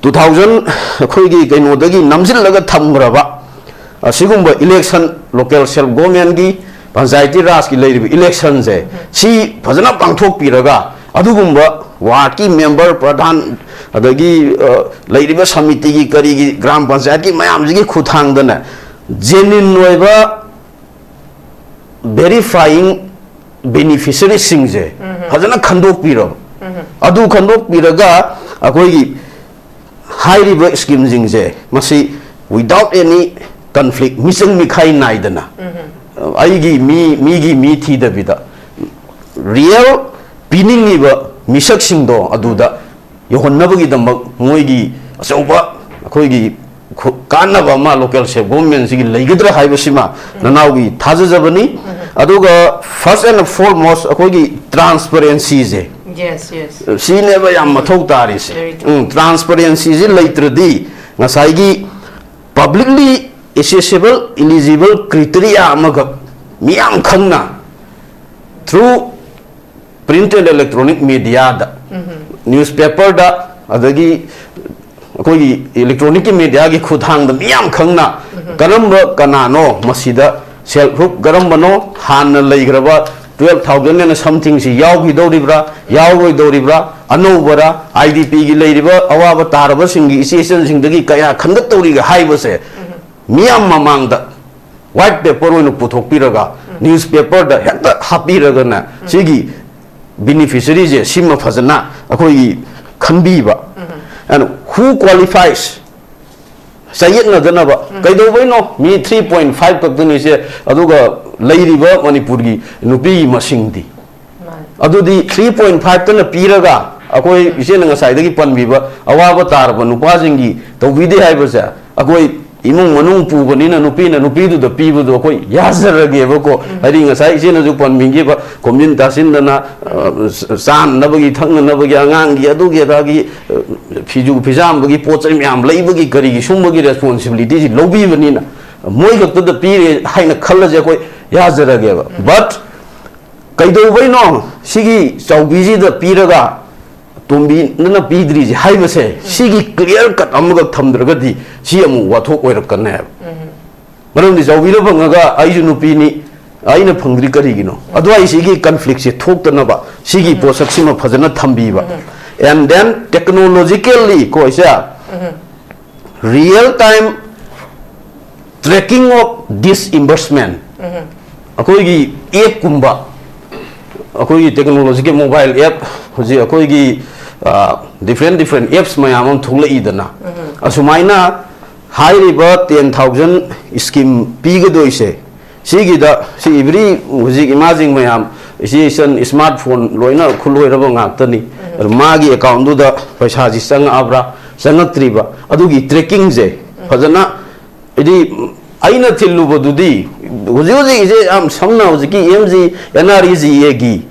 two thousand, ꯑꯩꯈꯣꯏꯒꯤ ꯀꯩꯅꯣꯗꯒꯤ ꯅꯝꯁꯤꯜꯂꯒ ꯊꯝꯈ꯭ꯔꯕ ꯑꯁꯤꯒꯨꯝꯕ ꯏꯂꯦꯛꯁꯟ, ꯂꯣꯀꯦꯜ ꯁꯦꯜꯐ ꯒꯣꯔꯃꯦꯟꯒꯤ, ꯄꯟꯆꯥꯌꯇꯤ ꯔꯥꯖꯀꯤ ꯂꯩꯔꯤꯕ ꯏꯂꯦꯛꯁꯟꯁꯦ, ꯁꯤ ꯐꯖꯅ ꯄꯥꯡꯊꯣꯛꯄꯤꯔꯒ ꯑꯗꯨꯒꯨꯝꯕ ꯋꯥꯔꯗꯀꯤ ꯃꯦꯝꯕꯔ, ꯄ꯭ꯔꯙꯥꯟ, ꯑꯗꯒꯤ, ꯑ, ꯂꯩꯔꯤꯕ ꯁꯃꯤꯇꯤꯒꯤ, ꯀꯔꯤꯒꯤ, ꯒ꯭ꯔꯥꯝ ꯄꯟꯆꯥꯌꯠꯀꯤ ꯃꯌꯥꯝꯁꯤꯒꯤ ꯈꯨꯠꯊꯥꯡꯗꯅꯦ, ꯖꯦꯅ꯭ꯌꯨꯟ ꯑꯣꯏꯕ ꯚꯦꯔꯤꯐꯥꯏꯌꯤꯡ ꯕꯦꯅꯤꯐꯤꯁꯔꯤꯁꯤꯡꯁꯦ ꯐꯖꯅ ꯈꯟꯗꯣꯛꯄꯤꯔꯕ, ꯑꯗꯨ ꯈꯟꯗꯣꯛꯄꯤꯔꯒ ꯑꯩꯈꯣꯏꯒꯤ ꯍꯥꯏꯔꯤꯕ ꯁ꯭ꯀꯤꯝꯁꯤꯡꯁꯦ ꯃꯁꯤ without any conflict, ꯃꯤꯆꯪ ꯃꯤꯈꯥꯏ ꯅꯥꯏꯗꯅ, ꯑ, ꯑꯩꯒꯤ ꯃꯤ, ꯃꯤꯒꯤ ꯃꯤ ꯊꯤꯗꯕꯤꯗ, ꯔꯤꯌꯦꯜ ꯄꯤꯅꯤꯡꯉꯤꯕ ꯃꯤꯁꯛꯁꯤꯡꯗꯣ ꯑꯗꯨꯗ ꯌꯧꯍꯟꯅꯕꯒꯤꯗꯃꯛ ꯃꯣꯏꯒꯤ ꯑꯆꯧꯕ ꯑꯩꯈꯣꯏꯒꯤ ꯈꯨ-, ꯀꯥꯟꯅꯕ ꯑꯃ ꯂꯣꯀꯦꯜ ꯁꯦꯜꯐ ꯒꯣꯚꯔꯟꯃꯦꯟꯁꯤꯒꯤ ꯂꯩꯒꯗ꯭ꯔꯥ ꯍꯥꯏꯕꯁꯤꯃ ꯅꯅꯥꯎꯒꯤ ꯊꯥꯖꯖꯕꯅꯤ꯫ ꯑꯗꯨꯒ first and foremost ꯑꯩꯈꯣꯏꯒꯤ ꯇ꯭ꯔꯥꯟꯁꯄꯔꯦꯟꯁꯤꯁꯦ, Yes, yes. ꯁꯤꯅꯦꯕ ꯌꯥꯝ ꯃꯊꯧ ꯇꯥꯔꯤꯁꯦ꯫ Very true. ꯎꯝ, ꯇ꯭ꯔꯥꯟꯁꯄꯔꯦꯟꯁꯤꯁꯤ ꯂꯩꯇ꯭ꯔꯗꯤ ꯉꯁꯥꯏꯒꯤ publicly accessible eligible criteria ꯑꯃꯈꯛ ꯃꯤꯌꯥꯝ ꯈꯪꯅ through print and electronic mediaꯗ, ꯅ꯭ꯌꯨꯁꯄꯦꯄꯔꯗ, ꯑꯗꯒꯤ ꯑꯩꯈꯣꯏꯒꯤ ꯏꯂꯦꯛꯇ꯭ꯔꯣꯅꯤꯛꯀꯤ ꯃꯦꯗꯤꯌꯥꯒꯤ ꯈꯨꯠꯊꯥꯡꯗ ꯃꯤꯌꯥꯝ ꯈꯪꯅ ꯀꯔꯝꯕ ꯀꯅꯥꯅꯣ ꯃꯁꯤꯗ self group ꯀꯔꯝꯕꯅꯣ, ꯍꯥꯟꯅ ꯂꯩꯈ꯭ꯔꯕ twelve thousand ꯑꯅ somethingꯁꯤ ꯌꯥꯎꯈꯤꯗꯧꯔꯤꯕ꯭ꯔꯥ, ꯌꯥꯎꯔꯣꯏꯗꯧꯔꯤꯕ꯭ꯔꯥ, ꯑꯅꯧꯕꯔꯥ, IDPꯒꯤ ꯂꯩꯔꯤꯕ ꯑꯋꯥꯕ ꯇꯥꯔꯕꯁꯤꯡꯒꯤ ꯏꯆꯦ ꯏꯆꯟꯁꯤꯡꯗꯒꯤ ꯀꯌꯥ ꯈꯟꯒꯠꯇꯧꯔꯤꯒꯦ ꯍꯥꯏꯕꯁꯦ ꯃꯤꯌꯥꯝ ꯃꯃꯥꯡꯗ white paper ꯑꯣꯏꯅ ꯄꯨꯊꯣꯛꯄꯤꯔꯒ ꯅ꯭ꯌꯨꯁꯄꯦꯄꯔꯗ ꯍꯦꯛꯇ ꯍꯥꯞꯄꯤꯔꯒꯅ ꯁꯤꯒꯤ ꯕꯤꯅꯤꯐꯤꯁꯔꯤꯁꯦ ꯁꯤꯃ ꯐꯖꯅ ꯑꯩꯈꯣꯏꯒꯤ ꯈꯟꯕꯤꯕ꯫ And who qualifies, ꯆꯌꯦꯠꯅꯗꯅꯕ꯫ ꯀꯩꯗꯧꯕꯩꯅꯣ me three point five ꯈꯛꯇꯅꯤꯁꯦ, ꯑꯗꯨꯒ ꯂꯩꯔꯤꯕ ꯃꯅꯤꯄꯨꯔꯒꯤ ꯅꯨꯄꯤꯒꯤ ꯃꯁꯤꯡꯗꯤ? ꯃꯥꯅꯤ꯫ ꯑꯗꯨꯗꯤ three point five ꯇꯅ ꯄꯤꯔꯒ ꯑꯩꯈꯣꯏ ꯏꯆꯦꯅ ꯉꯁꯥꯏꯗꯒꯤ ꯄꯟꯕꯤꯕ ꯑꯋꯥꯕ ꯇꯥꯔꯕ ꯅꯨꯄꯥꯁꯤꯡꯒꯤ ꯇꯧꯕꯤꯗꯦ ꯍꯥꯏꯕꯁꯦ, ꯑꯩꯈꯣꯏ ꯏꯃꯨꯡ ꯃꯅꯨꯡ ꯄꯨꯕꯅꯤꯅ ꯅꯨꯄꯤꯅ ꯅꯨꯄꯤꯗꯨꯗ ꯄꯤꯕꯗꯣ ꯑꯩꯈꯣꯏ ꯌꯥꯖꯔꯒꯦꯕꯀꯣ꯫ ꯍꯥꯏꯗꯤ ꯉꯁꯥꯏ ꯏꯆꯦꯅꯁꯨ ꯄꯟꯕꯤꯈꯤꯕ ꯈꯣꯝꯖꯤꯟ ꯇꯥꯁꯤꯟꯗꯅ, ꯑ, ꯆꯥꯅꯅꯕꯒꯤ ꯊꯛꯅꯅꯕꯒꯤ ꯑꯉꯥꯡꯒꯤ ꯑꯗꯨꯒꯤ ꯑꯗꯥꯒꯤ, ꯑ, ꯐꯤꯖꯨ ꯐꯤꯖꯥꯝꯕꯒꯤ ꯄꯣꯠ ꯆꯩ ꯃꯌꯥꯝ ꯂꯩꯕꯒꯤ ꯀꯔꯤꯒꯤ ꯁꯨꯝꯕꯒꯤ ꯔꯦꯁꯄꯣꯟꯁꯤꯕꯤꯂꯤꯇꯤꯁꯤ ꯂꯧꯕꯤꯕꯅꯤꯅ ꯃꯣꯏ ꯈꯛꯇꯗ ꯄꯤꯔꯦ ꯍꯥꯏꯅ ꯈꯜꯂꯁꯦ ꯑꯩꯈꯣꯏ ꯌꯥꯖꯔꯒꯦꯕ꯫ But ꯀꯩꯗꯧꯕꯩꯅꯣ ꯁꯤꯒꯤ ꯆꯥꯎꯕꯤꯁꯤꯗ ꯄꯤꯔꯒ ꯇꯣꯝꯕꯤꯅ ꯄꯤꯗ꯭ꯔꯤꯁꯦ ꯍꯥꯏꯕꯁꯦ, ꯁꯤꯒꯤ clear cut ꯑꯃꯈꯛ ꯊꯝꯗ꯭ꯔꯒꯗꯤ ꯁꯤ ꯑꯃꯨꯛ ꯋꯥꯊꯣꯛ ꯑꯣꯏꯔꯛꯀꯅꯦꯕ꯫ ꯃꯔꯝꯗꯤ ꯆꯥꯎꯕꯤꯅ ꯐꯪꯉꯒ ꯑꯩꯁꯨ ꯅꯨꯄꯤꯅꯤ, ꯑꯩꯅ ꯐꯪꯗ꯭ꯔꯤ ꯀꯔꯤꯒꯤꯅꯣ? ꯑꯗꯨꯋꯥꯏ ꯁꯤꯒꯤ conflictꯁꯦ ꯊꯣꯛꯇꯅꯕ ꯁꯤꯒꯤ ꯄꯣꯠꯁꯛꯁꯤꯃ ꯐꯖꯅ ꯊꯝꯕꯤꯕ꯫ And then technologically ꯀꯣ ꯏꯆꯦ, real time tracking of disbursement, ꯑꯩꯈꯣꯏꯒꯤ app ꯀꯨꯝꯕ, ꯑꯩꯈꯣꯏꯒꯤ technologyꯒꯤ mobile app, ꯍꯧꯖꯤꯛ ꯑꯩꯈꯣꯏꯒꯤ, ꯑ, different different apps ꯃꯌꯥꯝ ꯑꯃ ꯊꯣꯛꯂꯛꯏꯗꯅ, ꯑꯁꯨꯃꯥꯏꯅ ꯍꯥꯏꯔꯤꯕ ten thousand scheme ꯄꯤꯒꯗꯣꯏꯁꯦ ꯁꯤꯒꯤꯗ ꯁꯤ ꯏꯕ꯭ꯔꯤ ꯍꯧꯖꯤꯛ ꯏꯃꯥꯁꯤꯡ ꯃꯌꯥꯝ, ꯏꯆꯦ ꯏꯆꯟ ꯏꯁꯃꯥꯔꯠ ꯐꯣꯟ ꯂꯣꯏꯅ ꯈꯨꯜꯂꯣꯏꯔꯕ ꯉꯥꯛꯇꯅꯤ꯫ ꯑꯗꯨ ꯃꯥꯒꯤ ꯑꯦꯀꯥꯎꯟꯗꯨꯗ ꯄꯩꯁꯥꯁꯤ ꯆꯪꯉꯛꯑꯕ꯭ꯔꯥ, ꯆꯪꯉꯛꯇ꯭ꯔꯤꯕ, ꯑꯗꯨꯒꯤ ꯇ꯭ꯔꯦꯀꯤꯡꯁꯦ ꯐꯖꯅ, ꯍꯥꯏꯗꯤ, ꯑꯩꯅ ꯊꯤꯜꯂꯨꯕꯗꯨꯗꯤ ꯍꯧꯖꯤꯛ ꯍꯧꯖꯤꯛ ꯏꯆꯦ ꯌꯥꯝ ꯁꯝꯅ ꯍꯧꯖꯤꯛꯀꯤ M G N R E G ꯑꯦꯒꯤ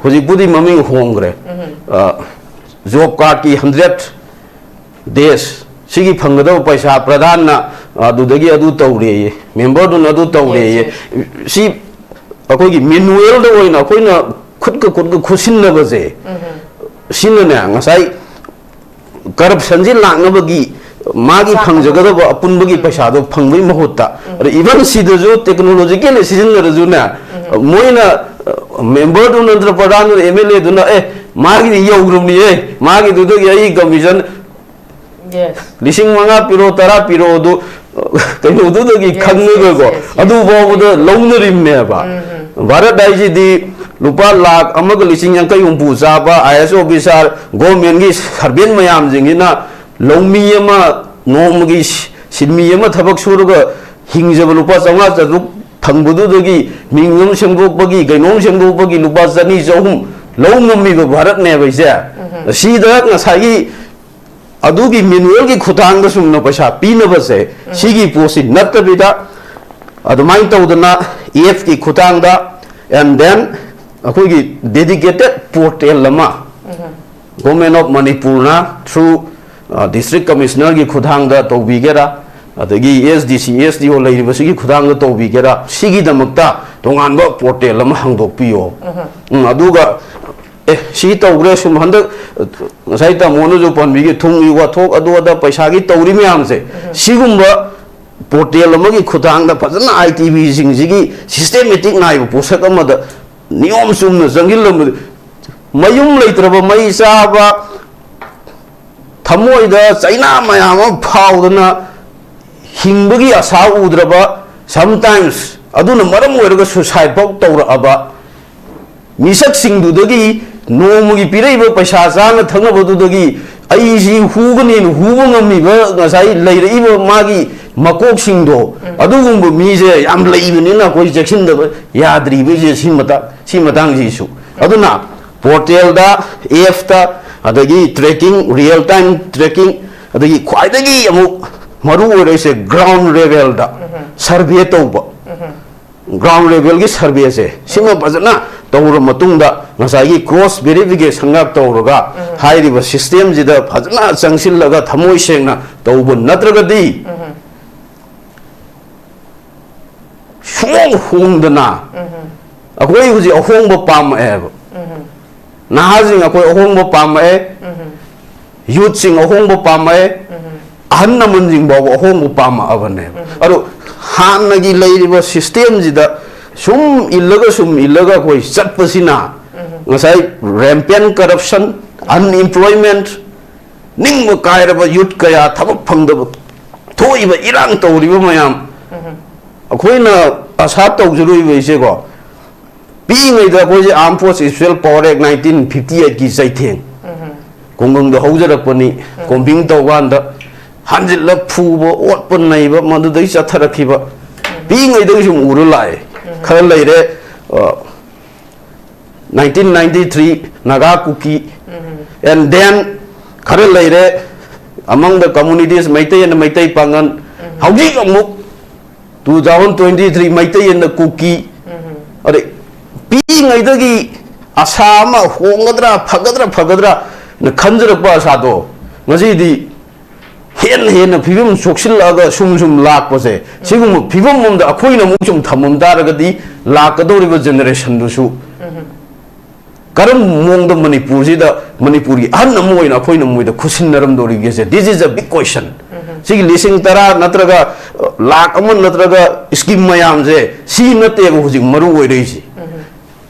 ꯍꯧꯖꯤꯛꯄꯨꯗꯤ ꯃꯃꯤꯡ ꯍꯣꯡꯈ꯭ꯔꯦ꯫ ꯖꯣꯕ ꯀꯥꯔꯗꯀꯤ ꯍꯟꯗ꯭ꯔꯦꯠ ꯗꯦꯁ ꯁꯤꯒꯤ ꯐꯪꯒꯗꯕ ꯄꯩꯁꯥ ꯄ꯭ꯔꯙꯥꯟꯅ ꯑꯗꯨꯗꯒꯤ ꯑꯗꯨ ꯇꯧꯔꯦꯌꯦ, ꯃꯦꯝꯕꯔꯗꯨꯅ ꯑꯗꯨ ꯇꯧꯔꯦꯌꯦ꯫ ꯁꯤ ꯑꯩꯈꯣꯏꯒꯤ ꯃꯦꯅꯨꯋꯦꯜꯗ ꯑꯣꯏꯅ ꯑꯩꯈꯣꯏꯅ ꯈꯨꯠꯀ ꯈꯨꯠꯀ ꯈꯨꯠꯁꯤꯟꯅꯕꯁꯦ, ꯁꯤꯅꯅꯦ, ꯉꯁꯥꯏ ꯀꯔꯞꯁꯟꯁꯤ ꯂꯥꯛꯅꯕꯒꯤ ꯃꯥꯒꯤ ꯐꯪꯖꯒꯗꯕ ꯑꯄꯨꯟꯕꯒꯤ ꯄꯩꯁꯥꯗꯣ ꯐꯪꯕꯒꯤ ꯃꯍꯨꯠꯇ, ꯑꯗ ꯏꯚꯟ ꯁꯤꯗꯁꯨ ꯇꯦꯛꯅꯣꯂꯣꯖꯤꯀꯦꯜꯂꯤ ꯁꯤꯖꯤꯟꯅꯔꯁꯨꯅꯦ, ꯃꯣꯏꯅ, ꯃꯦꯝꯕꯔꯗꯨ ꯅꯠꯇ꯭ꯔ ꯄ꯭ꯔꯙꯥꯟꯗꯨꯅ, ꯑꯦꯝ ꯑꯦꯜ ꯑꯦꯗꯨꯅ, "ꯑꯦ, ꯃꯥꯒꯤꯗꯤ ꯌꯧꯈ꯭ꯔꯕꯅꯤꯍꯦ, ꯃꯥꯒꯤꯗꯨꯗꯒꯤ ꯑꯩ ꯀꯃꯤꯁꯟ ꯂꯤꯁꯤꯡ ꯃꯉꯥ ꯄꯤꯔꯣ, ꯇꯔꯥ ꯄꯤꯔꯣ" ꯑꯗꯨ ꯀꯩꯅꯣꯗꯨꯗꯒꯤ ꯈꯪꯉꯒꯀꯣ, ꯑꯗꯨ ꯐꯥꯎꯕꯗ ꯂꯧꯅꯔꯤꯕꯅꯦꯕ꯫ ꯚꯥꯔꯠ ꯍꯥꯏꯁꯤꯗꯤ ꯂꯨꯄꯥ ꯂꯥꯈ ꯑꯃꯒ ꯂꯤꯁꯤꯡ ꯌꯥꯡꯈꯩ ꯍꯨꯝꯐꯨ ꯆꯥꯕ ꯑꯥꯏ ꯑꯦꯁ ꯑꯣꯐꯤꯁꯥꯔ, ꯒꯣꯔꯃꯦꯟꯒꯤ ꯁꯔꯚꯦꯟ ꯃꯌꯥꯝꯁꯤꯡꯁꯤꯅ ꯂꯧꯃꯤ ꯑꯃ, ꯅꯣꯡꯃꯒꯤ ꯁꯤ-, ꯁꯤꯟꯃꯤ ꯑꯃ ꯊꯕꯛ ꯁꯨꯔꯒ ꯍꯤꯡꯖꯕ ꯂꯨꯄꯥ ꯆꯥꯝꯃꯉꯥ ꯆꯥꯇ꯭ꯔꯨꯛ ꯐꯪꯕꯗꯨꯗꯒꯤ ꯃꯤꯡ ꯑꯃ ꯁꯦꯝꯗꯣꯛꯄꯒꯤ, ꯀꯩꯅꯣꯝ ꯁꯦꯝꯗꯣꯛꯄꯒꯤ ꯂꯨꯄꯥ ꯆꯅꯤ ꯆꯍꯨꯝ ꯂꯧ ꯉꯝꯃꯤꯕ ꯚꯥꯔꯠꯅꯦꯕ ꯏꯆꯦ꯫ ꯁꯤꯗ ꯉꯁꯥꯏꯒꯤ ꯑꯗꯨꯒꯤ ꯃꯦꯅꯨꯋꯦꯜꯒꯤ ꯈꯨꯊꯥꯡꯗ ꯁꯨꯝꯅ ꯄꯩꯁꯥ ꯄꯤꯅꯕꯁꯦ, ꯁꯤꯒꯤ ꯄꯣꯠꯁꯤ ꯅꯠꯇꯕꯤꯗ, ꯑꯗꯨꯃꯥꯏꯅ ꯇꯧꯗꯅ ꯑꯦꯞꯀꯤ ꯈꯨꯊꯥꯡꯗ, and then ꯑꯩꯈꯣꯏꯒꯤ dedicated portal ꯑꯃ Government of ꯃꯅꯤꯄꯨꯔꯅ through, ꯑ, district commissionerꯒꯤ ꯈꯨꯊꯥꯡꯗ ꯇꯧꯕꯤꯒꯦꯔꯥ, ꯑꯗꯒꯤ ꯑꯦꯁ ꯗꯤ ꯁꯤ, ꯑꯦꯁ ꯗꯤ ꯑꯣ ꯂꯩꯔꯤꯕꯁꯤꯒꯤ ꯈꯨꯊꯥꯡꯗ ꯇꯧꯕꯤꯒꯦꯔꯥ, ꯁꯤꯒꯤꯗꯃꯛꯇ ꯇꯣꯉꯥꯟꯕ ꯄꯣꯔꯇꯦꯜ ꯑꯃ ꯍꯥꯡꯗꯣꯛꯄꯤꯌꯣ꯫ ꯎꯝ, ꯑꯗꯨꯒ, "ꯑꯦ, ꯁꯤ ꯇꯧꯈ꯭ꯔꯦ, ꯁꯨꯝ ꯍꯟꯗꯛ, ꯑ, ꯉꯁꯥꯏ ꯇꯥꯃꯣꯅꯁꯨ ꯄꯟꯕꯤꯒꯦ, ꯊꯨꯝꯒꯤ ꯋꯥꯊꯣꯛ, ꯑꯗꯨ ꯑꯗ ꯄꯩꯁꯥꯒꯤ ꯇꯧꯔꯤ ꯃꯌꯥꯝꯁꯦ", ꯁꯤꯒꯨꯝꯕ ꯄꯣꯔꯇꯦꯜ ꯑꯃꯒꯤ ꯈꯨꯊꯥꯡꯗ ꯐꯖꯅ ꯑꯥꯏ ꯇꯤ ꯚꯤꯁꯤꯡꯁꯤꯒꯤ ꯁꯤꯁꯇꯦꯃꯦꯇꯤꯛ ꯅꯥꯏꯕ ꯄꯣꯠꯁꯛ ꯑꯃꯗ ꯅꯤꯌꯣꯝ ꯆꯨꯝꯅ ꯆꯪꯁꯤꯜꯂꯝꯕꯗ, ꯃꯌꯨꯝ ꯂꯩꯇ꯭ꯔꯕ, ꯃꯩ ꯆꯥꯕ, ꯊꯃꯣꯏꯗ ꯆꯩꯅꯥ ꯃꯌꯥꯝ ꯑꯃ ꯐꯥꯎꯗꯅ ꯍꯤꯡꯕꯒꯤ ꯑꯁꯥ ꯎꯗ꯭ꯔꯕ, sometimes ꯑꯗꯨꯅ ꯃꯔꯝ ꯑꯣꯏꯔꯒ suicide ꯐꯥꯎ ꯇꯧꯔꯛꯑꯕ ꯃꯤꯁꯛꯁꯤꯡꯗꯨꯗꯒꯤ ꯅꯣꯡꯃꯒꯤ ꯄꯤꯔꯛꯏꯕ ꯄꯩꯁꯥ ꯆꯥꯅ ꯊꯛꯅꯕꯗꯨꯗꯒꯤ ꯑꯩꯁꯤ ꯍꯨꯒꯅꯦꯅ ꯍꯨꯕ ꯉꯝꯃꯤꯕ ꯉꯁꯥꯏ ꯂꯩꯔꯛꯏꯕ ꯃꯥꯒꯤ ꯃꯀꯣꯛꯁꯤꯡꯗꯣ, ꯑꯗꯨꯒꯨꯝꯕ ꯃꯤꯁꯦ ꯌꯥꯝ ꯂꯩꯕꯅꯤꯅ ꯑꯩꯈꯣꯏ ꯆꯦꯛꯁꯤꯟꯗꯕ ꯌꯥꯗ꯭ꯔꯤꯕꯁꯦ ꯁꯤ ꯃꯇꯥꯡ, ꯁꯤ ꯃꯇꯥꯡꯁꯤꯁꯨ꯫ ꯑꯗꯨꯅ ꯄꯣꯔꯇꯦꯜꯗ, ꯑꯦꯞꯇ, ꯑꯗꯒꯤ ꯇ꯭ꯔꯦꯀꯤꯡ, ꯔꯤꯌꯦꯜ ꯇꯥꯏꯝ ꯇ꯭ꯔꯦꯀꯤꯡ, ꯑꯗꯒꯤ ꯈ꯭ꯋꯥꯏꯗꯒꯤ ꯑꯃꯨꯛ ꯃꯔꯨ ꯑꯣꯏꯔꯤꯁꯦ ꯒ꯭ꯔꯥꯎꯟ ꯂꯦꯚꯦꯜꯗ ꯁꯔꯚꯦ ꯇꯧꯕ꯫ ꯒ꯭ꯔꯥꯎꯟ ꯂꯦꯚꯦꯜꯒꯤ ꯁꯔꯚꯦꯁꯦ ꯁꯤꯃ ꯐꯖꯅ ꯇꯧꯔ ꯃꯇꯨꯡꯗ, ꯉꯁꯥꯏꯒꯤ ꯀ꯭ꯔꯣꯁ ꯚꯦꯔꯤꯐꯤꯀꯦꯁꯟꯒ ꯇꯧꯔꯒ, ꯍꯥꯏꯔꯤꯕ ꯁꯤꯁꯇꯦꯝꯁꯤꯗ ꯐꯖꯅ ꯆꯪꯁꯤꯜꯂꯒ ꯊꯃꯣꯏ ꯁꯦꯡꯅ ꯇꯧꯕ ꯅꯠꯇ꯭ꯔꯒꯗꯤ, ꯁꯨꯡꯍꯣꯡ ꯍꯣꯡꯗꯅ, ꯑꯩꯈꯣꯏ ꯍꯧꯖꯤꯛ ꯑꯍꯣꯡꯕ ꯄꯥꯝꯃꯛꯑꯦꯕ꯫ ꯅꯍꯥꯁꯤꯡ ꯑꯩꯈꯣꯏ ꯑꯍꯣꯡꯕ ꯄꯥꯝꯃꯛꯑꯦ, ꯌꯨꯠꯁꯤꯡ ꯑꯍꯣꯡꯕ ꯄꯥꯝꯃꯛꯑꯦ, ꯑꯍꯜ ꯂꯃꯟꯁꯤꯡ ꯐꯥꯎꯕ ꯑꯍꯣꯡꯕ ꯄꯥꯝꯃꯛꯑꯕꯅꯦꯕ꯫ ꯑꯗꯣ ꯍꯥꯟꯅꯒꯤ ꯂꯩꯔꯤꯕ ꯁꯤꯁꯇꯦꯝꯁꯤꯗ ꯁꯨꯝ ꯏꯜꯂꯒ, ꯁꯨꯝ ꯏꯜꯂꯒ ꯑꯩꯈꯣꯏ ꯆꯠꯄꯁꯤꯅ ꯉꯁꯥꯏ ꯔꯦꯝꯄꯦꯟ ꯀꯔꯞꯁꯟ, ꯑꯟꯏꯝꯄ꯭ꯂꯣꯏꯃꯦꯟ, ꯅꯤꯡꯕ ꯀꯥꯏꯔꯕ ꯌꯨꯠ ꯀꯌꯥ ꯊꯕꯛ ꯐꯪꯗꯕ, ꯊꯣꯛꯏꯕ ꯏꯔꯥꯡ ꯇꯧꯔꯤꯕ ꯃꯌꯥꯝ, ꯑꯩꯈꯣꯏꯅ ꯑꯁꯥ ꯇꯧꯖꯔꯨꯏꯕ ꯏꯆꯦꯀꯣ, ꯄꯤꯛꯏꯉꯩꯗ ꯑꯩꯈꯣꯏꯁꯦ Armed Forces Special Power Act nineteen fifty eight ꯀꯤ ꯆꯩꯊꯦꯡ, ꯈꯨꯡꯒꯪꯗ ꯍꯧꯖꯔꯛꯄꯅꯤ꯫ ꯀꯣꯝꯕꯤꯡ ꯇꯧꯀꯥꯟꯗ ꯍꯟꯖꯤꯜꯂ ꯐꯨꯕ, ꯑꯣꯠꯄ ꯅꯩꯕ, ꯃꯗꯨꯗꯩ ꯆꯠꯊꯔꯛꯈꯤꯕ ꯄꯤꯛꯏꯉꯩꯗꯒꯤ ꯁꯨꯝ ꯎꯔ ꯂꯥꯛꯑꯦ꯫ ꯈꯔ ꯂꯩꯔꯦ, ꯑ, nineteen ninety three Naga Kuki, and then ꯈꯔ ꯂꯩꯔꯦ, among the communities, ꯃꯩꯇꯩ ꯑꯅ ꯃꯩꯇꯩ ꯄꯥꯉꯜ, ꯍꯧꯖꯤꯛ ꯑꯃꯨꯛ two thousand twenty three Meitei ꯑꯅ ꯀꯨꯀꯤ꯫ ꯑꯗꯩ ꯄꯤꯛꯏꯉꯩꯗꯒꯤ ꯑꯁꯥ ꯑꯃ ꯍꯣꯡꯒꯗ꯭ꯔꯥ, ꯐꯒꯗ꯭ꯔꯥ, ꯐꯒꯗ꯭ꯔꯥ ꯅ ꯈꯟꯖꯔꯛꯄ ꯑꯁꯥꯗꯣ ꯉꯁꯤꯗꯤ ꯍꯦꯟꯅ ꯍꯦꯟꯅ ꯐꯤꯕꯝ ꯁꯣꯛꯁꯤꯜꯂꯛꯑꯒ ꯁꯨꯝ ꯁꯨꯝ ꯂꯥꯛꯄꯁꯦ, ꯁꯤꯒꯨꯝꯕ ꯐꯤꯕꯝ ꯑꯃꯗ ꯑꯩꯈꯣꯏꯅ ꯑꯃꯨꯛ ꯁꯨꯝ ꯊꯝꯃꯝ ꯇꯥꯔꯒꯗꯤ ꯂꯥꯛꯀꯗꯧꯔꯤꯕ ꯖꯦꯅꯦꯔꯦꯁꯟꯗꯨꯁꯨ ꯀꯔꯝꯕ ꯃꯑꯣꯡꯗ ꯃꯅꯤꯄꯨꯔꯁꯤꯗ, ꯃꯅꯤꯄꯨꯔꯒꯤ ꯑꯍꯟ ꯑꯃ ꯑꯣꯏꯅ ꯑꯩꯈꯣꯏꯅ ꯃꯣꯏꯗ ꯈꯨꯠꯁꯤꯟꯅꯔꯝꯗꯧꯔꯤꯒꯦꯁꯦ? This is a big question. ꯁꯤꯒꯤ ꯂꯤꯁꯤꯡ ꯇꯔꯥ ꯅꯠꯇ꯭ꯔꯒ, ꯑ, ꯂꯥꯛ ꯑꯃ ꯅꯠꯇ꯭ꯔꯒ ꯁ꯭ꯀꯤꯝ ꯃꯌꯥꯝꯁꯦ ꯁꯤ ꯅꯠꯇꯦꯕ ꯍꯧꯖꯤꯛ ꯃꯔꯨ ꯑꯣꯏꯔꯛꯏꯁꯤ꯫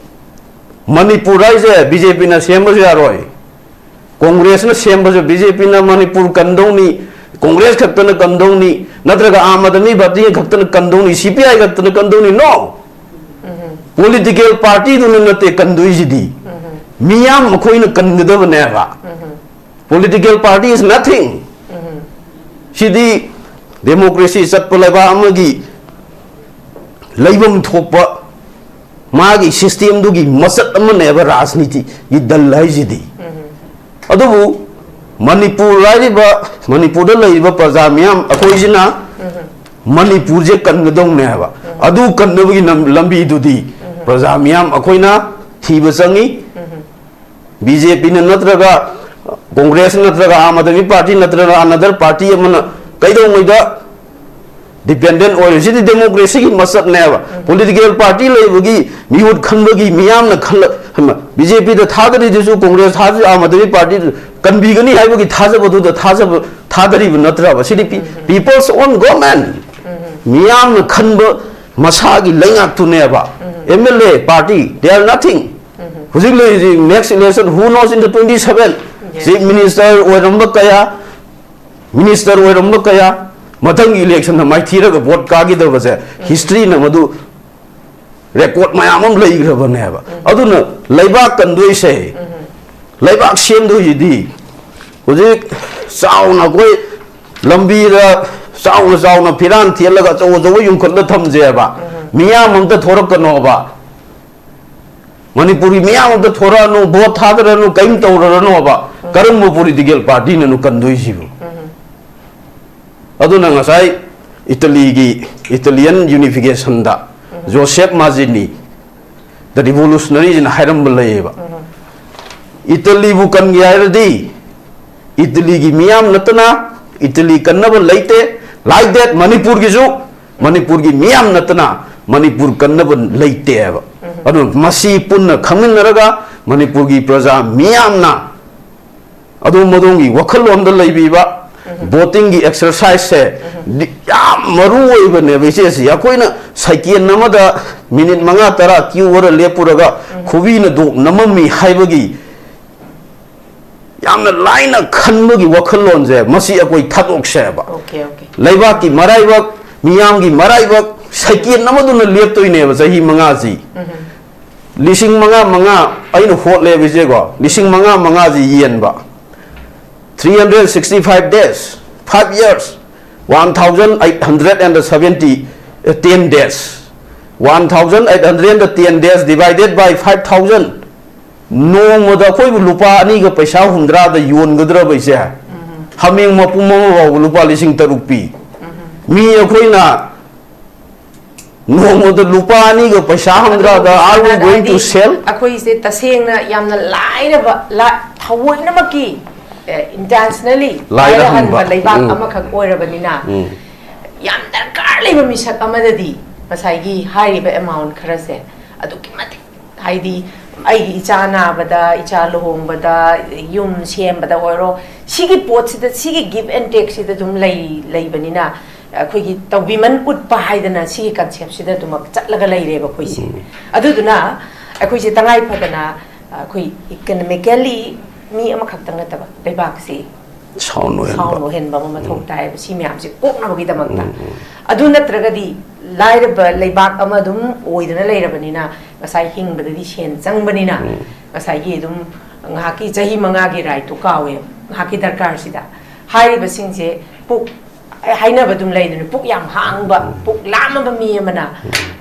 ꯃꯅꯤꯄꯨꯔ ꯍꯥꯏꯁꯦ ꯕꯤ ꯖꯦ ꯄꯤꯅ ꯁꯦꯝꯕꯁꯨ ꯌꯥꯔꯣꯏ, ꯀꯣꯡꯒ꯭ꯔꯦꯁꯅ ꯁꯦꯝꯕꯁꯨ, ꯕꯤ ꯖꯦ ꯄꯤꯅ ꯃꯅꯤꯄꯨꯔ ꯀꯟꯗꯧꯅꯤ, ꯀꯣꯡꯒ꯭ꯔꯦꯁ ꯈꯛꯇꯅ ꯀꯟꯗꯧꯅꯤ, ꯅꯠꯇ꯭ꯔꯒ ꯑꯥꯝ ꯑꯥꯗꯃꯤ ꯄꯥꯔꯇꯤ ꯈꯛꯇꯅ ꯀꯟꯗꯧꯅꯤ, ꯁꯤ ꯄꯤ ꯑꯥꯏ ꯈꯛꯇꯅ ꯀꯟꯗꯧꯅꯤ? No! ꯄꯣꯂꯤꯇꯤꯀꯦꯜ ꯄꯥꯔꯇꯤꯗꯨꯅ ꯅꯠꯇꯦ ꯀꯟꯗꯣꯏꯁꯤꯗꯤ, ꯃꯤꯌꯥꯝ ꯑꯩꯈꯣꯏꯅ ꯀꯟꯒꯗꯕꯅꯦꯕ꯫ Political party is nothing. ꯁꯤꯗꯤ ꯗꯦꯃꯣꯀ꯭ꯔꯦꯁꯤ ꯆꯠꯄ ꯂꯩꯕꯥꯛ ꯑꯃꯒꯤ ꯂꯩꯐꯝ ꯊꯣꯛꯄ ꯃꯥꯒꯤ ꯁꯤꯁꯇꯦꯝꯗꯨꯒꯤ ꯃꯆꯠ ꯑꯃꯅꯦꯕ ꯔꯥꯖꯅꯤꯇꯤꯒꯤ ꯗꯜ ꯍꯥꯏꯁꯤꯗꯤ꯫ ꯑꯗꯨꯕꯨ ꯃꯅꯤꯄꯨꯔ ꯍꯥꯏꯔꯤꯕ, ꯃꯅꯤꯄꯨꯔꯗ ꯂꯩꯔꯤꯕ ꯄ꯭ꯔꯖꯥ ꯃꯤꯌꯥꯝ ꯑꯩꯈꯣꯏꯁꯤꯅ ꯃꯅꯤꯄꯨꯔꯁꯦ ꯀꯟꯒꯗꯧꯅꯦ ꯍꯥꯏꯕ꯫ ꯑꯗꯨ ꯀꯟꯅꯕꯒꯤ ꯅꯝ-, ꯂꯝꯕꯤꯗꯨꯗꯤ ꯄ꯭ꯔꯖꯥ ꯃꯤꯌꯥꯝ ꯑꯩꯈꯣꯏꯅ ꯊꯤꯕ ꯆꯪꯉꯤ꯫ ꯕꯤ ꯖꯦ ꯄꯤꯅ ꯅꯠꯇ꯭ꯔꯒ ꯀꯣꯡꯒ꯭ꯔꯦꯁ ꯅꯠꯇ꯭ꯔꯒ ꯑꯥꯝ ꯑꯥꯗꯃꯤ ꯄꯥꯔꯇꯤ ꯅꯠꯇ꯭ꯔꯒ ꯑꯅꯗꯔ ꯄꯥꯔꯇꯤ ꯑꯃꯅ ꯀꯩꯗꯧꯉꯩꯗ ꯗꯤꯄꯦꯟꯗꯦꯟ ꯑꯣꯏꯔꯤꯁꯤꯗꯤ ꯗꯦꯃꯣꯀ꯭ꯔꯦꯁꯤꯒꯤ ꯃꯁꯛꯅꯦꯕ꯫ ꯄꯣꯂꯤꯇꯤꯀꯦꯜ ꯄꯥꯔꯇꯤ ꯂꯩꯕꯒꯤ, ꯃꯤꯍꯨꯠ ꯈꯟꯕꯒꯤ, ꯃꯤꯌꯥꯝꯅ ꯈꯜꯂ-, ꯍꯩꯃ, ꯕꯤ ꯖꯦ ꯄꯤꯗ ꯊꯥꯗꯔꯤꯗꯨꯁꯨ, ꯀꯣꯡꯒ꯭ꯔꯦꯁ ꯊꯥꯗꯔꯤ, ꯑꯥꯝ ꯑꯥꯗꯃꯤ ꯄꯥꯔꯇꯤꯗꯨ ꯀꯟꯕꯤꯒꯅꯤ ꯍꯥꯏꯕꯒꯤ ꯊꯥꯖꯕꯗꯨꯗ ꯊꯥꯖꯕ ꯊꯥꯗꯔꯤꯕ ꯅꯠꯇ꯭ꯔꯕ? ꯁꯤꯗꯤ ꯄꯤ-, people's own government, ꯃꯤꯌꯥꯝꯅ ꯈꯟꯕ ꯃꯁꯥꯒꯤ ꯂꯩꯉꯥꯛꯇꯨꯅꯦꯕ꯫ M L A party, they are nothing꯫ ꯍꯧꯖꯤꯛ ꯂꯩꯔꯤꯁꯤ next election, who knows in the twenty seven? Chief Minister ꯑꯣꯏꯔꯝꯕ ꯀꯌꯥ, ꯃꯤꯅꯤꯁꯇꯔ ꯑꯣꯏꯔꯝꯕ ꯀꯌꯥ, ꯃꯊꯪꯒꯤ ꯏꯂꯦꯛꯁꯟꯗ ꯃꯥꯏꯊꯤꯔꯒ ꯚꯣꯠ ꯀꯥꯈꯤꯗꯕꯁꯦ ꯍꯤꯁꯇ꯭ꯔꯤꯅ ꯃꯗꯨ ꯔꯦꯀꯣꯔꯠ ꯃꯌꯥꯝ ꯑꯃ ꯂꯩꯈ꯭ꯔꯕꯅꯦꯕ꯫ ꯑꯗꯨꯅ ꯂꯩꯕꯥꯛ ꯀꯟꯗꯣꯏꯁꯦ, ꯂꯩꯕꯥꯛ ꯁꯦꯝꯗꯣꯏꯁꯤꯗꯤ ꯍꯧꯖꯤꯛ ꯆꯥꯎꯅ ꯑꯩꯈꯣꯏ ꯂꯝꯕꯤꯗ ꯆꯥꯎꯅ ꯆꯥꯎꯅ ꯐꯤꯔꯥꯟ ꯊꯦꯠꯂꯒ ꯑꯆꯧ ꯑꯆꯧꯕ ꯌꯨꯝꯈꯠꯂ ꯊꯝꯁꯦꯕ꯫ ꯃꯤꯌꯥꯝ ꯑꯝꯇ ꯊꯣꯔꯛꯀꯅꯣꯕ꯫ ꯃꯅꯤꯄꯨꯔꯒꯤ ꯃꯤꯌꯥꯝ ꯑꯝꯇ ꯊꯣꯔꯛꯑꯅꯨ, ꯚꯣꯠ ꯊꯥꯗꯔꯅꯨ, ꯀꯔꯤꯝ ꯇꯧꯔꯔꯅꯣꯕ꯫ ꯀꯔꯝꯕ ꯄꯣꯂꯤꯇꯤꯀꯦꯜ ꯄꯥꯔꯇꯤꯅꯅꯣ ꯀꯟꯗꯣꯏꯁꯤꯕꯨ? ꯑꯗꯨꯅ ꯉꯁꯥꯏ ꯏꯇꯂꯤꯒꯤ, Italian unificationꯗ ꯖꯣꯁꯦꯞ ꯃꯥꯖꯤꯅꯤ, the revolutionaryꯁꯤꯅ ꯍꯥꯏꯔꯝꯕ ꯂꯩꯌꯦꯕ꯫ ꯏꯇꯂꯤꯕꯨ ꯀꯟꯒꯦ ꯍꯥꯏꯔꯗꯤ ꯏꯇꯂꯤꯒꯤ ꯃꯤꯌꯥꯝ ꯅꯠꯇꯅ ꯏꯇꯂꯤ ꯀꯟꯅꯕ ꯂꯩꯇꯦ꯫ Like that, ꯃꯅꯤꯄꯨꯔꯒꯤꯁꯨ ꯃꯅꯤꯄꯨꯔꯒꯤ ꯃꯤꯌꯥꯝ ꯅꯠꯇꯅ ꯃꯅꯤꯄꯨꯔ ꯀꯟꯅꯕ ꯂꯩꯇꯦꯕ꯫ ꯑꯗꯨꯅ ꯃꯁꯤ ꯄꯨꯟꯅ ꯈꯪꯃꯤꯟꯅꯔꯒ ꯃꯅꯤꯄꯨꯔꯒꯤ ꯄ꯭ꯔꯖꯥ ꯃꯤꯌꯥꯝꯅ ꯑꯗꯣꯝ ꯑꯗꯣꯝꯒꯤ ꯋꯥꯈꯜꯂꯣꯟꯗ ꯂꯩꯕꯤꯕ, votingꯒꯤ exerciseꯁꯦ ꯌꯥꯝ ꯃꯔꯨ ꯑꯣꯏꯕꯅꯦꯕ, ꯏꯆꯦꯁꯤ꯫ ꯑꯩꯈꯣꯏꯅ ꯁꯦꯀꯦꯟ ꯑꯃꯗ ꯃꯤꯅꯤꯠ ꯃꯉꯥ ꯇꯔꯥ queue ꯑꯣꯏꯔ ꯂꯦꯞꯄꯨꯔꯒ ꯈꯨꯕꯤꯅ ꯗꯣꯛ ꯅꯝꯃꯝꯃꯤ ꯍꯥꯏꯕꯒꯤ ꯌꯥꯝꯅ ꯂꯥꯏꯅ ꯈꯟꯕꯒꯤ ꯋꯥꯈꯜꯂꯣꯟꯁꯦ, ꯃꯁꯤ ꯑꯩꯈꯣꯏ ꯊꯥꯗꯣꯛꯁꯦꯕ꯫ Okay, okay. ꯂꯩꯕꯥꯛꯀꯤ ꯃꯔꯥꯏꯕꯛ, ꯃꯤꯌꯥꯝꯒꯤ ꯃꯔꯥꯏꯕꯛ, ꯁꯦꯀꯦꯟ ꯑꯃꯗꯨꯅ ꯂꯦꯞꯇꯣꯏꯅꯦꯕ ꯆꯍꯤ ꯃꯉꯥꯁꯤ꯫ ꯂꯤꯁꯤꯡ ꯃꯉꯥ ꯃꯉꯥ ꯑꯩꯅ ꯍꯣꯠꯂꯦꯕ, ꯏꯆꯦꯀꯣ, ꯂꯤꯁꯤꯡ ꯃꯉꯥ ꯃꯉꯥꯁꯤ ꯌꯦꯟꯕ, three hundred sixty five days, five years, One thousand eight hundred and seventy, ten days, one thousand eight hundred ten days divided by five thousand, ꯅꯣꯡꯃꯗ ꯑꯩꯈꯣꯏꯕꯨ ꯂꯨꯄꯥ ꯑꯅꯤꯒ ꯄꯩꯁꯥ ꯍꯨꯝꯗ꯭ꯔꯥꯗ ꯌꯣꯟꯒꯗ꯭ꯔꯕ ꯏꯆꯦ? ꯍꯥꯃꯦꯡ ꯃꯄꯨꯝ ꯑꯃ ꯐꯥꯎꯕ ꯂꯨꯄꯥ ꯂꯤꯁꯤꯡ ꯇꯔꯨꯛ ꯄꯤ꯫ ꯃꯤ ꯑꯩꯈꯣꯏꯅ ꯅꯣꯡꯃꯗ ꯂꯨꯄꯥ ꯑꯅꯤꯒ ꯄꯩꯁꯥ ꯍꯨꯝꯗ꯭ꯔꯥꯗ are we going to sell? ꯑꯩꯈꯣꯏꯁꯦ ꯇꯁꯦꯡꯅ ꯌꯥꯝꯅ ꯂꯥꯏꯔꯕ, ꯂꯥ- ꯊꯑꯣꯏꯅꯃꯛꯀꯤ ꯏꯟꯇꯦꯟꯁꯅꯦꯜꯂꯤ ꯂꯥꯏꯔꯍꯟꯕ꯫ ꯂꯥꯏꯔꯍꯟꯕ ꯂꯩꯕꯥꯛ ꯎꯝ꯫ ꯑꯃꯈꯛ ꯑꯣꯏꯔꯕꯅꯤꯅ, ꯎꯝ꯫ ꯌꯥꯝ ꯗꯔꯀꯥꯔ ꯂꯩꯕ ꯃꯤꯁꯛ ꯑꯃꯗꯗꯤ ꯉꯁꯥꯏꯒꯤ ꯍꯥꯏꯔꯤꯕ ꯑꯦꯃꯥꯎꯟ ꯈꯔꯁꯦ ꯑꯗꯨꯛꯀꯤ ꯃꯇꯤꯛ, ꯍꯥꯏꯗꯤ ꯑꯩꯒꯤ ꯏꯆꯥ ꯅꯥꯕꯗ, ꯏꯆꯥ ꯂꯨꯍꯣꯡꯕꯗ, ꯌꯨꯝ ꯁꯦꯝꯕꯗ ꯑꯣꯏꯔꯣ, ꯁꯤꯒꯤ ꯄꯣꯠꯁꯤꯗ, ꯁꯤꯒꯤ ꯒꯤꯐ ꯑꯦꯟ ꯇꯦꯛꯁꯤꯗ ꯑꯗꯨꯝ ꯂꯩ ꯂꯩꯕꯅꯤꯅ, ꯑꯩꯈꯣꯏꯒꯤ ꯇꯧꯕꯤꯃꯟ ꯎꯠꯄ ꯍꯥꯏꯗꯅ ꯁꯤꯒꯤ ꯀꯟꯁꯦꯞꯁꯤꯗ ꯑꯗꯨꯃꯛ ꯆꯠꯂꯒ ꯂꯩꯔꯦꯕ ꯑꯩꯈꯣꯏꯁꯦ꯫ ꯑꯗꯨꯗꯨꯅ ꯑꯩꯈꯣꯏꯁꯦ ꯇꯉꯥꯏ ꯐꯗꯅ ꯑꯩꯈꯣꯏ ꯏꯀꯅꯃꯤꯀꯦꯜꯂꯤ ꯃꯤ ꯑꯃꯈꯛꯇꯪ ꯅꯠꯇꯕ, ꯂꯩꯕꯥꯛꯁꯤ ꯁꯥꯎꯟ ꯑꯣꯏꯍꯟꯕ꯫ ꯁꯥꯎꯟ ꯑꯣꯏꯍꯟꯕ ꯑꯃ ꯃꯊꯧ ꯇꯥꯏꯌꯦꯕ꯫ ꯁꯤ ꯃꯌꯥꯝꯁꯦ ꯀꯣꯛꯅꯕꯒꯤꯗꯃꯛꯇ꯫ ꯑꯗꯨ ꯅꯠꯇ꯭ꯔꯒꯗꯤ ꯂꯥꯏꯔꯕ ꯂꯩꯕꯥꯛ ꯑꯃ ꯑꯗꯨꯝ ꯑꯣꯏꯗꯅ ꯂꯩꯔꯕꯅꯤꯅ, ꯉꯁꯥꯏ ꯍꯤꯡꯕꯗꯗꯤ ꯁꯦꯟ ꯆꯪꯕꯅꯤꯅ, ꯉꯁꯥꯏꯒꯤ ꯑꯗꯨꯝ ꯉꯥꯏꯍꯥꯛꯀꯤ ꯆꯍꯤ ꯃꯉꯥꯒꯤ ꯔꯥꯏꯠꯇꯣ ꯀꯥꯎꯋꯦ, ꯉꯥꯏꯍꯥꯛꯀꯤ ꯗꯔꯀꯥꯔꯁꯤꯗ꯫ ꯍꯥꯏꯔꯤꯕꯁꯤꯡꯁꯦ ꯄꯨꯛ, ꯍꯥꯏꯅꯕ ꯑꯗꯨꯝ ꯂꯩꯗꯅ, ꯄꯨꯛ ꯌꯥꯝ ꯍꯥꯡꯕ, ꯄꯨꯛ ꯂꯥꯝꯃꯕ ꯃꯤ ꯑꯃꯅ,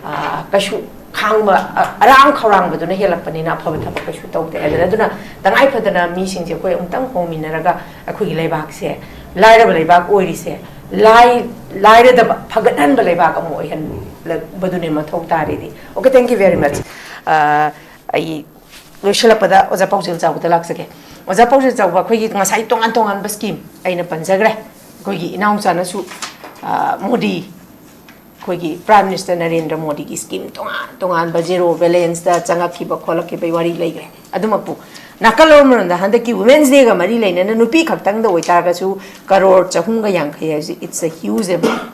ꯑꯥ, ꯀꯩꯁꯨ ꯈꯥꯡꯕ, ꯑ-, ꯑꯔꯥꯝ ꯈꯧꯔꯥꯡꯕꯗꯨꯅ ꯍꯦꯜꯂꯛꯄꯅꯤꯅ ꯑꯐꯕ ꯊꯕꯛ ꯀꯩꯁꯨ ꯇꯧꯗꯦ ꯍꯥꯏꯗꯅ꯫ ꯑꯗꯨꯅ ꯇꯉꯥꯏ ꯐꯗꯅ ꯃꯤꯁꯤꯡꯁꯦ ꯑꯩꯈꯣꯏ ꯑꯃꯨꯛꯇꯪ ꯍꯣꯡꯃꯤꯟꯅꯔꯒ ꯑꯩꯈꯣꯏꯒꯤ ꯂꯩꯕꯥꯛꯁꯦ, ꯂꯥꯏꯔꯕ ꯂꯩꯕꯥꯛ ꯑꯣꯏꯔꯤꯁꯦ, ꯂꯥꯏ-, ꯂꯥꯏꯔꯗꯕ ꯐꯒꯠꯍꯟꯕ ꯂꯩꯕꯥꯛ ꯑꯃ ꯑꯣꯏꯍꯟꯕꯗꯨꯅꯦ ꯃꯊꯧ ꯇꯥꯔꯤꯗꯤ꯫ Okay, thank you very much. ꯑ, ꯑꯩ ꯂꯣꯏꯁꯤꯜꯂꯛꯄꯗ ꯑꯣꯖꯥ ꯄꯥꯎꯖꯦꯜ ꯆꯥꯎꯕꯗ ꯂꯥꯛꯆꯒꯦ꯫ ꯑꯣꯖꯥ ꯄꯥꯎꯖꯦꯜ ꯆꯥꯎꯕ, ꯑꯩꯈꯣꯏꯒꯤ ꯉꯁꯥꯏ ꯇꯣꯉꯥꯟ ꯇꯣꯉꯥꯟꯕ ꯁ꯭ꯀꯤꯝ ꯑꯩꯅ ꯄꯟꯖꯈ꯭ꯔꯦ꯫ ꯑꯩꯈꯣꯏꯒꯤ ꯏꯅꯥꯎꯆꯥꯅꯁꯨ, ꯑ, ꯃꯣꯗꯤ, ꯑꯩꯈꯣꯏꯒꯤ ꯄ꯭ꯔꯥꯏꯝ ꯃꯤꯅꯤꯁꯇꯔ ꯅꯔꯦꯟꯗ꯭ꯔ ꯃꯣꯗꯤꯒꯤ ꯁ꯭ꯀꯤꯝ ꯇꯣꯉꯥꯟ ꯇꯣꯉꯥꯟꯕ ꯖꯦꯔꯣ ꯕꯦꯂꯦꯟꯁꯇ ꯆꯪꯉꯛꯈꯤꯕ ꯈꯣꯠꯂꯛꯈꯤꯕꯒꯤ ꯋꯥꯔꯤ ꯂꯩꯈ꯭ꯔꯦ꯫ ꯑꯗꯨꯃꯛꯄꯨ ꯅꯥꯀꯜ ꯑꯃꯔꯣꯝꯗ ꯍꯟꯗꯛꯀꯤ ꯋꯨꯃꯦꯟꯁ ꯗꯦꯒ ꯃꯔꯤ ꯂꯩꯅꯅ ꯅꯨꯄꯤ ꯈꯛꯇꯪꯗ ꯑꯣꯏꯇꯥꯔꯒꯁꯨ ꯀꯔꯣꯔ ꯆꯍꯨꯝꯒ ꯌꯥꯡꯈꯩ ꯍꯥꯏꯕꯁꯤ it's a huge amount꯫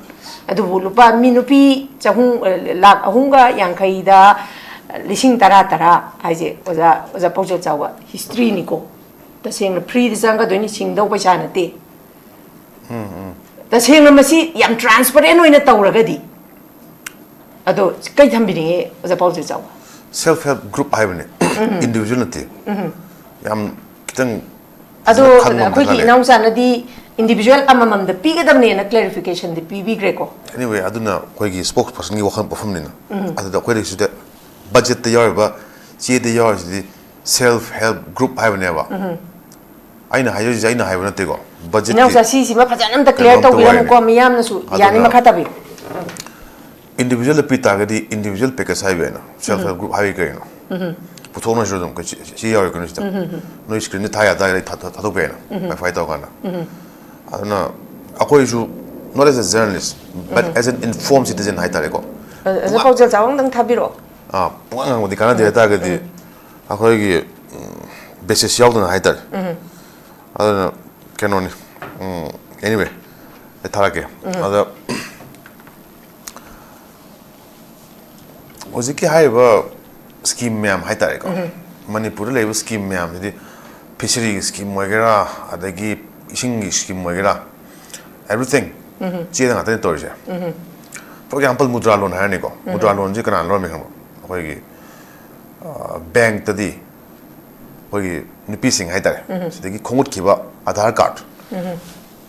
ꯑꯗꯨꯕꯨ ꯂꯨꯄꯥ ꯃꯤ ꯅꯨꯄꯤ ꯆꯍꯨꯝ, ꯂꯥꯛ ꯑꯍꯨꯝꯒ ꯌꯥꯡꯈꯩꯗ ꯂꯤꯁꯤꯡ ꯇꯔꯥ ꯇꯔꯥ ꯍꯥꯏꯁꯦ ꯑꯣꯖꯥ, ꯑꯣꯖꯥ ꯄꯥꯎꯖꯦꯜ ꯆꯥꯎꯕ, ꯍꯤꯁꯇ꯭ꯔꯤꯅꯤꯀꯣ꯫ ꯇꯁꯦꯡꯅ ꯐ꯭ꯔꯤꯗ ꯆꯪꯒꯗꯣꯏꯅꯤ, ꯁꯤꯡꯗꯧ ꯄꯩꯁꯥ ꯅꯠꯇꯦ꯫ ꯇꯁꯦꯡꯅ ꯃꯁꯤ ꯌꯥꯝ ꯇ꯭ꯔꯥꯟꯁꯄꯔꯦꯟ ꯑꯣꯏꯅ ꯇꯧꯔꯒꯗꯤ꯫ ꯑꯗꯣ ꯀꯩ ꯊꯝꯕꯤꯅꯤꯡꯉꯤ ꯑꯣꯖꯥ ꯄꯥꯎꯖꯦꯜ ꯆꯥꯎꯕ? ꯁꯦꯜꯐ ꯍꯦꯜꯞ ꯒ꯭ꯔꯨꯞ ꯍꯥꯏꯕꯅꯦ, ꯏꯟꯗꯤꯕꯤꯖꯨꯋꯦꯜ ꯅꯠꯇꯦ꯫ ꯌꯥꯝ ꯈꯤꯇꯪ ꯑꯗꯣ ꯐꯖꯅ ꯈꯪꯕ ꯑꯃ ꯑꯩꯈꯣꯏꯒꯤ ꯗꯔꯀꯥꯔ ꯂꯩ꯫ ꯏꯅꯥꯎꯆꯥꯅꯗꯤ ꯏꯟꯗꯤꯕꯤꯖꯨꯋꯦꯜ ꯑꯃꯃꯝꯗ ꯄꯤꯒꯗꯕꯅꯦꯅ ꯀ꯭ꯂꯦꯔꯤꯐꯤꯀꯦꯁꯟꯗꯤ ꯄꯤꯕꯤꯈ꯭ꯔꯦꯀꯣ꯫ Anyway, ꯑꯗꯨꯅ ꯑꯩꯈꯣꯏꯒꯤ ꯁ꯭ꯄꯣꯛꯁ ꯄꯔꯁꯟꯒꯤ ꯋꯥꯐꯝ ꯋꯥꯐꯝꯅꯤꯅ꯫ ꯑꯗꯨꯗ ꯑꯩꯈꯣꯏꯗ ꯁꯤꯗ ꯕꯖꯦꯠꯇ ꯌꯥꯎꯔꯤꯕ, ꯆꯦꯗ ꯌꯥꯎꯔꯤꯁꯤꯗꯤ ꯁꯦꯜꯐ ꯍꯦꯜꯞ ꯒ꯭ꯔꯨꯞ ꯍꯥꯏꯕꯅꯦꯕ꯫ ꯑꯩꯅ ꯍꯥꯏꯖꯔꯤꯁꯦ ꯑꯩꯅ ꯍꯥꯏꯕ ꯅꯠꯇꯦꯀꯣ, ꯕꯖꯦꯠꯀꯤ ꯏꯅꯥꯎꯆꯥ, ꯁꯤꯁꯤꯃ ꯐꯖꯅ ꯑꯝꯇ ꯀ꯭ꯂꯤꯌꯥꯔ ꯀꯩꯅꯣꯝꯇ ꯇꯧꯕꯤꯔꯝꯃꯨꯀꯣ, ꯋꯥꯔꯤꯅꯤ꯫ ꯃꯤꯌꯥꯝꯅꯁꯨ ꯌꯥꯅꯤ ꯑꯗꯨꯅ ꯃꯈꯥ ꯇꯥꯕꯤꯌꯨ꯫ ꯏꯟꯗꯤꯕꯤꯖꯨꯋꯦꯜꯗ ꯄꯤ ꯇꯥꯔꯒꯗꯤ ꯏꯟꯗꯤꯕꯤꯖꯨꯋꯦꯜ ꯄꯦꯀꯦꯖ ꯍꯥꯏꯕ ꯍꯥꯏꯅ, ꯁꯦꯜꯐ ꯍꯦꯜꯞ ꯒ꯭ꯔꯨꯞ ꯍꯥꯏꯕ ꯀꯩꯅꯣ? ꯄꯨꯊꯣꯛꯅꯔꯁꯨ ꯑꯗꯨꯝ ꯀꯩ-, ꯁꯤ, ꯁꯤ ꯌꯥꯎꯔꯤ ꯀꯩꯅꯣ ꯁꯤꯗ꯫ ꯅꯣꯏ ꯁ꯭ꯀ꯭ꯔꯤꯟꯗ ꯊꯥ ꯌꯥ ꯇꯥꯔꯒꯗꯤ ꯊꯥ-, ꯊꯥ-, ꯊꯥꯗꯣꯛꯄ ꯌꯥꯏꯅ, ꯋꯥꯏꯐꯥꯏ ꯇꯧꯔꯀꯥꯟꯗ꯫ ꯑꯗꯨꯅ ꯑꯩꯈꯣꯏꯁꯨ, not as a journalist, but as an informed citizen ꯍꯥꯏꯇꯥꯔꯦꯀꯣ꯫ ꯑꯗꯨ ꯄꯥꯎꯖꯦꯜ ꯆꯥꯎꯕ ꯑꯝꯇꯪ ꯊꯥꯕꯤꯔꯛꯑꯣ꯫ ꯑꯥ, ꯄꯨꯡꯉꯥꯡ ꯉꯥꯡꯕꯗꯤ ꯀꯥꯟꯅꯗꯦ ꯍꯥꯏꯇꯥꯔꯒꯗꯤ ꯑꯩꯈꯣꯏꯒꯤ, ꯎꯝ, ꯕꯦꯁꯤꯁ ꯌꯥꯎꯗꯅ ꯍꯥꯏꯇꯥꯔꯦ꯫ ꯑꯗꯨꯅ ꯀꯩꯅꯣꯅꯤ, ꯎꯝ, anyway, ꯑꯩ ꯊꯥꯔꯛꯀꯦ꯫ ꯑꯗ ꯍꯧꯖꯤꯛꯀꯤ ꯍꯥꯏꯔꯤꯕ ꯁ꯭ꯀꯤꯝ ꯃꯌꯥꯝ ꯍꯥꯏꯇꯥꯔꯦꯀꯣ, ꯃꯅꯤꯄꯨꯔꯗ ꯂꯩꯔꯤꯕ ꯁ꯭ꯀꯤꯝ ꯃꯌꯥꯝꯁꯤꯗꯤ, ꯐꯤꯁꯔꯤꯒꯤ ꯁ꯭ꯀꯤꯝ ꯑꯣꯏꯒꯦꯔꯥ, ꯑꯗꯒꯤ ꯏꯁꯤꯡꯒꯤ ꯁ꯭ꯀꯤꯝ ꯑꯣꯏꯒꯦꯔꯥ, everything ꯆꯦꯗ ꯉꯥꯛꯇꯅꯦ ꯇꯧꯔꯤꯁꯦ꯫ For example, ꯃꯨꯗ꯭ꯔꯥ ꯂꯣꯟ ꯍꯥꯏꯔꯅꯤꯀꯣ, ꯃꯨꯗ꯭ꯔꯥ ꯂꯣꯟꯁꯦ ꯀꯅꯥꯅ ꯂꯧꯔꯝꯃꯤ ꯈꯪꯕ꯭ꯔꯣ? ꯑꯩꯈꯣꯏꯒꯤ, ꯑ, ꯕꯦꯡꯛꯇꯗꯤ ꯑꯩꯈꯣꯏꯒꯤ ꯅꯨꯄꯤꯁꯤꯡ ꯍꯥꯏꯇꯥꯔꯦ, ꯁꯤꯗꯒꯤ ꯈꯣꯡꯎꯠꯈꯤꯕ ꯑꯙꯥꯔ ꯀꯥꯔꯠ,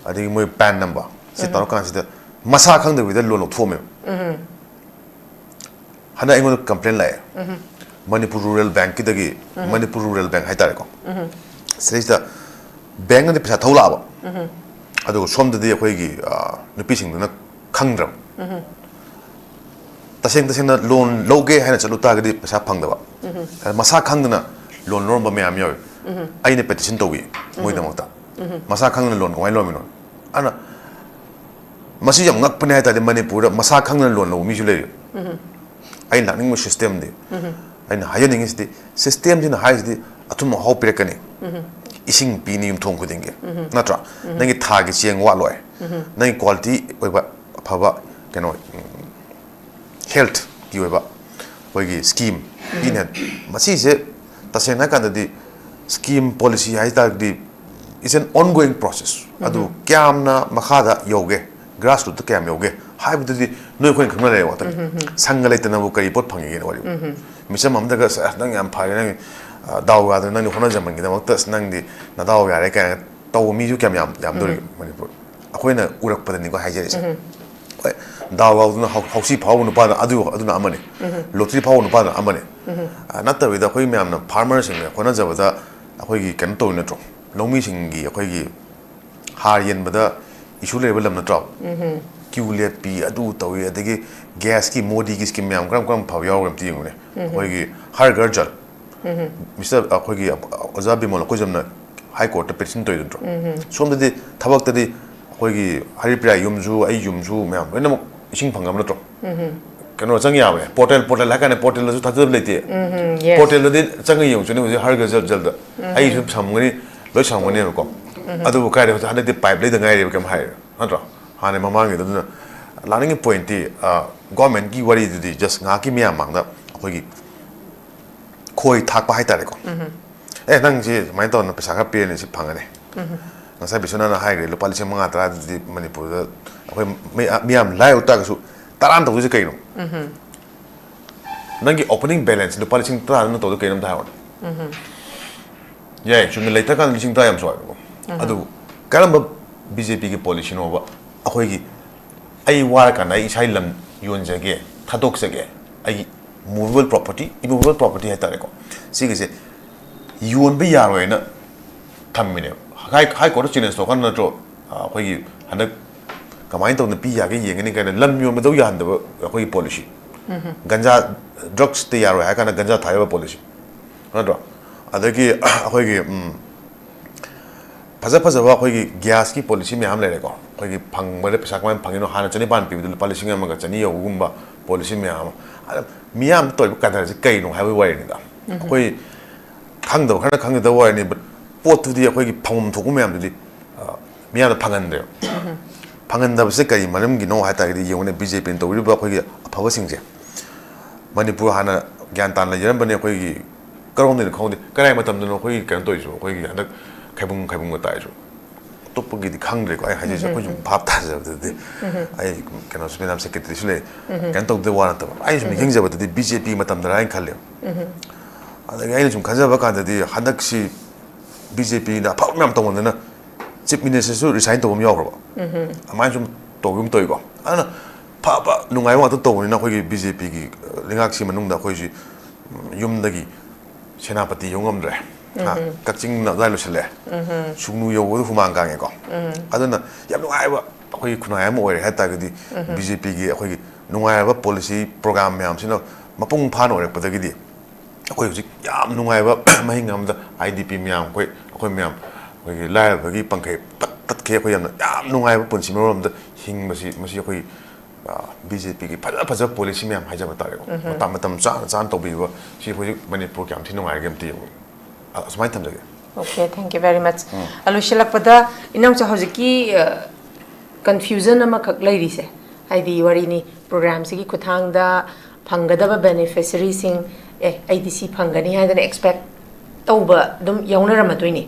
ꯑꯗꯒꯤ ꯃꯣꯏ ꯄꯦꯟ ꯅꯝꯕꯔ, ꯁꯤ ꯇꯧꯔꯀꯥꯟꯁꯤꯗ ꯃꯁꯥ ꯈꯪꯗꯕꯤꯗ ꯂꯣꯟ ꯂꯧꯊꯣꯛꯑꯝꯃꯦꯕ꯫ ꯍꯟꯗꯛ ꯑꯩꯉꯣꯟꯗ ꯀꯝꯄ꯭ꯂꯦꯟ ꯂꯥꯛꯑꯦ, ꯃꯅꯤꯄꯨꯔ ꯔꯨꯔꯦꯜ ꯕꯦꯡꯛꯀꯤꯗꯒꯤ, ꯃꯅꯤꯄꯨꯔ ꯔꯨꯔꯦꯜ ꯕꯦꯡꯛ ꯍꯥꯏꯇꯥꯔꯦꯀꯣ, ꯁꯤꯗꯩꯁꯤꯗ ꯕꯦꯡꯛꯅꯗꯤ ꯄꯩꯁꯥ ꯊꯧ ꯂꯥꯛꯑꯕ, ꯑꯗꯨꯒ ꯁꯣꯝꯗꯗꯤ ꯑꯩꯈꯣꯏꯒꯤ, ꯑ, ꯅꯨꯄꯤꯁꯤꯡꯗꯨꯅ ꯈꯪꯗ꯭ꯔꯕ꯫ ꯇꯁꯦꯡ ꯇꯁꯦꯡꯅ ꯂꯣꯟ ꯂꯧꯒꯦ ꯍꯥꯏꯅ ꯆꯠꯂꯨ ꯇꯥꯔꯒꯗꯤ ꯄꯩꯁꯥ ꯐꯪꯗꯕ꯫ ꯃꯁꯥ ꯈꯪꯗꯅ ꯂꯣꯟ ꯂꯧꯔꯝꯕ ꯃꯌꯥꯝ ꯌꯥꯎꯏ꯫ ꯑꯩꯅ ꯄꯦꯇꯤꯁꯟ ꯇꯧꯏ ꯃꯣꯏꯒꯤꯗꯃꯛꯇ꯫ ꯃꯁꯥ ꯈꯪꯗꯅ ꯂꯣꯟ ꯀꯃꯥꯏꯅ ꯂꯧꯔꯝꯃꯤꯅꯣ? ꯑꯗꯨꯅ ꯃꯁꯤ ꯌꯥꯝ ꯉꯛꯄꯅꯦ ꯍꯥꯏ ꯇꯥꯔꯗꯤ, ꯃꯅꯤꯄꯨꯔꯗ ꯃꯁꯥ ꯈꯪꯗꯅ ꯂꯣꯟ ꯂꯧꯕ ꯃꯤꯁꯨ ꯂꯩꯔꯦ꯫ ꯑꯩꯅ ꯂꯥꯛꯅꯤꯡꯕ ꯁꯤꯁꯇꯦꯝꯗꯤ, ꯑꯩꯅ ꯍꯥꯏꯖꯅꯤꯡꯉꯤꯁꯤꯗꯤ, ꯁꯤꯁꯇꯦꯝꯁꯤꯅ ꯍꯥꯏꯔꯤꯁꯤꯗꯤ ꯑꯊꯨꯝ ꯑꯍꯥꯎ ꯄꯤꯔꯛꯀꯅꯤ, ꯏꯁꯤꯡ ꯄꯤꯅꯤ ꯌꯨꯝꯊꯣꯡ ꯈꯨꯗꯤꯡꯒꯤ, ꯅꯠꯇ꯭ꯔꯥ? ꯅꯪꯒꯤ ꯊꯥꯒꯤ ꯆꯦꯡ ꯋꯥꯠꯂꯣꯏ, ꯅꯪꯒꯤ ꯀ꯭ꯋꯥꯂꯤꯇꯤ ꯑꯣꯏꯕ ꯑꯐꯕ ꯀꯩꯅꯣ, ꯎꯝ, ꯍꯦꯜꯠꯀꯤ ꯑꯣꯏꯕ ꯑꯩꯈꯣꯏꯒꯤ ꯁ꯭ꯀꯤꯝ ꯄꯤꯅꯤ꯫ ꯃꯁꯤꯁꯦ ꯇꯁꯦꯡꯅ ꯍꯥꯏ ꯀꯥꯟꯗꯗꯤ ꯁ꯭ꯀꯤꯝ ꯄꯣꯂꯤꯁꯤ ꯍꯥꯏ ꯇꯥꯔꯒꯗꯤ it's an ongoing process꯫ ꯑꯗꯨ ꯀꯌꯥꯝꯅ ꯃꯈꯥꯗ ꯌꯧꯒꯦ, ꯒ꯭ꯔꯥꯁ ꯔꯨꯠꯇ ꯀꯌꯥꯝ ꯌꯧꯒꯦ ꯍꯥꯏꯕꯗꯨꯗꯤ ꯅꯣꯏ ꯑꯩꯈꯣꯏꯅ ꯈꯪꯅ ꯂꯩꯔꯦ ꯋꯥꯇꯅꯤ꯫ ꯁꯪꯒ ꯂꯩꯇꯅꯕꯨ ꯀꯔꯤ ꯄꯣꯠ ꯐꯪꯉꯤꯒꯦꯅ ꯋꯥꯔꯤ꯫ ꯃꯤꯆꯝ ꯑꯃꯗꯒ "ꯑꯁ, ꯅꯪ ꯌꯥꯝ ꯐꯔꯦ, ꯅꯪ, ꯑ, ꯗꯥꯎ ꯌꯥꯗꯅ ꯅꯪꯗꯤ ꯍꯣꯠꯅꯖꯃꯟꯒꯤꯗꯃꯛꯇ ꯑꯁ, ꯅꯪꯗꯤ ꯅꯗꯥꯎ ꯌꯥꯔꯦ" ꯀꯥꯏꯅ ꯇꯧꯕ ꯃꯤꯁꯨ ꯀꯌꯥꯝ ꯌꯥꯝ ꯌꯥꯝꯗꯧꯔꯤꯒꯦ ꯃꯅꯤꯄꯨꯔ? ꯑꯩꯈꯣꯏꯅ ꯎꯔꯛꯄꯗꯅꯤꯀꯣ ꯍꯥꯏꯖꯔꯤꯁꯦ꯫ ꯍꯣꯏ, ꯗꯥꯎ ꯌꯥꯎꯗꯅ ꯍꯧ- ꯍꯧꯁꯤ ꯐꯥꯎꯕ ꯅꯨꯄꯥꯗ ꯑꯗꯨ ꯑꯗꯨꯅ ꯑꯃꯅꯤ, ꯂꯣꯇ꯭ꯔꯤ ꯐꯥꯎꯕ ꯅꯨꯄꯥꯗ ꯑꯃꯅꯤ꯫ ꯑ, ꯅꯠꯇꯕꯤꯗ ꯑꯩꯈꯣꯏ ꯃꯌꯥꯝꯅ ꯐꯥꯔꯃꯔꯁꯤꯡꯅ ꯍꯣꯠꯅꯖꯕꯗ ꯑꯩꯈꯣꯏꯒꯤ ꯀꯩꯅꯣ ꯇꯧꯔꯤ ꯅꯠꯇ꯭ꯔꯣ? ꯂꯧꯃꯤꯁꯤꯡꯒꯤ ꯑꯩꯈꯣꯏꯒꯤ ꯍꯥꯔ ꯌꯦꯟꯕꯗ ꯏꯁꯨ ꯂꯩꯔꯕ ꯂꯝ ꯅꯠꯇ꯭ꯔꯣ? ꯀ꯭ꯌꯨ ꯂꯦꯞꯄꯤ, ꯑꯗꯨ ꯇꯧꯏ, ꯑꯗꯒꯤ ꯒ꯭ꯌꯥꯁꯀꯤ ꯃꯣꯗꯤꯒꯤ ꯁ꯭ꯀꯤꯝ ꯃꯌꯥꯝ ꯀꯔꯝ ꯀꯔꯝ ꯐꯕ ꯌꯥꯎꯔꯤꯕ ꯑꯝꯇ ꯌꯦꯡꯉꯨꯅꯦ꯫ ꯑꯩꯈꯣꯏꯒꯤ ꯍꯔ ꯘꯔ ꯖꯜ, ꯃꯤꯁꯇꯔ ꯑꯩꯈꯣꯏꯒꯤ ꯑꯣꯖꯥ ꯕꯤꯃꯣꯜ ꯑꯩꯈꯣꯏꯖꯝꯅ ꯍꯥꯏ ꯀꯣꯔꯠꯇ ꯄꯦꯇꯤꯁꯟ ꯇꯧꯔꯤꯗꯣ ꯅꯠꯇ꯭ꯔꯣ? ꯁꯣꯝꯗꯗꯤ ꯊꯕꯛꯇꯗꯤ ꯑꯩꯈꯣꯏꯒꯤ ꯍꯔꯤꯄ꯭ꯔꯤꯌꯥ ꯌꯨꯝꯁꯨ, ꯑꯩ ꯌꯨꯝꯁꯨ ꯃꯌꯥꯝ ꯂꯣꯏꯅꯃꯛ ꯏꯁꯤꯡ ꯐꯪꯉꯕ ꯅꯠꯇ꯭ꯔꯣ? ꯀꯩꯅꯣ ꯆꯪ ꯌꯥꯕꯅꯦ, ꯄꯣꯔꯇꯦꯜ, ꯄꯣꯔꯇꯦꯜ ꯍꯥꯏ ꯀꯥꯟꯗ ꯄꯣꯔꯇꯦꯜꯗꯁꯨ ꯊꯥꯖꯕ ꯂꯩꯇꯦ꯫ ꯎꯝ, ꯌꯦꯁ꯫ ꯄꯣꯔꯇꯦꯜꯗꯗꯤ ꯆꯪꯉ ꯌꯦꯡꯉꯨ ꯆꯨꯅꯤ ꯍꯧꯖꯤꯛ ꯍꯔ ꯘꯔ ꯖꯜ ꯖꯜꯗ꯫ ꯑꯩꯁꯨ ꯁꯝꯒꯅꯤ, ꯂꯣꯏ ꯁꯝꯒꯅꯦꯕꯀꯣ꯫ ꯑꯗꯨꯕꯨ ꯀꯥꯏꯗ ꯍꯧꯖꯤꯛ ꯍꯟꯗꯛꯇꯤ ꯄꯥꯏꯞ ꯂꯩꯗ ꯉꯥꯏꯔꯦꯕ, ꯀꯩꯝ ꯍꯥꯏꯔꯦ ꯅꯠꯇ꯭ꯔꯣ? ꯍꯥꯟꯅ ꯃꯃꯥꯡꯒꯤꯗꯣ꯫ ꯑꯗꯨꯅ ꯂꯥꯛꯅꯤꯡꯉꯤ ꯄꯣꯏꯟꯠꯇꯤ, ꯒꯣꯔꯃꯦꯟꯠꯀꯤ ꯋꯥꯔꯤꯗꯨꯗꯤ ꯖꯁ ꯉꯥꯏꯍꯥꯛꯀꯤ ꯃꯤꯌꯥꯝ ꯃꯥꯡꯗ ꯑꯩꯈꯣꯏꯒꯤ ꯈꯣꯏ ꯊꯥꯛꯄ ꯍꯥꯏꯇꯥꯔꯦꯀꯣ꯫ ꯑꯦ, ꯅꯪꯁꯤ ꯁꯨꯃꯥꯏꯅ ꯇꯧꯗꯅ ꯄꯩꯁꯥ ꯈꯔ ꯄꯤꯔꯅꯤ, ꯁꯤ ꯐꯪꯒꯅꯤ꯫ ꯉꯁꯥꯏ ꯕꯤꯁ꯭ꯋꯅꯥꯊꯅ ꯍꯥꯏꯈ꯭ꯔꯦ, ꯂꯨꯄꯥ ꯂꯤꯁꯤꯡ ꯃꯉꯥ ꯇꯔꯥꯗꯨꯗꯤ ꯃꯅꯤꯄꯨꯔꯗ ꯑꯩꯈꯣꯏ ꯃꯤ- ꯃꯤꯌꯥꯝ ꯂꯥꯏꯔꯕ ꯇꯥꯔꯒꯁꯨ ꯇꯔꯥꯅ ꯇꯧꯗꯣꯏꯁꯦ ꯀꯩꯅꯣ? ꯅꯪꯒꯤ ꯑꯣꯄꯅꯤꯡ ꯕꯦꯂꯦꯟꯁ ꯂꯨꯄꯥ ꯂꯤꯁꯤꯡ ꯇꯔꯥꯗꯨꯅ ꯇꯧꯗꯣꯏ ꯀꯩꯅꯣ ꯑꯝꯇ ꯍꯥꯏꯔꯛꯑꯣꯅꯦ꯫ ꯌꯥꯏ, ꯆꯨꯝꯃꯤ, ꯂꯩꯇ꯭ꯔꯀꯥꯟꯗ ꯂꯤꯁꯤꯡ ꯇꯔꯥ ꯌꯥꯝ ꯆꯥꯎꯋꯦꯕꯀꯣ꯫ ꯑꯗꯨꯕꯨ ꯀꯔꯝꯕ ꯕꯤ ꯖꯦ ꯄꯤꯒꯤ ꯄꯣꯂꯤꯁꯤꯅꯣꯕ ꯑꯩꯈꯣꯏꯒꯤ, ꯑꯩ ꯋꯥꯔꯀꯥꯟꯗ ꯑꯩ ꯏꯁꯥꯒꯤ ꯂꯝ ꯌꯣꯟꯖꯒꯦ, ꯊꯥꯗꯣꯛꯆꯒꯦ, ꯑꯩꯒꯤ movable property, immovable property ꯍꯥꯏꯇꯥꯔꯦꯀꯣ, ꯁꯤꯒꯤꯁꯦ ꯌꯣꯟꯕ ꯌꯥꯔꯣꯏꯅ ꯊꯝꯃꯤꯅꯦꯕ꯫ ꯍꯥꯏ ꯍꯥꯏ ꯀꯣꯔꯠꯇ ꯆꯦꯂꯦꯟꯖ ꯇꯧꯔꯀꯥꯟꯗ ꯅꯠꯇ꯭ꯔꯣ, ꯑ, ꯑꯩꯈꯣꯏꯒꯤ ꯍꯟꯗꯛ ꯀꯃꯥꯏꯅ ꯇꯧꯅ ꯄꯤ ꯌꯥꯒꯦ ꯌꯦꯡꯒꯅꯤ ꯀꯥꯏꯅ ꯂꯝ ꯌꯣꯟꯕꯗꯧ ꯌꯥꯍꯟꯗꯕ ꯑꯩꯈꯣꯏꯒꯤ ꯄꯣꯂꯤꯁꯤ? ꯒꯟꯖꯥ, ꯗ꯭ꯔꯛꯁꯇ ꯌꯥꯔꯣꯏ ꯍꯥꯏ ꯀꯥꯟꯗ ꯒꯟꯖꯥ ꯊꯥꯗꯕ ꯄꯣꯂꯤꯁꯤ ꯅꯠꯇ꯭ꯔꯣ? ꯑꯗꯒꯤ ꯑꯩꯈꯣꯏꯒꯤ, ꯎꯝ, ꯐꯖ ꯐꯖꯕ ꯑꯩꯈꯣꯏꯒꯤ ꯒ꯭ꯌꯥꯁꯀꯤ ꯄꯣꯂꯤꯁꯤ ꯃꯌꯥꯝ ꯂꯩꯔꯦꯀꯣ꯫ ꯑꯩꯈꯣꯏꯒꯤ ꯐꯪꯕꯗ ꯄꯩꯁꯥ ꯀꯃꯥꯏꯅ ꯐꯪꯉꯤꯅꯣ, ꯍꯥꯟꯅ ꯆꯅꯤꯄꯥꯟ ꯄꯤꯕꯗ ꯂꯨꯄꯥ ꯂꯤꯁꯤꯡ ꯑꯃꯒ ꯆꯅꯤ ꯌꯧꯕꯒꯨꯝꯕ ꯄꯣꯂꯤꯁꯤ ꯃꯌꯥꯝ ꯑꯃ꯫ ꯑꯗ ꯃꯤꯌꯥꯝꯗ ꯇꯧꯔꯤꯕ ꯀꯗꯔꯁꯤ ꯀꯩꯅꯣ ꯍꯥꯏꯕꯒꯤ ꯋꯥꯔꯤꯅꯤꯗ꯫ ꯑꯩꯈꯣꯏ ꯈꯪꯗꯕ ꯈꯔꯅ ꯈꯪꯒꯗꯕ ꯋꯥꯔꯤꯅꯤ, but ꯄꯣꯠꯇꯨꯗꯤ ꯑꯩꯈꯣꯏꯒꯤ ꯐꯪꯐꯝ ꯊꯣꯛꯄ ꯃꯌꯥꯝꯗꯨꯗꯤ, ꯑ, ꯃꯤꯌꯥꯝꯗ ꯐꯪꯍꯟꯗ꯭ꯔꯦꯕ꯫ ꯐꯪꯍꯟꯗꯕꯁꯦ ꯀꯔꯤ ꯃꯔꯝꯒꯤꯅꯣ ꯍꯥꯏ ꯇꯥꯔꯒꯗꯤ, ꯌꯦꯡꯉꯨꯅꯦ, ꯕꯤ ꯖꯦ ꯄꯤꯅ ꯇꯧꯔꯤꯕ ꯑꯩꯈꯣꯏꯒꯤ ꯑꯐꯕꯁꯤꯡꯁꯦ, ꯃꯅꯤꯄꯨꯔ ꯍꯥꯟꯅ ꯒ꯭ꯌꯥꯟ ꯇꯥꯅ ꯂꯩꯖꯔꯝꯕꯅꯦ꯫ ꯑꯩꯈꯣꯏꯒꯤ ꯀꯔꯣꯝꯗꯩꯅꯣ ꯈꯪꯍꯧꯗꯦ, ꯀꯔꯥꯏ ꯃꯇꯝꯗꯅꯣ ꯑꯩꯈꯣꯏꯒꯤ ꯀꯩꯅꯣ ꯇꯧꯔꯤꯁꯤꯕꯣ, ꯑꯩꯈꯣꯏꯒꯤ ꯍꯟꯗꯛ ꯈꯩꯕꯨꯡ ꯈꯩꯕꯨꯡꯒ ꯇꯥꯏꯁꯨ? ꯑꯇꯣꯞꯄꯒꯤꯗꯤ ꯈꯪꯗ꯭ꯔꯦꯀꯣ, ꯑꯩ ꯍꯥꯏꯖꯔꯤꯁꯦ ꯑꯩꯈꯣꯏ ꯁꯨꯝ ꯚꯥꯞ ꯇꯥꯖꯕꯗꯗꯤ꯫ ꯑꯩ ꯀꯩꯅꯣꯁꯨ ꯃꯦꯗꯥꯝ ꯁꯦꯀ꯭ꯔꯦꯇꯔꯤꯁꯨ ꯂꯩ, ꯀꯩꯅꯣ ꯇꯧꯗꯕ ꯋꯥ ꯅꯠꯇꯕ, ꯑꯩꯅ ꯁꯨꯝ ꯅꯤꯡꯁꯤꯡꯖꯕꯗꯗꯤ ꯕꯤ ꯖꯦ ꯄꯤ ꯃꯇꯝꯗꯔ ꯍꯥꯏꯅ ꯈꯜꯂꯦꯕ꯫ ꯑꯗꯒꯤ ꯑꯩꯅ ꯁꯨꯝ ꯈꯟꯖꯕ ꯀꯥꯟꯗꯗꯤ ꯍꯟꯗꯛꯁꯤ ꯕꯤ ꯖꯦ ꯄꯤꯅ ꯑꯐꯕ ꯃꯌꯥꯝ ꯇꯧꯃꯟꯗꯅ ꯆꯤꯐ ꯃꯤꯅꯤꯁꯇꯔꯁꯨ ꯔꯤꯖꯥꯏꯟ ꯇꯧꯕ ꯑꯃ ꯌꯥꯎꯈ꯭ꯔꯕ꯫ ꯑꯗꯨꯃꯥꯏꯅ ꯁꯨꯝ ꯇꯧꯕ ꯑꯃ ꯇꯧꯋꯤꯀꯣ꯫ ꯑꯗꯨꯅ ꯐꯕ ꯅꯨꯡꯉꯥꯏꯕ ꯉꯥꯛꯇ ꯇꯧꯕꯅꯤꯅ ꯑꯩꯈꯣꯏꯒꯤ ꯕꯤ ꯖꯦ ꯄꯤꯒꯤ ꯂꯩꯉꯥꯛꯁꯤ ꯃꯅꯨꯡꯗ ꯑꯩꯈꯣꯏꯁꯤ, ꯎꯝ, ꯌꯨꯝꯗꯒꯤ ꯁꯦꯅꯥꯄꯇꯤ ꯌꯧ ꯉꯝꯗ꯭ꯔꯦ꯫ ꯍꯥ? ꯀꯛꯆꯤꯡꯅ ꯑꯗꯨꯋꯥꯏ ꯂꯣꯏꯁꯤꯜꯂꯦ꯫ ꯁꯨꯒꯅꯨ ꯌꯧꯕꯗ ꯍꯨꯃꯥꯡ ꯀꯥꯡꯉꯦꯀꯣ꯫ ꯑꯗꯨꯅ ꯌꯥꯝ ꯅꯨꯡꯉꯥꯏꯕ ꯑꯩꯈꯣꯏꯒꯤ ꯈꯨꯟꯅꯥꯏ ꯑꯃ ꯑꯣꯏꯔꯦ ꯍꯥꯏ ꯇꯥꯔꯒꯗꯤ, ꯕꯤ ꯖꯦ ꯄꯤꯒꯤ ꯑꯩꯈꯣꯏꯒꯤ ꯅꯨꯡꯉꯥꯏꯔꯕ ꯄꯣꯂꯤꯁꯤ ꯄ꯭ꯔꯣꯒ꯭ꯔꯥꯝ ꯃꯌꯥꯝꯁꯤꯅ ꯃꯄꯨꯡ ꯐꯥꯅ ꯑꯣꯏꯔꯛꯄꯗꯒꯤꯗꯤ ꯑꯩꯈꯣꯏ ꯍꯧꯖꯤꯛ ꯌꯥꯝ ꯅꯨꯡꯉꯥꯏꯕ ꯃꯍꯤꯡ ꯑꯃꯗ ꯑꯥꯏ ꯗꯤ ꯄꯤ ꯃꯌꯥꯝ, ꯑꯩꯈꯣꯏ, ꯑꯩꯈꯣꯏ ꯃꯌꯥꯝ ꯑꯩꯈꯣꯏꯒꯤ ꯂꯥꯏꯔꯕꯒꯤ ꯄꯟꯈꯩ ꯄꯠ ꯇꯠꯈꯩ ꯑꯩꯈꯣꯏ ꯌꯥꯝꯅ, ꯌꯥꯝ ꯅꯨꯡꯉꯥꯏꯕ ꯄꯨꯟꯁꯤ ꯃꯔꯣꯜ ꯑꯃꯗ ꯍꯤꯡꯕꯁꯤ, ꯃꯁꯤ ꯑꯩꯈꯣꯏ, ꯑ, ꯕꯤ ꯖꯦ ꯄꯤꯒꯤ ꯐꯖ ꯐꯖꯕ ꯄꯣꯂꯤꯁꯤ ꯃꯌꯥꯝ ꯍꯥꯏꯖꯕ ꯇꯥꯔꯦꯀꯣ꯫ ꯃꯇꯝ, ꯃꯇꯝ ꯆꯥꯅ ꯆꯥꯅ ꯇꯧꯕꯤꯕ ꯁꯤ ꯍꯧꯖꯤꯛ ꯃꯅꯤꯄꯨꯔ ꯀꯌꯥꯝ ꯊꯤ ꯅꯨꯡꯉꯥꯏꯔꯒꯦ ꯑꯝꯇ ꯌꯦꯡꯉꯨ꯫ ꯑ, ꯑꯁꯨꯃꯥꯏꯅ ꯊꯝꯖꯒꯦ꯫ Okay, thank you very much. ꯑ, ꯂꯣꯏꯁꯤꯜꯂꯛꯄꯗ ꯏꯅꯥꯎꯆꯥ ꯍꯧꯖꯤꯛꯀꯤ, ꯑ, confusion ꯑꯃꯈꯛ ꯂꯩꯔꯤꯁꯦ, ꯍꯥꯏꯗꯤ ꯋꯥꯔꯤꯅꯤ, ꯄ꯭ꯔꯣꯒ꯭ꯔꯥꯝꯁꯤꯒꯤ ꯈꯨꯠꯊꯥꯡꯗ ꯐꯪꯒꯗꯕ ꯕꯦꯅꯤꯐꯤꯁꯔꯤꯁꯤꯡ, ꯑꯦ, ꯑꯩꯗꯤ ꯁꯤ ꯐꯪꯒꯅꯤ ꯍꯥꯏꯗꯅ ꯑꯦꯛꯁꯄꯦꯛ ꯇꯧꯕ ꯑꯗꯨꯝ ꯌꯥꯎꯅꯔꯝꯃꯗꯣꯏꯅꯤ꯫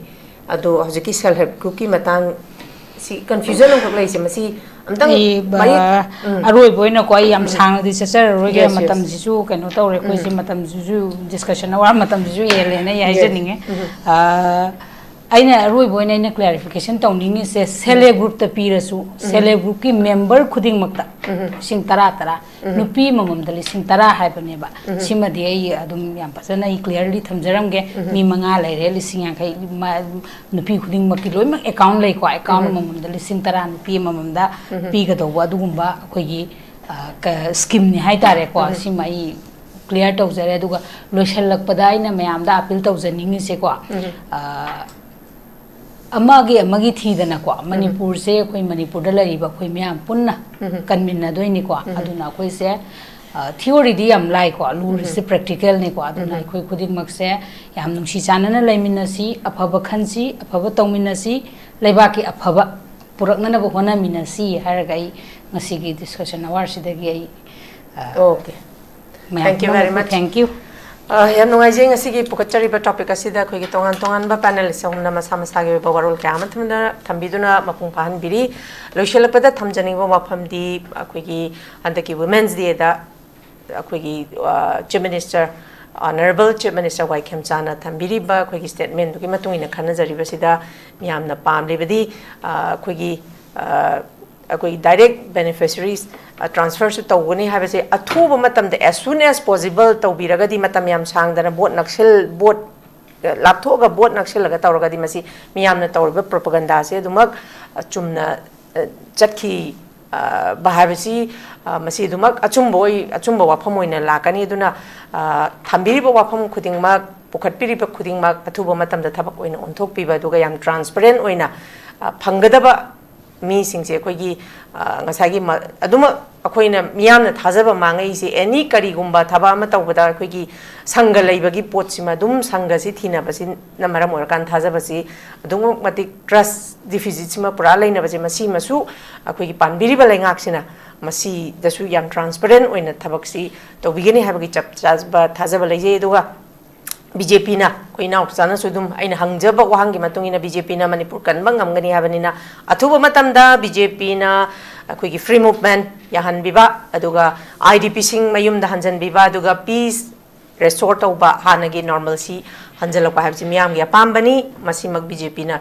ꯑꯗꯣ ꯍꯧꯖꯤꯛꯀꯤ ꯁꯦꯜꯐ ꯍꯦꯜꯞ ꯒ꯭ꯔꯨꯞꯀꯤ ꯃꯇꯥꯡ ꯁꯤ ꯀꯟꯐ꯭ꯌꯨꯖꯟ ꯑꯃꯈꯛ ꯂꯩꯁꯦ, ꯃꯁꯤ ꯑꯝꯇꯪ ꯑꯩ, ꯃꯌꯦꯛ-, ꯑ, ꯎꯝ꯫ ꯑꯔꯣꯏꯕ ꯑꯣꯏꯅꯀꯣ, ꯑꯩ ꯌꯥꯝ ꯎꯝ꯫ ꯁꯥꯡꯅꯗꯤ ꯆꯠꯆꯔꯔꯣꯏꯒꯦ, Yes, yes꯫ ꯃꯇꯝꯁꯤꯁꯨ ꯀꯩꯅꯣ ꯇꯧꯔꯦ, ꯑꯩꯈꯣꯏꯁꯦ ꯎꯝ꯫ ꯃꯇꯝꯁꯤꯁꯨ ꯗꯤꯁꯀꯁꯟ ꯑꯋꯥꯔ ꯃꯇꯝꯁꯤꯁꯨ ꯍꯦꯜꯂꯦꯅ ꯑꯩ Yes꯫ ꯍꯥꯏꯖꯅꯤꯡꯉꯦ꯫ ꯎꯝ꯫ ꯑ, ꯑꯩꯅ ꯑꯔꯣꯏꯕ ꯑꯣꯏꯅ ꯑꯩꯅ ꯀ꯭ꯂꯦꯔꯤꯐꯤꯀꯦꯁꯟ ꯇꯧꯅꯤꯡꯉꯤꯁꯦ, ꯁꯦꯜꯐ ꯍꯦꯜꯞ ꯒ꯭ꯔꯨꯞꯇ ꯄꯤꯔꯁꯨ, ꯎꯝ꯫ ꯁꯦꯜꯐ ꯍꯦꯜꯞ ꯒ꯭ꯔꯨꯞꯀꯤ ꯃꯦꯝꯕꯔ ꯈꯨꯗꯤꯡꯃꯛꯇ ꯎꯝ꯫ ꯂꯤꯁꯤꯡ ꯇꯔꯥ ꯇꯔꯥ, ꯎꯝ꯫ ꯅꯨꯄꯤ ꯑꯃꯃꯝꯗ ꯂꯤꯁꯤꯡ ꯇꯔꯥ ꯍꯥꯏꯕꯅꯦꯕ꯫ ꯎꯝ꯫ ꯁꯤꯃꯗꯤ ꯑꯩ ꯑꯗꯨꯝ ꯌꯥꯝ ꯐꯖꯅ ꯑꯩ ꯀ꯭ꯂꯤꯌꯔꯂꯤ ꯊꯝꯖꯔꯝꯒꯦ꯫ ꯎꯝ꯫ ꯃꯤ ꯃꯉꯥ ꯂꯩꯔꯦ, ꯂꯤꯁꯤꯡ ꯌꯥꯡꯈꯩ, ꯃ-, ꯅꯨꯄꯤ ꯈꯨꯗꯤꯡꯃꯛꯀꯤ ꯂꯣꯏꯅꯃꯛ ꯑꯦꯀꯥꯎꯟ ꯂꯩꯀꯣ, ꯑꯦꯀꯥꯎꯟ ꯎꯝ꯫ ꯑꯃꯃꯝꯗ ꯂꯤꯁꯤꯡ ꯇꯔꯥ ꯅꯨꯄꯤ ꯑꯃꯃꯝꯗ ꯎꯝ꯫ ꯄꯤꯒꯗꯧꯕ ꯑꯗꯨꯒꯨꯝꯕ ꯑꯩꯈꯣꯏꯒꯤ, ꯑ, ꯀ-, ꯁ꯭ꯀꯤꯝꯅꯤ ꯍꯥꯏꯇꯥꯔꯦꯀꯣ꯫ ꯎꯝ꯫ ꯁꯤꯃ ꯑꯩ ꯀ꯭ꯂꯤꯌꯥꯔ ꯇꯧꯖꯔꯦ꯫ ꯑꯗꯨꯒ ꯂꯣꯏꯁꯤꯜꯂꯛꯄꯗ ꯑꯩꯅ ꯃꯌꯥꯝꯗ ꯑꯄꯤꯜ ꯇꯧꯖꯅꯤꯡꯉꯤꯁꯦꯀꯣ, ꯎꯝ꯫ ꯑ, ꯑꯃꯒꯤ ꯑꯃꯒꯤ ꯊꯤꯗꯅꯀꯣ, ꯎꯝ꯫ ꯃꯅꯤꯄꯨꯔꯁꯦ ꯑꯩꯈꯣꯏ ꯃꯅꯤꯄꯨꯔꯗ ꯂꯩꯔꯤꯕ ꯑꯩꯈꯣꯏ ꯃꯌꯥꯝ ꯄꯨꯟꯅ ꯎꯝ꯫ ꯀꯟꯃꯤꯟꯅꯗꯣꯏꯅꯤꯀꯣ꯫ ꯎꯝ꯫ ꯑꯗꯨꯅ ꯑꯩꯈꯣꯏꯁꯦ, ꯑ, ꯊꯤꯑꯣꯔꯤꯗꯤ ꯌꯥꯝ ꯂꯥꯏꯀꯣ, ꯂꯨꯔꯤꯁꯦ ꯎꯝ꯫ ꯄ꯭ꯔꯦꯛꯇꯤꯀꯦꯜꯅꯤꯀꯣ꯫ ꯑꯗꯨꯅ ꯎꯝ꯫ ꯑꯩꯈꯣꯏ ꯈꯨꯗꯤꯡꯃꯛꯁꯦ ꯌꯥꯝ ꯅꯨꯡꯁꯤ ꯆꯥꯟꯅꯅ ꯂꯩꯃꯤꯟꯅꯁꯤ, ꯑꯐꯕ ꯈꯟꯁꯤ, ꯑꯐꯕ ꯇꯧꯃꯤꯟꯅꯁꯤ, ꯂꯩꯕꯥꯛꯀꯤ ꯑꯐꯕ ꯄꯨꯔꯛꯅꯅꯕ ꯍꯣꯠꯅꯃꯤꯟꯅꯁꯤ ꯍꯥꯏꯔꯒ ꯑꯩ ꯉꯁꯤꯒꯤ ꯗꯤꯁꯀꯁꯟ ꯑꯋꯥꯔꯁꯤꯗꯒꯤ ꯑꯩ, ꯑ, Okay꯫ ꯃꯌꯥꯝ Thank you very ꯄꯨꯝꯅꯃꯛꯄꯨ much꯫ Thank you꯫ ꯑ, ꯌꯥꯝ ꯅꯨꯡꯉꯥꯏꯖꯩ, ꯉꯁꯤꯒꯤ ꯄꯨꯈꯠꯆꯔꯤꯕ ꯇꯣꯄꯤꯛ ꯑꯁꯤꯗ ꯑꯩꯈꯣꯏꯒꯤ ꯇꯣꯉꯥꯟ ꯇꯣꯉꯥꯟꯕ ꯄꯦꯅꯦꯂꯤꯁ ꯑꯍꯨꯝꯅ ꯃꯁꯥ ꯃꯁꯥꯒꯤ ꯑꯣꯏꯕ ꯋꯥꯔꯣꯜ ꯀꯌꯥ ꯑꯃ ꯊꯝꯗꯨꯅ, ꯊꯝꯕꯤꯗꯨꯅ ꯃꯄꯨꯡ ꯐꯥꯍꯟꯕꯤꯔꯤ꯫ ꯂꯣꯏꯁꯤꯜꯂꯛꯄꯗ ꯊꯝꯖꯅꯤꯡꯕ ꯋꯥꯐꯝꯗꯤ ꯑꯩꯈꯣꯏꯒꯤ ꯍꯟꯗꯛꯀꯤ ꯋꯨꯃꯦꯟꯁ ꯗꯦꯗ ꯑꯩꯈꯣꯏꯒꯤ, ꯑ, chief minister, Honourable Chief Minister ꯋꯥꯏ ꯈꯦꯝꯆꯥꯅ ꯊꯝꯕꯤꯔꯤꯕ ꯑꯩꯈꯣꯏꯒꯤ statement ꯗꯨꯒꯤ ꯃꯇꯨꯡ ꯏꯟꯅ ꯈꯟꯅꯖꯔꯤꯕꯁꯤꯗ ꯃꯤꯌꯥꯝꯅ ꯄꯥꯝꯂꯤꯕꯗꯤ, ꯑ, ꯑꯩꯈꯣꯏꯒꯤ, ꯑ, ꯑꯩꯈꯣꯏꯒꯤ direct beneficiaries, ꯑ, transfer ꯁꯨ ꯇꯧꯒꯅꯤ ꯍꯥꯏꯕꯁꯦ ꯑꯊꯨꯕ ꯃꯇꯝꯗ, as soon as possible ꯇꯧꯕꯤꯔꯒꯗꯤ, ꯃꯇꯝ ꯌꯥꯝ ꯁꯥꯡꯗꯅ vote ꯅꯛꯁꯤꯜ-, vote, ꯑ, ꯂꯥꯞꯊꯣꯛꯑꯒ vote ꯅꯛꯁꯤꯜꯂꯒ ꯇꯧꯔꯒꯗꯤ ꯃꯁꯤ ꯃꯤꯌꯥꯝꯅ ꯇꯧꯔꯤꯕ propaganda ꯁꯦ ꯑꯗꯨꯃꯛ, ꯑ, ꯆꯨꯝꯅ, ꯑ, ꯆꯠꯈꯤ, ꯑ, ꯕ ꯍꯥꯏꯕꯁꯤ, ꯑ, ꯃꯁꯤ ꯑꯗꯨꯃꯛ ꯑꯆꯨꯝꯕ ꯑꯣꯏ-, ꯑꯆꯨꯝꯕ ꯋꯥꯐꯝ ꯑꯣꯏꯅ ꯂꯥꯛꯀꯅꯤ꯫ ꯑꯗꯨꯅ, ꯑ, ꯊꯝꯕꯤꯔꯤꯕ ꯋꯥꯐꯝ ꯈꯨꯗꯤꯡꯃꯛ, ꯄꯨꯈꯠꯄꯤꯔꯤꯕ ꯈꯨꯗꯤꯡꯃꯛ ꯑꯊꯨꯕ ꯃꯇꯝꯗ ꯊꯕꯛ ꯑꯣꯏꯅ ꯑꯣꯟꯊꯣꯛꯄꯤꯕ, ꯑꯗꯨꯒ ꯌꯥꯝ transparent ꯑꯣꯏꯅ, ꯑ, ꯐꯪꯒꯗꯕ ꯃꯤꯁꯤꯡꯁꯦ ꯑꯩꯈꯣꯏꯒꯤ, ꯑ, ꯉꯁꯥꯏꯒꯤ ꯃ-, ꯑꯗꯨꯃꯛ ꯑꯩꯈꯣꯏꯅ ꯃꯤꯌꯥꯝꯅ ꯊꯥꯖꯕ ꯃꯥꯡꯉꯛꯏꯁꯦ, any ꯀꯔꯤꯒꯨꯝꯕ ꯊꯕꯛ ꯑꯃ ꯇꯧꯕꯗ ꯑꯩꯈꯣꯏꯒꯤ ꯁꯪꯒ ꯂꯩꯕꯒꯤ ꯄꯣꯠꯁꯤꯃ ꯑꯗꯨꯝ, ꯁꯪꯒꯁꯤ ꯊꯤꯅꯕꯁꯤꯅ ꯃꯔꯝ ꯑꯣꯏꯔꯀꯥꯟꯗ ꯊꯥꯖꯕꯁꯤ ꯑꯗꯨꯃꯛ ꯃꯇꯤꯛ, trust deficit ꯁꯤꯃ ꯄꯨꯔꯥ ꯂꯩꯅꯕꯁꯦ, ꯃꯁꯤꯃꯁꯨ ꯑꯩꯈꯣꯏꯒꯤ ꯄꯥꯟꯕꯤꯔꯤꯕ ꯂꯩꯉꯥꯛꯁꯤꯅ ꯃꯁꯤꯗꯁꯨ ꯌꯥꯝ transparent ꯑꯣꯏꯅ ꯊꯕꯛꯁꯤ ꯇꯧꯕꯤꯒꯅꯤ ꯍꯥꯏꯕꯒꯤ ꯆꯞ ꯆꯥꯕ ꯊꯥꯖꯕ ꯂꯩꯖꯩ꯫ ꯑꯗꯨꯒ BJP ꯅ, ꯑꯩꯈꯣꯏ ꯏꯅꯥꯎꯆꯥꯅꯁꯨ ꯑꯗꯨꯝ ꯑꯩꯅ ꯍꯪꯖꯕ ꯋꯥꯍꯪꯒꯤ ꯃꯇꯨꯡ ꯏꯟꯅ, BJP ꯅ ꯃꯅꯤꯄꯨꯔ ꯀꯟꯕ ꯉꯝꯒꯅꯤ ꯍꯥꯏꯕꯅꯤꯅ, ꯑꯊꯨꯕ ꯃꯇꯝꯗ BJP ꯅ ꯑꯩꯈꯣꯏꯒꯤ free movement ꯌꯥꯍꯟꯕꯤꯕ, ꯑꯗꯨꯒ IDP ꯁꯤꯡ ꯃꯌꯨꯝꯗ ꯍꯟꯖꯟꯕꯤꯕ, ꯑꯗꯨꯒ peace restore ꯇꯧꯕ, ꯍꯥꯟꯅꯒꯤ normalcy ꯍꯟꯖꯜꯂꯛꯄ ꯍꯥꯏꯕꯁꯤ ꯃꯤꯌꯥꯝꯒꯤ ꯑꯄꯥꯝꯕꯅꯤ꯫ ꯃꯁꯤꯃꯛ BJP ꯅ,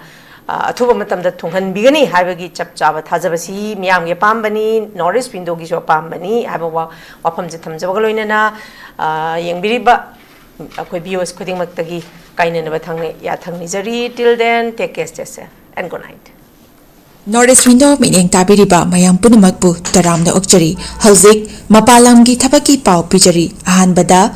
ꯑ, ꯑꯊꯨꯕ ꯃꯇꯝꯗ ꯊꯨꯡꯍꯟꯕꯤꯒꯅꯤ ꯍꯥꯏꯕꯒꯤ ꯆꯞ ꯆꯥꯕ ꯊꯥꯖꯕꯁꯤ ꯃꯤꯌꯥꯝꯒꯤ ꯑꯄꯥꯝꯕꯅꯤ, North East Window ꯒꯤꯁꯨ ꯑꯄꯥꯝꯕꯅꯤ ꯍꯥꯏꯕ ꯋꯥ-, ꯋꯥꯐꯝꯁꯦ ꯊꯝꯖꯕꯒ ꯂꯣꯏꯅꯅ, ꯑ, ꯌꯦꯡꯕꯤꯔꯤꯕ ꯑꯩꯈꯣꯏ viewers ꯈꯨꯗꯤꯡꯃꯛꯇꯒꯤ ꯀꯥꯏꯅꯅꯕ ꯊꯪꯅ-, ꯌꯥꯊꯪ ꯅꯤꯖꯔꯤ꯫ Till then, take care, stay safe and good night. North East Window ꯃꯤꯠꯌꯦꯡ ꯇꯥꯕꯤꯔꯤꯕ ꯃꯌꯥꯝ ꯄꯨꯝꯅꯃꯛꯄꯨ ꯇꯔꯥꯝꯅ ꯑꯣꯛꯆꯔꯤ꯫ ꯍꯧꯖꯤꯛ ꯃꯄꯥꯟ ꯂꯝꯒꯤ ꯊꯕꯛꯀꯤ ꯄꯥꯎ ꯄꯤꯖꯔꯤ꯫ ꯑꯍꯥꯟꯕꯗ,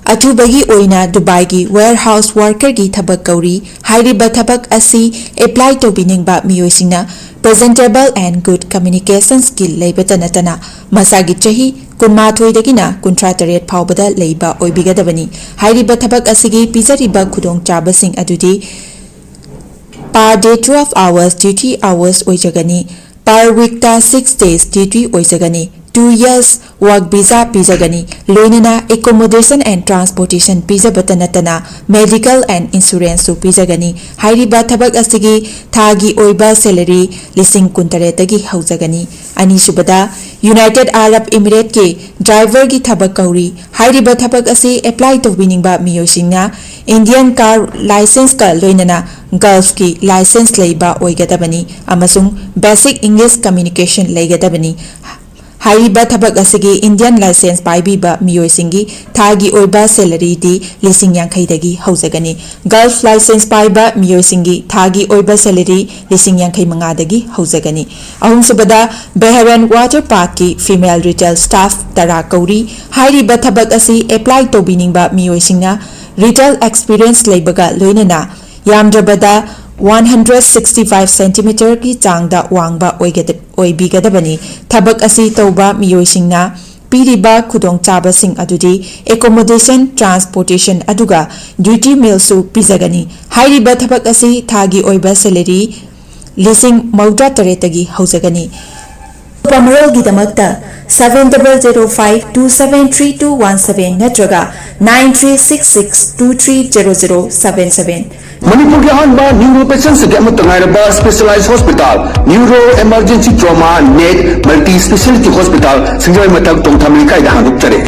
ꯑꯊꯨꯕꯒꯤ ꯑꯣꯏꯅ ꯗꯨꯕꯥꯏꯒꯤ warehouse worker ꯒꯤ ꯊꯕꯛ ꯀꯧꯔꯤ꯫ ꯍꯥꯏꯔꯤꯕ ꯊꯕꯛ ꯑꯁꯤ apply ꯇꯧꯕꯤꯅꯤꯡꯕ ꯃꯤꯑꯣꯏꯁꯤꯡꯅ presentable and good communication skill ꯂꯩꯕꯇ ꯅꯠꯇꯅ ꯃꯁꯥꯒꯤ ꯆꯍꯤ ꯀꯨꯟꯃꯥꯊꯣꯏꯗꯒꯤꯅ ꯀꯨꯟꯊ꯭ꯔꯥ ꯇꯔꯦꯠ ꯐꯥꯎꯕꯗ ꯂꯩꯕ ꯑꯣꯏꯕꯤꯒꯗꯕꯅꯤ꯫ ꯍꯥꯏꯔꯤꯕ ꯊꯕꯛ ꯑꯁꯤꯒꯤ ꯄꯤꯖꯔꯤꯕ ꯈꯨꯗꯣꯡꯆꯥꯕꯁꯤꯡ ꯑꯗꯨꯗꯤ per day twelve hours duty hours ꯑꯣꯏꯖꯒꯅꯤ, per week ꯇ six days duty ꯑꯣꯏꯖꯒꯅꯤ꯫ two years work visa ꯄꯤꯖꯒꯅꯤ꯫ ꯂꯣꯏꯅꯅ accommodation and transportation ꯄꯤꯖꯕꯇ ꯅꯠꯇꯅ medical and insurance ꯁꯨ ꯄꯤꯖꯒꯅꯤ꯫ ꯍꯥꯏꯔꯤꯕ ꯊꯕꯛ ꯑꯁꯤꯒꯤ ꯊꯥꯒꯤ ꯑꯣꯏꯕ salary ꯂꯤꯁꯤꯡ ꯀꯨꯟꯇꯔꯦꯠꯇꯒꯤ ꯍꯧꯖꯒꯅꯤ꯫ ꯑꯅꯤꯁꯨꯕꯗ, United Arab Emirates ꯀꯤ driver ꯒꯤ ꯊꯕꯛ ꯀꯧꯔꯤ꯫ ꯍꯥꯏꯔꯤꯕ ꯊꯕꯛ ꯑꯁꯤ apply ꯇꯧꯕꯤꯅꯤꯡꯕ ꯃꯤꯑꯣꯏꯁꯤꯡꯅ Indian car licence ꯀ ꯂꯣꯏꯅꯅ Gulf ꯀꯤ licence ꯂꯩꯕ ꯑꯣꯏꯒꯗꯕꯅꯤ ꯑꯃꯁꯨꯡ basic English communication ꯂꯩꯒꯗꯕꯅꯤ꯫ ꯍꯥꯏꯔꯤꯕ ꯊꯕꯛ ꯑꯁꯤꯒꯤ Indian licence ꯄꯥꯏꯕꯤꯕ ꯃꯤꯑꯣꯏꯁꯤꯡꯒꯤ ꯊꯥꯒꯤ ꯑꯣꯏꯕ salary ꯗꯤ ꯂꯤꯁꯤꯡ ꯌꯥꯡꯈꯩꯗꯒꯤ ꯍꯧꯖꯒꯅꯤ꯫ Gulf licence ꯄꯥꯏꯕ ꯃꯤꯑꯣꯏꯁꯤꯡꯒꯤ ꯊꯥꯒꯤ ꯑꯣꯏꯕ salary ꯂꯤꯁꯤꯡ ꯌꯥꯡꯈꯩ ꯃꯉꯥꯗꯒꯤ ꯍꯧꯖꯒꯅꯤ꯫ ꯑꯍꯨꯝꯁꯨꯕꯗ, Bahrain Water Park ꯀꯤ female retail staff ꯇꯔꯥ ꯀꯧꯔꯤ꯫ ꯍꯥꯏꯔꯤꯕ ꯊꯕꯛ ꯑꯁꯤ apply ꯇꯧꯕꯤꯅꯤꯡꯕ ꯃꯤꯑꯣꯏꯁꯤꯡꯅ retail experience ꯂꯩꯕꯒ ꯂꯣꯏꯅꯅ ꯌꯥꯝꯗ꯭ꯔꯕꯗ one hundred sixty five centimeter ꯒꯤ ꯆꯥꯡꯗ ꯋꯥꯡꯕ ꯑꯣꯏꯒꯗ-, ꯑꯣꯏꯕꯤꯒꯗꯕꯅꯤ꯫ ꯊꯕꯛ ꯑꯁꯤ ꯇꯧꯕ ꯃꯤꯑꯣꯏꯁꯤꯡꯅ ꯄꯤꯔꯤꯕ ꯈꯨꯗꯣꯡꯆꯥꯕꯁꯤꯡ ꯑꯗꯨꯗꯤ accommodation, transportation ꯑꯗꯨꯒ duty meal ꯁꯨ ꯄꯤꯖꯒꯅꯤ꯫ ꯍꯥꯏꯔꯤꯕ ꯊꯕꯛ ꯑꯁꯤ ꯊꯥꯒꯤ ꯑꯣꯏꯕ salary ꯂꯤꯁꯤꯡ ꯃꯧꯗ꯭ꯔꯥ ꯇꯔꯦꯠꯇꯒꯤ ꯍꯧꯖꯒꯅꯤ꯫ ꯑꯀꯨꯞꯄ ꯃꯔꯣꯜꯒꯤꯗꯃꯛꯇ seven double zero five two seven three two one seven ꯅꯠꯇ꯭ꯔꯒ nine three six six two three zero zero seven seven꯫ ꯃꯅꯤꯄꯨꯔꯒꯤ ꯑꯍꯥꯟꯕ neuro patient ꯁꯤꯡꯒꯤ ꯑꯃꯠꯇ ꯉꯥꯏꯔꯕ specialized hospital, Neuro Emergency Trauma Net Multi Speciality Hospital, ꯁꯤꯡꯖꯃꯩ ꯃꯊꯛ ꯇꯣꯡꯊꯥꯃꯤ ꯂꯩꯀꯥꯏꯗ ꯍꯥꯡꯗꯣꯛꯆꯔꯦ꯫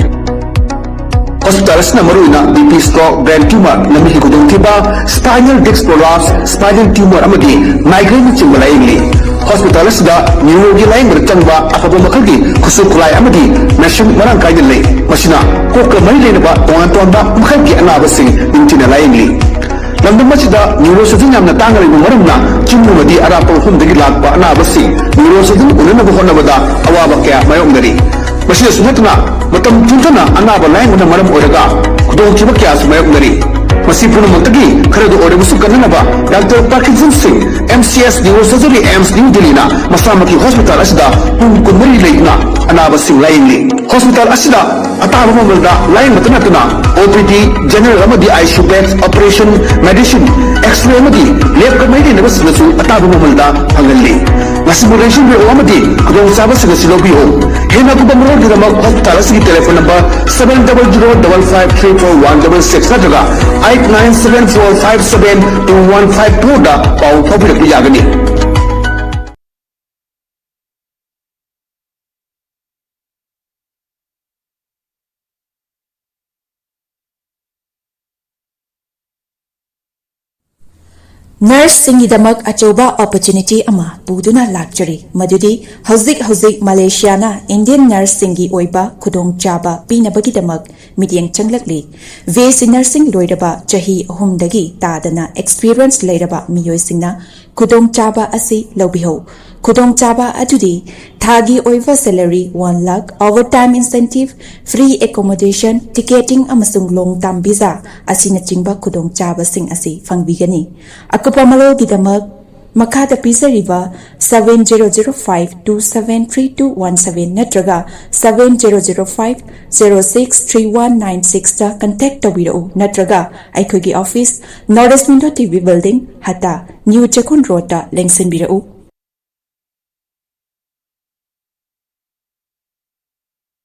Hospital ꯑꯁꯤꯅ ꯃꯔꯨꯑꯣꯏꯅ B P stroke, brain tumor, ꯂꯝꯕꯤꯒꯤ ꯈꯨꯗꯣꯡꯊꯤꯕ, spinal disc prolapse, spinal tumor ꯑꯃꯗꯤ migraine ꯅꯆꯤꯡꯕ ꯂꯥꯌꯦꯡꯂꯤ꯫ Hospital ꯑꯁꯤꯗ neuro ꯒꯤ ꯂꯥꯌꯦꯡꯕꯗ ꯆꯪꯕ ꯑꯐꯕ ꯃꯈꯜꯒꯤ ꯈꯨꯠꯁꯨ ꯈꯨꯠꯂꯥꯏ ꯑꯃꯗꯤ machine ꯃꯔꯥꯡ ꯀꯥꯏꯅ ꯂꯩ꯫ ꯃꯁꯤꯅ ꯀꯣꯛꯀ ꯃꯔꯤ ꯂꯩꯅꯕ ꯇꯣꯉꯥꯟ ꯇꯣꯉꯥꯟꯕ ꯃꯈꯜꯒꯤ ꯑꯅꯥꯕꯁꯤꯡ ꯅꯤꯡꯊꯤꯅ ꯂꯥꯌꯦꯡꯂꯤ꯫ ꯂꯝꯗꯝ ꯑꯁꯤꯗ neurosurgeon ꯌꯥꯝꯅ ꯇꯥꯡꯅ ꯂꯩꯕ ꯃꯔꯝꯅ ꯆꯤꯡ ꯑꯃꯗꯤ ꯑꯔꯥꯞꯄ ꯃꯐꯝꯗꯒꯤ ꯂꯥꯛꯄ ꯑꯅꯥꯕꯁꯤꯡ neurosurgeon ꯎꯅꯅꯕ ꯍꯣꯠꯅꯕꯗ ꯑꯋꯥꯕ ꯀꯌꯥ ꯃꯥꯌꯣꯛꯅꯔꯤ꯫ ꯃꯁꯤꯗꯁꯨ ꯅꯠꯇꯅ ꯃꯇꯝ ꯊꯦꯡꯊꯅ ꯑꯅꯥꯕ ꯂꯥꯌꯦꯡꯕꯅ ꯃꯔꯝ ꯑꯣꯏꯔꯒ ꯈꯨꯗꯣꯡꯊꯤꯕ ꯀꯌꯥꯁꯨ ꯃꯥꯌꯣꯛꯅꯔꯤ꯫ ꯃꯁꯤ ꯄꯨꯝꯅꯃꯛꯇꯒꯤ ꯈꯔꯗ ꯑꯣꯏꯔꯕꯁꯨ ꯀꯟꯅꯅꯕ Doctor Parkinson ꯁꯤꯡ M C S Neurosurgery, AIIMS, New Delhi ꯅ ꯃꯁꯥꯃꯛꯀꯤ hospital ꯑꯁꯤꯗ ꯄꯨꯡ ꯀꯨꯟꯃꯔꯤ ꯂꯩꯗꯨꯅ ꯑꯅꯥꯕꯁꯤꯡ ꯂꯥꯌꯦꯡꯂꯤ꯫ Hospital ꯑꯁꯤꯗ ꯑꯇꯥꯕ ꯃꯃꯜꯗ ꯂꯥꯌꯦꯡꯕꯇ ꯅꯠꯇꯅ ꯑꯣ ꯄꯤ ꯗꯤ, ꯖꯦꯅꯔꯦꯜ ꯑꯃꯗꯤ I C U bed, operation, medicine, x-ray ꯑꯃꯗꯤ ꯂꯦꯕꯀ ꯃꯔꯤ ꯂꯩꯅꯕꯁꯤꯡꯅꯁꯨ ꯑꯇꯥꯕ ꯃꯃꯜꯗ ꯐꯪꯍꯜꯂꯤ꯫ ꯃꯁꯤꯕꯨ ꯂꯦꯡꯁꯤꯟꯕꯤꯔꯛꯎ ꯑꯃꯗꯤ ꯈꯨꯗꯣꯡꯆꯥꯕꯁꯤꯡ ꯑꯁꯤ ꯂꯧꯕꯤꯌꯨ꯫ ꯍꯦꯟꯅ ꯑꯀꯨꯞꯄ ꯃꯔꯣꯜꯒꯤꯗꯃꯛ ꯍꯣꯁꯄꯤꯇꯥꯜ ꯑꯁꯤꯒꯤ telephone number seven double zero double five three four one double six ꯅꯠꯇ꯭ꯔꯒ eight nine seven four five seven two one five four ꯗ ꯄꯥꯎ ꯐꯥꯎꯕꯤꯔꯛꯄ ꯌꯥꯒꯅꯤ꯫ ꯅꯔꯁꯁꯤꯡꯒꯤꯗꯃꯛ ꯑꯆꯧꯕ ꯑꯣꯄꯣꯔꯆꯨꯅꯤꯇꯤ ꯑꯃ ꯄꯨꯗꯨꯅ ꯂꯥꯛꯆꯔꯤ, ꯃꯗꯨꯗꯤ ꯍꯧꯖꯤꯛ ꯍꯧꯖꯤꯛ ꯃꯂꯦꯁꯤꯌꯥꯅ ꯏꯟꯗꯤꯌꯟ ꯅꯔꯁꯁꯤꯡꯒꯤ ꯑꯣꯏꯕ ꯈꯨꯗꯣꯡꯆꯥꯕ ꯄꯤꯅꯕꯒꯤꯗꯃꯛ ꯃꯤꯠꯌꯦꯡ ꯆꯪꯂꯛꯂꯤ꯫ ꯕꯤ ꯑꯦꯁ ꯁꯤ ꯅꯔꯁꯤꯡ ꯂꯣꯏꯔꯕ ꯆꯍꯤ ꯑꯍꯨꯝꯗꯒꯤ ꯇꯥꯗꯅ ꯑꯦꯛꯁꯄꯤꯔꯤꯌꯦꯟꯁ ꯂꯩꯔꯕ ꯃꯤꯑꯣꯏꯁꯤꯡꯅ ꯈꯨꯗꯣꯡꯆꯥꯕ ꯑꯁꯤ ꯂꯧꯕꯤꯍꯧ꯫ ꯈꯨꯗꯣꯡꯆꯥꯕ ꯑꯗꯨꯗꯤ ꯊꯥꯒꯤ ꯑꯣꯏꯕ salary one lakh, overtime incentive, free accommodation, ticketing ꯑꯃꯁꯨꯡ ꯂꯣꯡ ꯇꯥꯔꯝ ꯚꯤꯖꯥ ꯑꯁꯤꯅꯆꯤꯡꯕ ꯈꯨꯗꯣꯡꯆꯥꯕꯁꯤꯡ ꯑꯁꯤ ꯐꯪꯕꯤꯒꯅꯤ꯫ ꯑꯀꯨꯞꯄ ꯃꯔꯣꯜꯒꯤꯗꯃꯛ ꯃꯈꯥꯗ ꯄꯤꯖꯔꯤꯕ seven zero zero five two seven three two one seven ꯅꯠꯇ꯭ꯔꯒ seven zero zero five zero six three one nine six ꯇ contact ꯇꯧꯕꯤꯔꯛꯎ, ꯅꯠꯇ꯭ꯔꯒ ꯑꯩꯈꯣꯏꯒꯤ ꯑꯣꯐꯤꯁ, ꯅꯣꯔꯠ ꯏꯁ ꯃꯤꯟꯗꯣ T V building, Hatta, new Checkon ꯔꯣꯗꯇ ꯂꯦꯡꯁꯤꯟꯕꯤꯔꯛꯎ꯫